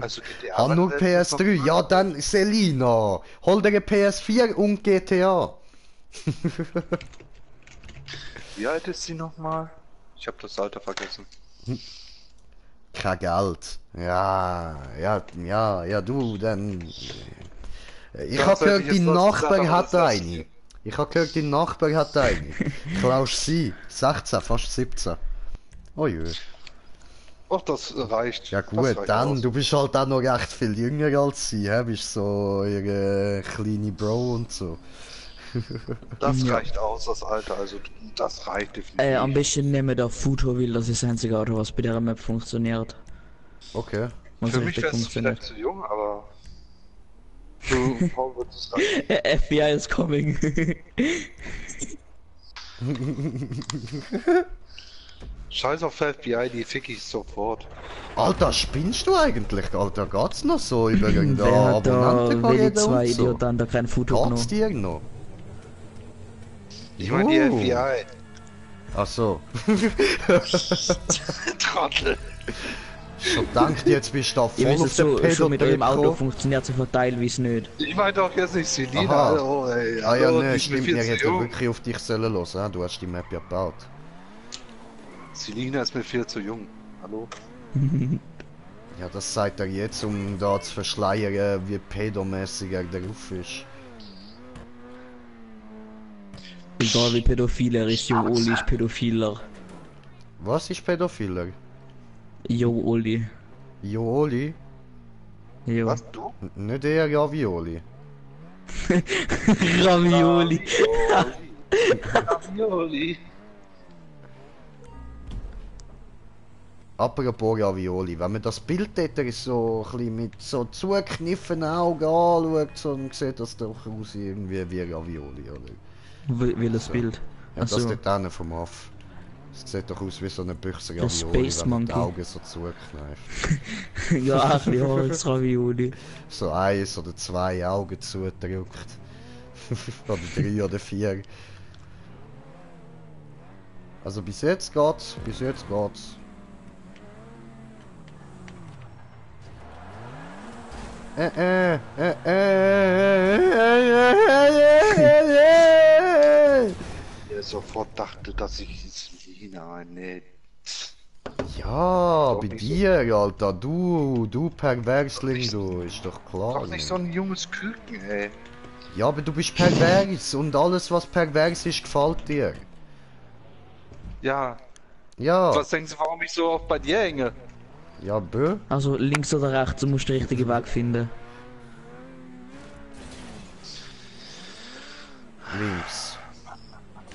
Speaker 2: Also GTA.
Speaker 1: Hab nur PS3, ja dann Selina, hol dir eine PS4 und GTA.
Speaker 2: Wie alt ist sie nochmal? Ich habe das Alter vergessen.
Speaker 1: Kein Geld. Ja, du, dann... Ich hab gehört, dein Nachbar hat eine. Ich hab gehört, dein Nachbar hat eine. Klaus sie, 16, fast 17. Oh jö.
Speaker 2: Och, das reicht.
Speaker 1: Ja
Speaker 2: Das
Speaker 1: gut,
Speaker 2: reicht
Speaker 1: dann,
Speaker 2: aus.
Speaker 1: du bist halt auch noch recht viel jünger als sie, hä? Bist so ihre kleine Bro und so.
Speaker 2: Das
Speaker 6: Ja.
Speaker 2: reicht aus, das Alter. Also, das reicht definitiv.
Speaker 6: Am besten nehmen wir da Futo, weil das ist das einzige Auto, was bei der Map funktioniert.
Speaker 1: Okay.
Speaker 6: Was
Speaker 2: Für mich
Speaker 6: richtig
Speaker 2: wäre es
Speaker 6: funktioniert.
Speaker 2: vielleicht zu jung, aber... Für Paul wird es reichen.
Speaker 6: FBI is coming.
Speaker 2: Scheiß auf FBI, die fick ich sofort.
Speaker 1: Alter, spinnst du eigentlich? Alter, geht's noch so über
Speaker 6: Wer
Speaker 1: irgendeine
Speaker 6: hat da
Speaker 1: Abonnenten
Speaker 6: welche zwei
Speaker 1: und so?
Speaker 6: Idioten da kein Foto
Speaker 1: Geht's
Speaker 6: genommen?
Speaker 1: dir noch?
Speaker 2: Ich meine die FBI.
Speaker 1: Ach so.
Speaker 2: Trottel.
Speaker 1: So dank dir, jetzt bist du da
Speaker 6: Ihr
Speaker 1: voll
Speaker 6: wisst
Speaker 1: auf
Speaker 6: es
Speaker 1: den
Speaker 6: so, schon mit eurem Auto
Speaker 1: Pedo-Trip
Speaker 6: funktioniert es einfach teilweise nicht.
Speaker 2: Ich meine doch jetzt nicht Selina,
Speaker 1: Aha.
Speaker 2: hallo, ey.
Speaker 1: Ah ja,
Speaker 2: Hallo,
Speaker 1: ne,
Speaker 2: die ist
Speaker 1: stimmt,
Speaker 2: mir
Speaker 1: wir
Speaker 2: viel zu
Speaker 1: hätten
Speaker 2: jung.
Speaker 1: wirklich auf dich sollen hören, hä? Du hast die Map ja gebaut.
Speaker 2: Selina ist mir viel zu jung. Hallo?
Speaker 1: Ja, das sagt er jetzt, um da zu verschleiern, wie pedomäßig er drauf ist.
Speaker 6: Egal wie pädophil er ist, Jo Oli ist pädophiler.
Speaker 1: Was ist pädophiler?
Speaker 6: Jo Oli.
Speaker 1: Jooli?
Speaker 6: Jo.
Speaker 2: Was, du?
Speaker 1: Nicht eher Ravioli.
Speaker 6: Ravioli.
Speaker 2: Ravioli.
Speaker 1: Apropos Ravioli, wenn man das Bild dort so ein bisschen mit so zugekniffenen Augen anschaut, so, dann sieht das doch aus irgendwie wie Ravioli, oder?
Speaker 6: Welches
Speaker 1: So.
Speaker 6: Bild?
Speaker 1: Ja, das
Speaker 6: Achso.
Speaker 1: dort hinten vom Aff. Das sieht doch aus wie so eine Büchse
Speaker 6: Der
Speaker 1: Ravioli,
Speaker 6: Space
Speaker 1: wenn man die
Speaker 6: Monkey.
Speaker 1: Augen so zukneift.
Speaker 6: Ja, ein bisschen Holz Ravioli.
Speaker 1: So eins oder zwei Augen zudrückt. Oder 3 oder 4. Also bis jetzt geht's, bis jetzt geht's.
Speaker 2: Der sofort dachte, dass ich Selina, nee.
Speaker 1: Ja,
Speaker 2: Doch
Speaker 1: bei
Speaker 2: nicht so.
Speaker 1: dir, Alter, du Perversling, du, ist doch klar.
Speaker 2: Doch nicht so ein junges Küken, ey.
Speaker 1: Ja, aber du bist pervers und alles, was pervers ist, gefällt dir.
Speaker 2: Ja,
Speaker 1: Ja,
Speaker 2: was denkst du, warum ich so oft bei dir hänge?
Speaker 1: ja, bö.
Speaker 6: Also links oder rechts, du musst den richtigen Weg finden.
Speaker 1: Links.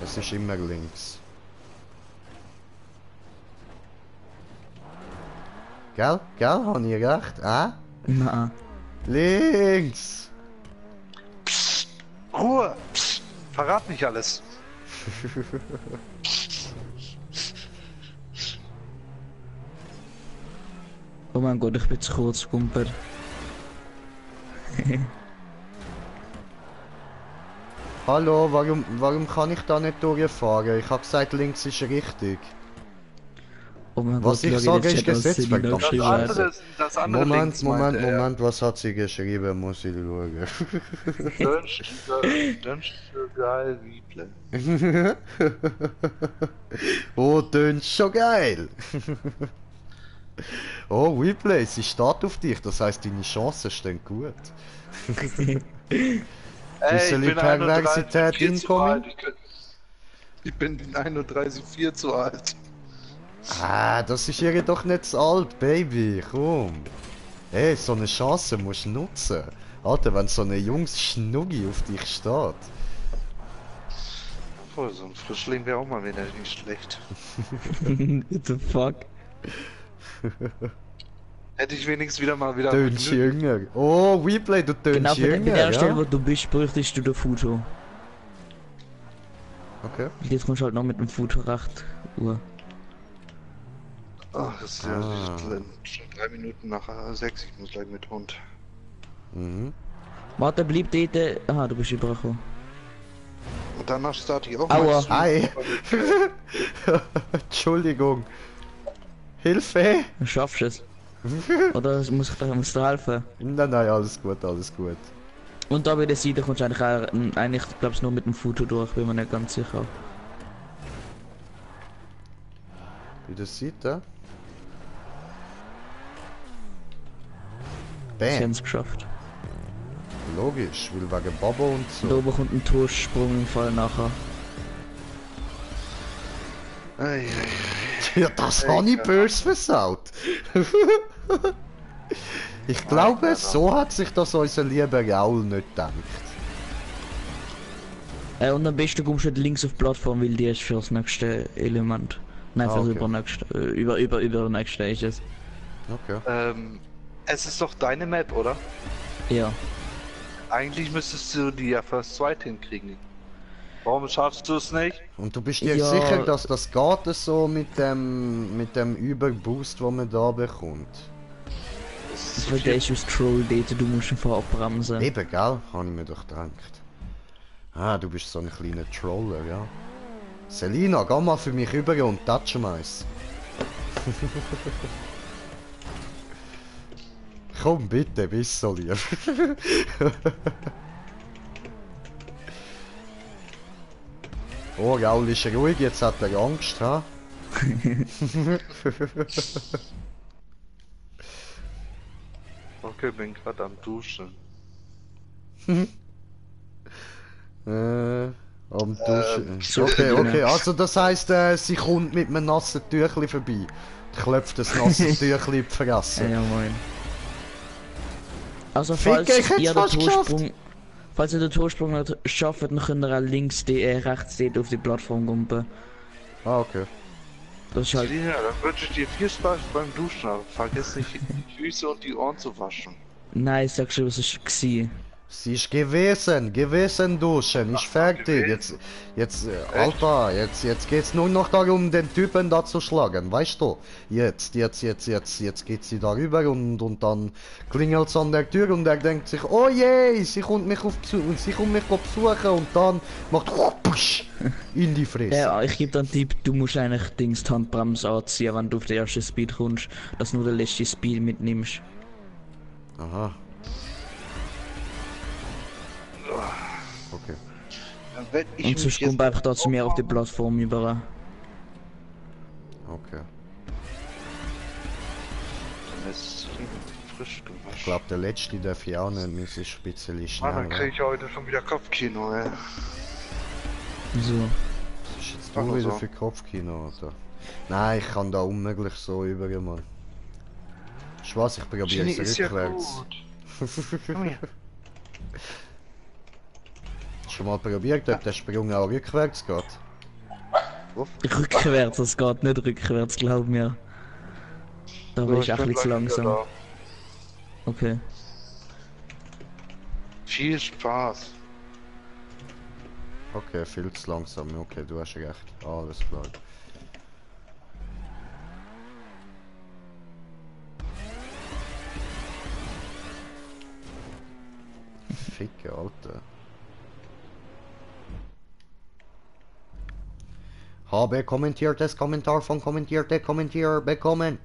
Speaker 1: Es ist immer links. Gell? Gell? Hab ich recht?
Speaker 6: Nein.
Speaker 1: Links!
Speaker 2: Ruhe! Psst, verrat nicht alles.
Speaker 6: Oh mein Gott, ich bin zu kurz, Kumper.
Speaker 1: Hallo, warum kann ich da nicht durchfahren? Ich hab gesagt, links ist richtig.
Speaker 6: Oh mein
Speaker 1: Was
Speaker 6: Gott,
Speaker 1: ich
Speaker 6: schau
Speaker 1: sage,
Speaker 6: den
Speaker 1: ist
Speaker 6: Chat aus,
Speaker 1: Gesetz,
Speaker 6: Selina
Speaker 1: verdammt
Speaker 6: geschrieben
Speaker 1: Scheiße.
Speaker 6: hat.
Speaker 2: Das andere links meinte er.
Speaker 1: Moment, was hat sie geschrieben? Muss ich schauen.
Speaker 2: Dönsch geil, Replay.
Speaker 1: Oh, tönt schon geil! Oh, Replay, sie steht auf dich, das heisst, deine Chancen stehen gut. Bisschen
Speaker 2: ich bin
Speaker 1: Perversität
Speaker 2: 31, 4 zu
Speaker 1: incoming?
Speaker 2: alt. Ich bin 31, 4 zu alt.
Speaker 1: Ah, das ist doch nicht zu alt, Baby, komm. Ey, so eine Chance musst du nutzen. Alter, wenn so eine Jungs Schnuggi auf dich steht.
Speaker 2: Voll, so ein Frischling wäre auch mal wieder nicht schlecht.
Speaker 6: What the fuck?
Speaker 2: Hätte ich wenigstens wieder mal wieder.
Speaker 1: Tönst jünger. Oh, Replay, du tönst
Speaker 6: Genau, bei
Speaker 1: jünger,
Speaker 6: der Stelle, wo
Speaker 1: ja?
Speaker 6: du bist, bräuchtest du den Foto.
Speaker 1: Okay.
Speaker 6: Und jetzt kommst du halt noch mit dem Foto recht.
Speaker 2: Ach, das ist ja
Speaker 1: Ah.
Speaker 2: schon 3 Minuten nach 6. Ich muss gleich mit Hund.
Speaker 1: Mhm.
Speaker 6: Warte, bleib dort. Aha, du bist übergekommen.
Speaker 2: Und danach starte ich auch
Speaker 6: Aua.
Speaker 2: mal.
Speaker 1: Ei. Entschuldigung. Hilfe!
Speaker 6: Du schaffst es. Oder musst du helfen?
Speaker 1: Nein, nein, alles gut, alles gut.
Speaker 6: Und da bei der Seite kommst du eigentlich glaubst nur mit dem Foto durch, bin mir nicht ganz sicher.
Speaker 1: Wie das sieht, ja?
Speaker 6: Sie haben
Speaker 1: Bam,
Speaker 6: es geschafft.
Speaker 1: logisch, weil wegen Babo und
Speaker 6: Da
Speaker 1: so.
Speaker 6: oben kommt ein Torsprung im Fall nachher.
Speaker 2: Ei, ei.
Speaker 1: Ja, das habe ich böse versaut. Ich glaube, so hat sich das unser lieber Raul nicht gedacht.
Speaker 6: Und am besten kommst du halt links auf die Plattform, weil die ist für das nächste Element. Nein, für das
Speaker 1: Okay.
Speaker 6: übernächste. Übernächste ist es.
Speaker 1: Okay.
Speaker 2: Es ist doch deine Map, oder?
Speaker 6: Ja.
Speaker 2: Eigentlich müsstest du die ja first zweit hinkriegen. Warum schaffst du es nicht?
Speaker 1: Und du bist dir
Speaker 6: Ja.
Speaker 1: sicher, dass das geht so mit dem Überboost, wo man da bekommt?
Speaker 2: Das ist
Speaker 6: Weil
Speaker 2: so
Speaker 6: der
Speaker 2: viel.
Speaker 6: ist aus Troll dort, du musst ihn abbremsen.
Speaker 1: Eben, gell? Habe ich mir doch gedacht. Ah, du bist so ein kleiner Troller, ja. Selina, geh mal für mich rüber und touch meins. Komm bitte, bist so lieb. Oh, Raul ist ruhig, jetzt hat er Angst, ha?
Speaker 2: Okay, bin gerade am Duschen.
Speaker 1: Am Duschen.
Speaker 6: so
Speaker 1: Okay,
Speaker 6: Selina.
Speaker 1: okay, also das heisst, sie kommt mit einem nassen Tüchli vorbei. Klopft das nasse Tüchli in die Fresse.
Speaker 6: Ja, moin. Also
Speaker 1: Fick,
Speaker 6: falls
Speaker 1: ich hätt's
Speaker 6: ihr den
Speaker 1: fast geschafft.
Speaker 6: Torsprung... Falls ihr den Torsprung nicht schafft, dann könnt ihr auch links rechts dort auf die Plattform gumpen.
Speaker 1: Ah, okay.
Speaker 6: Das ist halt...
Speaker 2: Selina, dann wünsche ich dir viel Spaß beim Duschen, aber vergiss nicht, die Füße und die Ohren zu waschen.
Speaker 6: Nein, sag schon, was es war.
Speaker 1: Sie ist gewesen duschen, ist fertig. Jetzt, Alter, jetzt geht's nur noch darum, den Typen da zu schlagen, weißt du? Jetzt geht sie darüber und dann klingelt's an der Tür und er denkt sich, oh je, sie kommt mich besuchen und dann macht push in die Fresse.
Speaker 6: Ja, ich gebe dann Tipp, du musst eigentlich Dings die Handbremse anziehen, wenn du auf den ersten Speed kommst, dass du nur den letzten Speed mitnimmst.
Speaker 1: Aha. Okay.
Speaker 2: Dann werd ich
Speaker 6: Und
Speaker 2: mich
Speaker 6: sonst
Speaker 2: jetzt
Speaker 6: kommt einfach da zu mir auf die Plattform über.
Speaker 1: Okay.
Speaker 2: Dann ist es frisch
Speaker 1: Ich
Speaker 2: gewaschen.
Speaker 1: glaube, der letzte darf ich auch nicht, mir ist ein bisschen
Speaker 2: Ah, dann
Speaker 1: schneller.
Speaker 2: krieg ich heute schon wieder Kopfkino, ey.
Speaker 6: So.
Speaker 1: Was ist jetzt
Speaker 2: Mach
Speaker 1: du
Speaker 2: mal
Speaker 1: wieder
Speaker 2: so.
Speaker 1: für Kopfkino, Alter? Nein, ich kann da unmöglich so übergehen, Mann. Ich weiß, ich probiere
Speaker 2: Genie
Speaker 1: es
Speaker 2: ist ja
Speaker 1: rückwärts.
Speaker 2: gut. Komm her.
Speaker 1: Schon mal probiert, ob der Sprung auch rückwärts geht?
Speaker 6: Rückwärts, das geht nicht rückwärts, glaub mir. Da bin ich auch ein bisschen zu
Speaker 2: gleich wieder
Speaker 6: langsam.
Speaker 2: da.
Speaker 6: Okay.
Speaker 2: Viel Spaß.
Speaker 1: Okay, viel zu langsam. Okay, du hast recht. Alles klar. Ficke, Alter. Habe kommentiertes Kommentar von kommentierte Kommentier bekommen.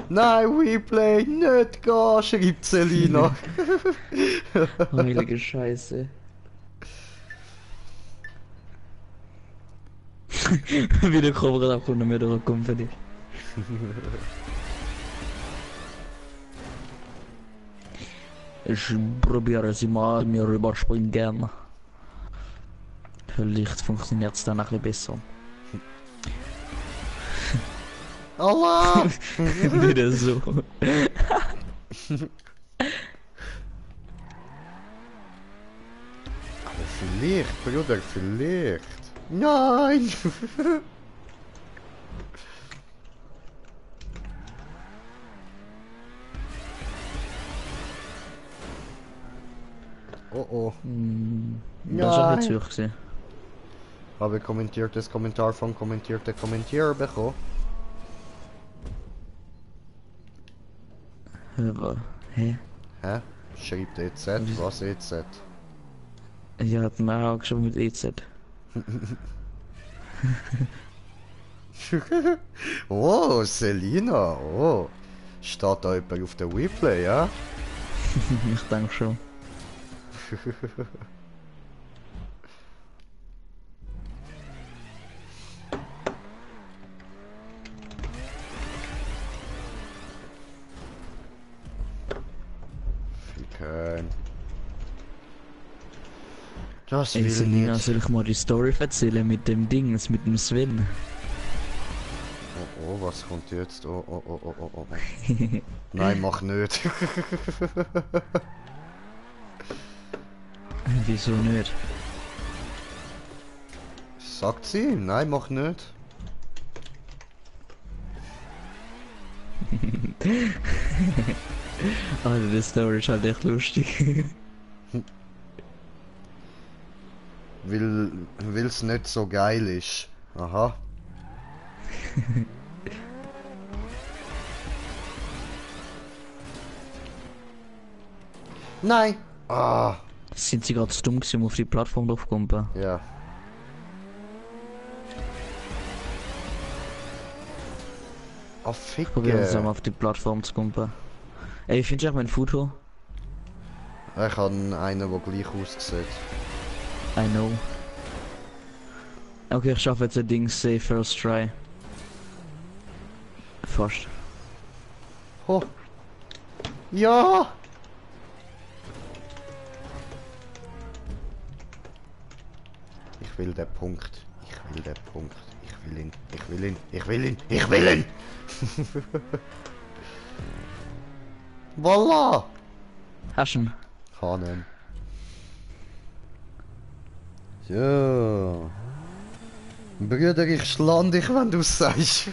Speaker 1: Nein, Replay, nicht gehen, schreibt Selina.
Speaker 6: Heilige Scheiße. Wieder Cobra abkommen und wieder kommen für dich. Ich probiere sie mal mir rüberspringen. Vielleicht funktioniert es dann ein bisschen besser.
Speaker 1: Allah!
Speaker 6: Wieder so.
Speaker 1: Vielleicht, Bruder, vielleicht. Nein! Oh oh.
Speaker 6: Das ist ein bisschen zu gewesen.
Speaker 1: Habe kommentiertes Kommentar von kommentierte Kommentier bekommen.
Speaker 6: Hä?
Speaker 1: Hä? Schreibt EZ, was EZ?
Speaker 6: Ja, hat mir auch schon mit EZ.
Speaker 1: Oh, Selina, oh. Steht da jemand auf der Replay, ja?
Speaker 6: Ich denke schon.
Speaker 1: Ficken. Das
Speaker 6: Ey,
Speaker 1: will
Speaker 6: Selina,
Speaker 1: nicht.
Speaker 6: soll ich mal die Story erzählen mit dem Dings, mit dem Sven?
Speaker 1: Oh, oh, was kommt jetzt? Oh, oh, oh, oh, oh, oh. Nein, mach nicht.
Speaker 6: Wieso nicht?
Speaker 1: Sagt sie? Nein, mach nicht.
Speaker 6: Alter, die Story ist halt echt lustig.
Speaker 1: Weil's nicht so geil ist. Aha. Nein! Ah,
Speaker 6: Sind sie gerade zu dumm gewesen, um auf die Plattform draufzukommen?
Speaker 1: ja. Oh,
Speaker 6: Probieren wir zusammen
Speaker 1: Ficke.
Speaker 6: auf die Plattform zu kommen. Ey, findest du auch mein Foto?
Speaker 1: Ich habe einen, der gleich aussieht.
Speaker 6: I know. Okay, ich schaffe jetzt ein Ding, say first try. Fast.
Speaker 1: Oh. Ja! Ich will den Punkt. Ich will den Punkt. Ich will ihn. Ich will ihn. Ich will ihn. Ich will ihn! Voila!
Speaker 6: Hast du ihn?
Speaker 1: Hanem. So. Brüder, ich schlag dich, wenn du es sagst.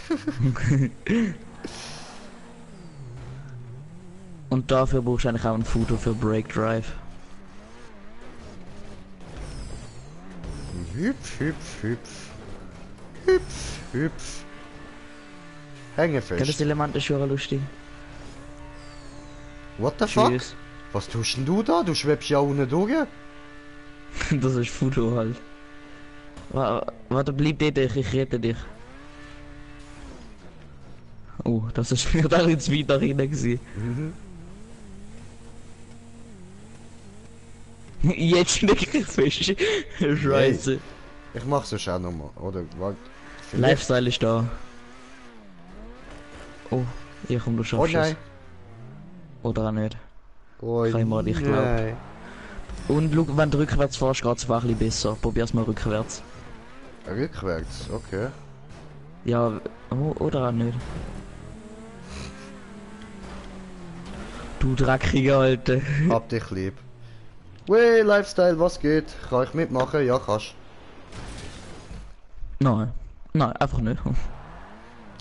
Speaker 6: Und dafür brauchst du eigentlich auch ein Foto für Break Drive.
Speaker 1: Hüpf, hüpf, hüpf. Hüpf, hüpf. Hänge
Speaker 6: Ja, das
Speaker 1: fest.
Speaker 6: Element ist schon lustig.
Speaker 1: What the fuck?
Speaker 6: Tschüss.
Speaker 1: Was tust denn du da? Du schwebst ja unten durch.
Speaker 6: Das ist Foto halt. Warte, bleib dort, ich rette dich. Oh, das ist mir da jetzt wieder rein gewesen. Jetzt stecke ich fest. Scheiße.
Speaker 1: Ich mach's sonst auch nochmal, oder? Warte.
Speaker 6: Lifestyle ist da. Oh, hier komm, du
Speaker 1: Oh
Speaker 6: schaffst
Speaker 1: nein.
Speaker 6: es. Oder auch nicht.
Speaker 1: Oh
Speaker 6: Kein Mal, ich glaub.
Speaker 1: nein.
Speaker 6: Und schau, wenn du rückwärts fährst, geht's einfach ein bisschen besser. Probier's mal rückwärts.
Speaker 1: Rückwärts, okay.
Speaker 6: Ja, oh, oder auch nicht. Du dreckiger Alte.
Speaker 1: Hab dich lieb. Wey, Lifestyle, was geht? Kann ich mitmachen? Ja, kannst.
Speaker 6: Nein. Nein, einfach nicht.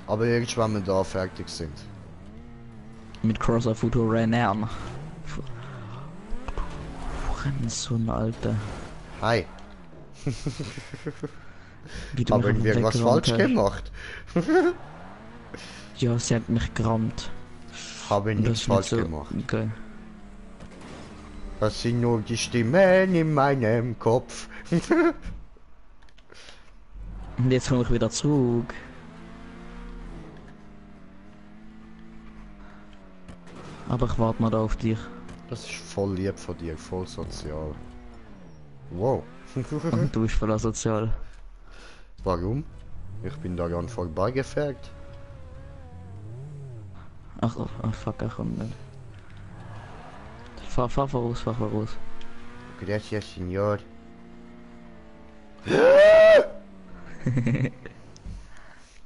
Speaker 1: Aber erst wenn wir da fertig sind.
Speaker 6: Mit Crosser Foto Rennen. So ein Alter.
Speaker 1: Hi.
Speaker 6: Wie du
Speaker 1: Hab
Speaker 6: mich auf den
Speaker 1: irgendwie
Speaker 6: Deck
Speaker 1: was
Speaker 6: gerammt
Speaker 1: falsch
Speaker 6: hast.
Speaker 1: gemacht.
Speaker 6: Ja, sie hat mich gerammt.
Speaker 1: Habe
Speaker 6: Und
Speaker 1: nichts
Speaker 6: ist
Speaker 1: falsch
Speaker 6: nicht so
Speaker 1: gemacht.
Speaker 6: geil.
Speaker 1: Das sind nur die Stimmen in meinem Kopf.
Speaker 6: Und jetzt komme ich wieder zurück. Aber ich warte mal da auf dich.
Speaker 1: Das ist voll lieb von dir, voll sozial. Wow.
Speaker 6: Und du bist voll asozial.
Speaker 1: Warum? Ich bin daran vorbeigefährt.
Speaker 6: Ach, oh, fuck, ach, und nicht. Fahr voraus, fahr voraus.
Speaker 1: Gracias, Senor.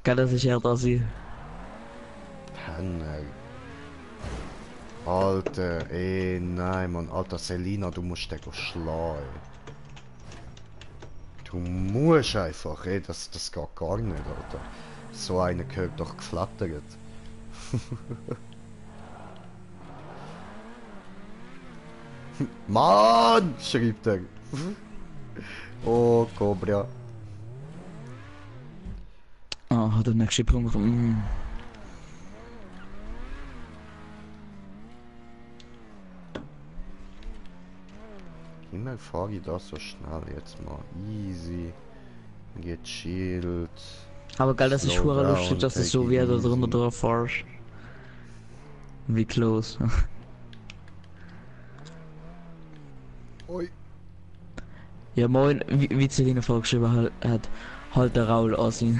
Speaker 6: Geil, das ist ja da sie.
Speaker 1: Penner. Alter, ey, nein, Mann. Alter, Selina, du musst den schlagen. Du musst einfach, ey, das geht gar nicht, Alter. So einer gehört doch geflattert. Mann, schreibt er. Oh, Cobra.
Speaker 6: Ah, der nächste Punkt.
Speaker 1: Immer fahre ich das so schnell jetzt mal. Easy. Gechillt.
Speaker 6: Aber geil, das ist
Speaker 1: Slow
Speaker 6: schon
Speaker 1: down,
Speaker 6: lustig, dass du
Speaker 1: take
Speaker 6: so
Speaker 1: it
Speaker 6: wie da
Speaker 1: easy.
Speaker 6: drunter drauf fährst. Wie close.
Speaker 1: Oi.
Speaker 6: Ja moin, wie Celine vorgeschrieben hat, halt der Raul aus ihn.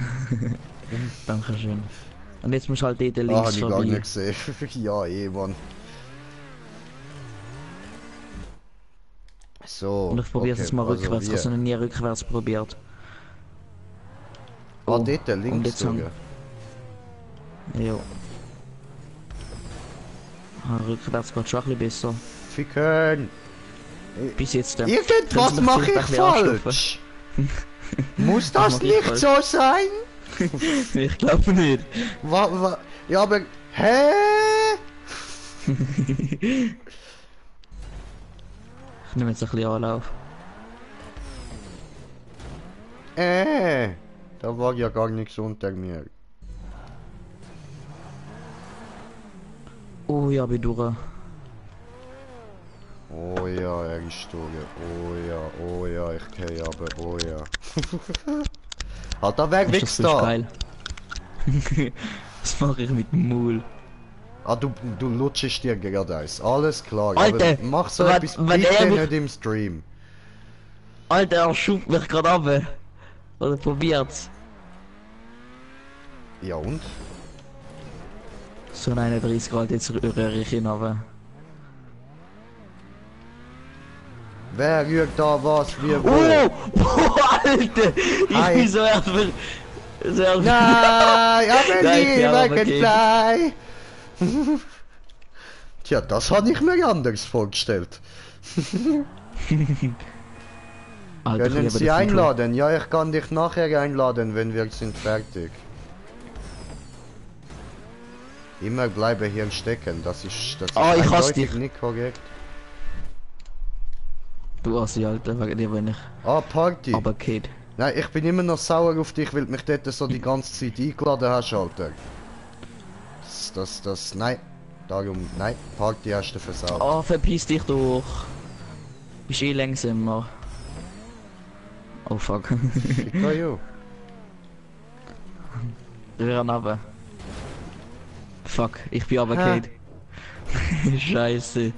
Speaker 6: Dankeschön. Und jetzt muss halt dort
Speaker 1: Ah,
Speaker 6: links
Speaker 1: hab ich gar
Speaker 6: vorbei.
Speaker 1: nicht gesehen. Ja, Mann. So.
Speaker 6: Und ich probiere es
Speaker 1: okay,
Speaker 6: jetzt mal
Speaker 1: also
Speaker 6: rückwärts, ich habe
Speaker 1: wir-
Speaker 6: es noch nie rückwärts probiert.
Speaker 1: Ah,
Speaker 6: Oh,
Speaker 1: dort
Speaker 6: und
Speaker 1: links
Speaker 6: jetzt haben-
Speaker 1: sogar.
Speaker 6: Jo. Ah, rückwärts geht schon ein bisschen besser.
Speaker 1: Ficken!
Speaker 6: Bis jetzt.
Speaker 1: Irgendwas
Speaker 6: Können Sie mich
Speaker 1: mache
Speaker 6: vielleicht
Speaker 1: ich
Speaker 6: ein bisschen
Speaker 1: falsch! Muss das
Speaker 6: mach ich
Speaker 1: nicht
Speaker 6: falsch?
Speaker 1: so sein?
Speaker 6: Ich glaube nicht.
Speaker 1: Ja, aber... Hä?
Speaker 6: Ich nehme jetzt ein bisschen Anlauf.
Speaker 1: Da war ja gar nichts unter mir.
Speaker 6: Oh ja, bin durch.
Speaker 1: Oh ja, er ist durch. Oh ja, ich gehe aber, oh ja. Halt da weg,
Speaker 6: Ist das
Speaker 1: Wichs
Speaker 6: frisch
Speaker 1: da!
Speaker 6: geil? Was mache ich mit dem Maul?
Speaker 1: Ah, du lutschst dir geradeaus. Alles klar.
Speaker 6: Alter,
Speaker 1: aber mach so
Speaker 6: wenn-
Speaker 1: etwas
Speaker 6: wenn
Speaker 1: bitte
Speaker 6: er mich-
Speaker 1: nicht im Stream.
Speaker 6: Alter, er schubt mich gerade ab. Oder probiert's.
Speaker 1: Ja und?
Speaker 6: So ein 31 Grad, jetzt rühre ich ihn aber.
Speaker 1: Wer rührt da was? Wie wo?
Speaker 6: Oh! Alter! Ich
Speaker 1: Hi.
Speaker 6: bin so erst so erst
Speaker 1: Nein, aber
Speaker 6: Nein,
Speaker 1: nie,
Speaker 6: ja, aber
Speaker 1: Wackenfly! Tja, das hatte ich mir anders vorgestellt.
Speaker 6: Alter, ich
Speaker 1: Können
Speaker 6: liebe
Speaker 1: Sie
Speaker 6: den Control.
Speaker 1: einladen? Ja, ich kann dich nachher einladen, wenn wir sind fertig. Immer bleibe hier stecken, das ist
Speaker 6: Ah, ich hasse
Speaker 1: eindeutig
Speaker 6: dich.
Speaker 1: nicht korrekt.
Speaker 6: Du Assi, Alter, wegen dir bin ich.
Speaker 1: Ah, Party.
Speaker 6: Aber Kid.
Speaker 1: Nein, ich bin immer noch sauer auf dich, weil du mich dort so die ganze Zeit eingeladen hast, Alter. Nein. Darum, nein, Party hast du versaut.
Speaker 6: Oh, verpiss dich doch. Bist eh langsamer. Oh fuck.
Speaker 1: Ficker you.
Speaker 6: Rühr runter. Fuck, ich bin aber
Speaker 1: Hä?
Speaker 6: Kid. Scheiße.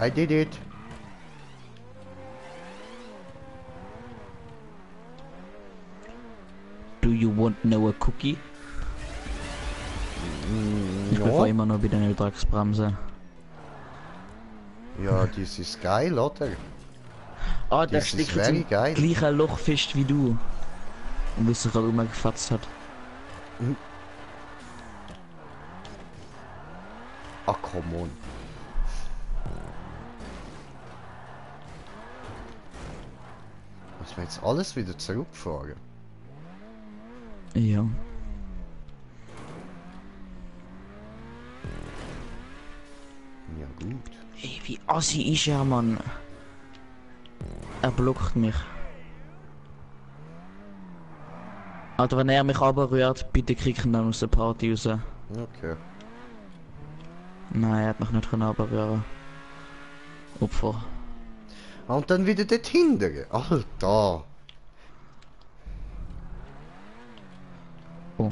Speaker 1: I did it.
Speaker 6: Do you want know a cookie? Ich bin
Speaker 1: Ja.
Speaker 6: immer noch bei der Drecksbremse.
Speaker 1: Ja, das ist geil, oder?
Speaker 6: Ah, der
Speaker 1: Das ist
Speaker 6: steckt
Speaker 1: very
Speaker 6: im
Speaker 1: geil.
Speaker 6: gleichen Loch fest wie du. Und bis er gerade umgefetzt hat.
Speaker 1: Ach, come on. Muss man jetzt alles wieder zurückfahren?
Speaker 6: Ja.
Speaker 1: Ja, gut.
Speaker 6: Ey, wie assi ist er, Mann. Er blockt mich. Alter, wenn er mich runterrührt, bitte krieg ihn dann aus der Party raus.
Speaker 1: Okay.
Speaker 6: Nein, er hat mich nicht runterrühren. Opfer.
Speaker 1: Ah, und dann wieder dort hinten. Alter.
Speaker 6: Oh.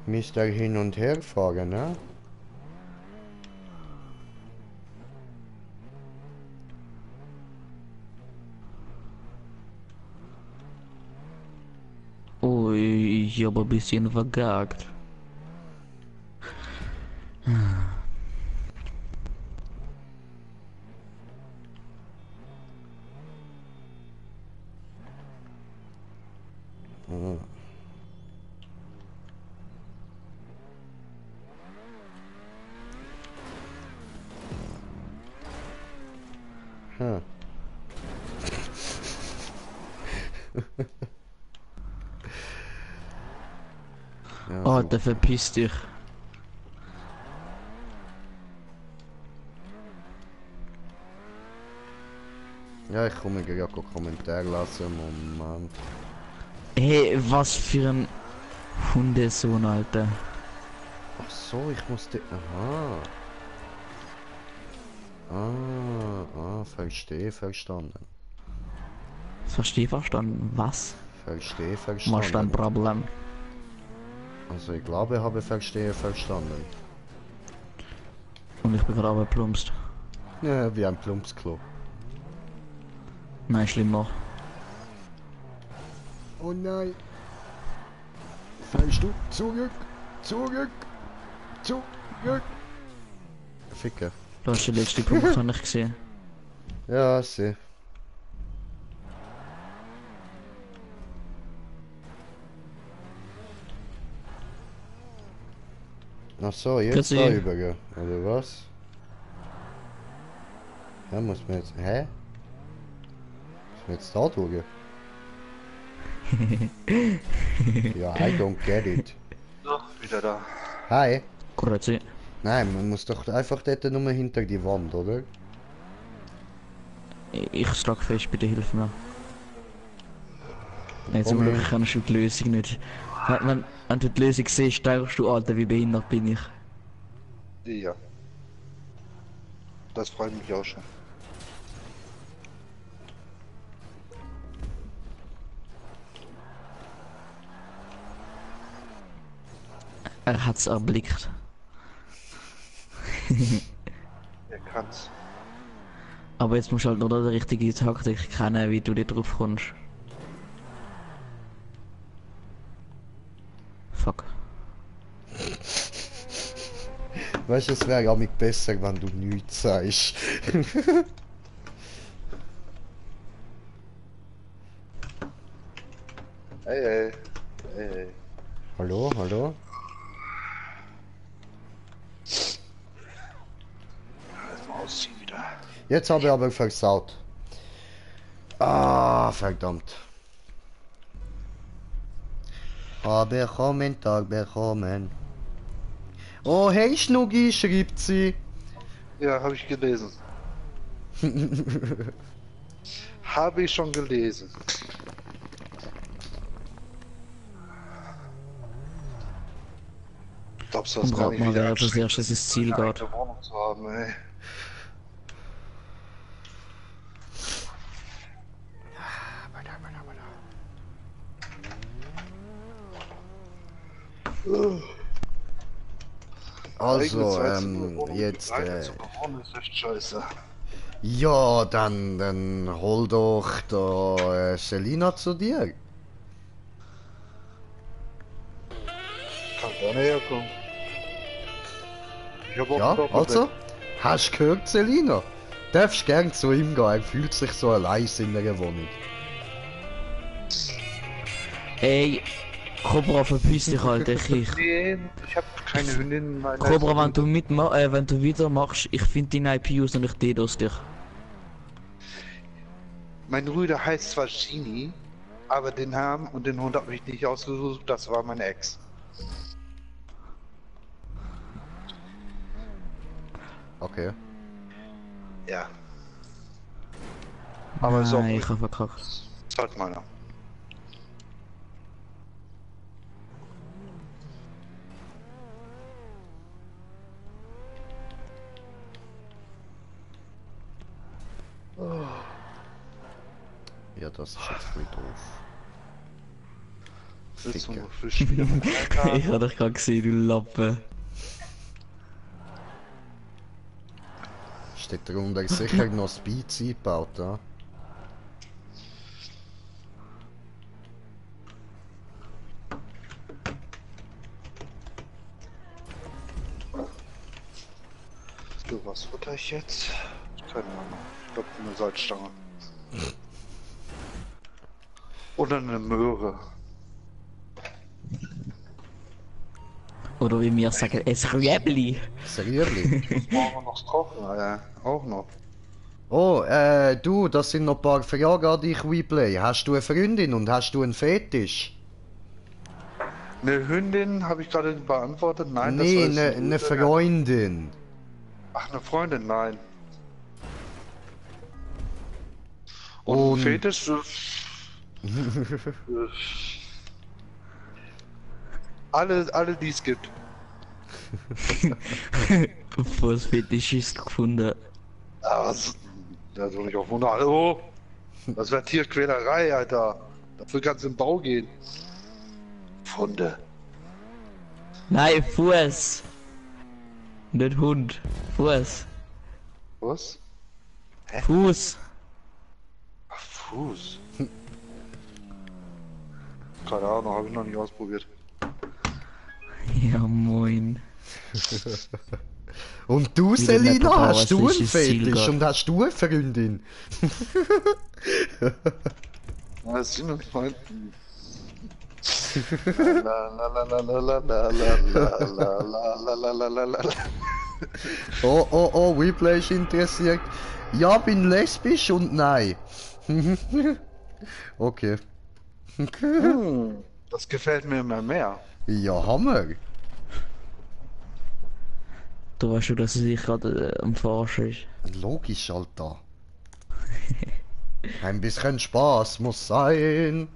Speaker 1: Mr. Hin und Her fahren, ne?
Speaker 6: Ui, ich hab ein bisschen vergagt.
Speaker 1: Mhm. Hm. Ja,
Speaker 6: Oh,
Speaker 1: super.
Speaker 6: der verpiss dich.
Speaker 1: Ja, ich komme gerade Kommentar lassen. Moment.
Speaker 6: Hey, was für ein Hundesohn, Alter.
Speaker 1: Ach so, ich musste. Aha. Verstehe, verstanden.
Speaker 6: Versteh verstanden. Was?
Speaker 1: Verstehe,
Speaker 6: Was ist dein
Speaker 1: verstanden.
Speaker 6: Problem?
Speaker 1: Also ich glaube, ich habe verstehe, verstanden.
Speaker 6: Und ich bin gerade plumpst.
Speaker 1: Ja, wie ein Plumpsklo.
Speaker 6: Nein, schlimmer.
Speaker 1: Oh nein. Fällst du? Zurück! Zurück! Zurück! Ficker.
Speaker 6: Du hast den letzten Punkt noch nicht gesehen.
Speaker 1: Ja, sie. Ach so, jetzt
Speaker 6: Grüezi.
Speaker 1: da übergehen, oder was? Ja, muss man jetzt. Hä? Muss man jetzt da durch? Ja, I don't get it.
Speaker 2: So, wieder da.
Speaker 1: Hi.
Speaker 6: Grüezi.
Speaker 1: Nein, man muss doch einfach dort nur hinter die Wand, oder?
Speaker 6: Ich schlag fest, bitte hilf mir. Nein, zum
Speaker 1: Komm
Speaker 6: Glück
Speaker 1: her.
Speaker 6: kannst du die Lösung nicht. Wenn du die Lösung siehst, denkst du, Alter, wie behindert bin ich.
Speaker 2: Ja. Das freut mich auch schon.
Speaker 6: Er hat's erblickt.
Speaker 2: Er kann's.
Speaker 6: Aber jetzt musst du halt nur die richtige Taktik kennen, wie du da drauf kommst. Fuck.
Speaker 1: Weißt du, es wäre ja mit besser, wenn du nichts sagst.
Speaker 2: Hey, hey. Hey, hey.
Speaker 1: Hallo, hallo?
Speaker 2: Erstmal ausziehen wieder.
Speaker 1: Jetzt habe ich aber versaut. Ah, verdammt. Habe Kommentar bekommen. Oh, hey Schnucki, schreibt sie.
Speaker 2: Ja, habe ich gelesen. Habe ich schon gelesen. Glaubst du, das
Speaker 6: Und
Speaker 2: gar
Speaker 6: rat
Speaker 2: nicht
Speaker 6: mal,
Speaker 2: wieder
Speaker 6: wer als
Speaker 2: anstrengend
Speaker 6: erstes ins Ziel
Speaker 2: ist, eine
Speaker 6: geht.
Speaker 2: eigene Wohnung zu haben, ey.
Speaker 1: Also,
Speaker 2: Eigene Zeit zu bewohnen,
Speaker 1: jetzt,
Speaker 2: alleine zu bewohnen ist echt scheiße.
Speaker 1: ja, dann hol doch da Selina zu dir.
Speaker 2: Kann gerne herkommen. Ich hab auch
Speaker 1: Ja,
Speaker 2: ein Doppelbett.
Speaker 1: also, hast gehört, Selina? Darfst gern zu ihm gehen, er fühlt sich so allein in der Wohnung.
Speaker 6: Ey, Cobra, verpiss dich, Alter, ich.
Speaker 2: Nee, ich hab keine Hündin in meiner
Speaker 6: Cobra, wenn du wenn du wieder machst, ich finde deine IP aus und ich DDoS dich.
Speaker 2: Mein Bruder heißt zwar Genie, aber den Namen und den Hund hab ich nicht ausgesucht, das war meine Ex.
Speaker 1: Okay.
Speaker 2: Ja. Aber ist auch
Speaker 6: Nein,
Speaker 2: nicht.
Speaker 6: ich hab verkackt.
Speaker 2: Zahlt meiner.
Speaker 1: Ja, das ist jetzt ein bisschen doof.
Speaker 2: Willst du
Speaker 1: Ficker.
Speaker 2: noch Fisch wieder mit
Speaker 6: Ich hab dich gerade gesehen, du Lappe.
Speaker 1: Steht darunter sicher noch Speeds eingebaut, ja?
Speaker 2: So, was futter ich jetzt? Keine Ahnung. Ich glaube eine Salzstange. Oder eine Möhre.
Speaker 6: Oder wie wir sagen, es Rüebli.
Speaker 1: Serierli.
Speaker 2: Morgen noch kochen, Alter. Auch noch.
Speaker 1: Oh, du, das sind noch ein paar Fragen an dich, WePlay. Hast du eine Freundin und hast du einen Fetisch?
Speaker 2: Eine Hündin habe ich gerade beantwortet. Nein, das
Speaker 1: Nee,
Speaker 2: ist
Speaker 1: eine Freundin.
Speaker 2: Ach, eine Freundin, nein. Und
Speaker 1: Und-
Speaker 2: ein Fetisch? Alle, die es gibt.
Speaker 6: Bevor es Fetischist gefunden.
Speaker 2: Aber da soll ich auch wundern. Hallo? Das wäre Tierquälerei, Alter. Dafür kannst du im Bau gehen. Funde.
Speaker 6: Nein, Fuß. Nicht Hund. Fuß.
Speaker 2: Was?
Speaker 6: Fuß.
Speaker 2: Ach, Fuß. Keine Ahnung, habe ich noch nicht ausprobiert.
Speaker 6: Ja, moin.
Speaker 1: Und du,
Speaker 6: Wie der
Speaker 1: Selina,
Speaker 6: Papa
Speaker 1: hast du einen
Speaker 6: hässliches Ziel
Speaker 1: Fetisch
Speaker 6: gehabt.
Speaker 1: und hast du eine Freundin?
Speaker 2: Das ist nur mein... La la la la la la la la la la la la la la.
Speaker 1: Oh, Replay ist interessiert. Ja, bin lesbisch und nein. Okay.
Speaker 2: Das gefällt mir immer mehr.
Speaker 1: Ja, Hammer.
Speaker 6: Du weißt schon, dass sie sich gerade am Forschen ist.
Speaker 1: Logisch, Alter. Ein bisschen Spaß muss sein.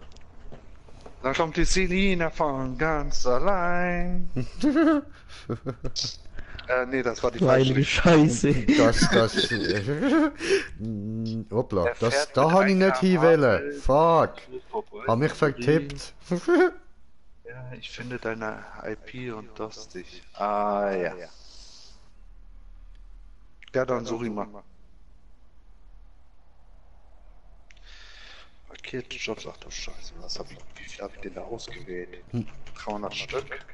Speaker 2: Dann kommt die Selina von ganz allein. Nee, das war die
Speaker 6: Heilige
Speaker 2: falsche.
Speaker 6: Scheiße.
Speaker 1: Hoppla,
Speaker 2: Er fährt
Speaker 1: da
Speaker 2: mit
Speaker 1: habe ich
Speaker 2: 1
Speaker 1: nicht hinwählen. Fuck. Hab mich
Speaker 2: vorbei.
Speaker 1: vertippt.
Speaker 2: Ja, ich finde deine IP und das dich. Ah, ja. Ja, dann such ihn mal. Paketjob, ach du Scheiße, wie viel hab ich denn da ausgewählt? 300 Stück.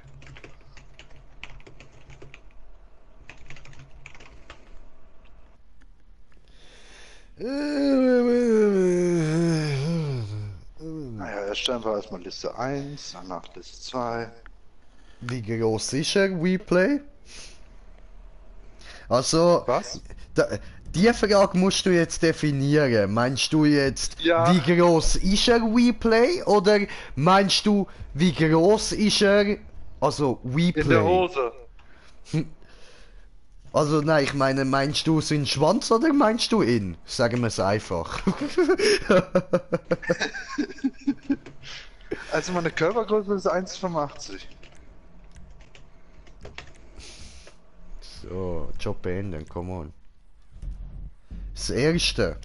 Speaker 2: Naja, erstellen wir erstmal Liste 1, danach Liste 2.
Speaker 1: Wie groß ist er, Replay? Also,
Speaker 2: Was?
Speaker 1: die Frage musst du jetzt definieren. Meinst du jetzt,
Speaker 2: Ja.
Speaker 1: wie groß ist er, Replay? Oder meinst du, wie groß ist er, also Replay?
Speaker 2: In der Hose.
Speaker 1: Also nein, ich meine, meinst du seinen Schwanz oder meinst du ihn? Sagen wir es einfach.
Speaker 2: Also meine Körpergröße ist 1,85.
Speaker 1: So, Job beenden, come on. Das erste.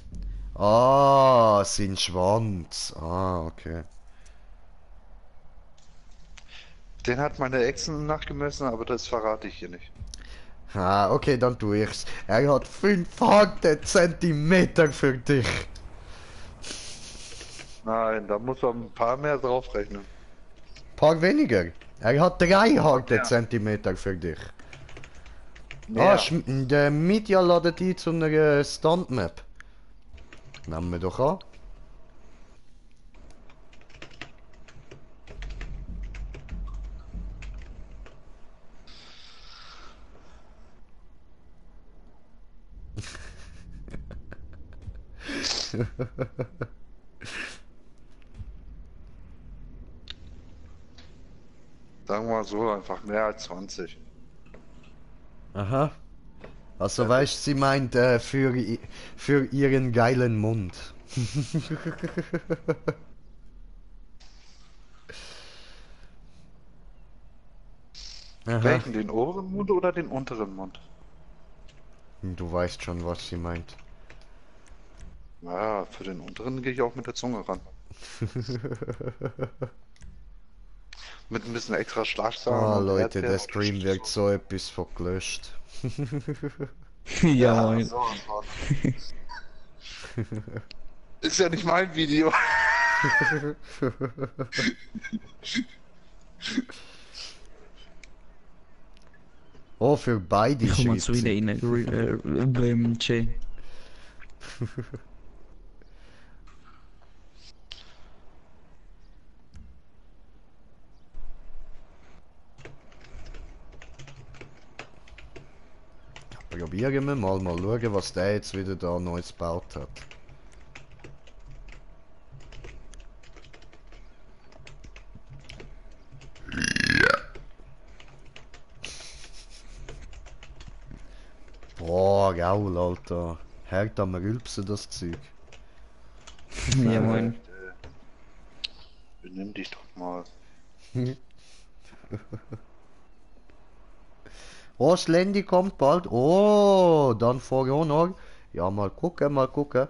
Speaker 1: Ah, sein Schwanz. Ah, okay.
Speaker 2: Den hat meine Ex nachgemessen, aber das verrate ich hier nicht.
Speaker 1: Ah, okay, dann tu ich's. Er hat 500 Zentimeter für dich.
Speaker 2: Nein, da muss man ein paar mehr draufrechnen.
Speaker 1: Paar weniger. Er hat 300
Speaker 2: Ja.
Speaker 1: Zentimeter für dich.
Speaker 2: Mehr.
Speaker 1: Ah, der Media ladet die zu einer Standmap. Nehmen wir doch an.
Speaker 2: Sagen wir mal so, einfach mehr als 20.
Speaker 1: Aha. Also weißt, sie meint für ihren geilen Mund. Aha.
Speaker 2: Welchen? Den oberen Mund oder den unteren Mund?
Speaker 1: Du weißt schon, was sie meint.
Speaker 2: Ja, für den unteren gehe ich auch mit der Zunge ran. Mit ein bisschen extra Schlagzeilen.
Speaker 1: Ah
Speaker 2: und
Speaker 1: Leute,
Speaker 2: Erdbeeren
Speaker 1: der
Speaker 2: und
Speaker 1: Stream wird so etwas vergelöscht.
Speaker 6: Ja, moin.
Speaker 2: so und so. Ist ja nicht mein Video.
Speaker 1: Oh, für beide
Speaker 6: Ich komme zu wieder
Speaker 1: schreibt
Speaker 6: rein, beim Jay.
Speaker 1: Probieren wir mal schauen, was der jetzt wieder da Neues gebaut hat. Boah, geil, Alter. Hört am Rülpsen das Zeug.
Speaker 6: Ja, moin.
Speaker 2: Benimm dich doch mal.
Speaker 1: Oh, das Landy kommt bald. Oh, dann For Honor. Ja, mal gucken, mal gucken.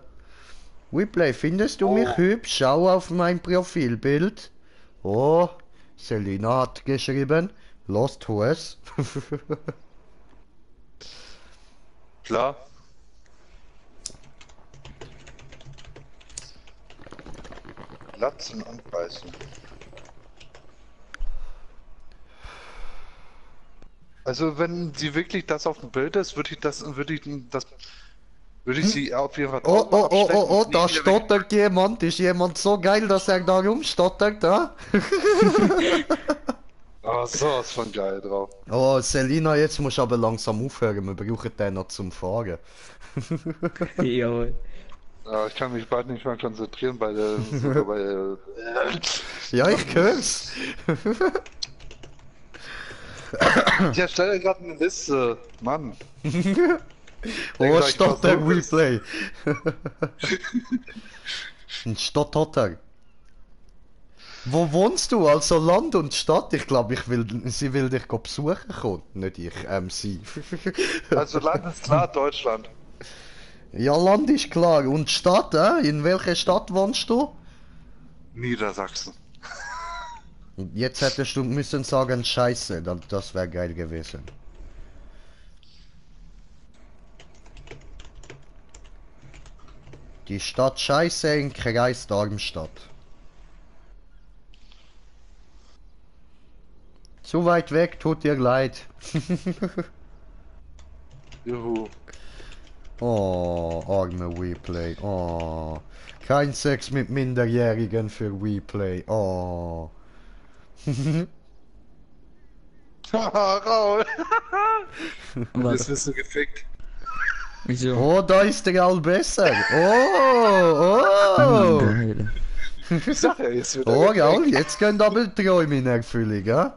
Speaker 1: Weplay, findest du mich hübsch? Schau auf mein Profilbild. Oh, Selina hat geschrieben. Lost Horse.
Speaker 2: Klar. Latzen anbeißen. Also wenn sie wirklich das auf dem Bild ist, würde ich sie auf jeden Fall
Speaker 1: Oh,
Speaker 2: drauf
Speaker 1: oh, oh,
Speaker 2: abstecken
Speaker 1: oh, oh,
Speaker 2: und
Speaker 1: da
Speaker 2: nie wieder weg-
Speaker 1: stottert jemand. Ist jemand so geil, dass er da rumstottert, da?
Speaker 2: Ah, sowas von geil drauf.
Speaker 1: Oh, Selina, jetzt musst du aber langsam aufhören. Wir brauchen den noch zum Fahren.
Speaker 6: Jawohl.
Speaker 2: Ja, ich kann mich bald nicht mehr konzentrieren bei der... so bei,
Speaker 1: Ja, ich hör's.
Speaker 2: ich erstelle gerade eine Liste. Mann.
Speaker 1: Oh,
Speaker 2: gleich
Speaker 1: Stotter
Speaker 2: versuch es.
Speaker 1: Replay. Ein Stotter. Wo wohnst du? Also Land und Stadt? Ich glaube, sie will dich besuchen kommen. Nicht ich, sie.
Speaker 2: Also Land ist klar, Deutschland.
Speaker 1: Ja, Land ist klar. Und Stadt, in welcher Stadt wohnst du?
Speaker 2: Niedersachsen.
Speaker 1: Jetzt hättest du müssen sagen, Scheiße, das wäre geil gewesen. Die Stadt Scheiße in Kreis Darmstadt. Zu weit weg, tut dir leid.
Speaker 2: Juhu.
Speaker 1: Oh, arme Weplay. Oh. Kein Sex mit Minderjährigen für Weplay. Oh.
Speaker 2: Haha, Raul.
Speaker 6: Was?
Speaker 2: Jetzt bist du gefickt.
Speaker 6: Wieso?
Speaker 1: Oh, da ist der all besser. Oh, oh.
Speaker 6: Geil.
Speaker 2: Ich sag ja, jetzt wird er
Speaker 1: Oh,
Speaker 2: gefickt.
Speaker 1: geil, jetzt gehen aber Träume in Erfüllung, ja?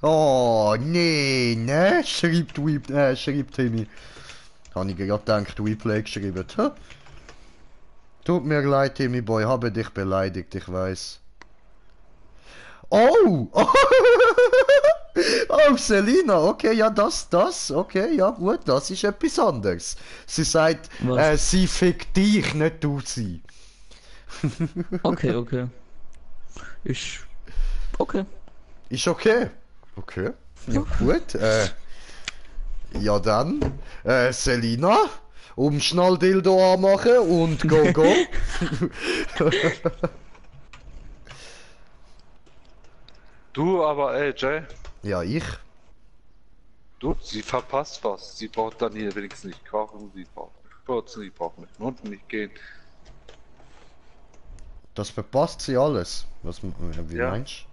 Speaker 1: Oh, nee, ne? Schreibt Timmy. Habe ich gerade gedacht, Weplay geschrieben. Hä? Tut mir leid, Timmy Boy, habe dich beleidigt, ich weiß. Oh! Oh, Selina, okay, ja, okay, ja, gut, das ist etwas anderes. Sie sagt,
Speaker 6: Was?
Speaker 1: sie fickt dich, nicht du sie.
Speaker 6: Okay, okay. Okay.
Speaker 1: Ist okay. Okay. Ja, gut. Ja dann. Selina. Umschnalldildo anmachen und go go.
Speaker 2: Du aber, ey, Jay.
Speaker 1: Ja, ich.
Speaker 2: Du, sie verpasst was. Sie braucht dann hier wenigstens nicht kochen, sie braucht nicht putzen, sie braucht mit dem Hund nicht gehen.
Speaker 1: Das verpasst sie alles. Wie
Speaker 2: Ja.
Speaker 1: meinst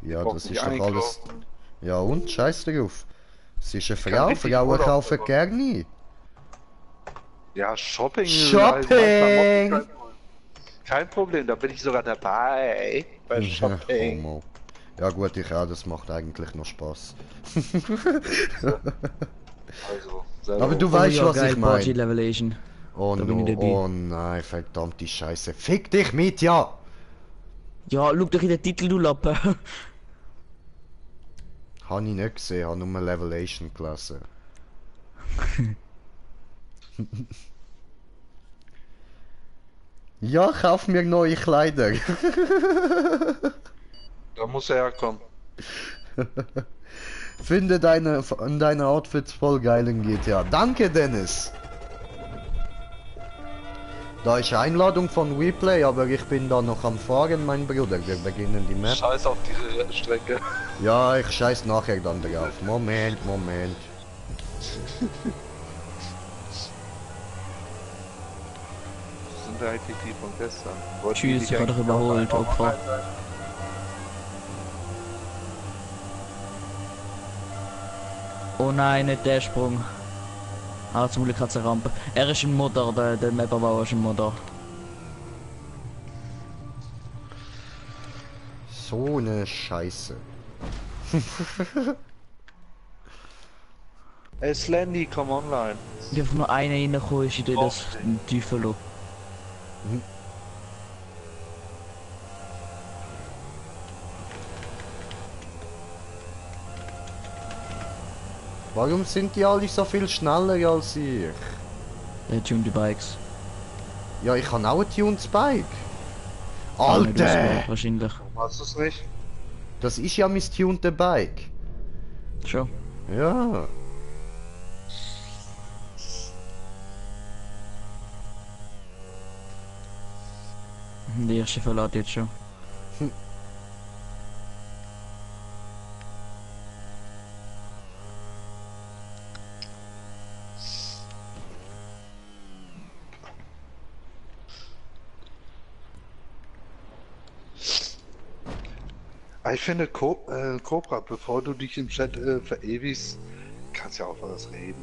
Speaker 1: du? Ja,
Speaker 2: Braucht
Speaker 1: das
Speaker 2: nicht
Speaker 1: ist doch alles.
Speaker 2: einkaufen.
Speaker 1: Ja und? Scheiß drauf. Sie ist eine
Speaker 2: Kann
Speaker 1: Frau.
Speaker 2: richtig
Speaker 1: Frauen
Speaker 2: Urlaub
Speaker 1: kaufen
Speaker 2: machen.
Speaker 1: gerne.
Speaker 2: Ja, Shopping.
Speaker 1: Shopping!
Speaker 2: Klamotten, kein Problem, da bin ich sogar dabei. Bei Shopping.
Speaker 1: Homo. Ja gut, ich auch, das macht eigentlich noch Spaß.
Speaker 2: Also, selber
Speaker 1: Aber du
Speaker 2: hoch.
Speaker 1: weißt,
Speaker 6: ja,
Speaker 1: was
Speaker 6: geil,
Speaker 1: ich
Speaker 6: Party
Speaker 1: meine.
Speaker 6: Levelation.
Speaker 1: Oh
Speaker 6: Da bin
Speaker 1: no,
Speaker 6: ich dabei.
Speaker 1: oh nein, verdammte Scheiße. Fick dich mit, ja!
Speaker 6: Ja, schau doch in den Titel, du Lappe.
Speaker 1: Habe ich nicht gesehen, habe nur Levelation gelesen. Ja, kauf mir neue Kleider.
Speaker 2: Da muss er herkommen.
Speaker 1: Finde deine Outfits voll geil in GTA. Danke, Dennis. Da ist eine Einladung von Weplay, aber ich bin da noch am Fahren, mein Bruder. Wir beginnen die Map.
Speaker 2: Scheiß auf diese Strecke.
Speaker 1: Ja, ich scheiß nachher dann drauf. Moment.
Speaker 2: Das sind der ITT von gestern. Wollten die
Speaker 6: Tschüss,
Speaker 2: dich
Speaker 6: ich war doch
Speaker 2: eigentlich
Speaker 6: überholt,
Speaker 2: auch
Speaker 6: Opfer.
Speaker 2: einmal-
Speaker 6: Oh nein, nicht der Sprung. Ah, zum Glück hat's eine Rampe. Er ist ein Modder, der Mapperbauer ist ein Modder.
Speaker 1: So eine Scheiße.
Speaker 2: Ey, Slendy, komm online.
Speaker 6: Ich darf nur eine reinkommen, ist in das Teufel.
Speaker 1: Warum sind die alle so viel schneller als ich?
Speaker 6: Der tun die Bikes.
Speaker 1: Ja, ich habe auch ein Tuned Bike.
Speaker 6: Nicht
Speaker 1: Alter!
Speaker 6: ausgebaut, wahrscheinlich.
Speaker 2: Warum hast du es nicht?
Speaker 1: Das ist ja mein tuned Bike.
Speaker 6: Schon.
Speaker 1: Ja.
Speaker 6: Die erste verlässt jetzt schon.
Speaker 2: Ich finde, Cobra, bevor du dich im Chat verewigst, kannst ja auch was reden.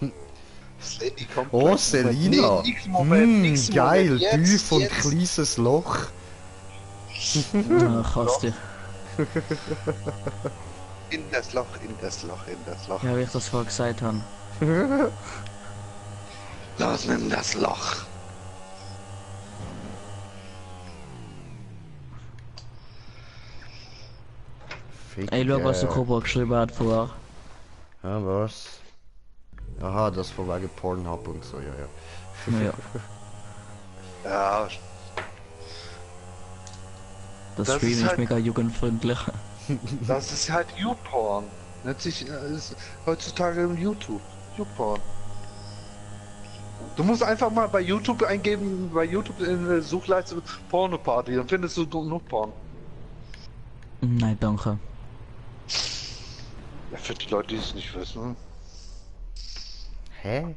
Speaker 2: Ey. Slendy kommt
Speaker 1: Oh,
Speaker 2: gleich.
Speaker 1: Selina.
Speaker 2: Nee, nix Moment, nix
Speaker 1: Geil,
Speaker 2: Moment. Jetzt,
Speaker 1: tief und
Speaker 2: jetzt.
Speaker 1: kleines Loch.
Speaker 6: Ach, hast du.
Speaker 2: In das Loch, in das Loch, in das Loch.
Speaker 6: Ja, wie ich das vorher gesagt habe.
Speaker 2: Los, nimm das Loch.
Speaker 6: Ey, schau, was der Cobra geschrieben hat vorher.
Speaker 1: Ja, was? Aha, das von wegen Pornhub und so, ja, ja.
Speaker 6: Ja,
Speaker 2: Ja,
Speaker 6: das
Speaker 2: Das
Speaker 6: Stream
Speaker 2: ist
Speaker 6: ist
Speaker 2: halt-
Speaker 6: mega jugendfreundlich.
Speaker 2: das ist halt YouPorn. Nennt sich ist heutzutage im YouTube. YouPorn. Du musst einfach mal bei YouTube eingeben, bei YouTube in der Suchleiste Porno-Party, dann findest du genug Porn.
Speaker 6: Nein, danke.
Speaker 2: Ja, für die Leute, die es nicht wissen.
Speaker 1: Hä?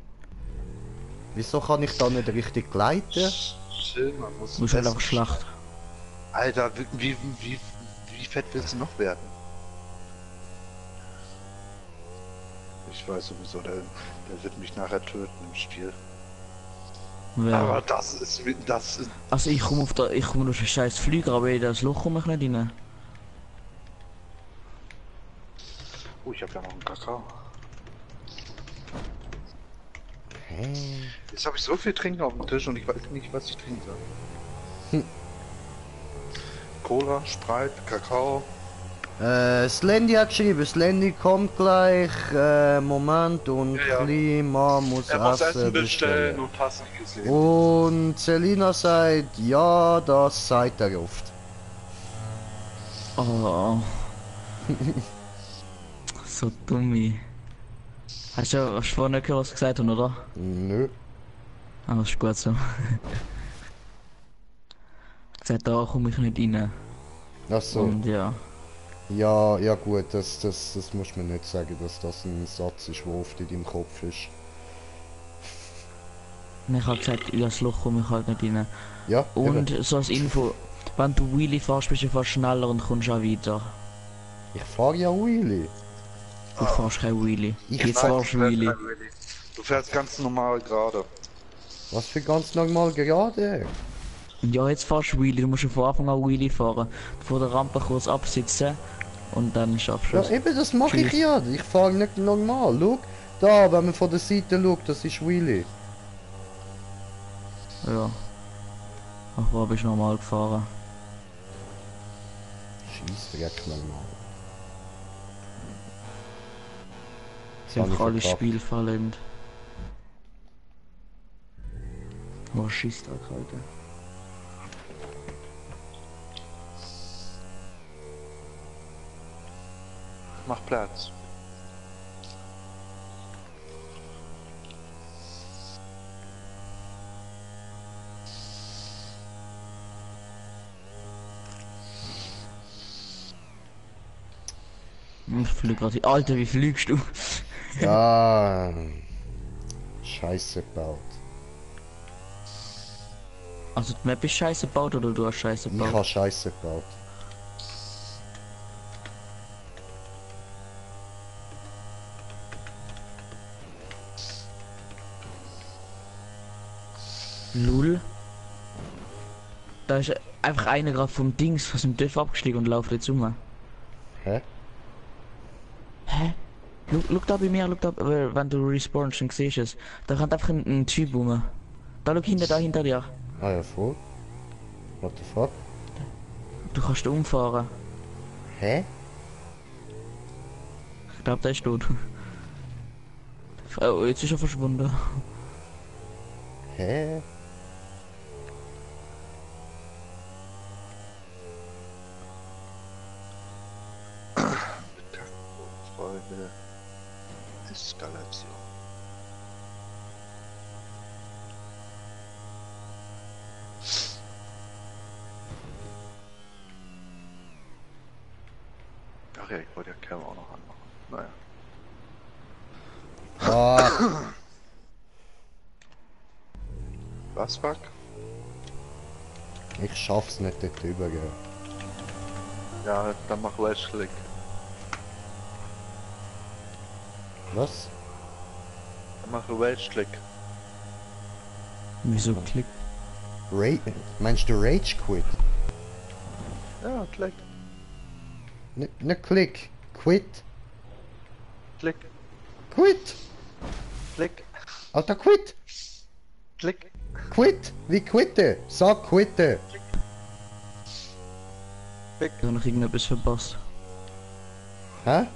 Speaker 1: Wieso kann ich da nicht richtig gleiten?
Speaker 2: Chill, man muss.
Speaker 6: Du bist halt
Speaker 2: besser
Speaker 6: auch Schlacht.
Speaker 2: Alter, wie fett willst du noch werden? Ich weiß sowieso, der wird mich nachher töten im Spiel. Aber
Speaker 6: Ja.
Speaker 2: das ist.
Speaker 6: Also ich komme durch den scheiß Flieger, aber in das Loch komme ich nicht rein.
Speaker 2: Oh, ich habe ja noch einen Kakao.
Speaker 1: Hä?
Speaker 2: Jetzt habe ich so viel Trinken auf dem Tisch und ich weiß nicht, was ich trinken soll. Cola, Sprite, Kakao.
Speaker 1: Slendy hat geschrieben, Slendy kommt gleich, Moment und
Speaker 2: Ja, ja.
Speaker 1: Klima muss
Speaker 2: Er muss
Speaker 1: Essen
Speaker 2: Essen bestellen
Speaker 1: bestellen.
Speaker 2: und hast nicht gesehen.
Speaker 1: Und Selina sagt, ja, das sagt er oft.
Speaker 6: Oh. So dummi. Hast du vorhin nicht gehört, was ich gesagt habe, oder?
Speaker 1: Nö.
Speaker 6: Ah, das ist gut so. Gesagt, da komme ich nicht rein.
Speaker 1: Ach so.
Speaker 6: Und ja.
Speaker 1: Ja, ja gut, das muss man nicht sagen, dass das ein Satz ist, der oft in deinem Kopf ist.
Speaker 6: Ich habe gesagt, in das Loch komme ich halt nicht rein.
Speaker 1: Ja,
Speaker 6: Und
Speaker 1: eben.
Speaker 6: so als Info, wenn du Wheelie fährst, bist du fast schneller und kommst auch weiter.
Speaker 1: Ich fahre ja Wheelie.
Speaker 6: Du fährst kein Wheelie.
Speaker 1: Ich
Speaker 6: Jetzt
Speaker 1: fahr
Speaker 6: fahrst du Wheelie.
Speaker 2: Du fährst ganz normal gerade.
Speaker 1: Was für ganz normal gerade?
Speaker 6: Und ja, jetzt fahrst du Wheelie. Du musst von Anfang an Wheelie fahren. Vor der Rampe kurz absitzen und dann schaffst du
Speaker 1: Ja
Speaker 6: es.
Speaker 1: eben, das mache ich
Speaker 6: Tschüss.
Speaker 1: ja. Ich fahre nicht normal. Schau, da, wenn man von der Seite schaut, das ist Wheelie.
Speaker 6: Ja. Ach, wo bist du normal gefahren?
Speaker 1: Scheissdreck normal.
Speaker 6: Sie
Speaker 1: Habe
Speaker 6: haben
Speaker 1: ich
Speaker 6: alle
Speaker 1: verkackt.
Speaker 6: Spiel verlängert. Oh, Scheissdreck, Alter.
Speaker 2: Mach Platz.
Speaker 6: Ich fliege gerade. Alter, wie fliegst du?
Speaker 1: Ja, Scheiße gebaut.
Speaker 6: Also die Map ist scheiße gebaut oder du hast scheiße
Speaker 1: Ich
Speaker 6: gebaut?
Speaker 1: habe Scheiße gebaut.
Speaker 6: Lul. Da ist einfach einer gerade vom Dings, von dem Dörf abgestiegen und läuft jetzt um.
Speaker 1: Hä?
Speaker 6: Hä? Schau da bei mir, schau da, wenn du respawnst und siehst es. Da rennt einfach ein Typ rum. Da schau hinter dir.
Speaker 1: Ah ja, voll. What the fuck?
Speaker 6: Du kannst umfahren.
Speaker 1: Hä?
Speaker 6: Ich glaube, der ist tot. Oh, jetzt ist er verschwunden.
Speaker 1: Hä?
Speaker 2: Freunde. Eskalation. Ach ja, ich wollte ja Cam auch noch anmachen. Naja.
Speaker 1: Ah,
Speaker 2: Was, fuck?
Speaker 1: ich schaff's nicht dort drüber, gell.
Speaker 2: Ja, dann mach Rechtsklick.
Speaker 1: Was?
Speaker 2: Dann mach Rechtsklick.
Speaker 6: Wieso klick?
Speaker 1: Meinst du Rage Quit?
Speaker 2: Ja, klick.
Speaker 1: Ne Klick. Quit.
Speaker 2: Klick.
Speaker 1: Quit.
Speaker 2: Klick.
Speaker 1: Alter, quit.
Speaker 2: Klick.
Speaker 1: Quit. Wie quitte? Sag quitte.
Speaker 6: Ich habe noch irgendetwas verpasst.
Speaker 1: Hä?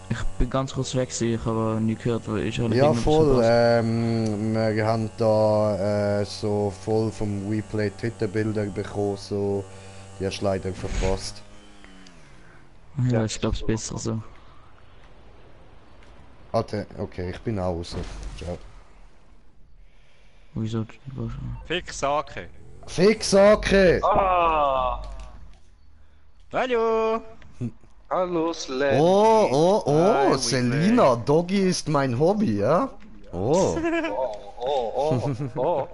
Speaker 6: Ich bin ganz kurz weg, ich habe aber nie gehört, weil ich habe noch
Speaker 1: Ja,
Speaker 6: irgendetwas
Speaker 1: voll.
Speaker 6: verpasst.
Speaker 1: Wir haben da so voll vom WePlay Twitter-Bilder bekommen, so. Die hast du leider verpasst.
Speaker 6: Ja, ich glaube es ist besser so.
Speaker 1: Alter, okay, ich bin auch raus. Ciao.
Speaker 6: Wieso?
Speaker 3: Fix Sake.
Speaker 1: Fixake!
Speaker 2: Ah!
Speaker 3: Hallo!
Speaker 2: Hallo, Slendy.
Speaker 1: Oh,
Speaker 3: Hi,
Speaker 1: Selina, Doggy ist mein Hobby, ja? Oh.
Speaker 2: Oh.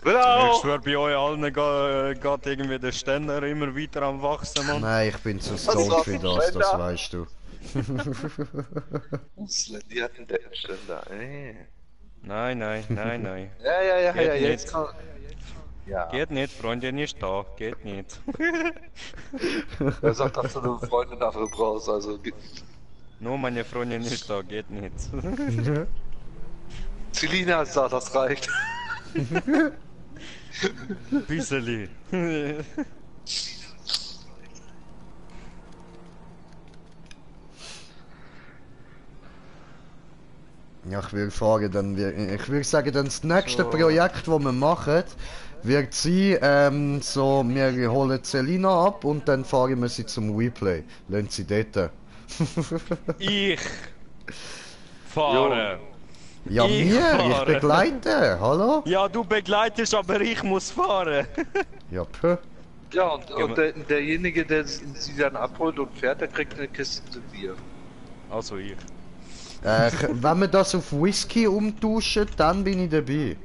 Speaker 3: Ich
Speaker 2: Genau!
Speaker 3: schwör, bei euch allen geht irgendwie der Ständer immer weiter am wachsen, Mann.
Speaker 1: Nein, ich bin zu
Speaker 2: Was
Speaker 1: stoned
Speaker 2: war's
Speaker 1: für
Speaker 2: für
Speaker 1: das, das
Speaker 2: Ständer?
Speaker 1: weißt du.
Speaker 2: Slendy hat einen Deckenständer.
Speaker 3: Nein.
Speaker 2: Ja,
Speaker 3: Geht
Speaker 2: jetzt
Speaker 3: nicht.
Speaker 2: kann... Ja.
Speaker 3: Geht nicht, Freundin ist da, geht nicht.
Speaker 2: Er sagt, dass du eine Freundin dafür brauchst, also...
Speaker 3: Nur meine Freundin ist da, geht nicht.
Speaker 2: Selina ist da, das reicht.
Speaker 3: Bisseli.
Speaker 1: Ja, ich würde fragen, ich würde sagen, dann das nächste Projekt, das wir machen, wird sein, so, wir holen Selina ab und dann fahren wir sie zum WePlay. Lassen sie dort.
Speaker 3: Ich fahre.
Speaker 1: Ja,
Speaker 3: Ich
Speaker 1: ich
Speaker 3: fahre.
Speaker 1: begleite, hallo?
Speaker 3: Ja, du begleitest, aber ich muss fahren.
Speaker 1: Ja, puh.
Speaker 2: Ja, und derjenige, der sie dann abholt und fährt, der kriegt eine Kiste Bier.
Speaker 3: Also ich.
Speaker 1: Wenn wir das auf Whisky umtauschen, dann bin ich dabei.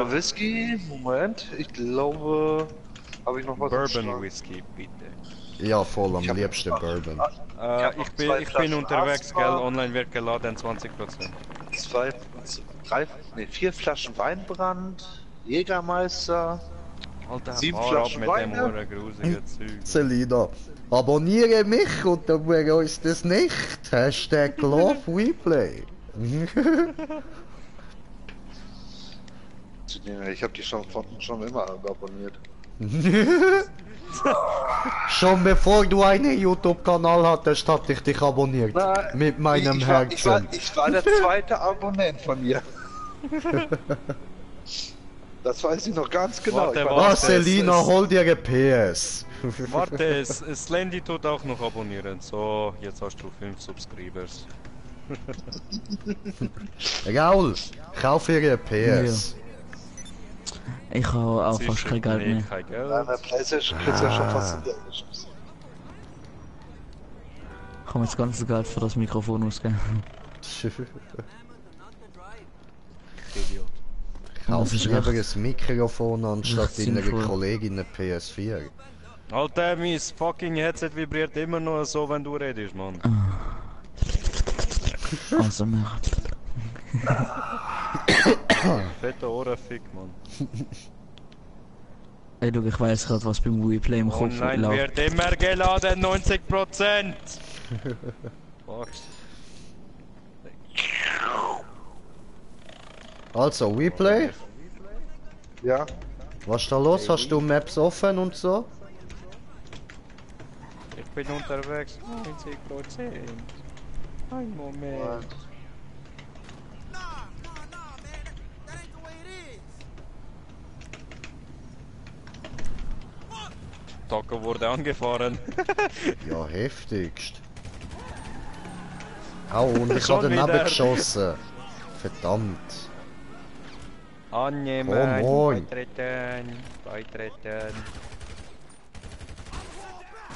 Speaker 2: Whisky, Moment, ich glaube, habe ich noch was im
Speaker 3: Bourbon
Speaker 2: Schrank?
Speaker 3: Whisky, bitte.
Speaker 1: Ja, voll,
Speaker 2: Ich
Speaker 1: am
Speaker 2: hab-
Speaker 1: liebsten Bourbon.
Speaker 2: hab noch
Speaker 3: Ich
Speaker 2: zwei
Speaker 3: bin
Speaker 2: Flaschen
Speaker 3: unterwegs, gell?
Speaker 2: Astra.
Speaker 3: Online wird geladen, 20%.
Speaker 2: 4 Flaschen Weinbrand, Jägermeister.
Speaker 3: Alter,
Speaker 2: 7
Speaker 3: fahr ab
Speaker 2: Flaschen
Speaker 3: mit dem
Speaker 2: Wein, ja?
Speaker 3: grusigen Zeug.
Speaker 1: Selina, abonniere mich und dann wir uns das nicht. Hashtag Love WePlay.
Speaker 2: Ich habe die schon immer abonniert.
Speaker 1: Schon bevor du einen YouTube-Kanal hattest, hatte ich dich abonniert.
Speaker 2: Nein,
Speaker 1: Mit meinem
Speaker 2: ich
Speaker 1: Herzen.
Speaker 2: war der zweite Abonnent von dir. Das weiß ich noch ganz genau.
Speaker 3: Warte,
Speaker 2: Ich war-
Speaker 1: Oh,
Speaker 3: warte.
Speaker 1: Selina,
Speaker 3: es-
Speaker 1: hol dir ein PS.
Speaker 3: Warte, Slendy tut auch noch abonnieren. So, jetzt hast du 5 Subscribers.
Speaker 1: Raul, kauf ihr ein PS.
Speaker 6: Ich habe auch
Speaker 3: Sicher
Speaker 6: fast kein Geld mehr.
Speaker 3: Kein
Speaker 2: Nein,
Speaker 3: Geld.
Speaker 2: der Playstation kriegt ja schon fast ein Geld.
Speaker 6: Ich habe das ganze Geld für das Mikrofon ausgegeben.
Speaker 3: Idiot.
Speaker 1: Kauf
Speaker 6: Das ist
Speaker 1: lieber
Speaker 6: recht.
Speaker 1: ein Mikrofon anstatt
Speaker 6: Recht
Speaker 1: deiner
Speaker 6: sinnvoll.
Speaker 1: Kollegin eine PS4.
Speaker 3: Alter, mein fucking Headset vibriert immer noch so, wenn du redest, Mann.
Speaker 6: Also mehr.
Speaker 3: Fette Ohrenfick, Mann.
Speaker 6: Ey, du, ich weiß gerade, was beim WePlay im Kopf
Speaker 3: Online
Speaker 6: läuft.
Speaker 3: wird immer geladen, 90%. Fuck.
Speaker 1: Also, WePlay?
Speaker 2: Ja.
Speaker 1: Was ist da los? Hast du Maps offen und so?
Speaker 3: Ich bin unterwegs. 90%. Ein Moment. Taco wurde angefahren.
Speaker 1: Ja, heftigst. Au, und ich
Speaker 3: Schon
Speaker 1: habe daneben
Speaker 3: wieder.
Speaker 1: geschossen. Verdammt.
Speaker 3: Annehmen.
Speaker 1: Komm, moin.
Speaker 3: Beitreten. Beitreten.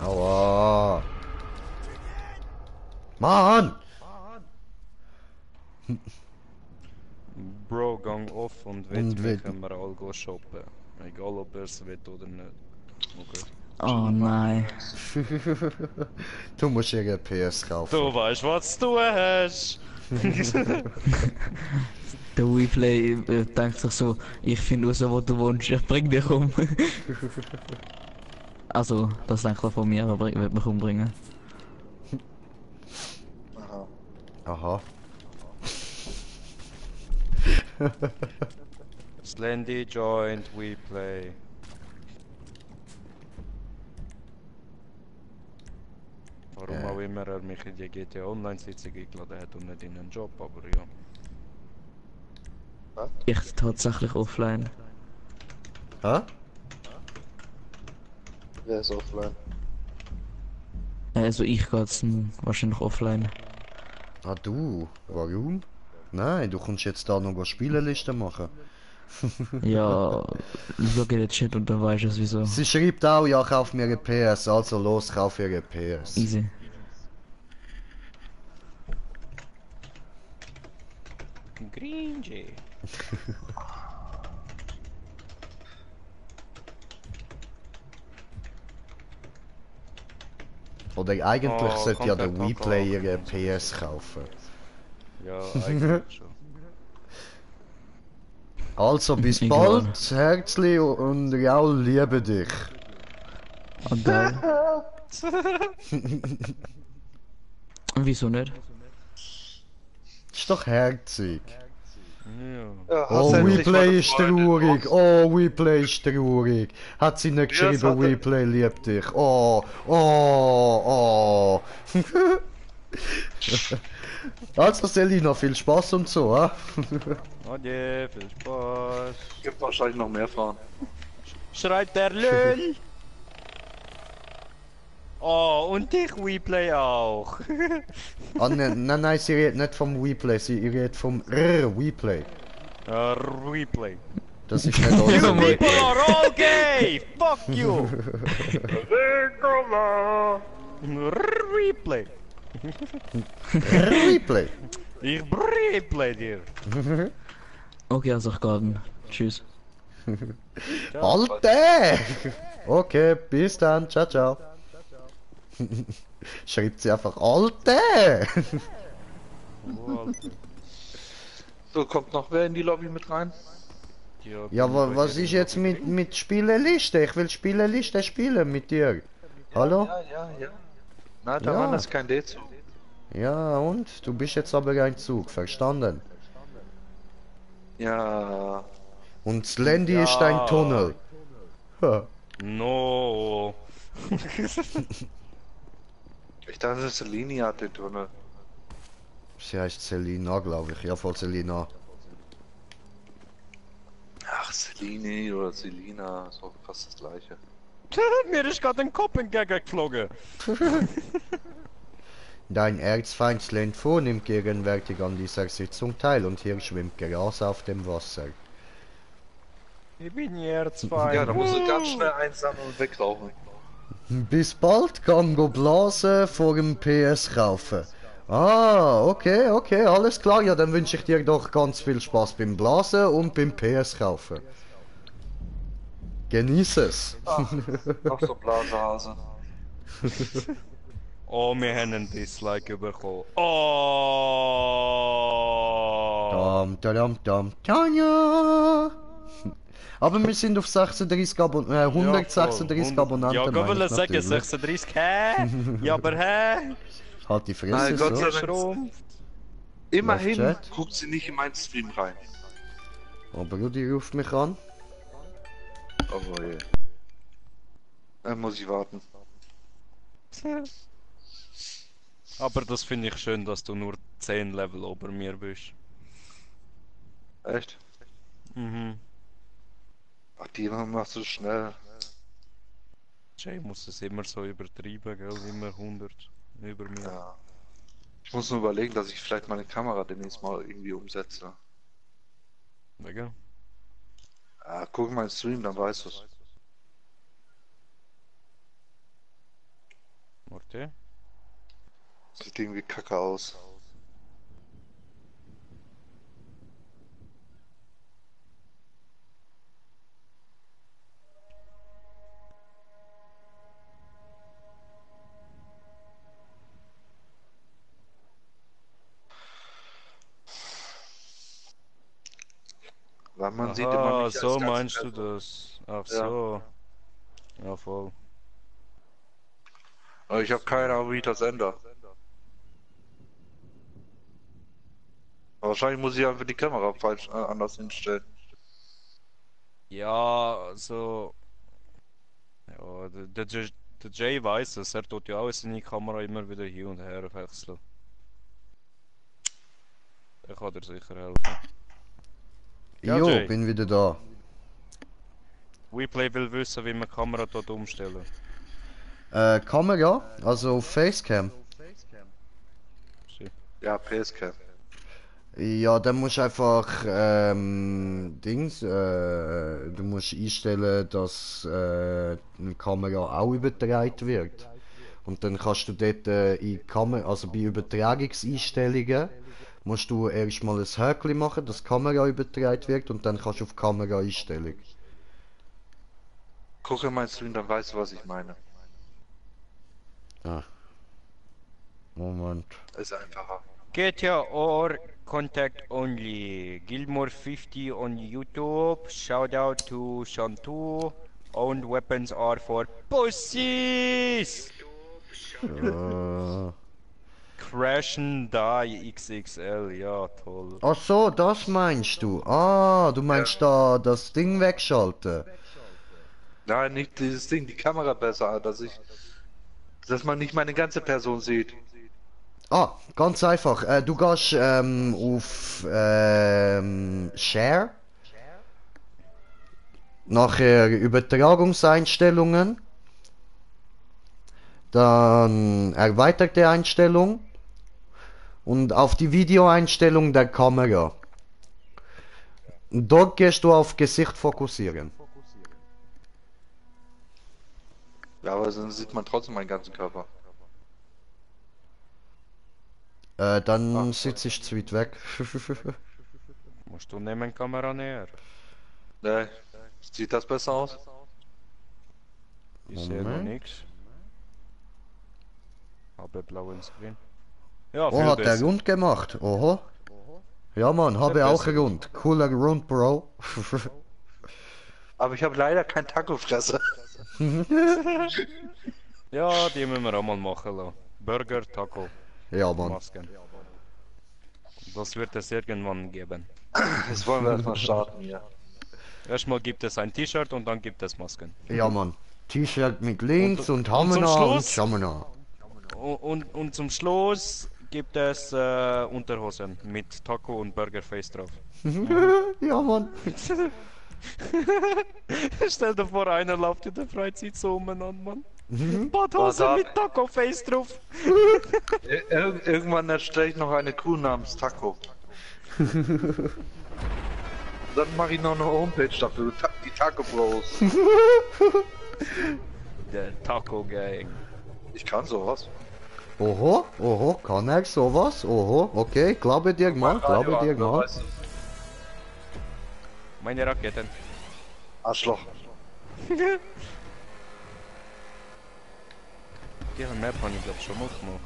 Speaker 1: Aua. Mann!
Speaker 3: Bro, gang off und
Speaker 1: Und
Speaker 3: mit mir
Speaker 1: wird-
Speaker 3: können wir alle go shoppen. Egal ob er es will oder nicht. Okay.
Speaker 6: Oh nein.
Speaker 1: Du musst ihr PS kaufen.
Speaker 3: Du weißt, was du hast!
Speaker 6: Der WePlay denkt sich so, ich finde raus, wo du wohnst, ich bring dich um. Also, das denkt er von mir, aber ich will mich umbringen.
Speaker 2: Aha.
Speaker 1: Aha.
Speaker 3: Slendy joined WePlay. Warum auch immer er mich in die GTA Online-Sitzung eingeladen hat und nicht in einen Job, aber ja.
Speaker 6: Ich tatsächlich offline.
Speaker 1: Hä?
Speaker 2: Wer ist offline?
Speaker 6: Also ich gehe jetzt wahrscheinlich offline.
Speaker 1: Ah, du? Warum? Nein, du kannst jetzt da noch Spieleliste machen.
Speaker 6: Ja, schau in den Chat und dann weißt du es wieso.
Speaker 1: Sie schreibt auch, ja, kauf mir eine PS, also los, kauf ihr eine PS.
Speaker 6: Easy.
Speaker 3: Gringy.
Speaker 1: Oder eigentlich
Speaker 3: Oh,
Speaker 1: sollte ja der
Speaker 3: kommt der
Speaker 1: WePlay
Speaker 3: Taco.
Speaker 1: ihre PS kaufen.
Speaker 3: Ja, eigentlich schon.
Speaker 1: Also, bis
Speaker 6: Egal.
Speaker 1: bald, Herzli und Raul liebe dich.
Speaker 6: Oh, geil. Wieso nicht?
Speaker 1: Ist doch herzig.
Speaker 3: Ja.
Speaker 2: Ja,
Speaker 1: Oh,
Speaker 2: endlich mal
Speaker 1: WePlay
Speaker 2: eine
Speaker 1: ist
Speaker 2: Freundin.
Speaker 1: traurig. Oh, WePlay ist traurig. Hat sie nicht
Speaker 2: Ja, das
Speaker 1: geschrieben,
Speaker 2: hat er-
Speaker 1: WePlay liebt dich. Oh, oh, oh. Also, Selina, viel Spaß und so, ha?
Speaker 3: Ade, viel Spaß.
Speaker 2: Gibt wahrscheinlich noch mehr Frauen.
Speaker 3: Schreibt der Löll! Oh, und dich WePlay auch.
Speaker 1: Ah, nein, sie redet nicht vom WePlay, sie redet vom WePlay.
Speaker 3: WePlay.
Speaker 1: Das ist nicht unser
Speaker 3: You people
Speaker 1: WePlay.
Speaker 3: are all gay! Fuck you! Replay.
Speaker 1: WePlay.
Speaker 3: Ich replay dir.
Speaker 6: Okay, also ich gehe dann. Tschüss.
Speaker 1: Alter! Okay, bis dann, ciao, ciao. Schreibt sie einfach Alter!
Speaker 2: So, kommt noch wer in die Lobby mit rein?
Speaker 1: Ja, was ist jetzt mit Spieleliste? Ich will Spieleliste spielen mit dir. Hallo?
Speaker 2: Ja. Na, da
Speaker 1: Ja.
Speaker 2: war das kein D zu.
Speaker 1: Ja, und? Du bist jetzt aber ein Zug, verstanden?
Speaker 2: Ja.
Speaker 1: Und Slendy
Speaker 3: Ja.
Speaker 1: ist ein Tunnel. Ha.
Speaker 3: No.
Speaker 2: Ich dachte, Selini hat den Tunnel.
Speaker 1: Sie heißt Selina, glaube ich. Ja, voll Selina.
Speaker 2: Ach, Selini oder Selina, so fast das gleiche.
Speaker 3: Mir ist gerade ein Kopf entgegengeflogen.
Speaker 1: Dein Erzfeind Slendfo nimmt gegenwärtig an dieser Sitzung teil und hier schwimmt Gras auf dem Wasser.
Speaker 3: Ich bin Erzfeind.
Speaker 2: Ja, da muss ich ganz schnell einsammeln und wegrauchen.
Speaker 1: Bis bald, kann go blasen vor dem PS kaufen. Ah, okay, alles klar. Ja, dann wünsche ich dir doch ganz viel Spaß beim Blasen und beim PS kaufen. Genieß es.
Speaker 2: Noch so Blasehase.
Speaker 3: Oh, wir haben einen Dislike bekommen. Oh.
Speaker 1: Dam, Tanja. Aber wir sind auf 36 136
Speaker 3: Ja,
Speaker 1: Abonnenten.
Speaker 3: Ja,
Speaker 1: meine
Speaker 3: will
Speaker 1: ich
Speaker 3: sagen
Speaker 1: natürlich.
Speaker 3: 36, hä? Ja, aber hä?
Speaker 1: Halt die Fresse,
Speaker 2: Nein, Gott
Speaker 1: so.
Speaker 2: sei Dank.
Speaker 3: Schrumpft.
Speaker 2: Immerhin
Speaker 1: Chat?
Speaker 2: guckt sie nicht in meinen Stream rein.
Speaker 1: Aber Rudi ruft mich an.
Speaker 2: Oh je. Dann muss ich warten.
Speaker 3: Aber das finde ich schön, dass du nur 10 Level über mir bist.
Speaker 2: Echt?
Speaker 3: Mhm.
Speaker 2: Ach, die machst du schnell.
Speaker 3: Jay muss es immer so übertrieben, gell? Immer 100 über mir.
Speaker 2: Ja. Ich muss nur überlegen, dass ich vielleicht meine Kamera demnächst mal irgendwie umsetze.
Speaker 3: Wegen?
Speaker 2: Ah, guck mal Stream, dann weißt du's.
Speaker 3: Warte.
Speaker 2: Sieht irgendwie kacke aus. Weil man sieht immer
Speaker 3: Aha,
Speaker 2: mich als
Speaker 3: so
Speaker 2: ganze
Speaker 3: meinst du
Speaker 2: Person.
Speaker 3: das? Ach
Speaker 2: Ja.
Speaker 3: so. Ja, voll.
Speaker 2: Aber ich habe keine Ahnung, wie ich das ändere. Aber wahrscheinlich muss ich einfach die Kamera falsch anders hinstellen.
Speaker 3: Ja, also. Ja, der Jay weiß es, er tut ja auch seine Kamera immer wieder hin und her wechseln. Er kann dir sicher helfen. Ja,
Speaker 1: Jo,
Speaker 3: Jay.
Speaker 1: bin wieder da.
Speaker 3: WePlay will wissen, wie man die Kamera dort umstellen.
Speaker 1: Kamera, also Facecam.
Speaker 2: Ja, PSCam.
Speaker 1: Ja, dann musst du einfach du musst einstellen, dass eine Kamera auch übertragen wird. Und dann kannst du dort in also bei Übertragungseinstellungen musst du erstmal ein Häkchen machen, dass die Kamera übertragen wird und dann kannst du auf Kamera-Einstellung.
Speaker 2: Guck in meinen Stream, dann weißt du, was ich meine.
Speaker 1: Ah. Moment.
Speaker 2: Ist einfacher.
Speaker 3: GTA or contact only. Gilmore 50 on YouTube. Shout out to Shantu. Owned weapons are for pussies. Crash and Die XXL. Ja, toll.
Speaker 1: Ach so, das meinst du? Ah, du meinst da das Ding wegschalten.
Speaker 2: Nein, nicht dieses Ding, die Kamera besser, dass man nicht meine ganze Person sieht.
Speaker 1: Ah, ganz einfach. Du gehst auf Share. Nachher Übertragungseinstellungen. Dann erweiterte Einstellung. Und auf die Videoeinstellung der Kamera. Und dort gehst du auf Gesicht fokussieren.
Speaker 2: Ja, aber dann sieht man trotzdem meinen ganzen Körper.
Speaker 1: Dann sitze ich zu weit weg.
Speaker 3: Musst du nehmen Kamera näher?
Speaker 2: Ne, sieht das besser aus?
Speaker 3: Ich sehe noch
Speaker 1: Moment.
Speaker 3: nichts. Habe blauen Screen. Ja,
Speaker 1: Oh,
Speaker 3: viel
Speaker 1: hat der
Speaker 3: besser.
Speaker 1: rund gemacht. Oho. Ja, Mann, habe
Speaker 3: Sehr
Speaker 1: auch
Speaker 3: besser.
Speaker 1: rund. Cooler Rund, Bro.
Speaker 2: Aber ich habe leider kein Taco-Fresse.
Speaker 3: Ja, die müssen wir auch mal machen lassen. Burger, Taco,
Speaker 1: Ja, Mann.
Speaker 3: Masken. Das wird es irgendwann geben.
Speaker 2: Jetzt wollen wir erstmal starten hier.
Speaker 3: Erstmal gibt es ein T-Shirt und dann gibt es Masken.
Speaker 1: Ja, Mann. T-Shirt mit Links und
Speaker 3: zum
Speaker 1: Hamena und
Speaker 3: Schluss?
Speaker 1: Schamena.
Speaker 3: Und zum Schluss gibt es Unterhosen mit Taco und Burgerface drauf.
Speaker 1: Ja, Mann.
Speaker 3: Stell dir vor, einer läuft in der Freizeit so umeinander, Mann.
Speaker 1: Mhm.
Speaker 3: Badhose
Speaker 2: Warte.
Speaker 3: mit Taco-Face drauf.
Speaker 2: Irgendwann erstelle ich noch eine Kuh namens Taco. Dann mache ich noch eine Homepage dafür, die Taco Bros.
Speaker 3: Der Taco-Gang.
Speaker 2: Ich kann sowas.
Speaker 1: Oho, oho, kann er sowas? Oho, okay, glaube dir mal, glaube dir mal.
Speaker 2: Weißt du,
Speaker 3: Meine Raketen.
Speaker 2: Arschloch.
Speaker 3: Die Map habe ich glaube schon mal gemacht.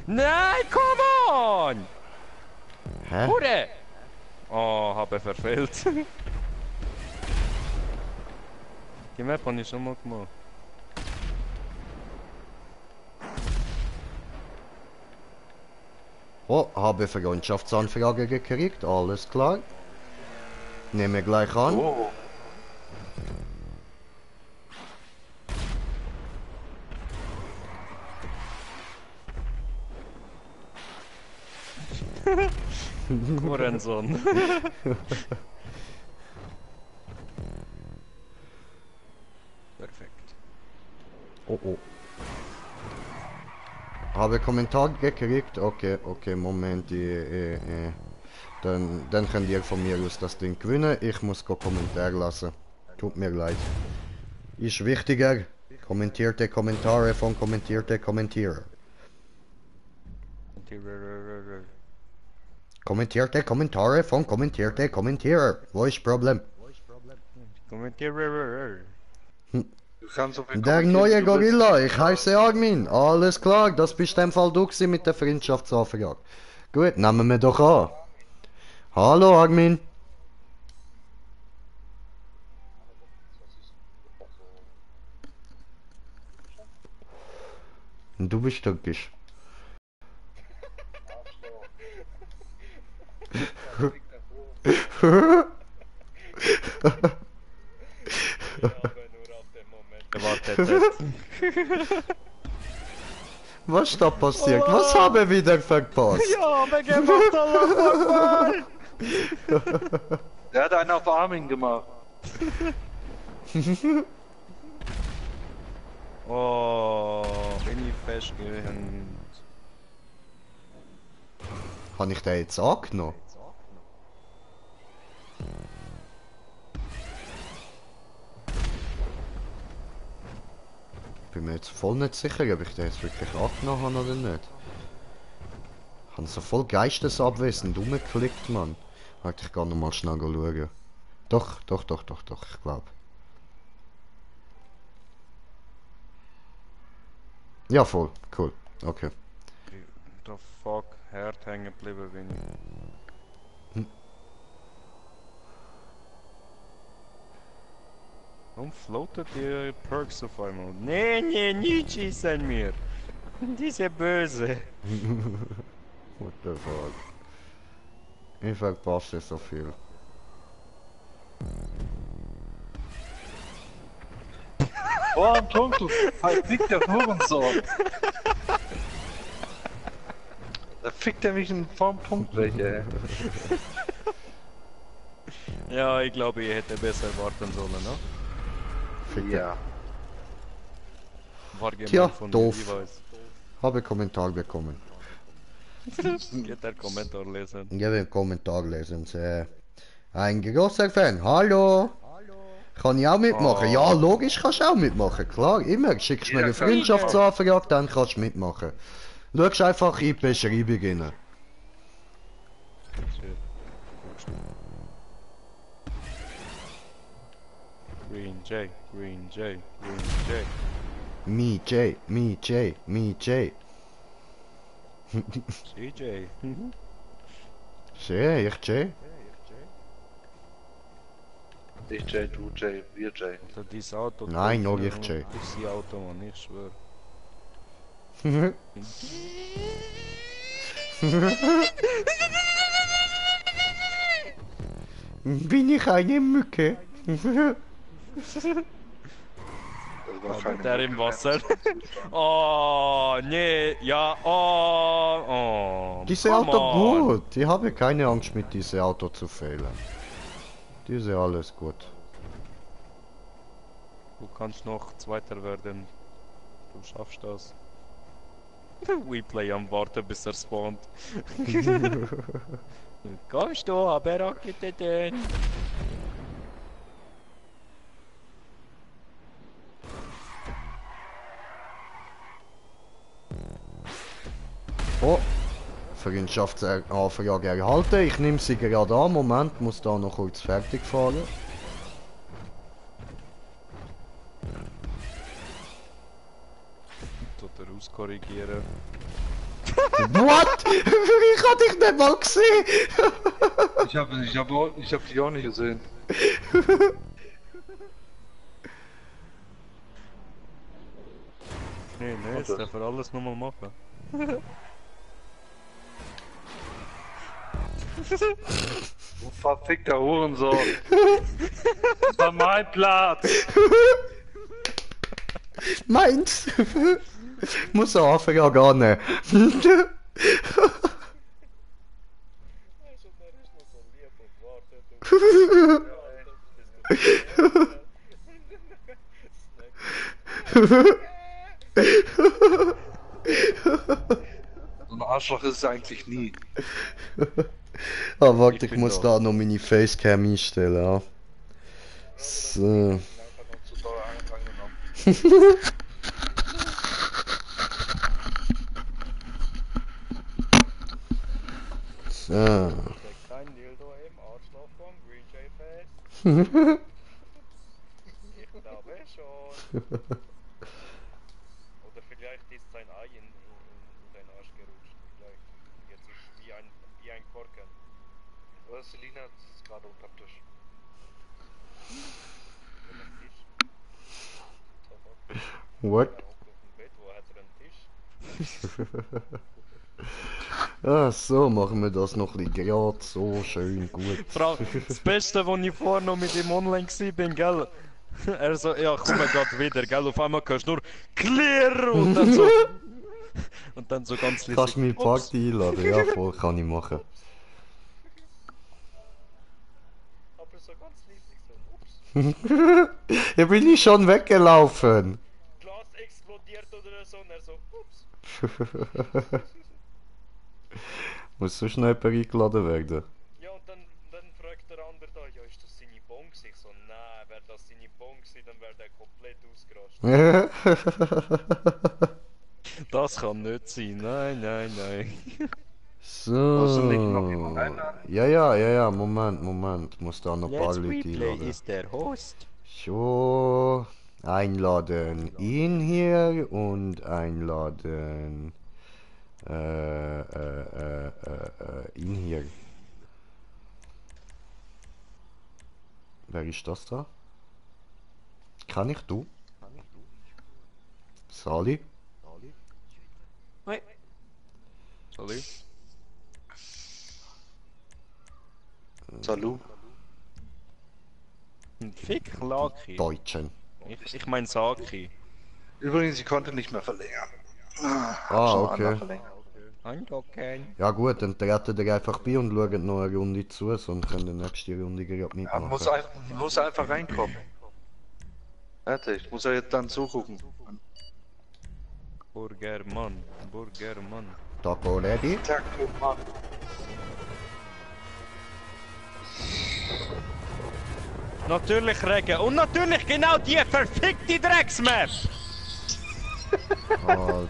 Speaker 3: Nein, come on!
Speaker 1: Hä?
Speaker 3: Hure! Oh, habe verfehlt. Die Map habe ich schon mal gemacht.
Speaker 1: Oh, habe Freundschaftsanfrage gekriegt, alles klar. Nehme gleich an.
Speaker 2: Oh.
Speaker 3: Hurensohn. Perfekt.
Speaker 1: Oh oh. Habe Kommentar gekriegt. Okay, okay, Moment. Dann könnt ihr von mir aus das Ding gewinnen. Ich muss Kommentar lassen. Tut mir leid. Ist wichtiger. Kommentierte Kommentare von kommentierte Kommentierer. Kommentierte Kommentare von kommentierte Kommentierer. Wo ist Problem?
Speaker 3: Kommentier.
Speaker 2: Du kannst so viel
Speaker 1: Der
Speaker 2: kommentieren,
Speaker 1: neue
Speaker 2: wie du willst.
Speaker 1: Gorilla, ich heiße Armin. Alles klar, das bist im Fall du gewesen mit der Freundschaftsanfrage. Gut, nehmen wir doch an. Hallo Armin. Du bist türkisch.
Speaker 3: Gewartet.
Speaker 1: Was ist da passiert? Was haben wir wieder verpasst?
Speaker 3: Ja, wir gemacht Allah.
Speaker 2: Der hat einen auf Armin gemacht.
Speaker 3: Oh, bin ich festgehängt.
Speaker 1: Habe ich den jetzt angenommen? Bin mir jetzt voll nicht sicher, ob ich den jetzt wirklich angenommen habe oder nicht. Ich habe so voll geistesabwesend rumgeklickt, Mann. Warte, ich kann noch mal schnell schauen. Doch, ich glaube. Ja, voll, cool, okay.
Speaker 3: The fuck, Herd hängen geblieben bin ich. Warum floatet die Perks auf einmal? Nee, nicht schießen mir! Diese Böse!
Speaker 1: What the fuck? Ich verpasse so viel.
Speaker 2: Oh, am Punkt, du fickt der Hurensohn. Da fickt er mich in vorm Punkt weg, ey.
Speaker 3: Ja, ich glaube, ich hätte besser warten sollen, ne?
Speaker 1: Ficker.
Speaker 2: Ja.
Speaker 3: War gemein
Speaker 1: Tja,
Speaker 3: von
Speaker 1: doof.
Speaker 3: mir, ich weiß.
Speaker 1: Habe Kommentar bekommen.
Speaker 3: Geht der Kommentar lesen.
Speaker 1: Ich habe einen Kommentar lesen. Ein großer Fan. Hallo. Kann ich auch mitmachen? Ja, logisch kannst du auch mitmachen. Klar, immer. Schickst mir
Speaker 2: Ja,
Speaker 1: eine
Speaker 2: kann
Speaker 1: Freundschaftsanfrage, dann kannst du mitmachen. Schau einfach in die Beschreibung rein.
Speaker 3: Green J, Green J, Green J.
Speaker 1: Me J, me J, me J.
Speaker 3: CJ.
Speaker 1: Sehr, ich J.
Speaker 2: Ich J, du J, wir J.
Speaker 3: Oder dieses Auto.
Speaker 1: Nein, nur ich J.
Speaker 3: Ich sehe Auto, Mann, ich schwör.
Speaker 1: Bin ich eine Mücke?
Speaker 2: Das war keine
Speaker 3: Der im
Speaker 2: Mücke.
Speaker 3: Wasser. Oh, nee, ja, oh.
Speaker 1: Diese
Speaker 3: come
Speaker 1: Auto
Speaker 3: on.
Speaker 1: gut. Ich habe keine Angst mit diesem Auto zu fehlen. Diese alles gut.
Speaker 3: Du kannst noch Zweiter werden. Du schaffst das. WePlay am Warten, bis er spawnt. Kommst du, aber rocket den.
Speaker 1: Oh, Freundschaftsanfrage erhalten. Ich nehme sie gerade an. Moment, muss da noch kurz fertig fahren.
Speaker 3: Tut er auskorrigieren.
Speaker 1: What? Ich hab dich nicht mal gesehen.
Speaker 2: Ich hab die auch nicht gesehen.
Speaker 3: Nee, das darf er alles nochmal machen.
Speaker 2: Du verfickter Hurensohn. Das war mein Platz.
Speaker 1: Meins! Muss er anfangen, ja gar nicht.
Speaker 2: So ein Arschloch ist es eigentlich nie.
Speaker 1: Ah, warte,
Speaker 3: Ich
Speaker 1: ich
Speaker 3: bin
Speaker 1: muss
Speaker 3: da.
Speaker 1: da noch meine Facecam einstellen. Ja. So.
Speaker 2: Einfach noch zu doll angenommen.
Speaker 1: So.
Speaker 3: Kein Dildo im Arschloch vom Green Jay Fest. Ich glaube schon. Oder vielleicht ist sein Ei in deinen Arsch gerutscht. Vielleicht. Jetzt ist wie ein Korken.
Speaker 2: Was, Selina ist gerade unterm Tisch.
Speaker 3: Oder ein Tisch.
Speaker 1: What?
Speaker 3: Ja, auf dem Bett, wo hat er einen Tisch?
Speaker 1: Ah, so machen wir das noch ein bisschen gerade, so schön, gut.
Speaker 3: Frau, das Beste, was ich vorher noch mit ihm online war, gell? Er so, ja, komm grad wieder, gell? Auf einmal hörst du nur Clear und dann so. Und dann so ganz leise.
Speaker 1: Kannst du meine
Speaker 3: Ups.
Speaker 1: Party einladen? Ja, voll, kann ich machen.
Speaker 3: Aber so ganz leise, so, ups.
Speaker 1: Ja, bin ich schon weggelaufen.
Speaker 3: Glas explodiert oder so, und er so, ups.
Speaker 1: Muss so schnell eingeladen werden.
Speaker 3: Ja, und dann fragt der andere da, ja, ist das seine Bon gewesen? Ich so, nein, wäre das seine Bon gewesen, dann wäre der komplett ausgerastet. Das kann nicht sein, nein, nein, nein.
Speaker 2: Muss denn nicht noch jemand
Speaker 1: So.
Speaker 2: einladen?
Speaker 1: Ja, Moment. Muss da noch ein paar Leute einladen.
Speaker 3: der Host.
Speaker 1: So. Einladen ihn hier und einladen ihn hier. Wer ist das da? Kann ich du? Sali?
Speaker 3: Soll ich?
Speaker 2: Salut.
Speaker 3: Fick Laki.
Speaker 1: Deutschen.
Speaker 3: Ich mein Saki.
Speaker 2: Übrigens, ich konnte nicht mehr verlängern.
Speaker 1: Ah, okay.
Speaker 3: Einlocken.
Speaker 1: Ja gut, dann treten ihr einfach bei und schauen noch eine Runde zu, sonst können die nächste Runde gerade
Speaker 2: Ja,
Speaker 1: mitmachen.
Speaker 2: muss einfach reinkommen. Warte, ich muss ja jetzt dann zugucken.
Speaker 3: Burgermann.
Speaker 1: Taco ready?
Speaker 2: Tag, Mann.
Speaker 3: Natürlich Regen. Und natürlich genau die verfickte Drecksmap.
Speaker 1: Alter,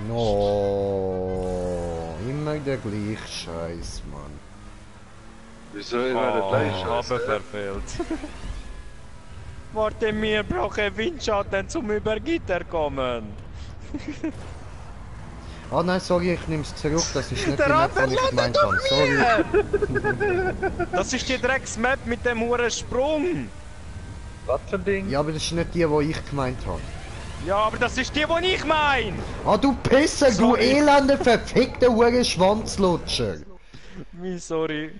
Speaker 1: no. Immer der gleiche Scheiß, Mann.
Speaker 2: Wieso immer der gleiche Scheiß?
Speaker 3: Aber verfehlt. Warte, mir brauche Windschatten zum über Gitter kommen.
Speaker 1: Ah nein, sorry, ich nehm's zurück, das ist nicht
Speaker 3: Der
Speaker 1: die Map, die ich gemeint habe. Sorry.
Speaker 3: Das ist die Drecksmap mit dem hohen Sprung.
Speaker 2: Was für ein Ding?
Speaker 1: Ja, aber das ist nicht die, die ich gemeint habe.
Speaker 3: Ja, aber das ist die ich mein.
Speaker 1: Ah, du Pisser, du
Speaker 3: Sorry.
Speaker 1: elender, verfickter hure Schwanzlutscher.
Speaker 3: Sorry.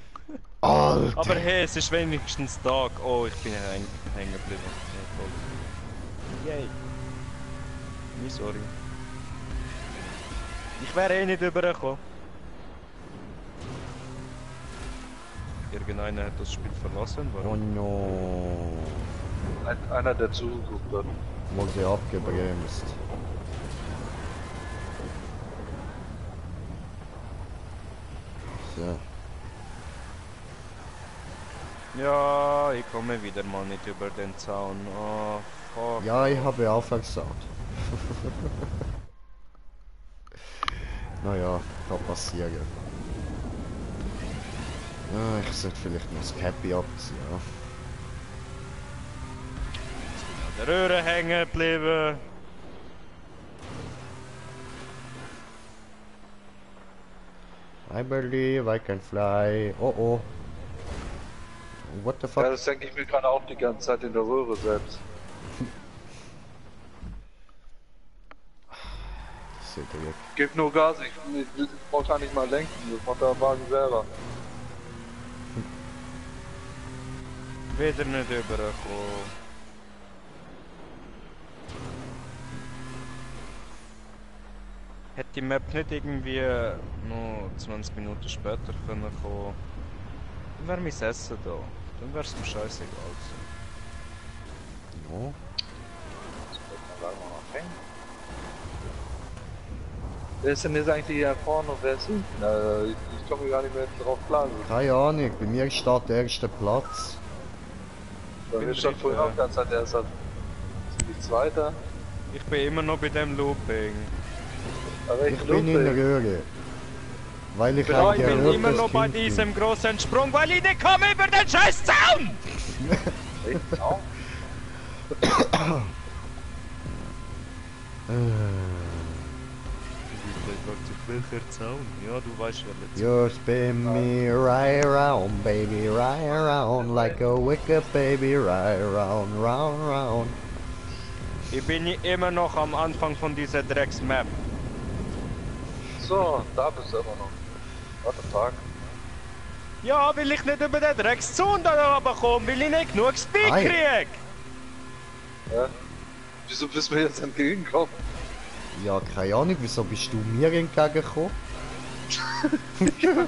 Speaker 1: Alter.
Speaker 3: Aber hey, es ist wenigstens Tag. Oh, ich bin hängen geblieben. Ja, toll. Yay. Sorry. Ich wäre eh nicht übergekommen. Irgendeiner hat das Spiel verlassen,
Speaker 1: Oh
Speaker 3: warum?
Speaker 1: no.
Speaker 2: Einer, der zugeguckt hat.
Speaker 1: Wurde abgebremst. So.
Speaker 3: Ja, ich komme wieder mal nicht über den Zaun. Oh, fuck.
Speaker 1: Ja, ich habe auch versagt. Naja, kann passieren. Ja, ich sollte vielleicht noch das Cappy abziehen. Ja.
Speaker 3: Der Röhre hängen geblieben.
Speaker 1: I believe I can fly. Oh oh. What the
Speaker 2: Ja,
Speaker 1: fuck?
Speaker 2: das denke ich mir gerade auch die ganze Zeit in der Röhre selbst.
Speaker 1: Das ist ja direkt.
Speaker 2: Gib nur Gas, ich brauch gar nicht mal lenken, das macht der Wagen selber.
Speaker 3: wieder nicht übergekommen. Hätte die Map nicht irgendwie noch 20 Minuten später können kommen, dann wäre mein Essen da. Dann wäre es mir scheißegal gewesen.
Speaker 1: Ja.
Speaker 2: Wer ist denn jetzt eigentlich hier vorne und wer ist hinten? Ich komme gar nicht mehr drauf klar.
Speaker 1: Keine Ahnung, bei mir steht der erste Platz.
Speaker 2: Bei mir stand vorhin auch ganz Zeit erst die zweite.
Speaker 3: Ich bin immer noch bei dem Looping.
Speaker 2: Aber
Speaker 1: Ich bin in der Röhre. Weil ich
Speaker 3: Ja,
Speaker 1: ein
Speaker 3: ich bin
Speaker 1: geröhrtes
Speaker 3: immer noch bei
Speaker 1: Kind bin.
Speaker 3: diesem großen Sprung, weil ich nicht komme über den scheiß Zaun!
Speaker 2: Auch.
Speaker 3: Welcher Zaun? Ja, du weißt welcher.
Speaker 1: You spin me right around, baby, right around, like a wicked baby, right around, round, round.
Speaker 3: Ich bin immer noch am Anfang von dieser Drecks-Map.
Speaker 2: So, da bist du immer noch. Warte, Tag.
Speaker 3: Ja, weil ich nicht über den Dreckszaun da oben komme, weil ich nicht genug Speed
Speaker 1: Ei.
Speaker 3: krieg.
Speaker 2: Ja? Wieso bist du mir jetzt entgegengekommen?
Speaker 1: Ja, keine Ahnung, wieso bist du mir entgegengekommen?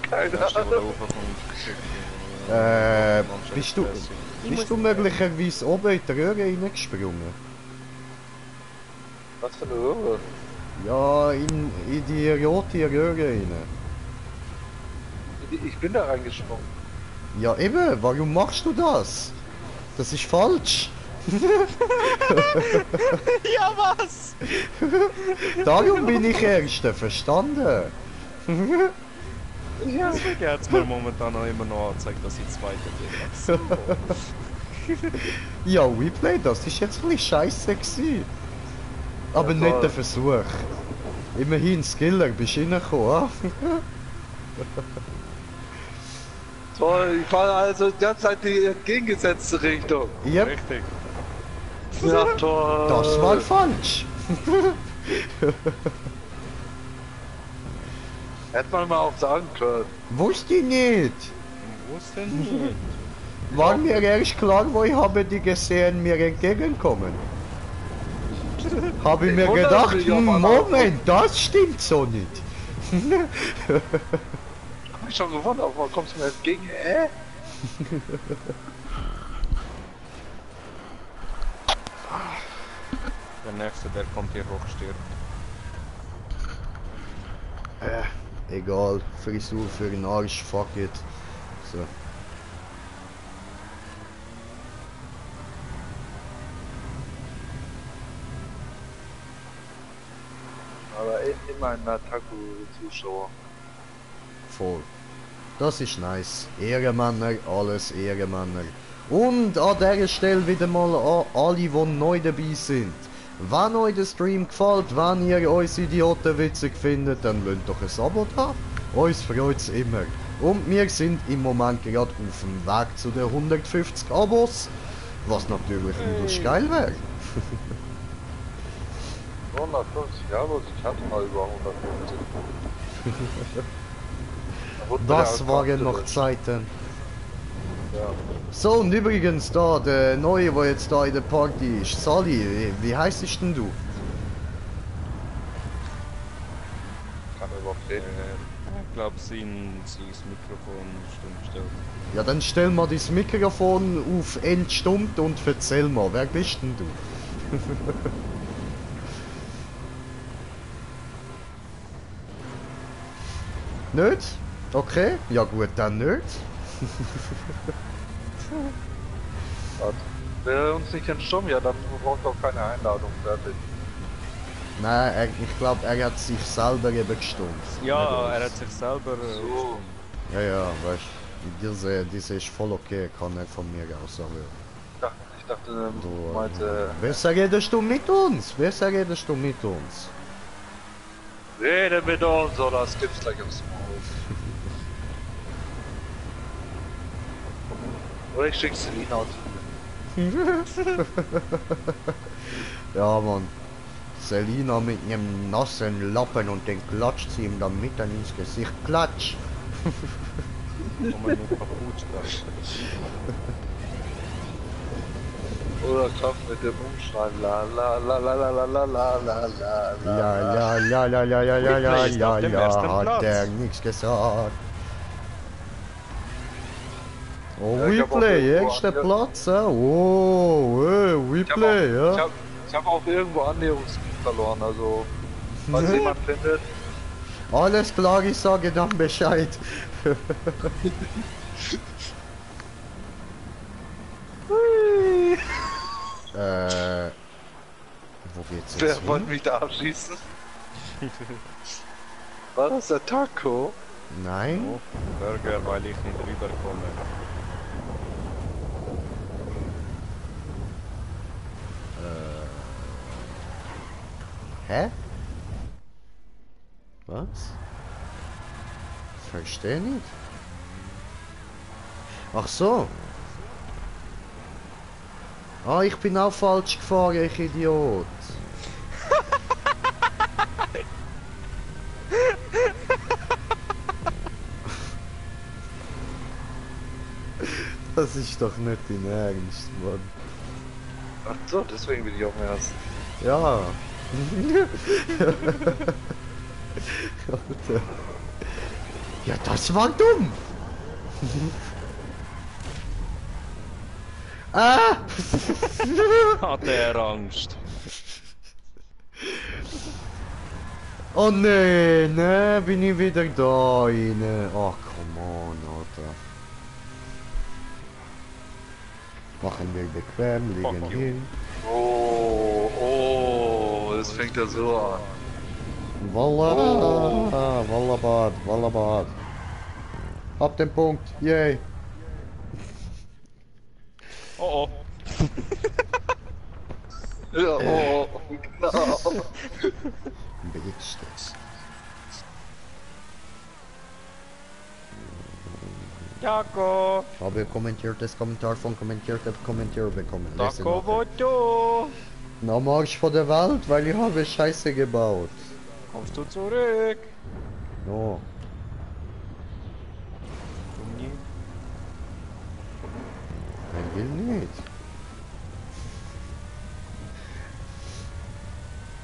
Speaker 2: Keine
Speaker 3: Erst, wo
Speaker 2: Ahnung.
Speaker 3: da hochkommt.
Speaker 1: Bist du möglicherweise oben in die Röhre reingesprungen?
Speaker 2: Was für eine Röhre?
Speaker 1: Ja, in die rote Röhre rein.
Speaker 2: Ich bin da reingesprungen.
Speaker 1: Ja eben, warum machst du das? Das ist falsch.
Speaker 3: Ja, was?
Speaker 1: Darum bin ich Erster, verstanden?
Speaker 2: Ja.
Speaker 3: Deswegen hat es mir momentan auch immer noch angezeigt, dass ich Zweiter bin.
Speaker 1: Ja, Replay, das ist jetzt ein bisschen scheiße gewesen. Aber
Speaker 2: Ja,
Speaker 1: nicht
Speaker 2: voll.
Speaker 1: der Versuch. Immerhin, Skiller, bist du reingekommen,
Speaker 2: Toll, ich fahre also die ganze Zeit die entgegengesetzte Richtung.
Speaker 1: Yep,
Speaker 3: Richtig.
Speaker 2: Ja, toll.
Speaker 1: das war falsch.
Speaker 2: Hätte man mal auch sagen können.
Speaker 1: Wusste ich nicht.
Speaker 3: Wo ist denn nicht?
Speaker 1: War mir erst klar, wo ich habe die gesehen, mir entgegenkommen. Habe ich mir
Speaker 2: wundere
Speaker 1: gedacht,
Speaker 2: mich, aber
Speaker 1: Moment, das stimmt so nicht.
Speaker 2: Hab ich schon gewundert, aber kommst du mir entgegen?
Speaker 3: Der nächste, der kommt hier hochstirbt.
Speaker 1: Egal, Frisur für den Arsch, fuck it. So.
Speaker 2: Aber immer ein Nataku-Zuschauer.
Speaker 1: Voll. Das ist nice. Ehrenmänner, alles Ehrenmänner. Und an dieser Stelle wieder mal an alle, die neu dabei sind. Wenn euch der Stream gefällt, wenn ihr uns Idioten witzig findet, dann lasst doch ein Abo da. Uns freut es immer. Und wir sind im Moment gerade auf dem Weg zu den 150 Abos. Was natürlich übelst geil wäre.
Speaker 2: 150, ja, aber ich hatte mal über 150. Da wurde
Speaker 1: Das
Speaker 2: der
Speaker 1: waren
Speaker 2: Account
Speaker 1: noch
Speaker 2: gelöscht.
Speaker 1: Zeiten.
Speaker 2: Ja.
Speaker 1: So, und übrigens da, der Neue, der jetzt da in der Party ist. Sally, wie heißt dich denn du?
Speaker 2: Kann er überhaupt reden?
Speaker 3: Ich glaube, sein Mikrofon stimmt still.
Speaker 1: Ja, dann stell mal das Mikrofon auf entstummt und erzähl mal, wer bist denn du? Nicht? Okay, ja gut, dann nicht.
Speaker 2: Warte. Wer uns nicht entstummt, ja, dann braucht auch keine Einladung, fertig.
Speaker 1: Nein, ich glaube, er hat sich selber eben gestummt.
Speaker 3: Ja,
Speaker 1: Nicht
Speaker 3: er
Speaker 1: uns.
Speaker 3: hat sich selber.
Speaker 2: So.
Speaker 1: Ja, ja, weißt diese ist voll okay, kann er von mir aus sagen.
Speaker 2: Ich dachte,
Speaker 1: Du,
Speaker 2: meinte,
Speaker 1: Besser redest du mit uns, besser redest du mit uns.
Speaker 2: rede mit uns oder es gibt's gleich im Small. Oder ich schick's Selina aus.
Speaker 1: Ja, Mann. Selina mit ihrem nassen Lappen und den klatscht sie ihm dann mit ins Gesicht. Klatsch!
Speaker 3: Wo man nur kaputt ist.
Speaker 2: Oder Kraft mit dem Umschlag. La la la la la la la la la la
Speaker 1: La la la la la la la la
Speaker 3: Replay ist auf
Speaker 1: la
Speaker 3: dem
Speaker 1: la,
Speaker 3: ersten
Speaker 1: hat
Speaker 3: Platz.
Speaker 1: der nichts gesagt. Oh,
Speaker 2: Ja, ich hab auch
Speaker 1: Replay,
Speaker 2: irgendwo
Speaker 1: erster
Speaker 2: ange-
Speaker 1: Platz, oh, Replay, ja.
Speaker 2: Ich hab auch irgendwo Annäherungsgebiet verloren, also falls jemand findet.
Speaker 1: Alles klar, ich sage dann Bescheid. Wo geht's jetzt
Speaker 2: Wer wollte
Speaker 1: hin?
Speaker 2: mich da abschießen? War das der Taco?
Speaker 1: Nein?
Speaker 3: Oh, Burger, weil ich nicht rüberkomme.
Speaker 1: Hä? Was? Verstehe nicht. Ach so. Ah, ich bin auch falsch gefahren, ich Idiot. Das ist doch nicht dein Ernst, Mann.
Speaker 2: Ach so, deswegen bin ich auch im ersten.
Speaker 1: Ja. Alter. Ja, das war dumm. Ah!
Speaker 3: Hat er Angst?
Speaker 1: Oh nee, ne, bin ich wieder da rein. Oh, come on, Alter. Machen wir bequem, liegen
Speaker 3: Fuck you.
Speaker 1: hin.
Speaker 2: Oh, das fängt ja so an.
Speaker 1: Walla, Wallabad, Wallabad. Hab den Punkt, yay.
Speaker 3: Oh oh.
Speaker 2: Ja, oh, genau.
Speaker 1: Bitch, das.
Speaker 3: Taco!
Speaker 1: Ich habe kommentiertes Kommentar von kommentiertem Kommentar bekommen. Lesen
Speaker 3: Taco
Speaker 1: nachher.
Speaker 3: Voto!
Speaker 1: Na, Marsch vor der Welt, weil ich habe Scheiße gebaut.
Speaker 3: Kommst du zurück?
Speaker 1: No.
Speaker 3: Warum nie?
Speaker 1: Er will nicht.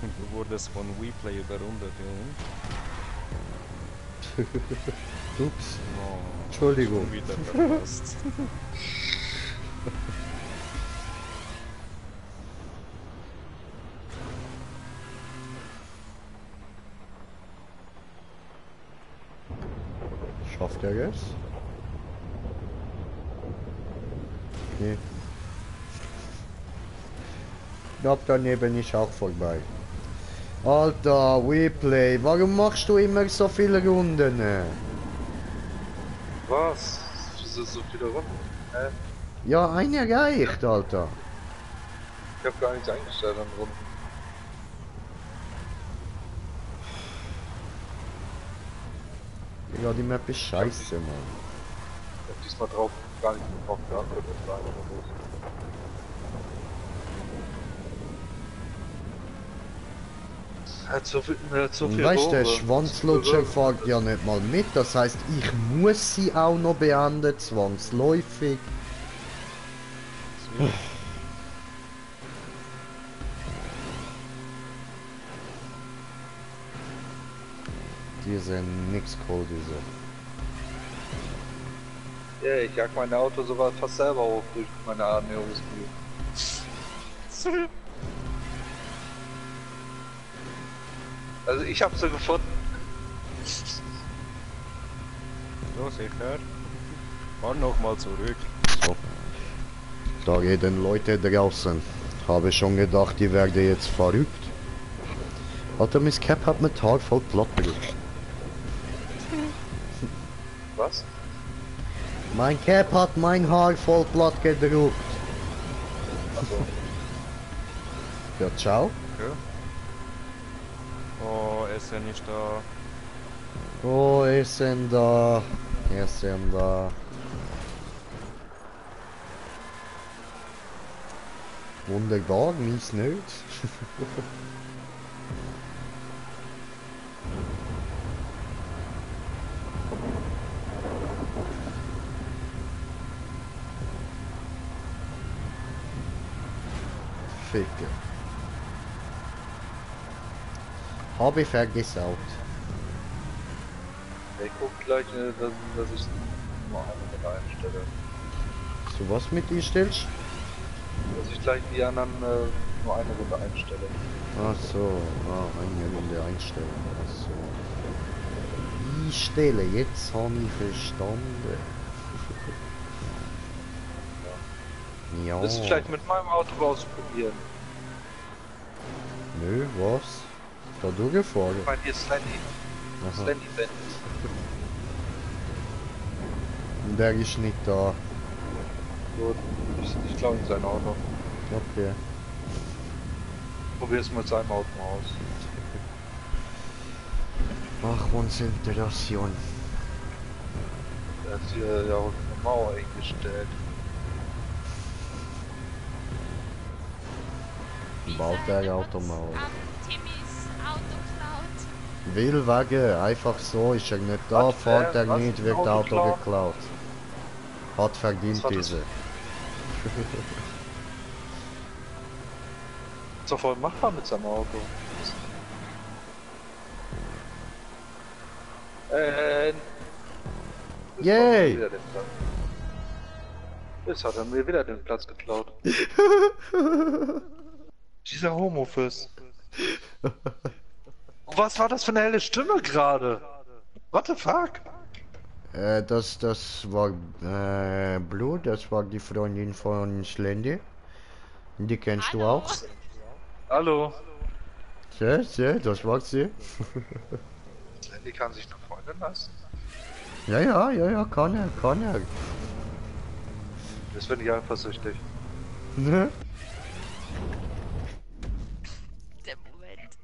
Speaker 3: Du wurdest von WePlay überrundet, Junge.
Speaker 1: Ups,
Speaker 3: Oh,
Speaker 1: Entschuldigung.
Speaker 3: schon wieder verpasst.
Speaker 1: Schafft er es? Nee. Knapp daneben ist auch vorbei. Alter, WePlay, warum machst du immer so viele Runden?
Speaker 2: Was? Wieso so viele Runden?
Speaker 1: Ja, eine reicht, Alter.
Speaker 2: Ich hab gar nichts eingestellt an Runden.
Speaker 1: Ja, die Map ist scheiße, Mann.
Speaker 2: Ich hab diesmal drauf gar nicht drauf geantwortet. Das war einfach los. Hat so viel
Speaker 1: Weißt du, der
Speaker 2: Rohre.
Speaker 1: Schwanzlutscher fährt ja nicht mal mit, das heißt, ich muss sie auch noch beenden, zwangsläufig. Die sind nix cool, diese.
Speaker 2: Ja, ich jag mein Auto sogar fast selber hoch durch meine Annäherungsmühe. Also ich hab sie gefunden.
Speaker 3: So, sicher. Fahr nochmal zurück.
Speaker 1: So. Da reden Leute draußen. Habe schon gedacht, die werde jetzt verrückt. Alter, Miss Cap hat mit Tag voll platt gedrückt.
Speaker 2: Was?
Speaker 1: Mein Cap hat mein Haar voll platt gedruckt.
Speaker 2: Also,
Speaker 1: Ja, ciao.
Speaker 3: Okay. Oh, Essen ist da.
Speaker 1: Oh, Essen da. Essen da. Wunderbar, mies nicht. ficken. Habe ich vergesaut.
Speaker 2: Ich guck gleich, dass ich mal eine einstelle.
Speaker 1: So was mit dir stellst?
Speaker 2: Dass ich gleich die anderen nur eine Runde einstelle.
Speaker 1: Ach so, eine Runde einstellen. Ach so. Einstellen, jetzt habe ich verstanden. Ja.
Speaker 2: Willst du vielleicht mit meinem Auto ausprobieren?
Speaker 1: Nö, was? Da du gefahren?
Speaker 2: Ich meine, hier ist Slendy.
Speaker 1: Aha.
Speaker 2: Slendy Band.
Speaker 1: Der ist nicht da.
Speaker 2: Gut, ich glaube in sein Auto.
Speaker 1: Okay.
Speaker 2: Probier's mit seinem Auto mal aus.
Speaker 1: Ach, Konzentration.
Speaker 2: Der hat hier ja auch eine Mauer eingestellt.
Speaker 1: Baut der Automauer.
Speaker 7: Timmys Auto klaut.
Speaker 1: Will wegen, einfach so, ist er nicht da,
Speaker 2: Was,
Speaker 1: fährt er
Speaker 2: was?
Speaker 1: nicht, wird
Speaker 2: Auto
Speaker 1: Auto
Speaker 2: klauen?
Speaker 1: geklaut. Hat verdient
Speaker 2: Was war das?
Speaker 1: diese.
Speaker 2: Ist doch voll machbar mit seinem Auto.
Speaker 1: Yay!
Speaker 2: Wieder den Platz. Jetzt hat er mir wieder den Platz geklaut. Dieser Homofist. Was war das für eine helle Stimme gerade? What the fuck?
Speaker 1: Das war Blue, das war die Freundin von Slendy. Die kennst du auch.
Speaker 2: Hallo.
Speaker 1: Ja, das war sie.
Speaker 2: Slendy kann sich noch freuen lassen.
Speaker 1: Ja, kann er.
Speaker 2: Das finde ich eifersüchtig.
Speaker 1: Ne?
Speaker 7: Der Moment.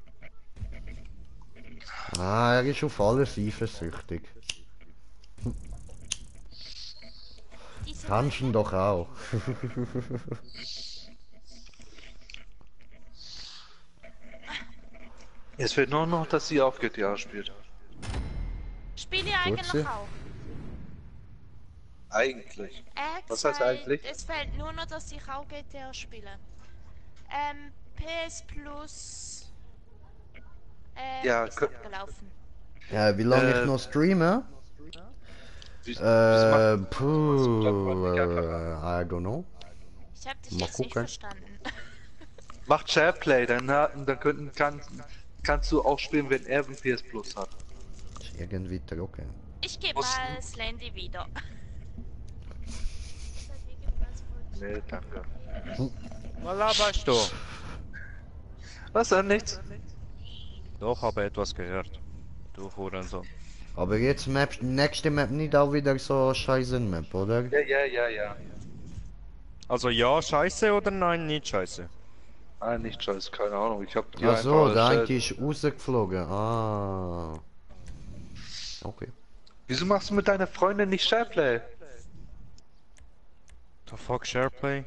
Speaker 1: Ah, er ist auf alles eifersüchtig.
Speaker 7: Diese
Speaker 1: Hanschen doch auch.
Speaker 2: Es fehlt nur noch, dass sie auf GTA spielt.
Speaker 7: Spiele ich eigentlich
Speaker 1: Kurze.
Speaker 7: auch.
Speaker 2: Eigentlich. Was heißt
Speaker 7: Gesagt,
Speaker 2: eigentlich?
Speaker 7: Es fehlt nur noch, dass ich auch GTA spiele. PS Plus.
Speaker 2: Ja,
Speaker 7: ist
Speaker 2: kö-
Speaker 7: abgelaufen.
Speaker 1: Ja, wie lange ich noch streame?
Speaker 2: Wie
Speaker 1: Puh, I don't know.
Speaker 7: Ich hab dich
Speaker 1: Mal
Speaker 7: jetzt nicht
Speaker 1: gucken.
Speaker 7: verstanden.
Speaker 2: Macht Shareplay, dann kannst du auch spielen, wenn er ein PS Plus hat.
Speaker 1: Ist irgendwie trocken.
Speaker 7: Ich gebe
Speaker 2: Was?
Speaker 7: mal Slendy wieder.
Speaker 2: Nee, danke.
Speaker 3: Was laberst du?
Speaker 2: Was denn nichts?
Speaker 3: Doch, habe etwas gehört. Du Hurensohn.
Speaker 1: Aber jetzt nächste Map nicht auch wieder so scheiße Map, oder?
Speaker 2: Ja.
Speaker 3: Also ja, scheiße oder nein, nicht scheiße?
Speaker 2: Ah, nicht scheiße, keine Ahnung. Ich hab die
Speaker 1: Ach so,
Speaker 2: einfach
Speaker 1: der
Speaker 2: erstellt.
Speaker 1: eine ist rausgeflogen. Ah. Okay.
Speaker 2: Wieso machst du mit deiner Freundin nicht Shareplay?
Speaker 3: The fuck, Shareplay?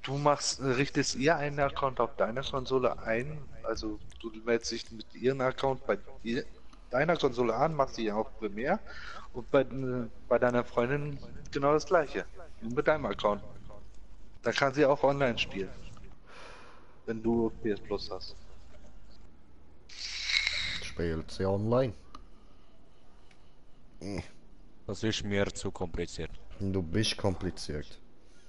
Speaker 2: Du richtest ihr einen Account auf deiner Konsole ein, also du meldest dich mit ihrem Account bei deiner Konsole an, machst sie auch primär und bei deiner Freundin genau das gleiche. Nur mit deinem Account. Da kann sie auch online spielen. Wenn du PS Plus hast.
Speaker 1: Spielt sie online.
Speaker 3: Das ist mir zu kompliziert.
Speaker 1: Du bist kompliziert.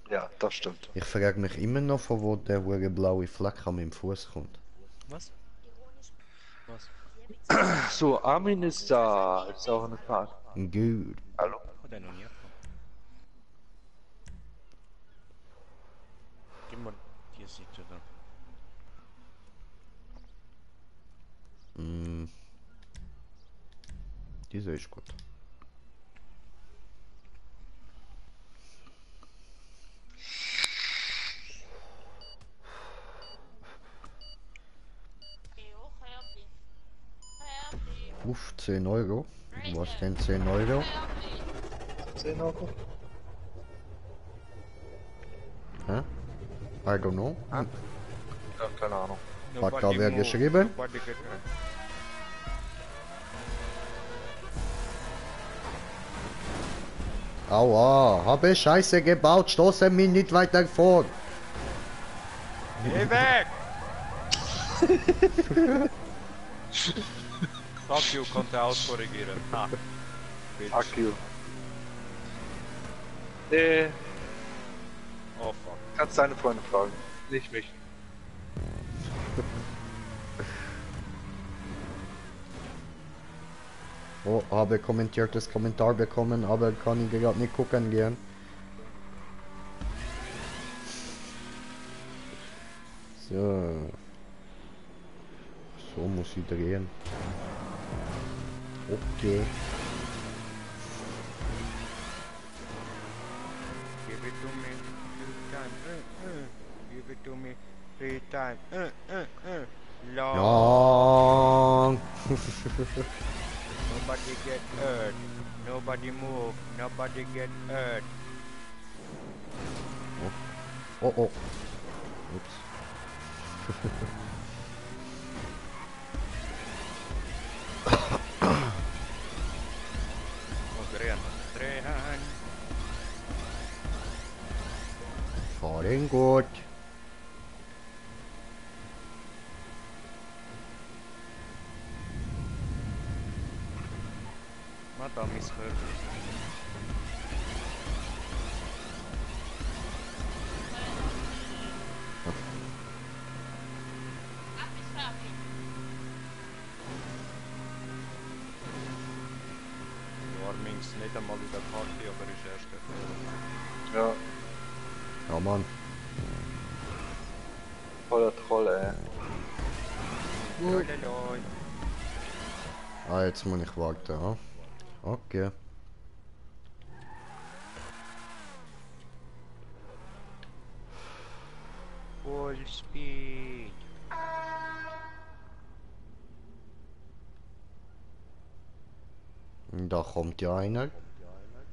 Speaker 2: Ja, das stimmt.
Speaker 1: Ich frage mich immer noch, von wo der hure blaue Fleck an meinem Fuß kommt.
Speaker 3: Was? Was?
Speaker 2: So, Armin ist da. Ist auch eine Fahrt.
Speaker 1: Gut.
Speaker 2: Hallo?
Speaker 3: Hat er noch nie erfahren. Gib mal die Seite da.
Speaker 1: Diese ist gut.
Speaker 7: Herbie. Herbie.
Speaker 1: 15 Euro. Was denn 10 Euro?
Speaker 7: Herbie.
Speaker 2: 10 Euro?
Speaker 1: Hä? I don't know.
Speaker 2: Ja, keine Ahnung.
Speaker 1: Hat da wer geschrieben? Aua, habe Scheiße gebaut, stoße mich nicht weiter vor.
Speaker 3: Geh weg! Fuck you, konnte auskorrigieren. Ha. Bitch.
Speaker 2: Fuck you. Nee,
Speaker 3: Oh fuck.
Speaker 2: kannst deine Freunde fragen. Nicht mich.
Speaker 1: Oh, habe kommentiertes Kommentar bekommen, aber kann ich gerade nicht gucken gehen. So. So muss ich drehen. Okay.
Speaker 3: Give it to me, 2 times, give it to me, 3 times, Long.
Speaker 1: Long.
Speaker 3: Nobody get hurt, nobody move, nobody get hurt.
Speaker 1: Oh oh. Ups.
Speaker 3: Drehen.
Speaker 1: Fahren gut.
Speaker 3: Madame is hurt.
Speaker 7: Ab ist fertig.
Speaker 3: Warmings nicht einmal in der Party, aber ist erst gefällt.
Speaker 2: Ja,
Speaker 1: Ja Mann.
Speaker 2: voller Troll, ey.
Speaker 3: Lololoi.
Speaker 1: Ah, jetzt muss ich warten, ja. Okay.
Speaker 3: Full speed.
Speaker 1: Da kommt ja einer.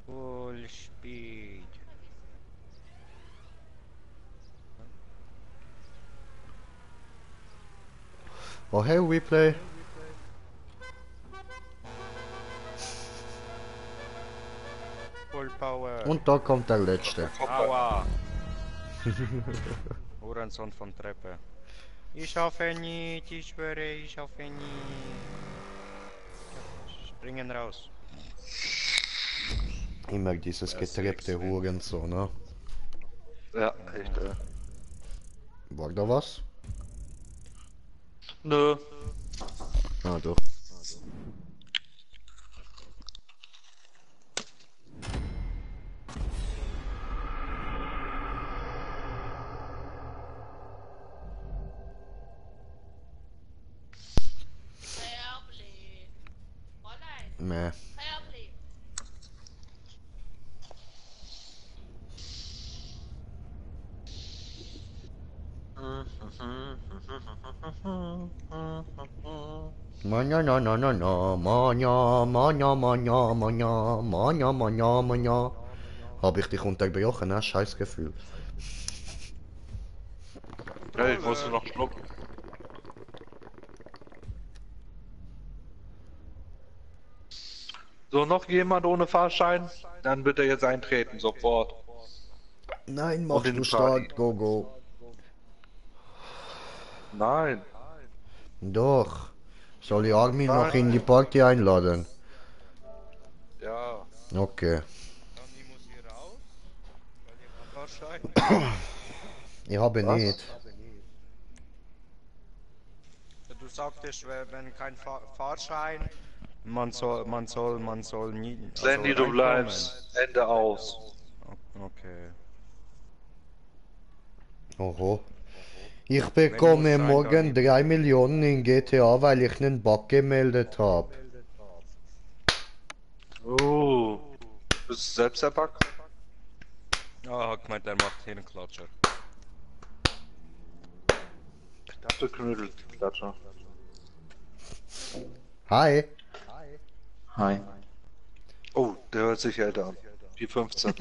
Speaker 3: Full speed.
Speaker 1: Oh hey, Replay.
Speaker 3: Full power.
Speaker 1: Und da kommt der letzte.
Speaker 3: Aua. Hurensohn von Treppe. Ich hoffe nicht, ich schwöre, ich hoffe nicht. Springen raus.
Speaker 1: Immer dieses getreppte Hurensohn, ne?
Speaker 2: Ja, echt,
Speaker 1: War da was?
Speaker 2: Nö.
Speaker 1: Ah, doch.
Speaker 7: Herbli. Fräulein,
Speaker 1: Nee.
Speaker 7: Herbli.
Speaker 1: Manja, na, na, na, na, manja, manja, manja, manja, manja, manja, manja. Hab ich dich unterbrochen, ne? Scheiß Gefühl.
Speaker 2: Ja, ich musste noch schlucken. So, noch jemand ohne Fahrschein? Dann bitte jetzt eintreten, sofort.
Speaker 1: Nein,
Speaker 2: Und
Speaker 1: mach
Speaker 2: in
Speaker 1: du
Speaker 2: die
Speaker 1: Start, go, go.
Speaker 2: Nein.
Speaker 1: Doch. Soll ich Armin noch in die Party einladen?
Speaker 2: Ja.
Speaker 1: Okay.
Speaker 3: Dann ich muss hier raus. Weil ich Fahrschein.
Speaker 1: Ich habe
Speaker 2: Was?
Speaker 1: nicht.
Speaker 3: Du sagtest, wenn kein Fahrschein. Man soll nie.
Speaker 2: Sandy, du
Speaker 3: reinkommen.
Speaker 2: bleibst. Ende aus.
Speaker 3: Okay.
Speaker 1: Oho. Ich bekomme
Speaker 3: muss sein,
Speaker 1: morgen
Speaker 3: dann
Speaker 1: 3 Millionen in GTA, weil ich einen Bug gemeldet habe.
Speaker 2: Bist du selbst der Bug?
Speaker 3: Ah, hat gemeint, der macht Hirnklatscher.
Speaker 2: Knappe Knödelklatscher.
Speaker 1: Hi.
Speaker 6: Hi.
Speaker 2: Oh, der hört sich älter an. Wie 15.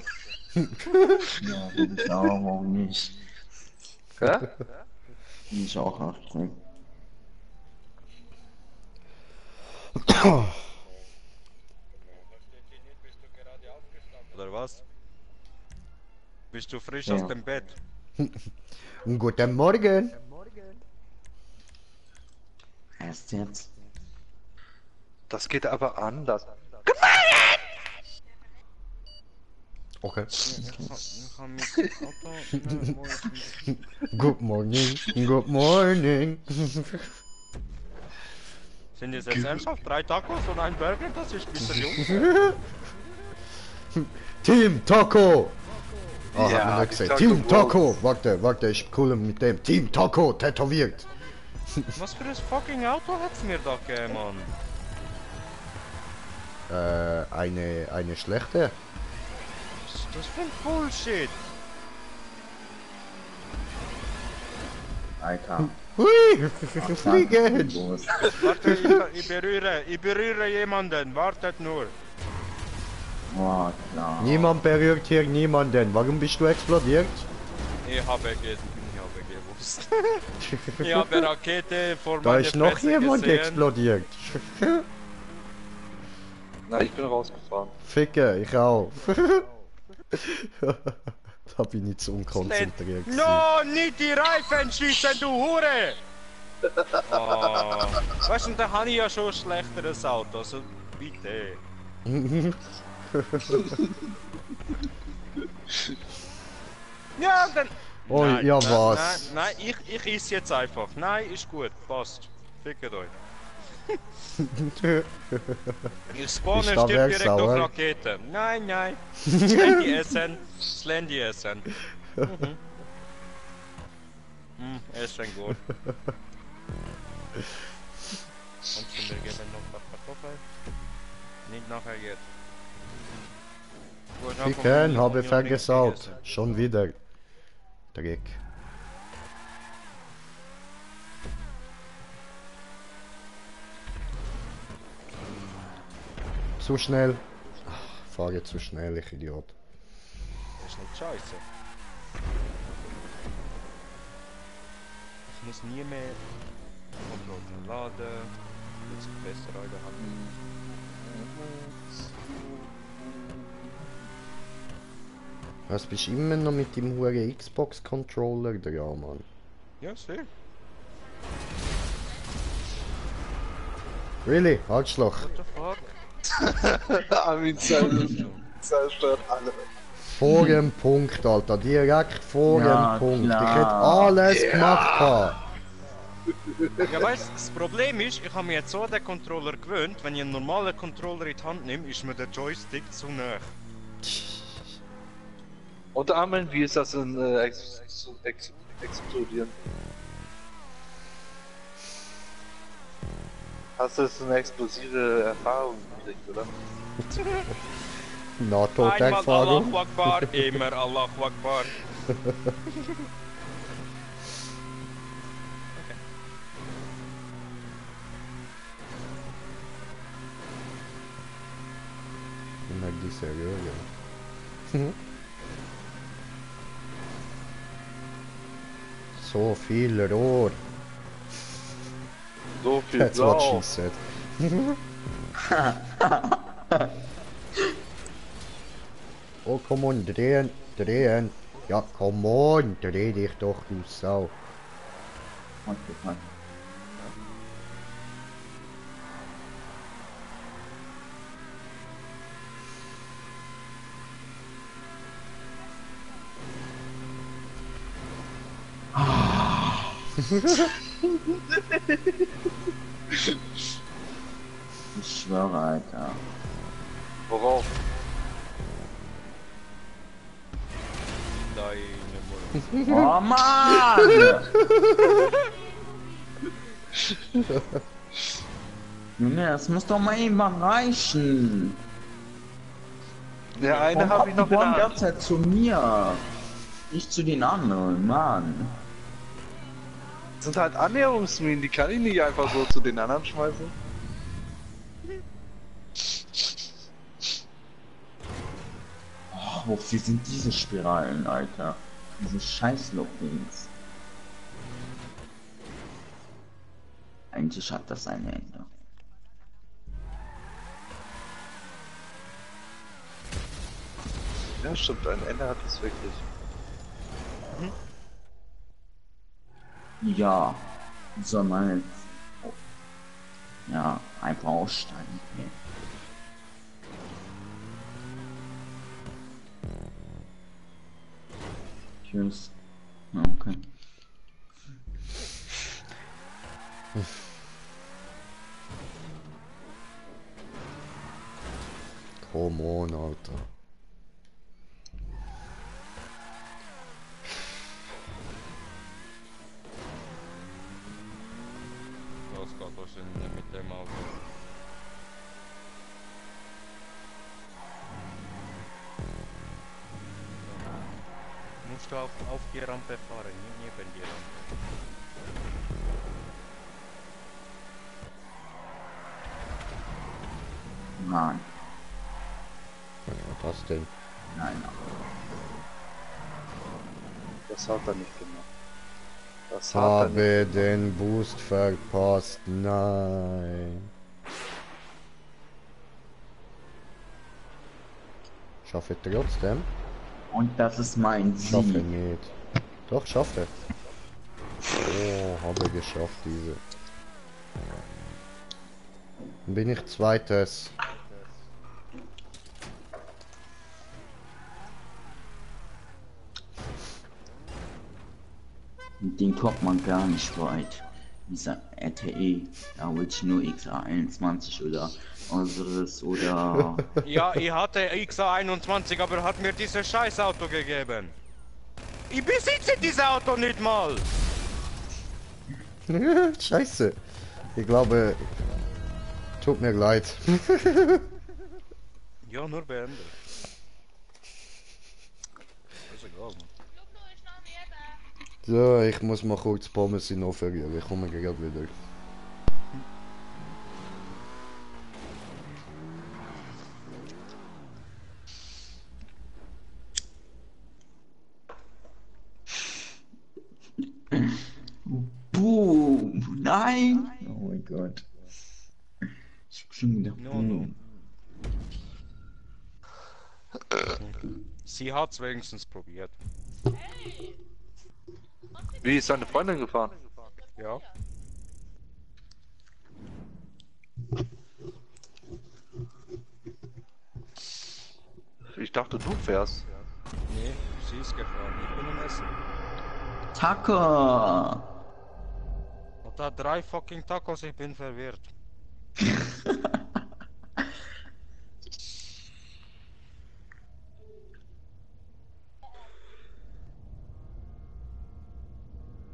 Speaker 6: Ja, das ist auch, warum nicht?
Speaker 2: Hä?
Speaker 6: Die ist auch 18.
Speaker 3: Oder was? Bist du frisch
Speaker 6: Ja.
Speaker 3: aus dem Bett?
Speaker 1: Guten Morgen.
Speaker 6: Erst jetzt.
Speaker 2: Das geht aber anders.
Speaker 1: Okay.
Speaker 3: Ich kann mit Auto... morgen.
Speaker 1: Good morning. Good morning.
Speaker 3: Sind es jetzt ernsthaft 3 Tacos und ein Burger? Das ist ein bisschen jung.
Speaker 1: Team Taco. Ah,
Speaker 2: Ja,
Speaker 1: hat man nicht
Speaker 2: die
Speaker 1: gesehen.
Speaker 2: Taco
Speaker 1: Team Taco.
Speaker 2: Bros.
Speaker 1: Warte, ich cool mit dem. Team Taco, tätowiert.
Speaker 3: Was für ein fucking Auto hat's mir da gegeben, Mann?
Speaker 1: Eine schlechte.
Speaker 3: Was ist das für ein Bullshit?
Speaker 6: Alter.
Speaker 1: Hui, fliegen.
Speaker 6: Los.
Speaker 3: Warte, ich berühre jemanden, wartet nur.
Speaker 6: Oh, klar.
Speaker 1: Niemand berührt hier niemanden. Warum bist du explodiert?
Speaker 3: Ich habe gewusst. Ich habe Rakete vor
Speaker 1: Da
Speaker 3: meiner
Speaker 1: ist noch
Speaker 3: Fresse
Speaker 1: jemand
Speaker 3: gesehen.
Speaker 1: explodiert.
Speaker 2: Na, ich bin rausgefahren.
Speaker 1: Ficke, ich auch. Da bin ich zu unkonzentriert. gewesen.
Speaker 3: No, nicht die Reifen schießen, du Hure! Oh. Weißt du, da habe ich ja schon ein schlechteres Auto, also bitte. Ja, dann...
Speaker 1: Oh, ja, was?
Speaker 3: Nein, ich esse jetzt einfach. Nein, ist gut, passt. Fickt euch. Ich spawne
Speaker 1: Bist da
Speaker 3: stirb direkt
Speaker 1: sauer?
Speaker 3: auf Rakete. Nein. Slendy essen. Slendy essen. Essen gut. Kannst du mir geben noch ein paar Kartoffeln? Nicht nachher jetzt. Gut, dann
Speaker 1: Ficken,
Speaker 3: kommen wir
Speaker 1: habe
Speaker 3: noch
Speaker 1: vergesaut.
Speaker 3: gegessen.
Speaker 1: Schon wieder. Dreck. Zu schnell. Ach, fahre zu schnell, ich Idiot.
Speaker 3: Das ist nicht scheiße. Ich muss nie mehr Controller laden. Jetzt besser Alter haben.
Speaker 1: Was bist du immer noch mit dem hohen Xbox-Controller dran, Mann?
Speaker 3: Ja, sehr.
Speaker 1: Really? Arschloch.
Speaker 3: What the fuck?
Speaker 2: Armin zerstört alle.
Speaker 1: Vor dem Punkt, Alter. Direkt vor
Speaker 6: Ja,
Speaker 1: dem Punkt.
Speaker 6: klar.
Speaker 1: Ich hätte alles gemacht. gehabt.
Speaker 3: Ja, weißt, das Problem ist, ich habe mir jetzt so an den Controller gewöhnt, wenn ich einen normalen Controller in die Hand nehme, ist mir der Joystick zu nah.
Speaker 2: Und Armin, wie ist das in explodieren? Hast du jetzt eine explosive Erfahrung gekriegt, oder?
Speaker 3: Einmal
Speaker 1: NATO-Erfahrung.
Speaker 3: Allahu Akbar, immer Allahu Akbar.
Speaker 1: Immer diese Röhre. So viel Rohr.
Speaker 2: So viel
Speaker 1: That's what she
Speaker 2: Blau.
Speaker 1: said. Oh, komm on, drehen. Ja, komm on, dreh dich doch, du Sau.
Speaker 6: Okay. Ich schwöre, Alter.
Speaker 2: Worauf?
Speaker 3: Deine Mutter.
Speaker 6: Oh Mann! Junge, das muss doch mal irgendwann reichen.
Speaker 2: Der eine
Speaker 6: Warum
Speaker 2: habe ich noch in
Speaker 6: die
Speaker 2: der
Speaker 6: wollen die
Speaker 2: Hand.
Speaker 6: ganze Zeit zu mir. Nicht zu den anderen, Mann.
Speaker 2: Das sind halt Annäherungsminen, die kann ich nicht einfach so zu den anderen schmeißen.
Speaker 6: Oh, wofür sind diese Spiralen, Alter? Diese Scheiß-Loopings. Eigentlich hat das ein Ende.
Speaker 2: Ja, stimmt, ein Ende hat es wirklich.
Speaker 6: Ja, soll man jetzt, ja, einfach aussteigen. Okay. Tschüss. Ja, okay.
Speaker 1: Come on, Alter.
Speaker 3: Das geht wahrscheinlich nicht mit dem Auto. Musst du auf die Rampe fahren, nicht neben die Rampe.
Speaker 6: Nein,
Speaker 1: Was denn?
Speaker 6: nein,
Speaker 2: Das hat er nicht gemacht. Das hat er nicht.
Speaker 1: Habe den Boost verpasst. Nein. Schaffe trotzdem.
Speaker 6: und das ist mein
Speaker 1: Schaffe
Speaker 6: Sieg.
Speaker 1: nicht. Doch, schaffe. Oh, habe geschafft diese. Bin ich zweites.
Speaker 6: Den kommt man gar nicht weit. Dieser RTE, da willst du nur XA21 oder anderes oder...
Speaker 3: Ja, ich hatte XA21, aber hat mir dieses Scheißauto gegeben. Ich besitze dieses Auto nicht mal.
Speaker 1: Scheiße. Ich glaube, tut mir leid.
Speaker 3: Ja, nur beendet. Ist egal, man.
Speaker 7: Lulu ist noch nicht da.
Speaker 1: So, ich muss mal kurz Pommes in den Ofen rühren. Ich komme gerade wieder.
Speaker 6: Boom! Nein! Oh mein Gott. Ich bin wieder
Speaker 3: No,
Speaker 6: boom.
Speaker 3: Sie hat's wenigstens probiert.
Speaker 7: Hey!
Speaker 2: Wie ist seine Freundin gefahren?
Speaker 3: Ja.
Speaker 2: Ich dachte, du fährst.
Speaker 3: Nee, sie ist gefahren. Ich bin im Essen.
Speaker 6: Taco!
Speaker 3: Und da 3 fucking Tacos, ich bin verwirrt.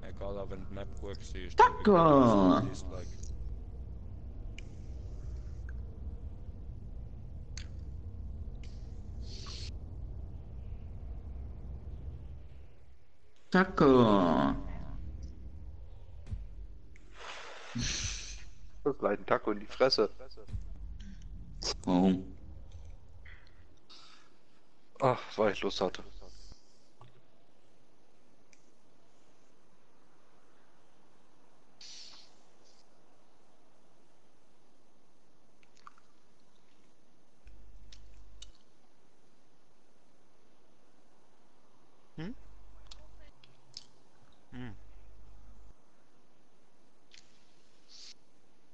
Speaker 3: Egal, aber wenn die Map gut ist.
Speaker 6: Taco!
Speaker 3: Dislike.
Speaker 6: Taco!
Speaker 2: Das gleich ein Taco in die Fresse.
Speaker 6: Oh.
Speaker 2: Ach, weil ich Lust hatte.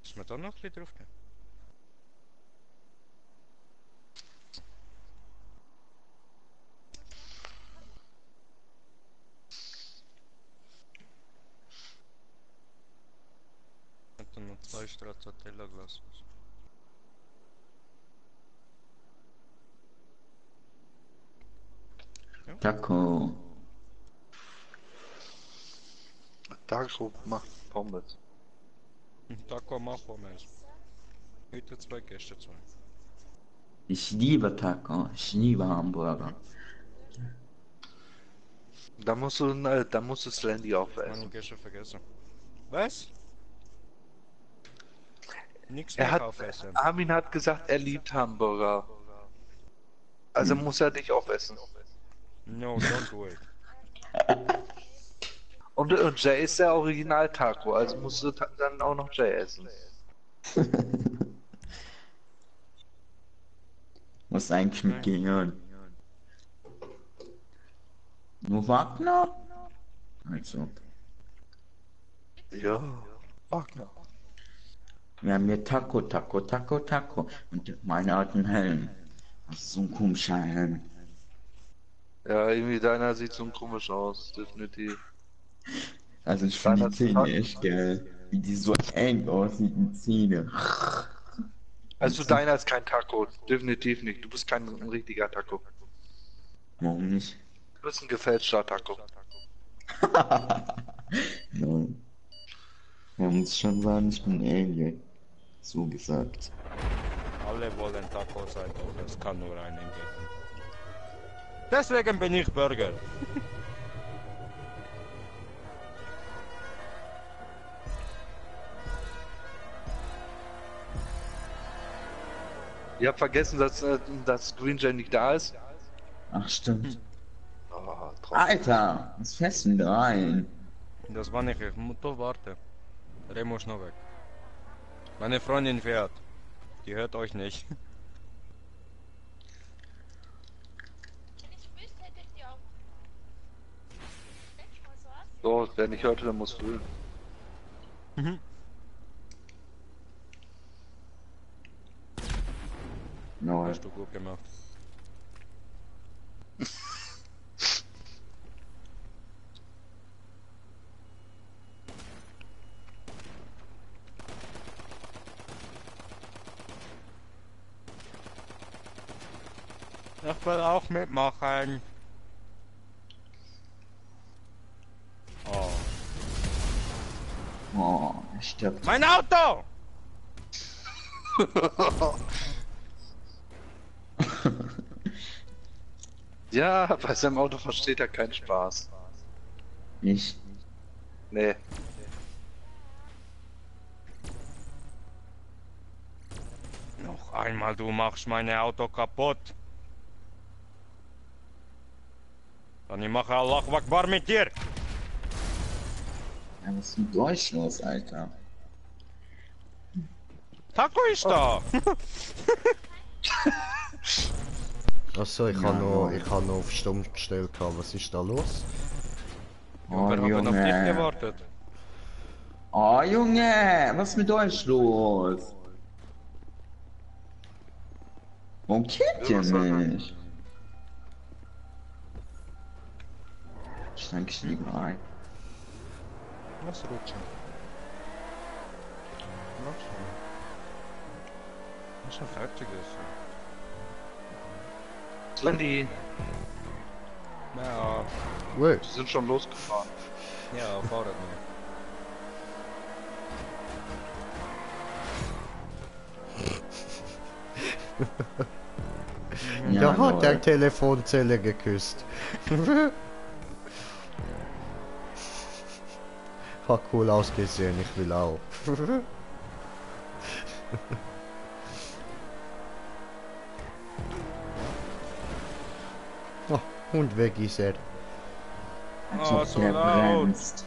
Speaker 3: Ist mir da noch ein bisschen drauf gehen? Ich hätte noch 2 Stracciatella-Glas.
Speaker 6: Taco!
Speaker 2: Taco macht Pommes.
Speaker 3: Taco mach Pommes. Heute 2, gestern 2.
Speaker 6: Ich liebe Taco. Ich liebe Hamburger.
Speaker 2: Da musst du Slendy
Speaker 3: Meine
Speaker 2: aufessen.
Speaker 3: gestern vergessen. Was? Nix
Speaker 2: Er
Speaker 3: mehr
Speaker 2: hat,
Speaker 3: aufessen.
Speaker 2: Armin hat gesagt, er liebt Hamburger. Also muss er dich aufessen.
Speaker 3: No, don't do it.
Speaker 2: Und Jay ist der Original-Taco, also musst du dann auch noch Jay essen.
Speaker 6: Muss eigentlich mit Gehirn. Nur Wagner? Also.
Speaker 2: Ja. Wagner.
Speaker 8: Wir haben hier Taco, Taco, Taco, Taco. Und meine hat einen Helm. Das ist so ein komischer Helm.
Speaker 2: Ja, irgendwie deiner sieht so komisch aus, definitiv.
Speaker 8: Also ich finde
Speaker 2: Deiner
Speaker 8: die Zähne echt geil. Wie die so eng aussieht, die Zähne.
Speaker 2: Also deiner ist kein Taco, definitiv nicht. Du bist kein richtiger Taco.
Speaker 8: Warum nicht?
Speaker 2: Du bist ein gefälschter Taco.
Speaker 8: Nein. Man muss schon sagen, ich bin Alien. So gesagt.
Speaker 3: Alle wollen Taco sein, aber es kann nur einen geben. Deswegen bin ich Burger.
Speaker 2: Ihr habt vergessen, dass Green Jay nicht da ist?
Speaker 8: Ach stimmt.
Speaker 2: Oh,
Speaker 8: Alter, was fährst du denn da rein?
Speaker 3: Das war nicht, ich muss doch warten. Remo ist noch weg. Meine Freundin fährt. Die hört euch nicht.
Speaker 7: Wenn ich wüsste, hättet ihr auch. Mensch, was war's?
Speaker 2: So, wer nicht hörte, der muss fühlen.
Speaker 8: No.
Speaker 3: Hast du gut gemacht. Ich will auch mitmachen. Oh.
Speaker 8: Oh, ich sterb.
Speaker 3: Mein Auto!
Speaker 2: Ja, bei seinem Auto versteht er keinen Spaß.
Speaker 8: Ich.
Speaker 2: Nee.
Speaker 3: Noch einmal, du machst mein Auto kaputt. Dann ich mache Allah Akbar mit dir.
Speaker 8: Ja, was ist mit euch los, Alter?
Speaker 3: Taco ist da.
Speaker 1: Achso, ich
Speaker 8: Ja,
Speaker 1: habe noch auf Stumm gestellt. Was ist da los?
Speaker 8: Oh,
Speaker 3: Wir haben auf dich
Speaker 8: Junge.
Speaker 3: gewartet.
Speaker 8: Oh, Junge, was ist mit euch los? Warum killt ihr mich? Steig ich lieber ein.
Speaker 3: Lass rutschen. Lass schon. Lass schon fertig ist.
Speaker 2: Slendy,
Speaker 3: Ja,
Speaker 1: Ui,
Speaker 2: die sind schon losgefahren.
Speaker 3: ja, fahrt nur.
Speaker 1: ja, hat der
Speaker 8: Lol.
Speaker 1: Telefonzelle geküsst. Hat cool ausgesehen, ich will auch. Oh, und weg ist er.
Speaker 8: Als
Speaker 3: Oh,
Speaker 8: ob
Speaker 3: so
Speaker 8: der
Speaker 3: laut.
Speaker 8: bremst.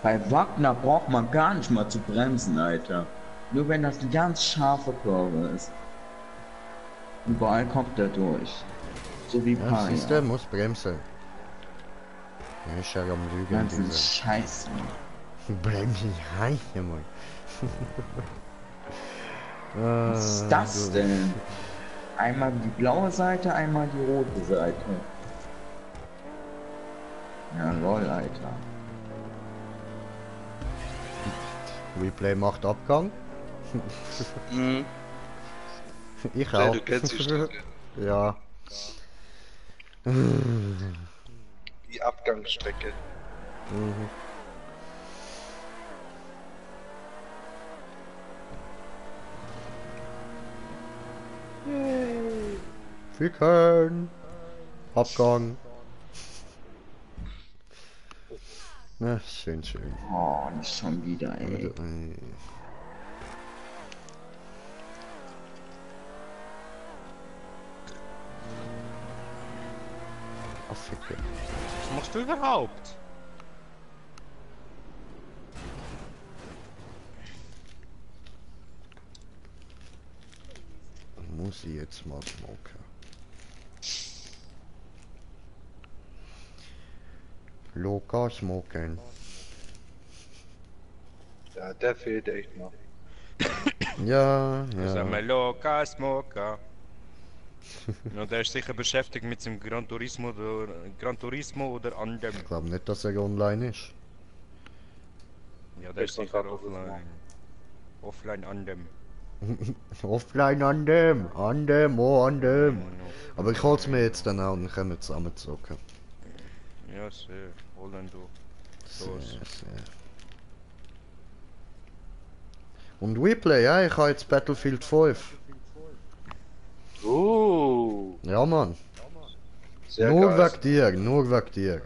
Speaker 8: Bei Wagner braucht man gar nicht mal zu bremsen, Alter. Nur wenn das eine ganz scharfe Kurve ist. Überall kommt er durch. So wie
Speaker 1: Ja, siehst du,
Speaker 8: Paya.
Speaker 1: muss bremsen. Ja, ist ja am Lügen,
Speaker 8: Ganzen
Speaker 1: dieser.
Speaker 8: Scheiße.
Speaker 1: Bremsen, heiße mal.
Speaker 8: Was ist das denn? Einmal die blaue Seite, einmal die rote Seite. Ja, lol, Alter.
Speaker 1: Replay macht Abgang.
Speaker 2: Mhm.
Speaker 1: Ich
Speaker 2: Ja,
Speaker 1: auch.
Speaker 2: du kennst die Strecke.
Speaker 1: Ja.
Speaker 2: Die Abgangsstrecke.
Speaker 1: Mhm. Ficken. Abgang. Na, schön, schön.
Speaker 8: Oh, nicht schon wieder, ey.
Speaker 1: Ach, ficken.
Speaker 3: Was machst du überhaupt?
Speaker 1: Muss ich jetzt mal smoken. Loka smoken.
Speaker 2: Ja, der fehlt echt noch.
Speaker 1: Ja,
Speaker 3: Sagen wir
Speaker 1: ja.
Speaker 3: Loca Smoka. Ja, der ist sicher beschäftigt mit dem Gran Turismo oder anderem.
Speaker 1: Ich glaube nicht, dass er online ist.
Speaker 3: Ja, der ist
Speaker 2: Ich bin
Speaker 3: sicher
Speaker 2: Gran Turismo.
Speaker 3: offline. Offline anderem.
Speaker 1: Offline an dem, oh an dem.
Speaker 3: Ja,
Speaker 1: Aber ich hol's mir jetzt dann auch und dann können wir zusammen zocken.
Speaker 3: ja, sehr. Hol dann du.
Speaker 1: Sehr,
Speaker 3: Los.
Speaker 1: sehr. Und Replay, ja, ich habe jetzt Battlefield 5.
Speaker 2: Ja,
Speaker 1: Mann.
Speaker 2: sehr
Speaker 1: Nur
Speaker 2: geil.
Speaker 1: wegen dir, nur wegen dir.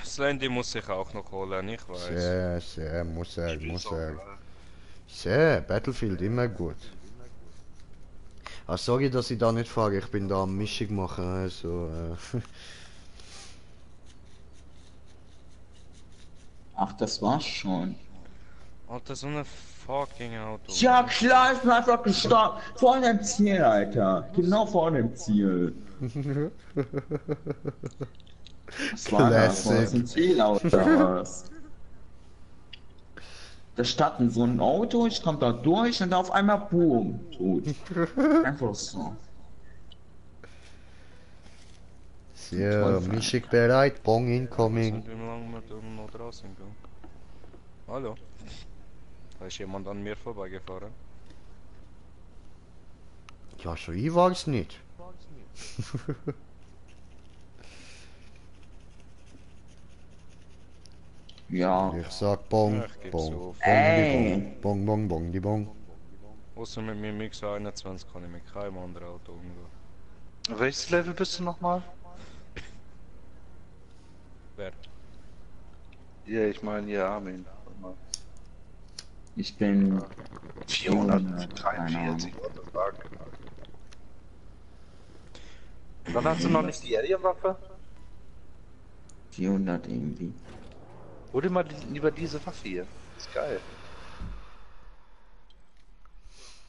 Speaker 3: Slendy muss sich auch noch holen, ich weiß.
Speaker 1: Sehr, sehr, muss er, muss
Speaker 2: So
Speaker 1: er.
Speaker 2: geil.
Speaker 1: Sehr, Battlefield immer gut. Ah, sorry, dass ich da nicht frage, ich bin da am Mischung machen, also,
Speaker 8: Ach, das war's schon.
Speaker 3: Alter, so eine fucking Auto.
Speaker 8: Ja klar, ich bin einfach gestorben. Vor dem Ziel, Alter. Genau vor dem Ziel. Was war das? War das ein Fehler oder was? Da starten so ein Auto, ich komm da durch und auf einmal boom, tot. Einfach so.
Speaker 1: So, Mischung bereit, Bong incoming.
Speaker 3: Wie lange wir da noch draußen gehen? Hallo? Da ist jemand an mir vorbeigefahren.
Speaker 1: Ja, schon ich war's nicht.
Speaker 8: Ja.
Speaker 1: Ich sag Bong,
Speaker 3: Ja, ich geb's
Speaker 1: Bong,
Speaker 3: auf.
Speaker 1: Bong, die Bong, die Bong.
Speaker 3: Außer mit meinem Mixer 21 kann ich mit keinem anderen Auto umgehen.
Speaker 2: Welches Level bist du nochmal?
Speaker 3: Wer?
Speaker 2: Ja, ich meine, ja, Armin.
Speaker 8: Ich bin
Speaker 2: 443, what the fuck? Dann hast du noch nicht die Alien-Waffe?
Speaker 8: 400 irgendwie.
Speaker 2: Hol dir mal lieber diese Waffe hier. Ist geil.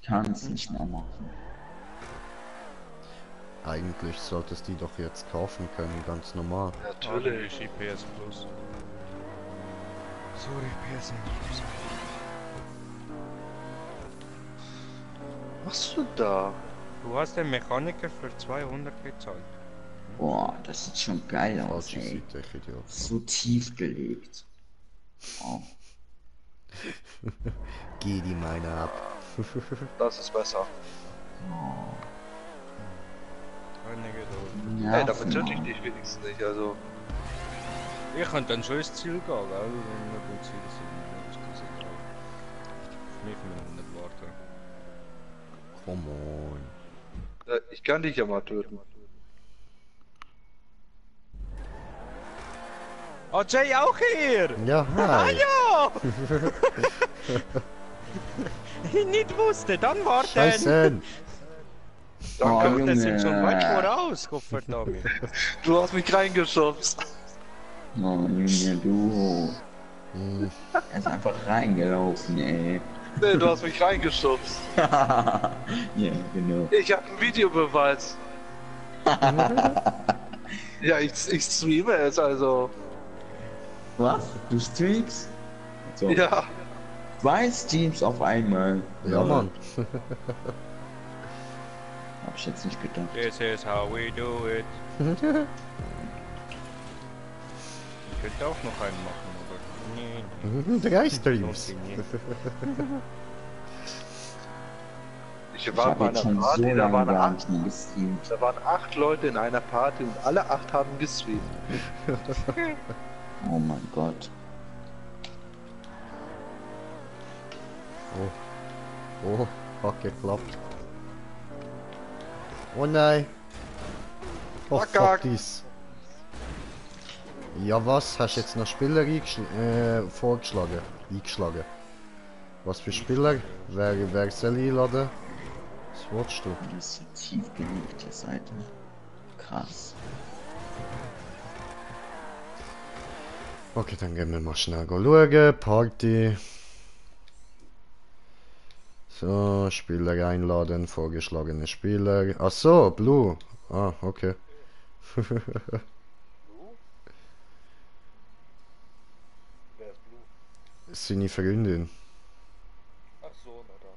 Speaker 8: Kann's nicht mehr machen.
Speaker 1: Eigentlich solltest du die doch jetzt kaufen können, ganz normal.
Speaker 2: Natürlich.
Speaker 3: IPS Plus. Sorry, PS nicht.
Speaker 2: Was machst du da?
Speaker 3: Du hast den Mechaniker für 200 gezahlt.
Speaker 8: Boah, das sieht schon geil aus,
Speaker 1: Falsche
Speaker 8: ey.
Speaker 1: Seite, ich Idiot.
Speaker 8: So tief gelegt. Oh.
Speaker 1: Geh die meine ab.
Speaker 2: Das ist besser.
Speaker 3: Keine Geduld.
Speaker 8: Ja,
Speaker 2: Hey, damit töte ich dich wenigstens nicht, also.
Speaker 3: Ich könnte dann schon ins Ziel gehen, gell? Wenn wir beim Ziel sind. Das ist egal. Auf mich müssen wir nicht warten.
Speaker 1: Come on.
Speaker 2: Ich kann dich ja mal töten.
Speaker 3: Oh, Jay auch hier!
Speaker 1: Ja, hi.
Speaker 3: Ja! Ich nicht wusste, dann warten!
Speaker 1: Scheiße.
Speaker 2: Danke.
Speaker 3: Das sind schon weit
Speaker 8: Junge.
Speaker 3: voraus, Gottverdammt.
Speaker 2: Du hast mich reingeschubst.
Speaker 8: Oh, Junge, du.
Speaker 1: Hm,
Speaker 8: Er ist einfach reingelaufen, ey.
Speaker 2: Nee, du hast mich reingeschubst.
Speaker 8: Ja, genau.
Speaker 2: Ich hab einen Videobeweis. Ja, ich streame es, also.
Speaker 8: Was? Du streakst? So.
Speaker 2: Ja.
Speaker 8: 2 Streams auf einmal.
Speaker 1: Ja, Mann.
Speaker 8: Hab ich jetzt nicht gedacht.
Speaker 3: This is how we do it. Ich könnte auch noch einen machen, aber nee.
Speaker 1: 3 Streams.
Speaker 2: Ich
Speaker 8: Ich
Speaker 2: war
Speaker 8: hab
Speaker 2: bei
Speaker 8: jetzt
Speaker 2: einer
Speaker 8: schon so
Speaker 2: Party,
Speaker 8: lange gar nicht mehr gestreamt.
Speaker 2: da waren 8 Leute in einer Party und alle 8 haben gestreamt.
Speaker 8: Oh mein Gott.
Speaker 1: Oh, hat geklappt. Oh nein. Oh,
Speaker 2: Verkackt.
Speaker 1: fuck dies. Ja, was? Hast du jetzt noch Spieler vorgeschlagen? Eingeschlagen? Was für Spieler? Wer soll einladen? Was willst du?
Speaker 8: Das ist so tief gelegt, die Seite. Krass.
Speaker 1: Okay, dann gehen wir mal schnell schauen. Party. So, Spieler einladen, vorgeschlagene Spieler. Ach so, Blue. Ah, okay. Seine Freundin.
Speaker 2: Ach so, na dann.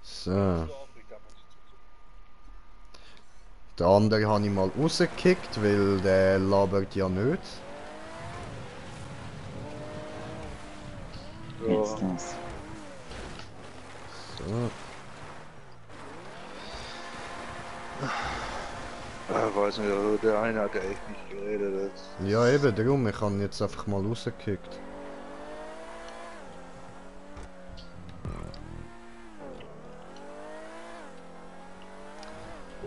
Speaker 1: So. Den anderen habe ich mal rausgekickt, weil der labert ja nicht.
Speaker 8: Jetzt das.
Speaker 1: So.
Speaker 2: Weiß nicht, also der eine hat ja echt nicht geredet.
Speaker 1: Ja eben, darum, ich habe ihn jetzt einfach mal rausgekickt.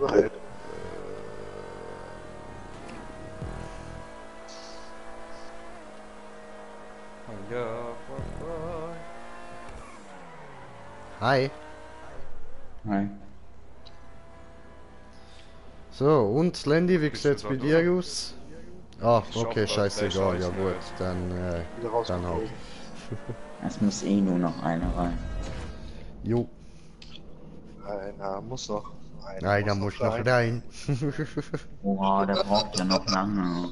Speaker 2: Okay.
Speaker 3: Ja, bye.
Speaker 1: Hi.
Speaker 8: Hi.
Speaker 1: So, und Landy, wie
Speaker 3: Bist du
Speaker 1: sieht's
Speaker 3: da
Speaker 1: bei
Speaker 3: durch?
Speaker 1: dir aus? Ah,
Speaker 3: Ich
Speaker 1: okay,
Speaker 3: schaff das,
Speaker 1: scheißegal, ja
Speaker 3: scheiße.
Speaker 1: gut, dann
Speaker 2: Wieder
Speaker 1: dann
Speaker 2: rausgekommen.
Speaker 1: halt.
Speaker 8: Es muss eh nur noch einer rein.
Speaker 1: Jo,
Speaker 2: Einer muss noch.
Speaker 1: einer muss noch rein.
Speaker 8: Oha, der braucht ja noch lange.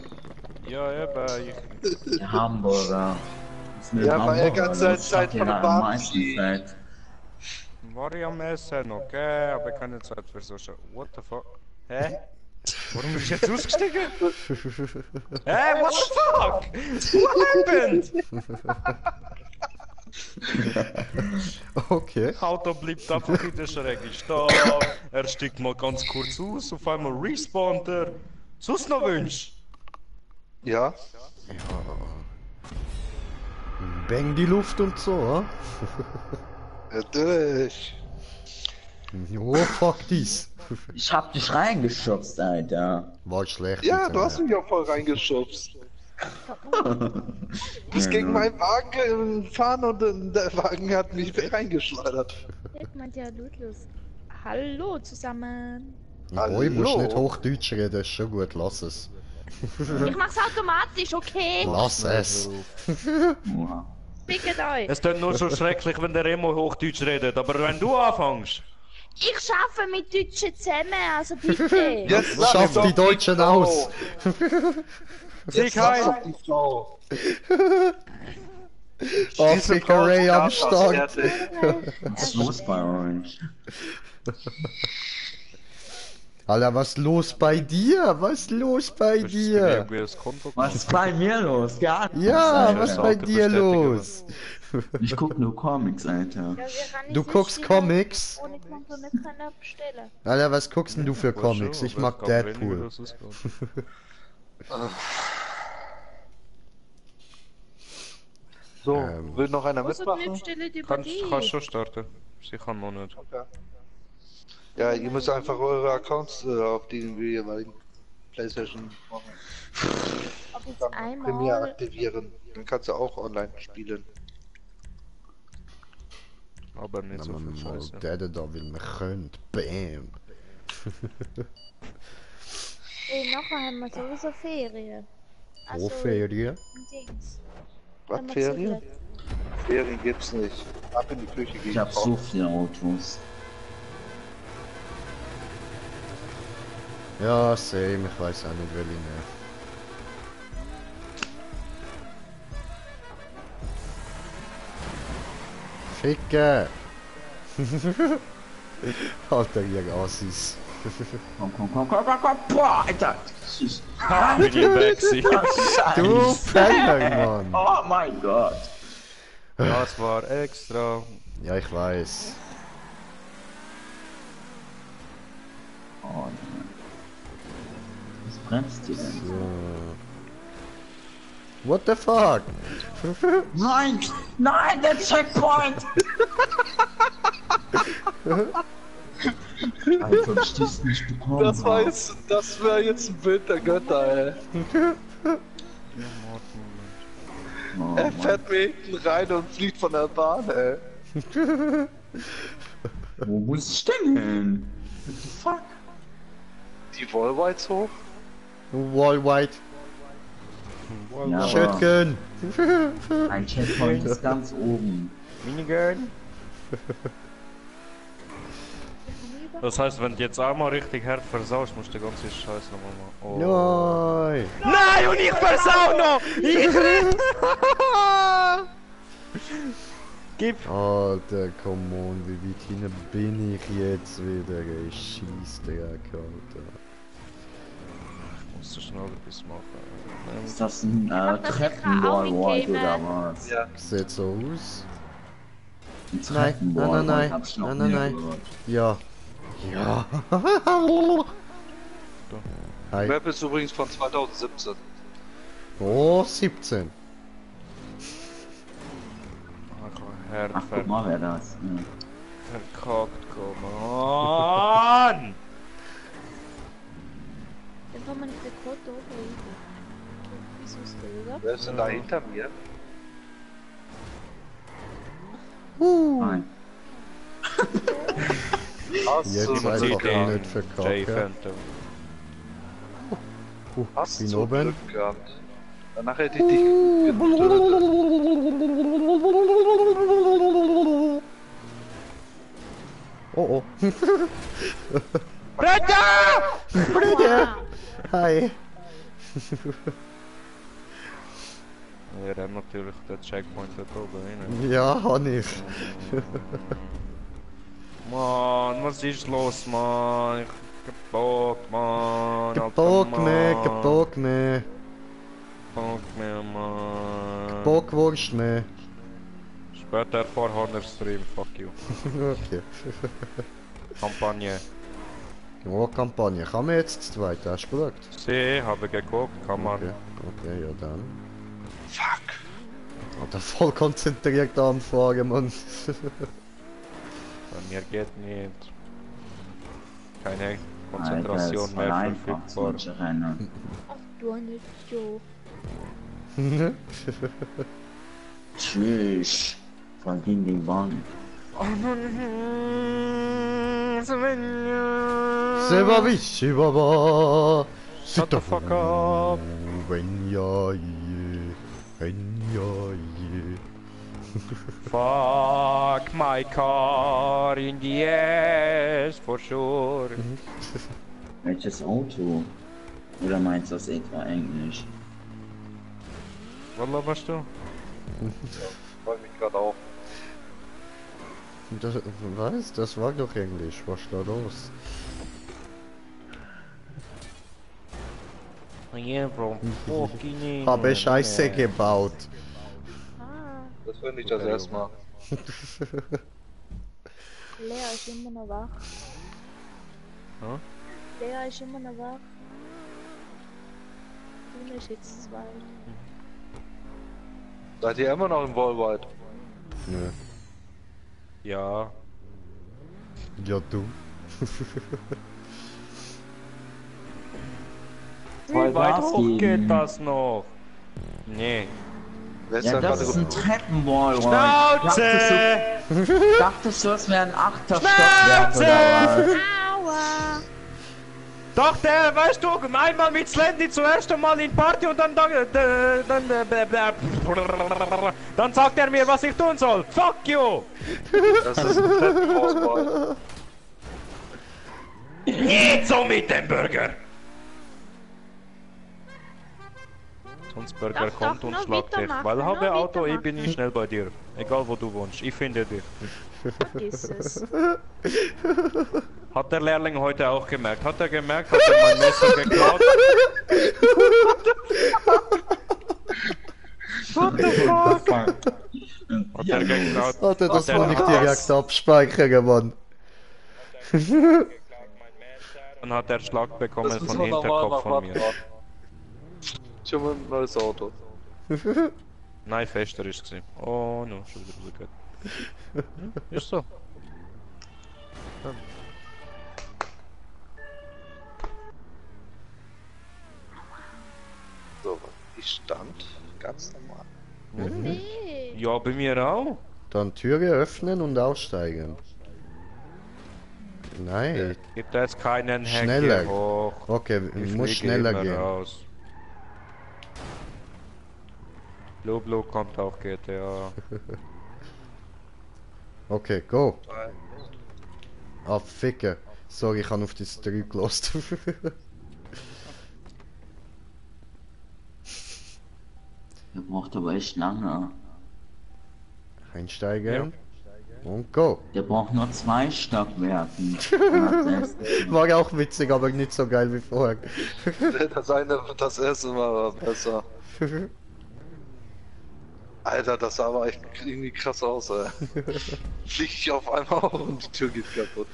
Speaker 3: Ja, eben, ich...
Speaker 8: Der Hamburger. Was mit
Speaker 2: Ja, weil er
Speaker 8: Hamburger
Speaker 2: ganze
Speaker 8: los?
Speaker 2: Zeit
Speaker 8: Hat
Speaker 2: von
Speaker 8: der
Speaker 2: der
Speaker 8: da am
Speaker 2: Bahn
Speaker 8: meisten
Speaker 2: fliegt.
Speaker 8: Fett?
Speaker 3: War ich am Essen, okay, aber keine Zeit für so Sch... What the fuck? Hä? Warum bist du jetzt ausgestiegen? Hä, what the fuck? What happened?
Speaker 1: Okay.
Speaker 3: Auto bleibt einfach in der Schräge stehen. Er steigt mal ganz kurz aus, auf einmal respawnt er. Sonst noch Wünsch?
Speaker 2: Ja?
Speaker 1: Bang die Luft und so, hm?
Speaker 2: Natürlich.
Speaker 1: Oh, fuck dies.
Speaker 8: Ich hab dich reingeschubst, Alter.
Speaker 1: War schlecht.
Speaker 2: Ja,
Speaker 1: jetzt,
Speaker 2: du hast mich auch voll reingeschubst. Du bist gegen meinen Wagen gefahren und der Wagen hat mich reingeschleudert.
Speaker 7: Jetzt meint ja Ludlus. Hallo zusammen.
Speaker 1: Oh, ich muss
Speaker 2: Hallo.
Speaker 1: nicht Hochdeutsch reden, ist schon gut, lass es.
Speaker 7: Ich mach's automatisch, okay?
Speaker 1: Lass es.
Speaker 8: Oha.
Speaker 7: Fickt euch.
Speaker 3: Es klingt nur so schrecklich, wenn der Remo Hochdeutsch redet, aber wenn du anfängst...
Speaker 7: Ich arbeite mit Deutschen zusammen, also bitte.
Speaker 2: Jetzt lass
Speaker 1: Schafft
Speaker 2: doch
Speaker 1: die Deutschen
Speaker 2: Frau.
Speaker 1: aus.
Speaker 2: Jetzt lass doch die Frau.
Speaker 1: Afrika Ray am Start.
Speaker 8: Was ist los bei euch?
Speaker 1: Alter, was los bei dir? Was los bei dir?
Speaker 3: Irgendwie das Konto
Speaker 8: Was ist bei mir los? Gar nichts,
Speaker 1: Ja,
Speaker 8: Alter.
Speaker 1: was bei dir los?
Speaker 8: Ich guck nur Comics, Alter.
Speaker 7: Ja, wir kann
Speaker 1: Du
Speaker 7: nicht
Speaker 1: guckst
Speaker 7: so
Speaker 1: Comics?
Speaker 7: Ohne Konto nicht können bestellen.
Speaker 1: Alter, was guckst denn du für Comics? Ich mag Deadpool.
Speaker 2: So,
Speaker 1: Ähm.
Speaker 2: will noch einer
Speaker 7: Außer
Speaker 2: mitmachen?
Speaker 7: bestellen über
Speaker 3: Kannst
Speaker 7: die.
Speaker 3: schon starten. Sie kann noch nicht.
Speaker 2: Ja, ihr müsst einfach eure Accounts auf die jeweiligen PlayStation machen.
Speaker 7: Ob jetzt
Speaker 2: Dann Premiere
Speaker 7: einmal.
Speaker 2: aktivieren. Dann kannst du auch online spielen.
Speaker 3: Aber nicht so viel Scheiße.
Speaker 1: Der da will mich könnt. Bam.
Speaker 7: Ey, nachher haben wir sowieso Ferien.
Speaker 1: Wo Ferien?
Speaker 7: ein Dings.
Speaker 2: Was,
Speaker 7: Wenn wir
Speaker 2: Ferien?
Speaker 7: zuletzt-
Speaker 2: Ferien gibt's nicht. Ab in die Küche gehen.
Speaker 8: Ich hab so viele Autos.
Speaker 1: Ja, same, ich weiß auch nicht, welche mehr. Ficke! Alter, ihr Assis.
Speaker 8: Komm. Boah, Alter.
Speaker 3: Ha, bin ich weg, sie.
Speaker 1: Du Penner, Mann!
Speaker 8: Oh mein Gott.
Speaker 3: Das war extra.
Speaker 1: Ja, ich weiß.
Speaker 8: Oh nein. Was bremst ihr denn?
Speaker 1: So. What the fuck?
Speaker 8: Nein! Nein, der Checkpoint! Alter, ob ich das nicht bekommen
Speaker 2: Das wäre jetzt ein Bild der Götter, ey.
Speaker 8: Oh,
Speaker 2: Er
Speaker 8: Mann.
Speaker 2: fährt mir hinten rein und fliegt von der Bahn, ey.
Speaker 8: Wo muss ich denn hin? What the fuck?
Speaker 2: Die Wallwhites hoch?
Speaker 1: Wall White.
Speaker 8: Ja, aber
Speaker 1: Shotgun.
Speaker 8: ein Checkpoint ist ganz oben.
Speaker 3: Minigun. Das heißt, wenn du jetzt einmal richtig hart versaust, musst du die ganze Scheiße nochmal machen.
Speaker 1: Nein!
Speaker 3: Nein, und ich versau noch! Gib!
Speaker 1: Alter, come on, wie weit hinten bin ich jetzt wieder? Ey, Scheissdreck, Alter.
Speaker 3: Musst du schnell etwas machen.
Speaker 8: Ist das ein
Speaker 7: mach das
Speaker 8: Treppenwall
Speaker 7: Karaoke,
Speaker 8: oder
Speaker 7: man.
Speaker 8: was?
Speaker 2: Ja.
Speaker 1: Sieht so aus.
Speaker 8: Ein
Speaker 1: Nein,
Speaker 8: Treppenwall
Speaker 1: nein.
Speaker 8: hab ich noch
Speaker 1: Nein,
Speaker 8: nie
Speaker 1: nein.
Speaker 8: gehört.
Speaker 1: Ja. Ja. Hi.
Speaker 2: Map ist übrigens von 2017.
Speaker 1: Oh, 17.
Speaker 8: Ach, guck mal, wer das. Ja.
Speaker 3: Verkackt, komm on!
Speaker 7: Dann kann man nicht den Code oben. Wieso ist der, oder?
Speaker 2: Wer ist denn da hinter mir?
Speaker 8: Nein.
Speaker 2: Hast
Speaker 1: Jetzt
Speaker 2: du
Speaker 1: einfach
Speaker 2: Glück
Speaker 1: nicht
Speaker 2: gehabt?
Speaker 3: J
Speaker 1: verkacken.
Speaker 3: Phantom.
Speaker 2: Hast
Speaker 1: Bin
Speaker 2: du
Speaker 1: oben.
Speaker 2: Glück gehabt? Danach hätte ich dich getötet.
Speaker 1: Oh oh.
Speaker 7: Aua.
Speaker 1: Hi.
Speaker 3: Wir haben natürlich den Checkpoint dort oben rein.
Speaker 1: Ja, hab ich.
Speaker 3: Mann, was ist los, Mann? Ich gebockt, Mann.
Speaker 1: Gebog me, gebog me.
Speaker 3: Gebockt mir, Mann.
Speaker 1: Bockwurst me.
Speaker 3: Später Vorhorner Stream, fuck you.
Speaker 1: Okay.
Speaker 3: Kampagne.
Speaker 1: Oh, Kampagne. Kann man jetzt zu zweit? Hast du geschaut?
Speaker 3: Sie, habe geguckt, kann man.
Speaker 1: Okay, okay, ja dann.
Speaker 2: Fuck.
Speaker 1: Alter, voll konzentriert am Fahren, Mann.
Speaker 3: Bei mir geht nicht. Keine
Speaker 8: Alter,
Speaker 3: Konzentration
Speaker 8: ist voll
Speaker 3: mehr
Speaker 8: einfach,
Speaker 3: verfügbar.
Speaker 8: solche Rennen.
Speaker 7: Ach du nicht so.
Speaker 8: Tschüss. Voll gegen die Wand.
Speaker 1: Seba wishi baba.
Speaker 3: Shut the fuck up.
Speaker 1: Wenn ja je. Wenn ja je.
Speaker 3: Fuck my car in the ass for sure.
Speaker 8: Welches Auto? Oder meinst du das etwa Englisch?
Speaker 3: Was laberst du?
Speaker 2: Freue mich gerade auch.
Speaker 1: Das, was? Das war doch Englisch. Was ist da los?
Speaker 3: Yeah, bro. Fucking
Speaker 1: Habe Scheiße gebaut.
Speaker 7: Ah,
Speaker 2: Das finde ich das erstmal.
Speaker 7: Lea ist immer noch wach.
Speaker 3: Hm?
Speaker 7: Lea ist immer noch wach. Du ist jetzt 2.
Speaker 2: Seid ihr immer noch im Wallride?
Speaker 1: Nö.
Speaker 3: Ja.
Speaker 1: Ja, du.
Speaker 3: Wie weit
Speaker 8: Gas
Speaker 3: hoch
Speaker 8: geben.
Speaker 3: geht das noch? Nee.
Speaker 2: Wer ist
Speaker 8: Ja,
Speaker 2: da
Speaker 8: das
Speaker 2: gerade
Speaker 8: ist ein Treppenwall.
Speaker 3: Schnauze!
Speaker 8: Dachtest du, es wäre ein 8. Stockwerk oder was?
Speaker 7: Aua!
Speaker 3: Doch, der, weißt du, einmal mit Slendy zuerst einmal in Party und dann sagt er mir, was ich tun soll. Fuck you!
Speaker 2: Das ist ein Treppenwallride.
Speaker 3: Nicht so mit dem Burger! Sonst Burger
Speaker 7: Doch,
Speaker 3: kommt
Speaker 7: doch,
Speaker 3: und
Speaker 7: noch
Speaker 3: schlagt dich.
Speaker 7: weitermachen,
Speaker 3: Weil
Speaker 7: noch
Speaker 3: habe Auto, ich
Speaker 7: weitermachen.
Speaker 3: bin nicht schnell bei dir. Egal wo du wohnst, ich finde dich.
Speaker 7: Vergiss es.
Speaker 3: Hat der Lehrling heute auch gemerkt? Hat er gemerkt, hat er mein Messer geklaut? What the fuck? Hat er geklaut?
Speaker 1: Alter, das
Speaker 3: Hat er
Speaker 1: war nicht
Speaker 3: geklaut?
Speaker 1: direkt abspeichern, Mann.
Speaker 3: Dann hat er Schlag bekommen
Speaker 2: Das müssen
Speaker 3: von
Speaker 2: wir normal
Speaker 3: Hinterkopf von
Speaker 2: machen.
Speaker 3: mir.
Speaker 2: Schon mal ein neues Auto.
Speaker 3: Nein, fester ist es. Oh no, schon wieder rausgegangen. Ist so.
Speaker 2: So, ich stand ganz normal.
Speaker 7: Nee.
Speaker 3: Ja, bei mir auch.
Speaker 1: Dann Türe öffnen und aussteigen. Nein.
Speaker 3: Gibt es keinen Hack
Speaker 1: Schneller.
Speaker 3: hier hoch.
Speaker 1: Okay,
Speaker 3: Ich
Speaker 1: muss
Speaker 3: fliege
Speaker 1: schneller
Speaker 3: immer
Speaker 1: gehen.
Speaker 3: raus. Blue kommt auch GTA.
Speaker 1: Okay, go. Ah, Ficke. Sorry, ich habe auf das 3 gelost.
Speaker 8: Der braucht aber echt lange.
Speaker 1: Einsteigen. Und go.
Speaker 8: Der braucht nur 2 Stockwerken.
Speaker 1: War auch witzig, aber nicht so geil wie vorher.
Speaker 2: Das erste Mal war besser. Alter, das sah aber echt irgendwie krass aus, ey. Flieg ich auf einmal auf und die Tür geht kaputt.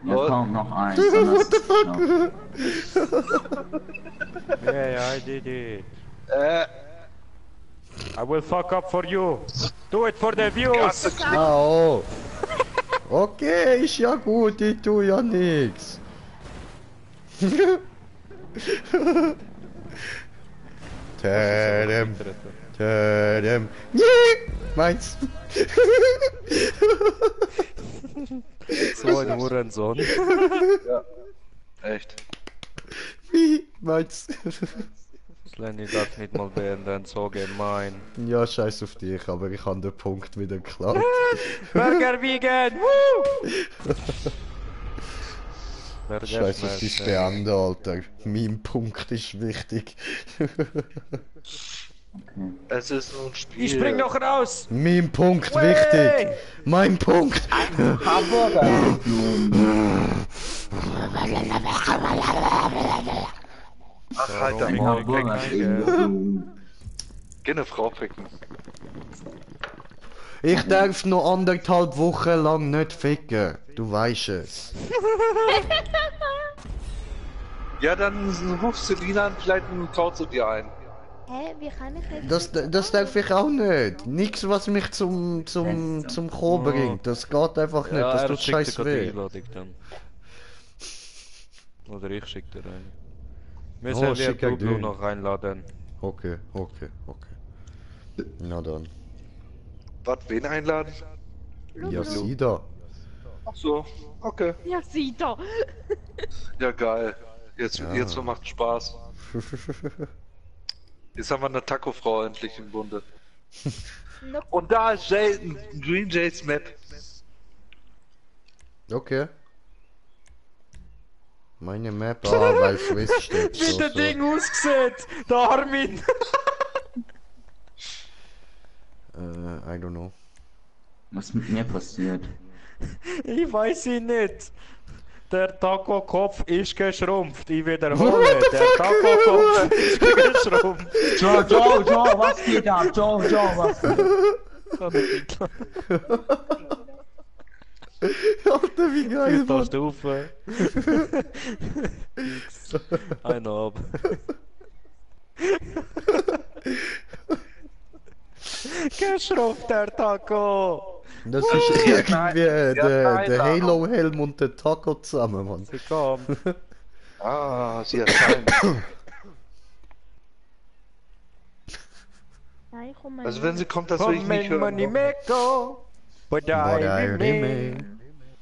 Speaker 8: Ja, kommt noch eins.
Speaker 1: What the fuck?
Speaker 3: Yeah, I did it. I will fuck up for you. Do it for the views.
Speaker 1: Ah, oh. Okay, ist ja gut, ich tu ja nix. Tadam, tadam. Nee, meins.
Speaker 3: So ein Hurensohn.
Speaker 2: Ja. Echt.
Speaker 1: Wie, meins.
Speaker 3: Slenny darf nicht mal beenden, so gemein.
Speaker 1: Ja, scheiß auf dich, aber ich habe den Punkt wieder geklaut.
Speaker 3: Burger Vegan! Woo! Burger
Speaker 1: Scheiß auf
Speaker 3: Smash,
Speaker 1: dein Beenden, Alter. Mein Punkt ist wichtig.
Speaker 2: Es ist nur ein Spiel.
Speaker 3: Ich spring noch raus!
Speaker 1: Mein Punkt
Speaker 3: Wey!
Speaker 1: wichtig. Mein Punkt.
Speaker 8: Hamburger.
Speaker 2: Ach, halt da
Speaker 8: Ein
Speaker 2: mal.
Speaker 8: Hamburger.
Speaker 2: Geh eine Frau ficken.
Speaker 1: Ich darf noch 1,5 Wochen lang nicht ficken. Du weißt es.
Speaker 2: Ja, dann rufst du Lina an, vielleicht traut sie dir ein.
Speaker 7: Hä, wie kann ich jetzt...
Speaker 1: Das darf ich auch nicht. Nichts, was mich zum Kommen bringt. Das geht einfach nicht.
Speaker 3: Ja,
Speaker 1: Das
Speaker 3: er
Speaker 1: tut
Speaker 3: schickt dir
Speaker 1: scheiß
Speaker 3: gerade die
Speaker 1: weh.
Speaker 3: Einladung dann. Oder ich schick dir eine. Wir
Speaker 1: Oh,
Speaker 3: sollen
Speaker 1: schick
Speaker 3: dir
Speaker 1: er
Speaker 3: Blue
Speaker 1: den.
Speaker 3: noch einladen.
Speaker 1: Okay. Na dann.
Speaker 2: Was, wen einladen?
Speaker 1: Ja, sie da.
Speaker 2: Ach so, okay.
Speaker 7: Ja, sieh da.
Speaker 2: Ja, geil. Jetzt
Speaker 1: Ja.
Speaker 2: macht Spaß. Jetzt haben wir eine Taco-Frau endlich im Bunde.
Speaker 7: Noch
Speaker 2: Und da ist Green Jays Map.
Speaker 1: Okay. Meine Map, weil Swiss steht.
Speaker 3: Wie
Speaker 1: So,
Speaker 3: das
Speaker 1: so.
Speaker 3: Ding aussieht! Der Armin!
Speaker 1: I don't know.
Speaker 8: Was mit mir passiert?
Speaker 3: Ich weiß ihn nicht. Der Taco-Kopf ist geschrumpft. Ich wiederhole, der Taco-Kopf ist geschrumpft.
Speaker 8: Joe, was geht da? Joe, was geht?
Speaker 1: Alter, wie geil,
Speaker 3: Jetzt
Speaker 1: Mann.
Speaker 3: hast du auf. Einer ab. Geschrumpft, der Taco!
Speaker 1: Das ist irgendwie der
Speaker 2: keine
Speaker 1: Halo-Helm und der Taco zusammen, Mann.
Speaker 3: Sie kam.
Speaker 2: Ah, sie erscheint.
Speaker 7: Nein, komm mal.
Speaker 2: Also wenn sie kommt, das will ich
Speaker 3: Komm
Speaker 2: nicht
Speaker 3: in
Speaker 2: hören.
Speaker 3: Money Meko! But
Speaker 1: But I
Speaker 3: I remain.
Speaker 1: remain.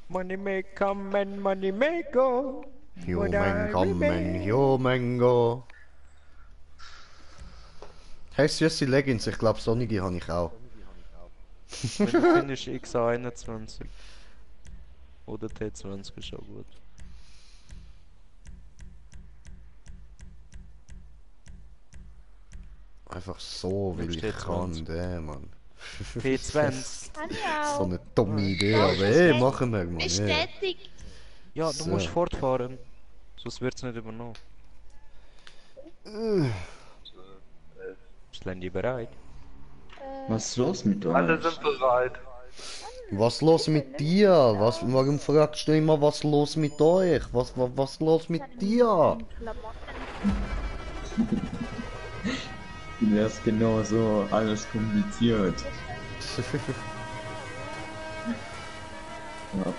Speaker 3: Money make come and money make go.
Speaker 1: Human kommen, human go. Hey, süße Leggings, ich glaube, sonnige habe ich auch.
Speaker 3: Wenn du findest X21. Oder T20 ist auch gut.
Speaker 1: Einfach so, weil
Speaker 3: Nimmst
Speaker 1: ich
Speaker 3: T20.
Speaker 1: kann, der Mann.
Speaker 3: T20.
Speaker 7: Kann ich auch.
Speaker 1: So eine dumme Idee,
Speaker 7: Ja,
Speaker 1: aber hey, machen wir mal. Ja.
Speaker 7: Bestätigt.
Speaker 3: Ja, du
Speaker 1: So.
Speaker 3: musst fortfahren. Sonst wird's nicht übernommen. Ist Landy bereit?
Speaker 8: Was ist los mit
Speaker 2: Alle
Speaker 8: euch?
Speaker 2: sind bereit.
Speaker 1: Was los mit dir? Warum fragst du immer, was los mit euch? Was los mit dir?
Speaker 8: Du wärst genau so alles kompliziert. Ja.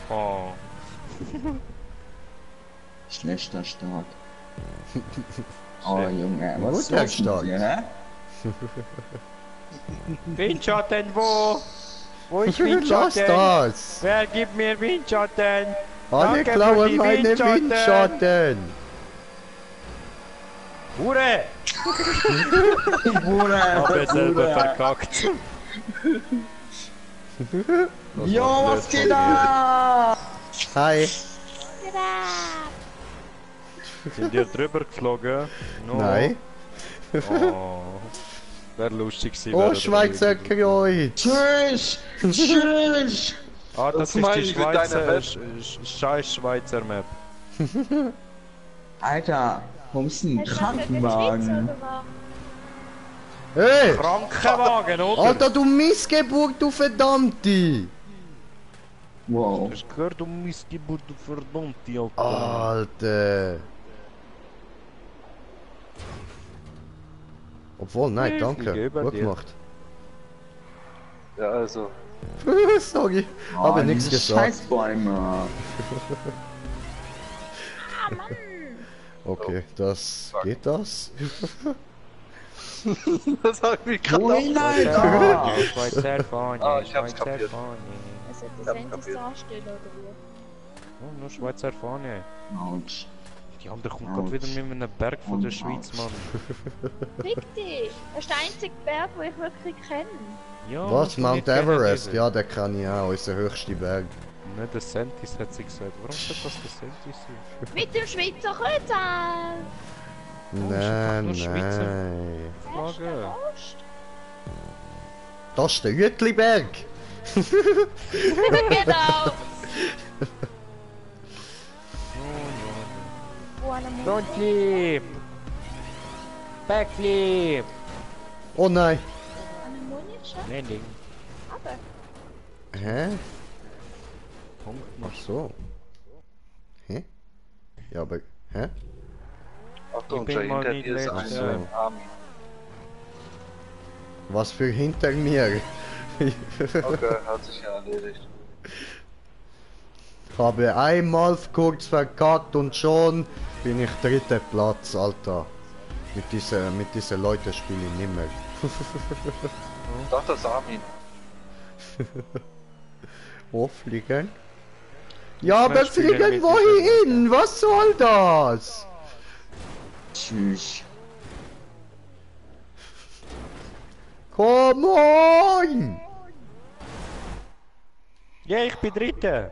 Speaker 3: Oh.
Speaker 8: Schlechter Start. Oh Junge, was ist
Speaker 1: Guter
Speaker 8: los mit
Speaker 1: Start.
Speaker 8: dir, hä?
Speaker 3: Windschatten wo? Wo ist
Speaker 1: Lass
Speaker 3: Windschatten?
Speaker 1: das!
Speaker 3: Wer gibt mir Windschatten?
Speaker 1: Alle
Speaker 3: Danke für
Speaker 1: klauen
Speaker 3: die
Speaker 1: meine
Speaker 3: Windschatten.
Speaker 1: Windschatten!
Speaker 3: Hure!
Speaker 8: Bruder,
Speaker 3: Hab jetzt selber
Speaker 8: Bruder.
Speaker 3: verkackt.
Speaker 8: Jo, was geht ab?
Speaker 1: Hi.
Speaker 3: Sind ihr drüber geflogen? No.
Speaker 1: Nein.
Speaker 3: Oh. Wäre lustig gewesen.
Speaker 1: Oh,
Speaker 3: wäre
Speaker 1: Schweizer
Speaker 3: drüber.
Speaker 1: Kreuz.
Speaker 8: Tschüss. Tschüss.
Speaker 3: Ah, das
Speaker 2: Was
Speaker 3: ist
Speaker 2: meine
Speaker 3: die
Speaker 2: ich mit deiner
Speaker 3: Schweizer,
Speaker 2: Map?
Speaker 3: scheiß Schweizer Map.
Speaker 8: Alter, warum ist ein
Speaker 7: Hast du nachher den Schweizer
Speaker 8: Krankenwagen?
Speaker 7: gemacht?
Speaker 1: Hey!
Speaker 3: Krankenwagen, oder?
Speaker 1: Alter, du Missgeburt, du Verdammte!
Speaker 8: Wow.
Speaker 3: Das gehört um Missgeburt, du verdammte Alter.
Speaker 1: Alter! Obwohl, nein,
Speaker 3: Ich
Speaker 1: danke.
Speaker 3: fliege über
Speaker 1: Gut
Speaker 3: dir.
Speaker 1: gemacht.
Speaker 2: Ja, also.
Speaker 1: Sorry, habe nichts
Speaker 8: diese
Speaker 1: gesagt.
Speaker 8: Scheißbäume.
Speaker 7: Ah, Mann!
Speaker 1: Okay, das geht das?
Speaker 2: Das hab ich mich gerade
Speaker 8: Wohin,
Speaker 2: auch-
Speaker 8: Alter?
Speaker 3: Schweizer Fahne,
Speaker 2: Ah, ich hab's
Speaker 3: Schweizer
Speaker 2: kapiert.
Speaker 3: Fahne.
Speaker 7: Also, das
Speaker 2: Ja,
Speaker 7: Handy
Speaker 2: kapiert.
Speaker 7: anstellen oder wie?
Speaker 3: Oh, nur Schweizer Fahne.
Speaker 8: Autsch.
Speaker 3: Die andere kommt gerade wieder mit einem Berg von der Schweiz, Mann.
Speaker 7: Fick dich! Das ist der einzige Berg, den ich wirklich kenne.
Speaker 3: Ja,
Speaker 1: Was?
Speaker 3: musst du
Speaker 1: Mount
Speaker 3: nicht kennen,
Speaker 1: Everest?
Speaker 3: diese.
Speaker 1: Ja, den kann ich auch, unser höchster Berg.
Speaker 3: Nicht der Sentis hat sie gesagt. Warum sollte das der Sentis sein?
Speaker 7: Mit dem Schweizer Kreuzal!
Speaker 1: Nein,
Speaker 3: nur Schweizer.
Speaker 1: nein.
Speaker 7: Hast du
Speaker 3: Frage.
Speaker 7: Ost?
Speaker 1: Das ist der Jütliberg!
Speaker 7: Genau!
Speaker 3: Oh,
Speaker 7: Wo an einem
Speaker 3: no. Frontflip! Backflip!
Speaker 1: Oh nein!
Speaker 7: An einem Monitor?
Speaker 3: Landing.
Speaker 7: Aber.
Speaker 1: Hä?
Speaker 3: Punkt
Speaker 1: Ach
Speaker 3: noch.
Speaker 1: so. Hä? Ja, aber. Hä?
Speaker 2: Achtung,
Speaker 3: Ich bin mal
Speaker 2: hinter
Speaker 3: nicht
Speaker 2: dir ist
Speaker 3: letzter.
Speaker 2: ein
Speaker 1: So.
Speaker 2: Army.
Speaker 1: Was für hinter mir?
Speaker 2: Okay, hat sich ja erledigt.
Speaker 1: Habe einmal kurz verkackt und schon bin ich dritter Platz, Alter. Mit diesen Leuten spiele ich nicht mehr.
Speaker 2: Doch, das Armin.
Speaker 1: Wo fliegen? Ja, aber
Speaker 3: Vielleicht spielen wir
Speaker 1: fliegen
Speaker 3: mit
Speaker 1: wohin? Was soll das?
Speaker 8: Tschüss.
Speaker 1: Come on!
Speaker 3: Ja, ich bin Dritter.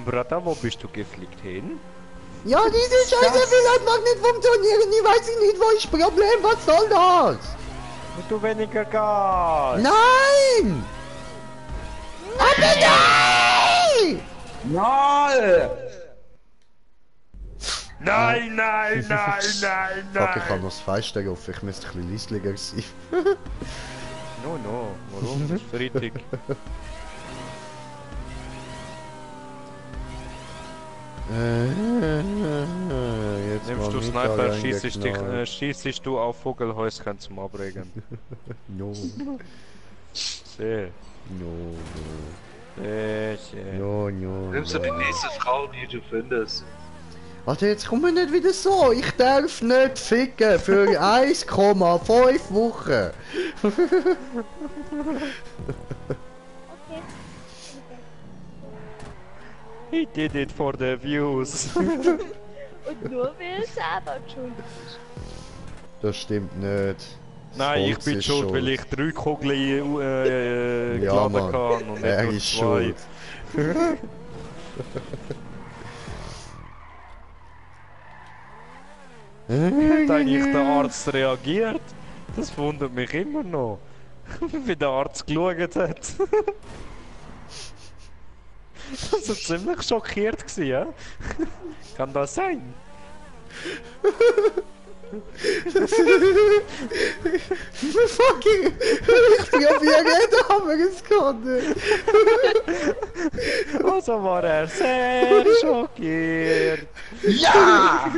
Speaker 3: Brata, wo bist du geflickt hin?
Speaker 1: Ja, diese Scheiße will einfach nicht funktionieren. Ich weiß nicht, wo ist Problem. Was soll das?
Speaker 3: Und du weniger Gas.
Speaker 1: Nein! Aber nein!
Speaker 8: Null!
Speaker 3: Nein, nein, nein, nein,
Speaker 1: Fuck, ich habe noch das Fenster auf. Ich müsste ein bisschen leislicher sein.
Speaker 3: No, warum? Das ist Freitag.
Speaker 1: Jetzt
Speaker 3: Nimmst
Speaker 1: mal
Speaker 3: du
Speaker 1: Mittag
Speaker 3: Sniper,
Speaker 1: eingeknallt.
Speaker 3: schießt du auf Vogelhäuschen zum Abregen.
Speaker 1: No,
Speaker 3: Sehr,
Speaker 1: no,
Speaker 3: sehr, sehr.
Speaker 1: no, no,
Speaker 2: Nimmst du die
Speaker 1: no.
Speaker 2: nächste Frau, die du findest?
Speaker 1: Alter, jetzt kommen wir nicht wieder so. Ich darf nicht ficken für 1,5 Wochen.
Speaker 7: Okay.
Speaker 3: He did it for the views.
Speaker 7: Und nur weil es selber schuld ist.
Speaker 1: Das stimmt nicht. Das
Speaker 3: Nein, ich
Speaker 1: Holz
Speaker 3: bin
Speaker 1: ist
Speaker 3: schuld, weil ich 3 Kugeln
Speaker 1: Ja,
Speaker 3: geladen
Speaker 1: Mann.
Speaker 3: kann und
Speaker 1: Er
Speaker 3: nicht nur
Speaker 1: ist
Speaker 3: 2.
Speaker 1: schuld.
Speaker 3: Hat eigentlich der Arzt reagiert? Das wundert mich immer noch. Wie der Arzt geschaut hat. Das war ziemlich schockiert gewesen, ja? Kann das sein?
Speaker 1: Fucking! Ich probiere nicht, aber es kann nicht.
Speaker 3: Also war er sehr schockiert.
Speaker 8: Ja!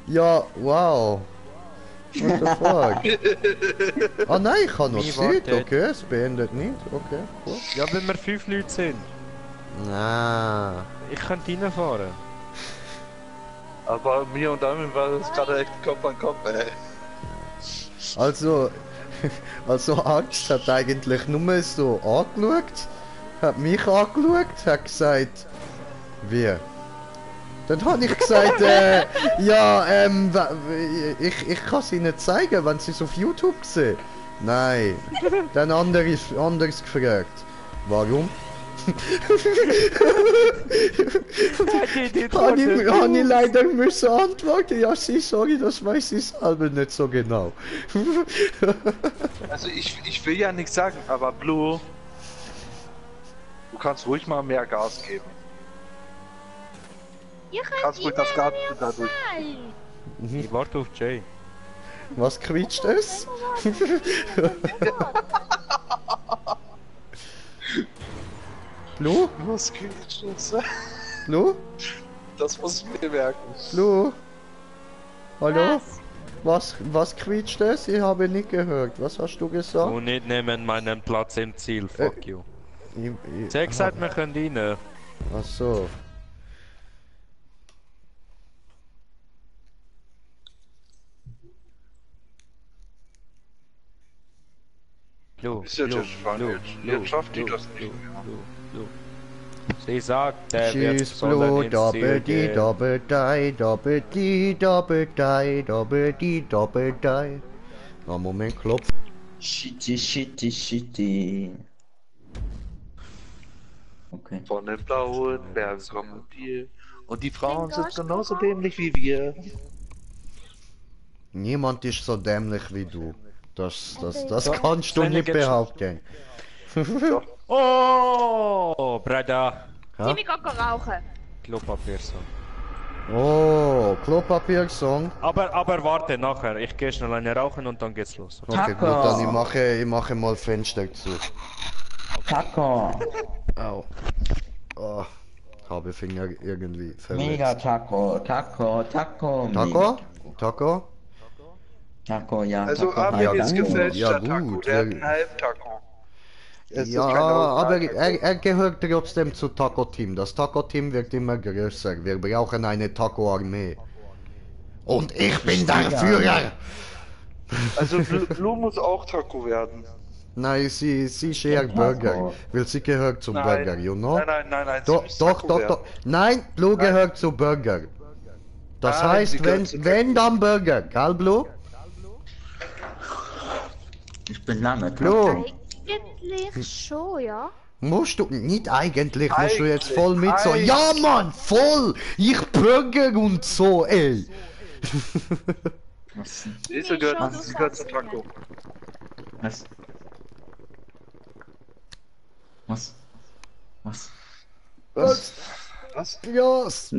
Speaker 1: Ja, wow. What the fuck? Ah nein, ich habe noch
Speaker 3: Nie
Speaker 1: Zeit,
Speaker 3: wartet.
Speaker 1: okay, es beendet nicht, okay, cool.
Speaker 3: Ja, wenn wir 5 Leute sind.
Speaker 1: Ah.
Speaker 3: Ich könnte reinfahren.
Speaker 2: Aber mir und Armin war das gerade echt Kopf an Kopf, ey.
Speaker 1: Also, Angst hat eigentlich nur so angeschaut, hat mich angeschaut, hat gesagt, wie? Dann habe ich gesagt, ja, ich kann sie nicht zeigen, wenn sie es auf YouTube sehen. Nein. Dann anders gefragt. Warum? Habe ich leider müssen antworten. Ja, sorry, das weiß ich selber nicht so genau.
Speaker 2: Also ich will ja nichts sagen, aber Blue, du kannst ruhig mal mehr Gas geben.
Speaker 7: Ihr
Speaker 2: Kannst ruhig das Gas dadurch.
Speaker 3: Ich warte auf Jay.
Speaker 1: Was quietscht es? Blue?
Speaker 2: Was geht das?
Speaker 1: Blue?
Speaker 2: Das muss ich mir merken.
Speaker 1: Blue? Hallo? Was quietscht es? Ich habe nicht gehört. Was hast du gesagt?
Speaker 3: Und nicht nehmen meinen Platz im Ziel, fuck you.
Speaker 1: Ich,
Speaker 3: Sie hat gesagt, wir können rein.
Speaker 1: Ach so.
Speaker 2: Ist jetzt spannend. Jetzt schafft die das nicht mehr.
Speaker 3: Sie sagt, der wird
Speaker 1: Tschüss,
Speaker 3: sollen
Speaker 1: Blue,
Speaker 3: ins
Speaker 1: Doppel
Speaker 3: Ziel
Speaker 1: die,
Speaker 3: gehen.
Speaker 1: Doppel die, Doppel die, Doppel die, Doppel die, Doppel die. Na, Moment, klopf.
Speaker 8: Shitty. Okay.
Speaker 2: Von den blauen Bergen kommen wir. Und die Frauen sind genauso dämlich wie wir.
Speaker 1: Niemand ist so dämlich wie du. Das
Speaker 7: Also,
Speaker 1: kannst du
Speaker 3: Svenja
Speaker 1: nicht
Speaker 3: geht schon.
Speaker 1: behaupten.
Speaker 3: Oh, Breda.
Speaker 1: Ja?
Speaker 7: Timmy geht rauchen.
Speaker 3: Klopapier so.
Speaker 1: Oh, Klopapier-Song.
Speaker 3: Aber warte, nachher. Ich gehe schnell eine rauchen und dann geht's los.
Speaker 1: Okay, gut, dann ich mache mal Fenster zu.
Speaker 8: Taco.
Speaker 1: Au. Oh, habe Finger irgendwie verletzt.
Speaker 8: Mega Taco.
Speaker 1: Taco?
Speaker 8: Mega.
Speaker 1: Taco?
Speaker 8: Taco, ja.
Speaker 2: Also
Speaker 8: Taco,
Speaker 2: Armin
Speaker 8: ja,
Speaker 2: ist
Speaker 8: danke.
Speaker 2: gefälschter
Speaker 1: Ja,
Speaker 2: Taco,
Speaker 1: gut,
Speaker 2: der hat
Speaker 1: ja.
Speaker 2: einen halben Taco. Es ist
Speaker 1: Ja,
Speaker 2: kein
Speaker 1: aber
Speaker 2: Original-Taco.
Speaker 1: er gehört trotzdem zu Taco-Team. Das Taco-Team wird immer größer. Wir brauchen eine Taco-Armee. Und ich bin der Führer!
Speaker 2: Also Blue muss auch Taco werden.
Speaker 1: Nein, sie ist eher Burger. Weil sie gehört zum
Speaker 2: Nein.
Speaker 1: Burger, you know?
Speaker 2: Nein, sie
Speaker 1: Doch,
Speaker 2: muss
Speaker 1: doch,
Speaker 2: Taco
Speaker 1: doch,
Speaker 2: werden.
Speaker 1: doch. Nein, Blue gehört zu Burger. Das
Speaker 2: Nein, sie
Speaker 1: heißt,
Speaker 2: gehört zu
Speaker 1: wenn dann Burger, gell, Blue?
Speaker 8: Ich bin lange
Speaker 1: Blue,
Speaker 7: Eigentlich schon, ja.
Speaker 1: musst du, nicht eigentlich, musst du jetzt
Speaker 2: Eigentlich,
Speaker 1: voll mit so, ja
Speaker 2: eigentlich.
Speaker 1: Mann, voll, ich Burger und so, ey.
Speaker 8: Was?
Speaker 2: Siehst du, sie gehört zu Taco.
Speaker 8: Was? Was? Was?
Speaker 1: Was?
Speaker 2: Was?
Speaker 1: Gras,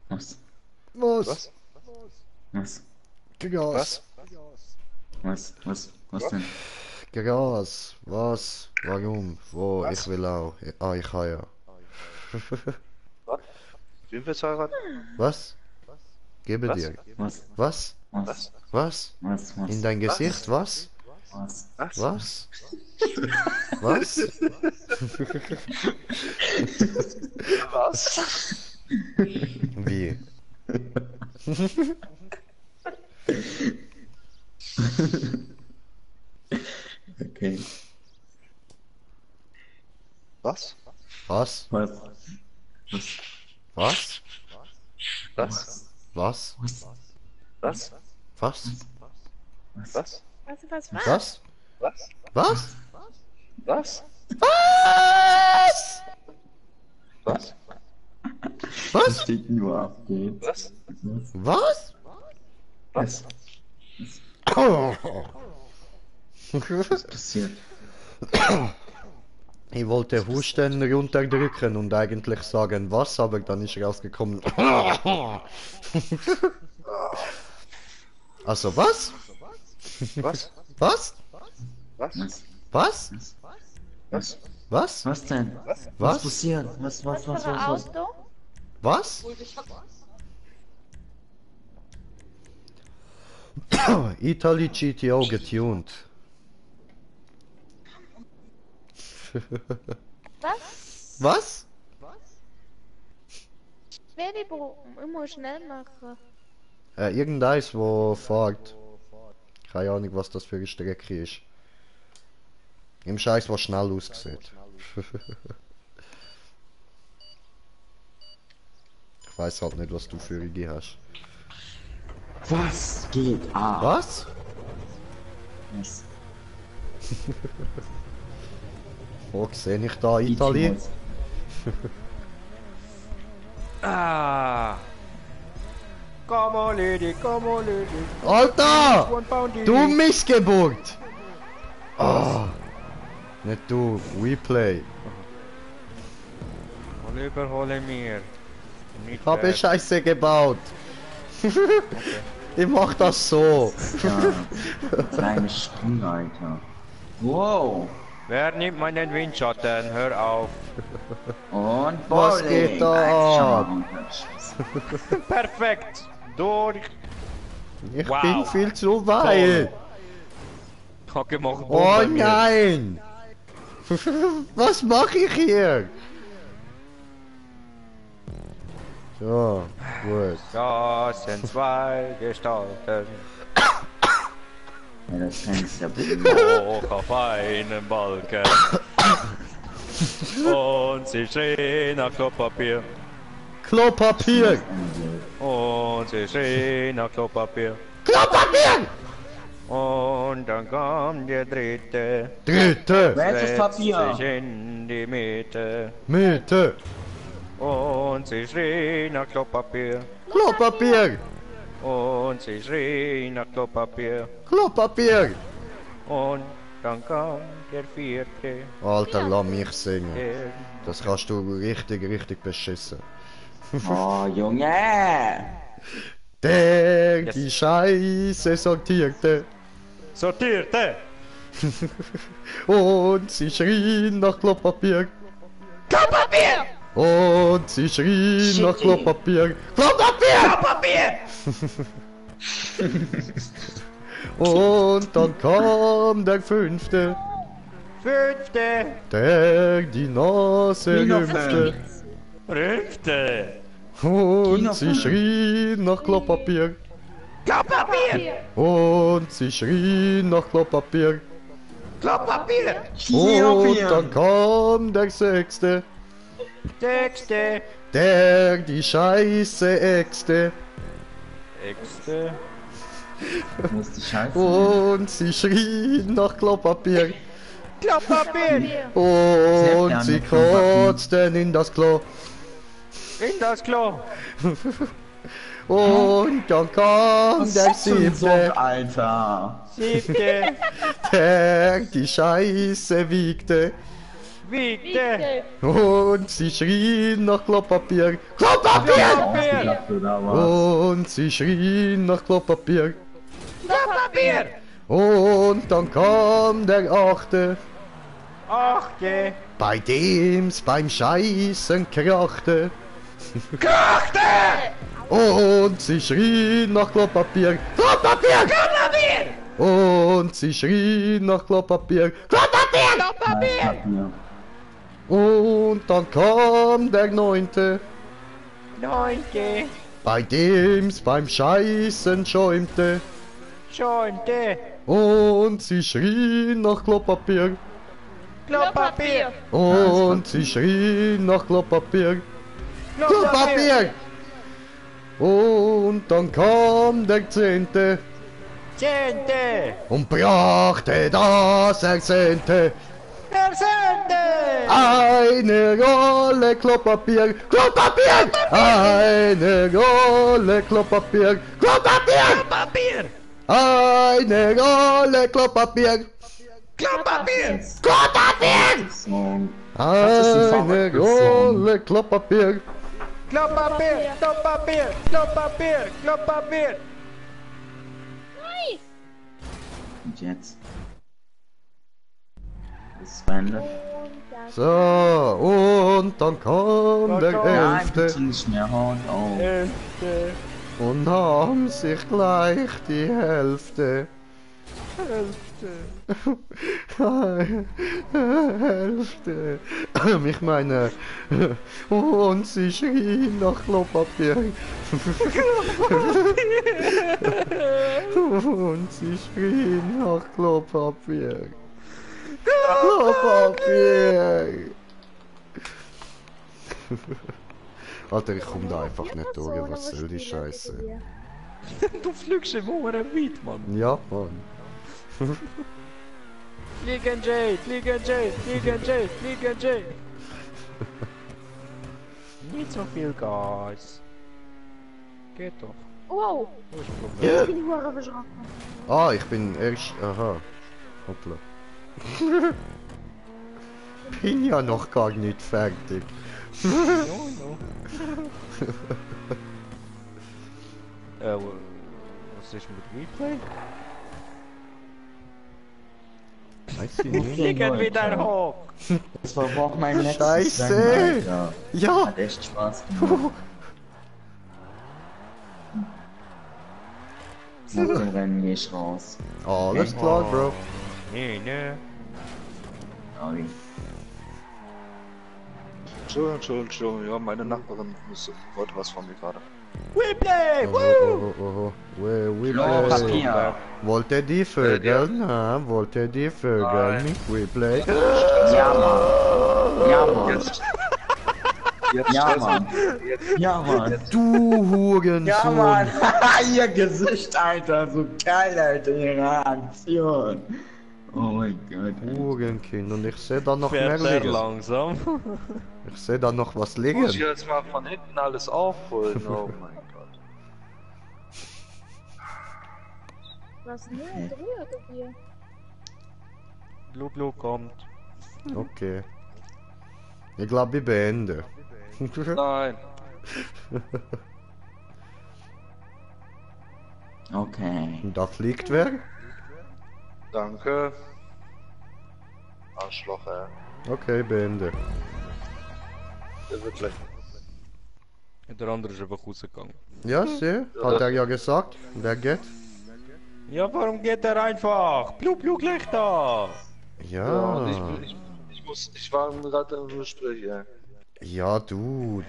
Speaker 8: Was?
Speaker 1: was?
Speaker 2: Was?
Speaker 8: Was?
Speaker 1: Gras,
Speaker 8: Was denn?
Speaker 1: Gras, was? Warum? Wo?
Speaker 2: Was?
Speaker 1: Ich will auch. Ah, ich kann ja.
Speaker 2: Wen willst du heiraten?
Speaker 1: Was? Gebe
Speaker 2: Was?
Speaker 1: dir.
Speaker 8: Was?
Speaker 1: Was?
Speaker 8: Was?
Speaker 1: Was?
Speaker 8: Was?
Speaker 1: In dein Gesicht, was?
Speaker 8: Was?
Speaker 2: Was?
Speaker 1: Was? Was?
Speaker 2: Was?
Speaker 1: Wie?
Speaker 8: Okay.
Speaker 2: Was?
Speaker 1: Was?
Speaker 8: Was?
Speaker 1: Was?
Speaker 2: Was?
Speaker 1: Was?
Speaker 8: Was?
Speaker 2: Was?
Speaker 1: Was?
Speaker 2: Was?
Speaker 7: Was?
Speaker 1: Was?
Speaker 2: Was?
Speaker 1: Was?
Speaker 2: Was?
Speaker 1: Was?
Speaker 2: Was?
Speaker 1: Was?
Speaker 8: Steht nur Update.
Speaker 2: Was?
Speaker 1: Was?
Speaker 2: Was?
Speaker 8: Was passiert?
Speaker 1: Ich wollte Husten runterdrücken und eigentlich sagen was, aber dann ist rausgekommen. Also was?
Speaker 2: Was?
Speaker 1: Was?
Speaker 2: Was?
Speaker 8: Was?
Speaker 1: Was?
Speaker 2: Was?
Speaker 1: Was?
Speaker 8: Was denn?
Speaker 2: Was?
Speaker 1: Was?
Speaker 8: passiert? Was?
Speaker 7: Was für ein Auto?
Speaker 1: Was? Italy GTO getuned.
Speaker 7: Was?
Speaker 1: Was?
Speaker 7: Schwedibo, immer schnell machen.
Speaker 1: Irgendeins, wo fährt. Keine Ahnung, was das für eine Strecke ist. Im Scheiß, was schnell aussieht. Ich weiß halt nicht, was du für Idee hast.
Speaker 8: Was geht ab?
Speaker 1: Was?
Speaker 8: Was?
Speaker 1: Wo sehe ich da Italien?
Speaker 3: Ah! Come on, lady, come on, lady.
Speaker 1: Alter!
Speaker 3: One pound each.
Speaker 1: Du Missgeburt! Ah! Nicht du, WePlay.
Speaker 3: Und überhole mir. Nicht
Speaker 1: Ich habe Scheiße gebaut. Ich mach das so.
Speaker 8: Ja. Kleine Stunde, Alter. Wow.
Speaker 3: Wer nimmt meinen Windschatten? Hör auf.
Speaker 8: Und
Speaker 1: Was
Speaker 8: Bowling.
Speaker 1: geht da ab?
Speaker 3: Perfekt. Durch.
Speaker 1: Ich
Speaker 3: Wow.
Speaker 1: bin viel zu weit.
Speaker 3: Hat gemacht.
Speaker 1: Oh
Speaker 3: Bombe mir.
Speaker 1: nein! Was mache ich hier? So, gut.
Speaker 3: Das sind zwei Gestalten.
Speaker 8: Ja, das Fenster.
Speaker 3: Hoch auf einem Balken. Und sie schrien nach Klopapier.
Speaker 1: Klopapier!
Speaker 3: Und sie schrien nach Klopapier.
Speaker 1: Klopapier!
Speaker 3: Und dann kam der dritte.
Speaker 1: Dritte!
Speaker 8: Wer ist das
Speaker 3: Setzt
Speaker 8: Papier?
Speaker 3: sich in die Mitte.
Speaker 1: Mitte!
Speaker 3: Und sie schrien nach Klopapier.
Speaker 1: Klopapier!
Speaker 3: Und sie schrien nach Klopapier.
Speaker 1: Klopapier!
Speaker 3: Und dann kam der vierte.
Speaker 1: Alter, lass mich singen.
Speaker 3: Der
Speaker 1: Das kannst du richtig beschissen.
Speaker 8: Oh, Junge.
Speaker 1: Der
Speaker 3: Yes.
Speaker 1: die Scheiße sortierte.
Speaker 3: sortierte.
Speaker 1: Und sie schrien nach Klopapier. Klopapier! Und sie schrien nach Klopapier. Klopapier! Und dann kam der fünfte,
Speaker 3: Fünfte.
Speaker 1: der die Nase
Speaker 8: Kino
Speaker 1: rümpfte.
Speaker 3: Fünfte.
Speaker 1: Und
Speaker 8: Kino
Speaker 1: sie
Speaker 8: fünf.
Speaker 1: schrien nach Klopapier.
Speaker 7: Klopapier!
Speaker 1: Und sie schrien nach Klopapier.
Speaker 3: Klopapier.
Speaker 1: Und dann kam der sechste,
Speaker 3: Sechste.
Speaker 1: der die Scheiße äxte.
Speaker 3: Sechste.
Speaker 8: Wo ist die Scheiße?
Speaker 1: Und sie schrien nach Klopapier.
Speaker 3: Klopapier.
Speaker 1: Und
Speaker 8: gerne
Speaker 1: sie
Speaker 8: Klopapier.
Speaker 1: kotzten in das Klo.
Speaker 3: In das Klo.
Speaker 1: Und dann kam
Speaker 8: Was
Speaker 1: der
Speaker 8: ist das für ein Suff,
Speaker 1: siebte,
Speaker 8: Alter?
Speaker 3: Siebte.
Speaker 1: der die Scheiße wiegte.
Speaker 3: Wiegte.
Speaker 1: Und sie schrien nach Klopapier. Klopapier!
Speaker 8: Ausgedacht, oder was?
Speaker 1: Und sie schrien nach Klopapier.
Speaker 3: Klopapier.
Speaker 1: Und dann kam der achte,
Speaker 3: Achte.
Speaker 1: bei dem's beim Scheißen krachte.
Speaker 3: Krachte.
Speaker 1: Und sie schrien nach Klopapier. Klopapier!
Speaker 3: Klopapier.
Speaker 1: Und sie schrien nach Klopapier. Klopapier!
Speaker 3: Klopapier.
Speaker 8: Papier.
Speaker 1: Und dann kam der neunte,
Speaker 3: Neunte.
Speaker 1: bei dem's beim Scheißen schäumte.
Speaker 3: Scheunte.
Speaker 1: Und sie schrien nach Klopapier.
Speaker 3: Klopapier.
Speaker 1: Und sie schrien nach Klopapier. Klopapier! Und dann kam der zehnte
Speaker 3: Zehnte.
Speaker 1: und brachte das Ersehnte.
Speaker 3: Ersende.
Speaker 1: Eine Rolle Klopapier, Klopapier! Eine Rolle Klopapier, Klopapier!
Speaker 3: Klopapier.
Speaker 1: Eine Rolle Klopapier,
Speaker 3: Klopapier.
Speaker 1: Klopapier!
Speaker 8: Song. ist ein
Speaker 1: Eine
Speaker 8: verrückter
Speaker 1: Rolle Klopapier.
Speaker 3: Klopapier. Klopapier. Klopapier. Klopapier.
Speaker 7: Nein!
Speaker 8: Und jetzt? Das ist Ende.
Speaker 1: So, und dann kam der
Speaker 8: Nein,
Speaker 1: elfte
Speaker 8: bitte nicht mehr. Haut auf.
Speaker 3: Elfte.
Speaker 1: und nahm sich gleich die Hälfte. Hälfte. Ich meine, und sie schrien nach Klopapier. Und sie schrien nach Klopapier. Klopapier. Alter, ich komm da einfach nicht durch, was soll die Scheiße?
Speaker 3: Du fliegst im Ohren weit, Mann.
Speaker 1: Ja, Mann.
Speaker 3: Fliegen Jay, fliegen Jay, fliegen Jay, fliegen Jay. Nicht so viel Gas. Geht doch.
Speaker 7: Wow,
Speaker 3: Wo ist das Problem?
Speaker 7: ich bin hure beschrocken.
Speaker 1: Ah, ich bin erst... Aha. Hoppla. Bin ja noch gar nicht fertig.
Speaker 3: No. Was ist mit Replay?
Speaker 1: Weiß ich nicht.
Speaker 3: Fliegen wieder hoch!
Speaker 8: Das war auch mein letztes
Speaker 1: Scheiße.
Speaker 8: Rennen, Alter.
Speaker 1: Ja!
Speaker 8: Hat echt Spaß gemacht. Nach dem Rennen geh ich raus.
Speaker 1: Alles klar, Bro.
Speaker 3: Nee.
Speaker 8: Sorry.
Speaker 2: Entschuldigung, ja, meine Nachbarin wollte was von mir gerade.
Speaker 3: Replay!
Speaker 1: Oh. We
Speaker 8: Los,
Speaker 1: play.
Speaker 8: Papier.
Speaker 1: Wollt ihr die Vögel? Na, wollt ihr die Vögel mit Replay?
Speaker 8: Ja, Mann. Ja, Mann.
Speaker 2: Jetzt
Speaker 8: Ja,
Speaker 2: stress
Speaker 8: Mann.
Speaker 2: mich. Jetzt,
Speaker 8: Ja, Mann.
Speaker 1: Du Hurensohn!
Speaker 8: Ja, Mann. Ihr Gesicht, Alter. So geil, Alter. Ihre Aktion. Oh mein Gott.
Speaker 1: Hurenkind. Und ich sehe da noch mehr
Speaker 3: Fährt sehr
Speaker 1: liegen.
Speaker 3: langsam.
Speaker 1: Ich sehe da noch was
Speaker 2: muss ich
Speaker 1: liegen.
Speaker 2: jetzt mal von hinten alles aufholen. Oh mein Gott.
Speaker 7: Was nur drüber hier?
Speaker 3: Blue kommt.
Speaker 1: Okay. Ich glaube, ich beende.
Speaker 2: Nein.
Speaker 8: Okay.
Speaker 1: Und da fliegt wer?
Speaker 2: Danke. Arschloch, ey.
Speaker 1: Okay, beende.
Speaker 2: Der wird gleich.
Speaker 3: Der andere ist einfach rausgegangen.
Speaker 1: Ja, sehe. Hat er ja gesagt. Der geht.
Speaker 3: Ja, warum geht er einfach? Blue gleich da!
Speaker 2: Ja, und
Speaker 1: Ja.
Speaker 2: ich war gerade im Gespräch, ey.
Speaker 1: Ja, du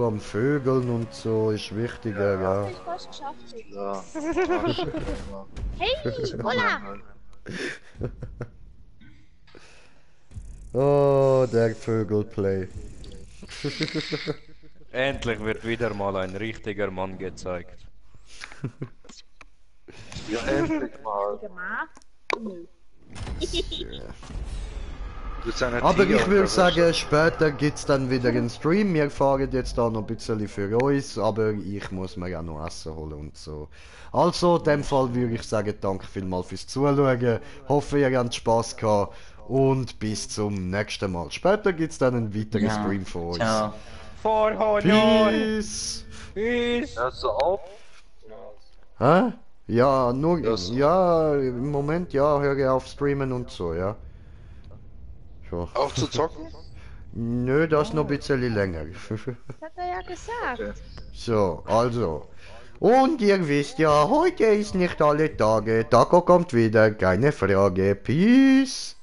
Speaker 1: am Vögeln und so ist wichtiger, ja.
Speaker 7: Ich fast geschafft.
Speaker 2: Ja.
Speaker 7: Hey, hola!
Speaker 1: Oh, der Vögelplay.
Speaker 3: Endlich wird wieder mal ein richtiger Mann gezeigt.
Speaker 2: Ja, endlich mal.
Speaker 7: Gemacht? Nö.
Speaker 2: Du bist ein
Speaker 1: Aber
Speaker 2: Tiger
Speaker 1: ich würde
Speaker 2: oder
Speaker 1: sagen, später gibt's dann wieder einen Stream. Wir fahren jetzt da noch ein bisschen für uns, aber ich muss mir ja noch Essen holen und so. Also, in dem Fall würde ich sagen, danke vielmals fürs Zuschauen. Hoffe, ihr habt Spaß gehabt und bis zum nächsten Mal. Später gibt's dann einen weiteren
Speaker 8: Ja.
Speaker 1: Stream von uns.
Speaker 8: Ciao.
Speaker 1: Peace!
Speaker 3: Peace!
Speaker 2: Hörst du auf?
Speaker 1: Hä? Ja, nur,
Speaker 2: Das-
Speaker 1: ja, im Moment, ja, höre ich auf streamen und so, ja. So.
Speaker 2: Auf zu zocken?
Speaker 1: Nö, das ist noch ein bisschen länger.
Speaker 7: Das hat er ja gesagt.
Speaker 2: Okay.
Speaker 1: So, also. Und ihr wisst ja, heute ist nicht alle Tage. Taco kommt wieder, keine Frage. Peace!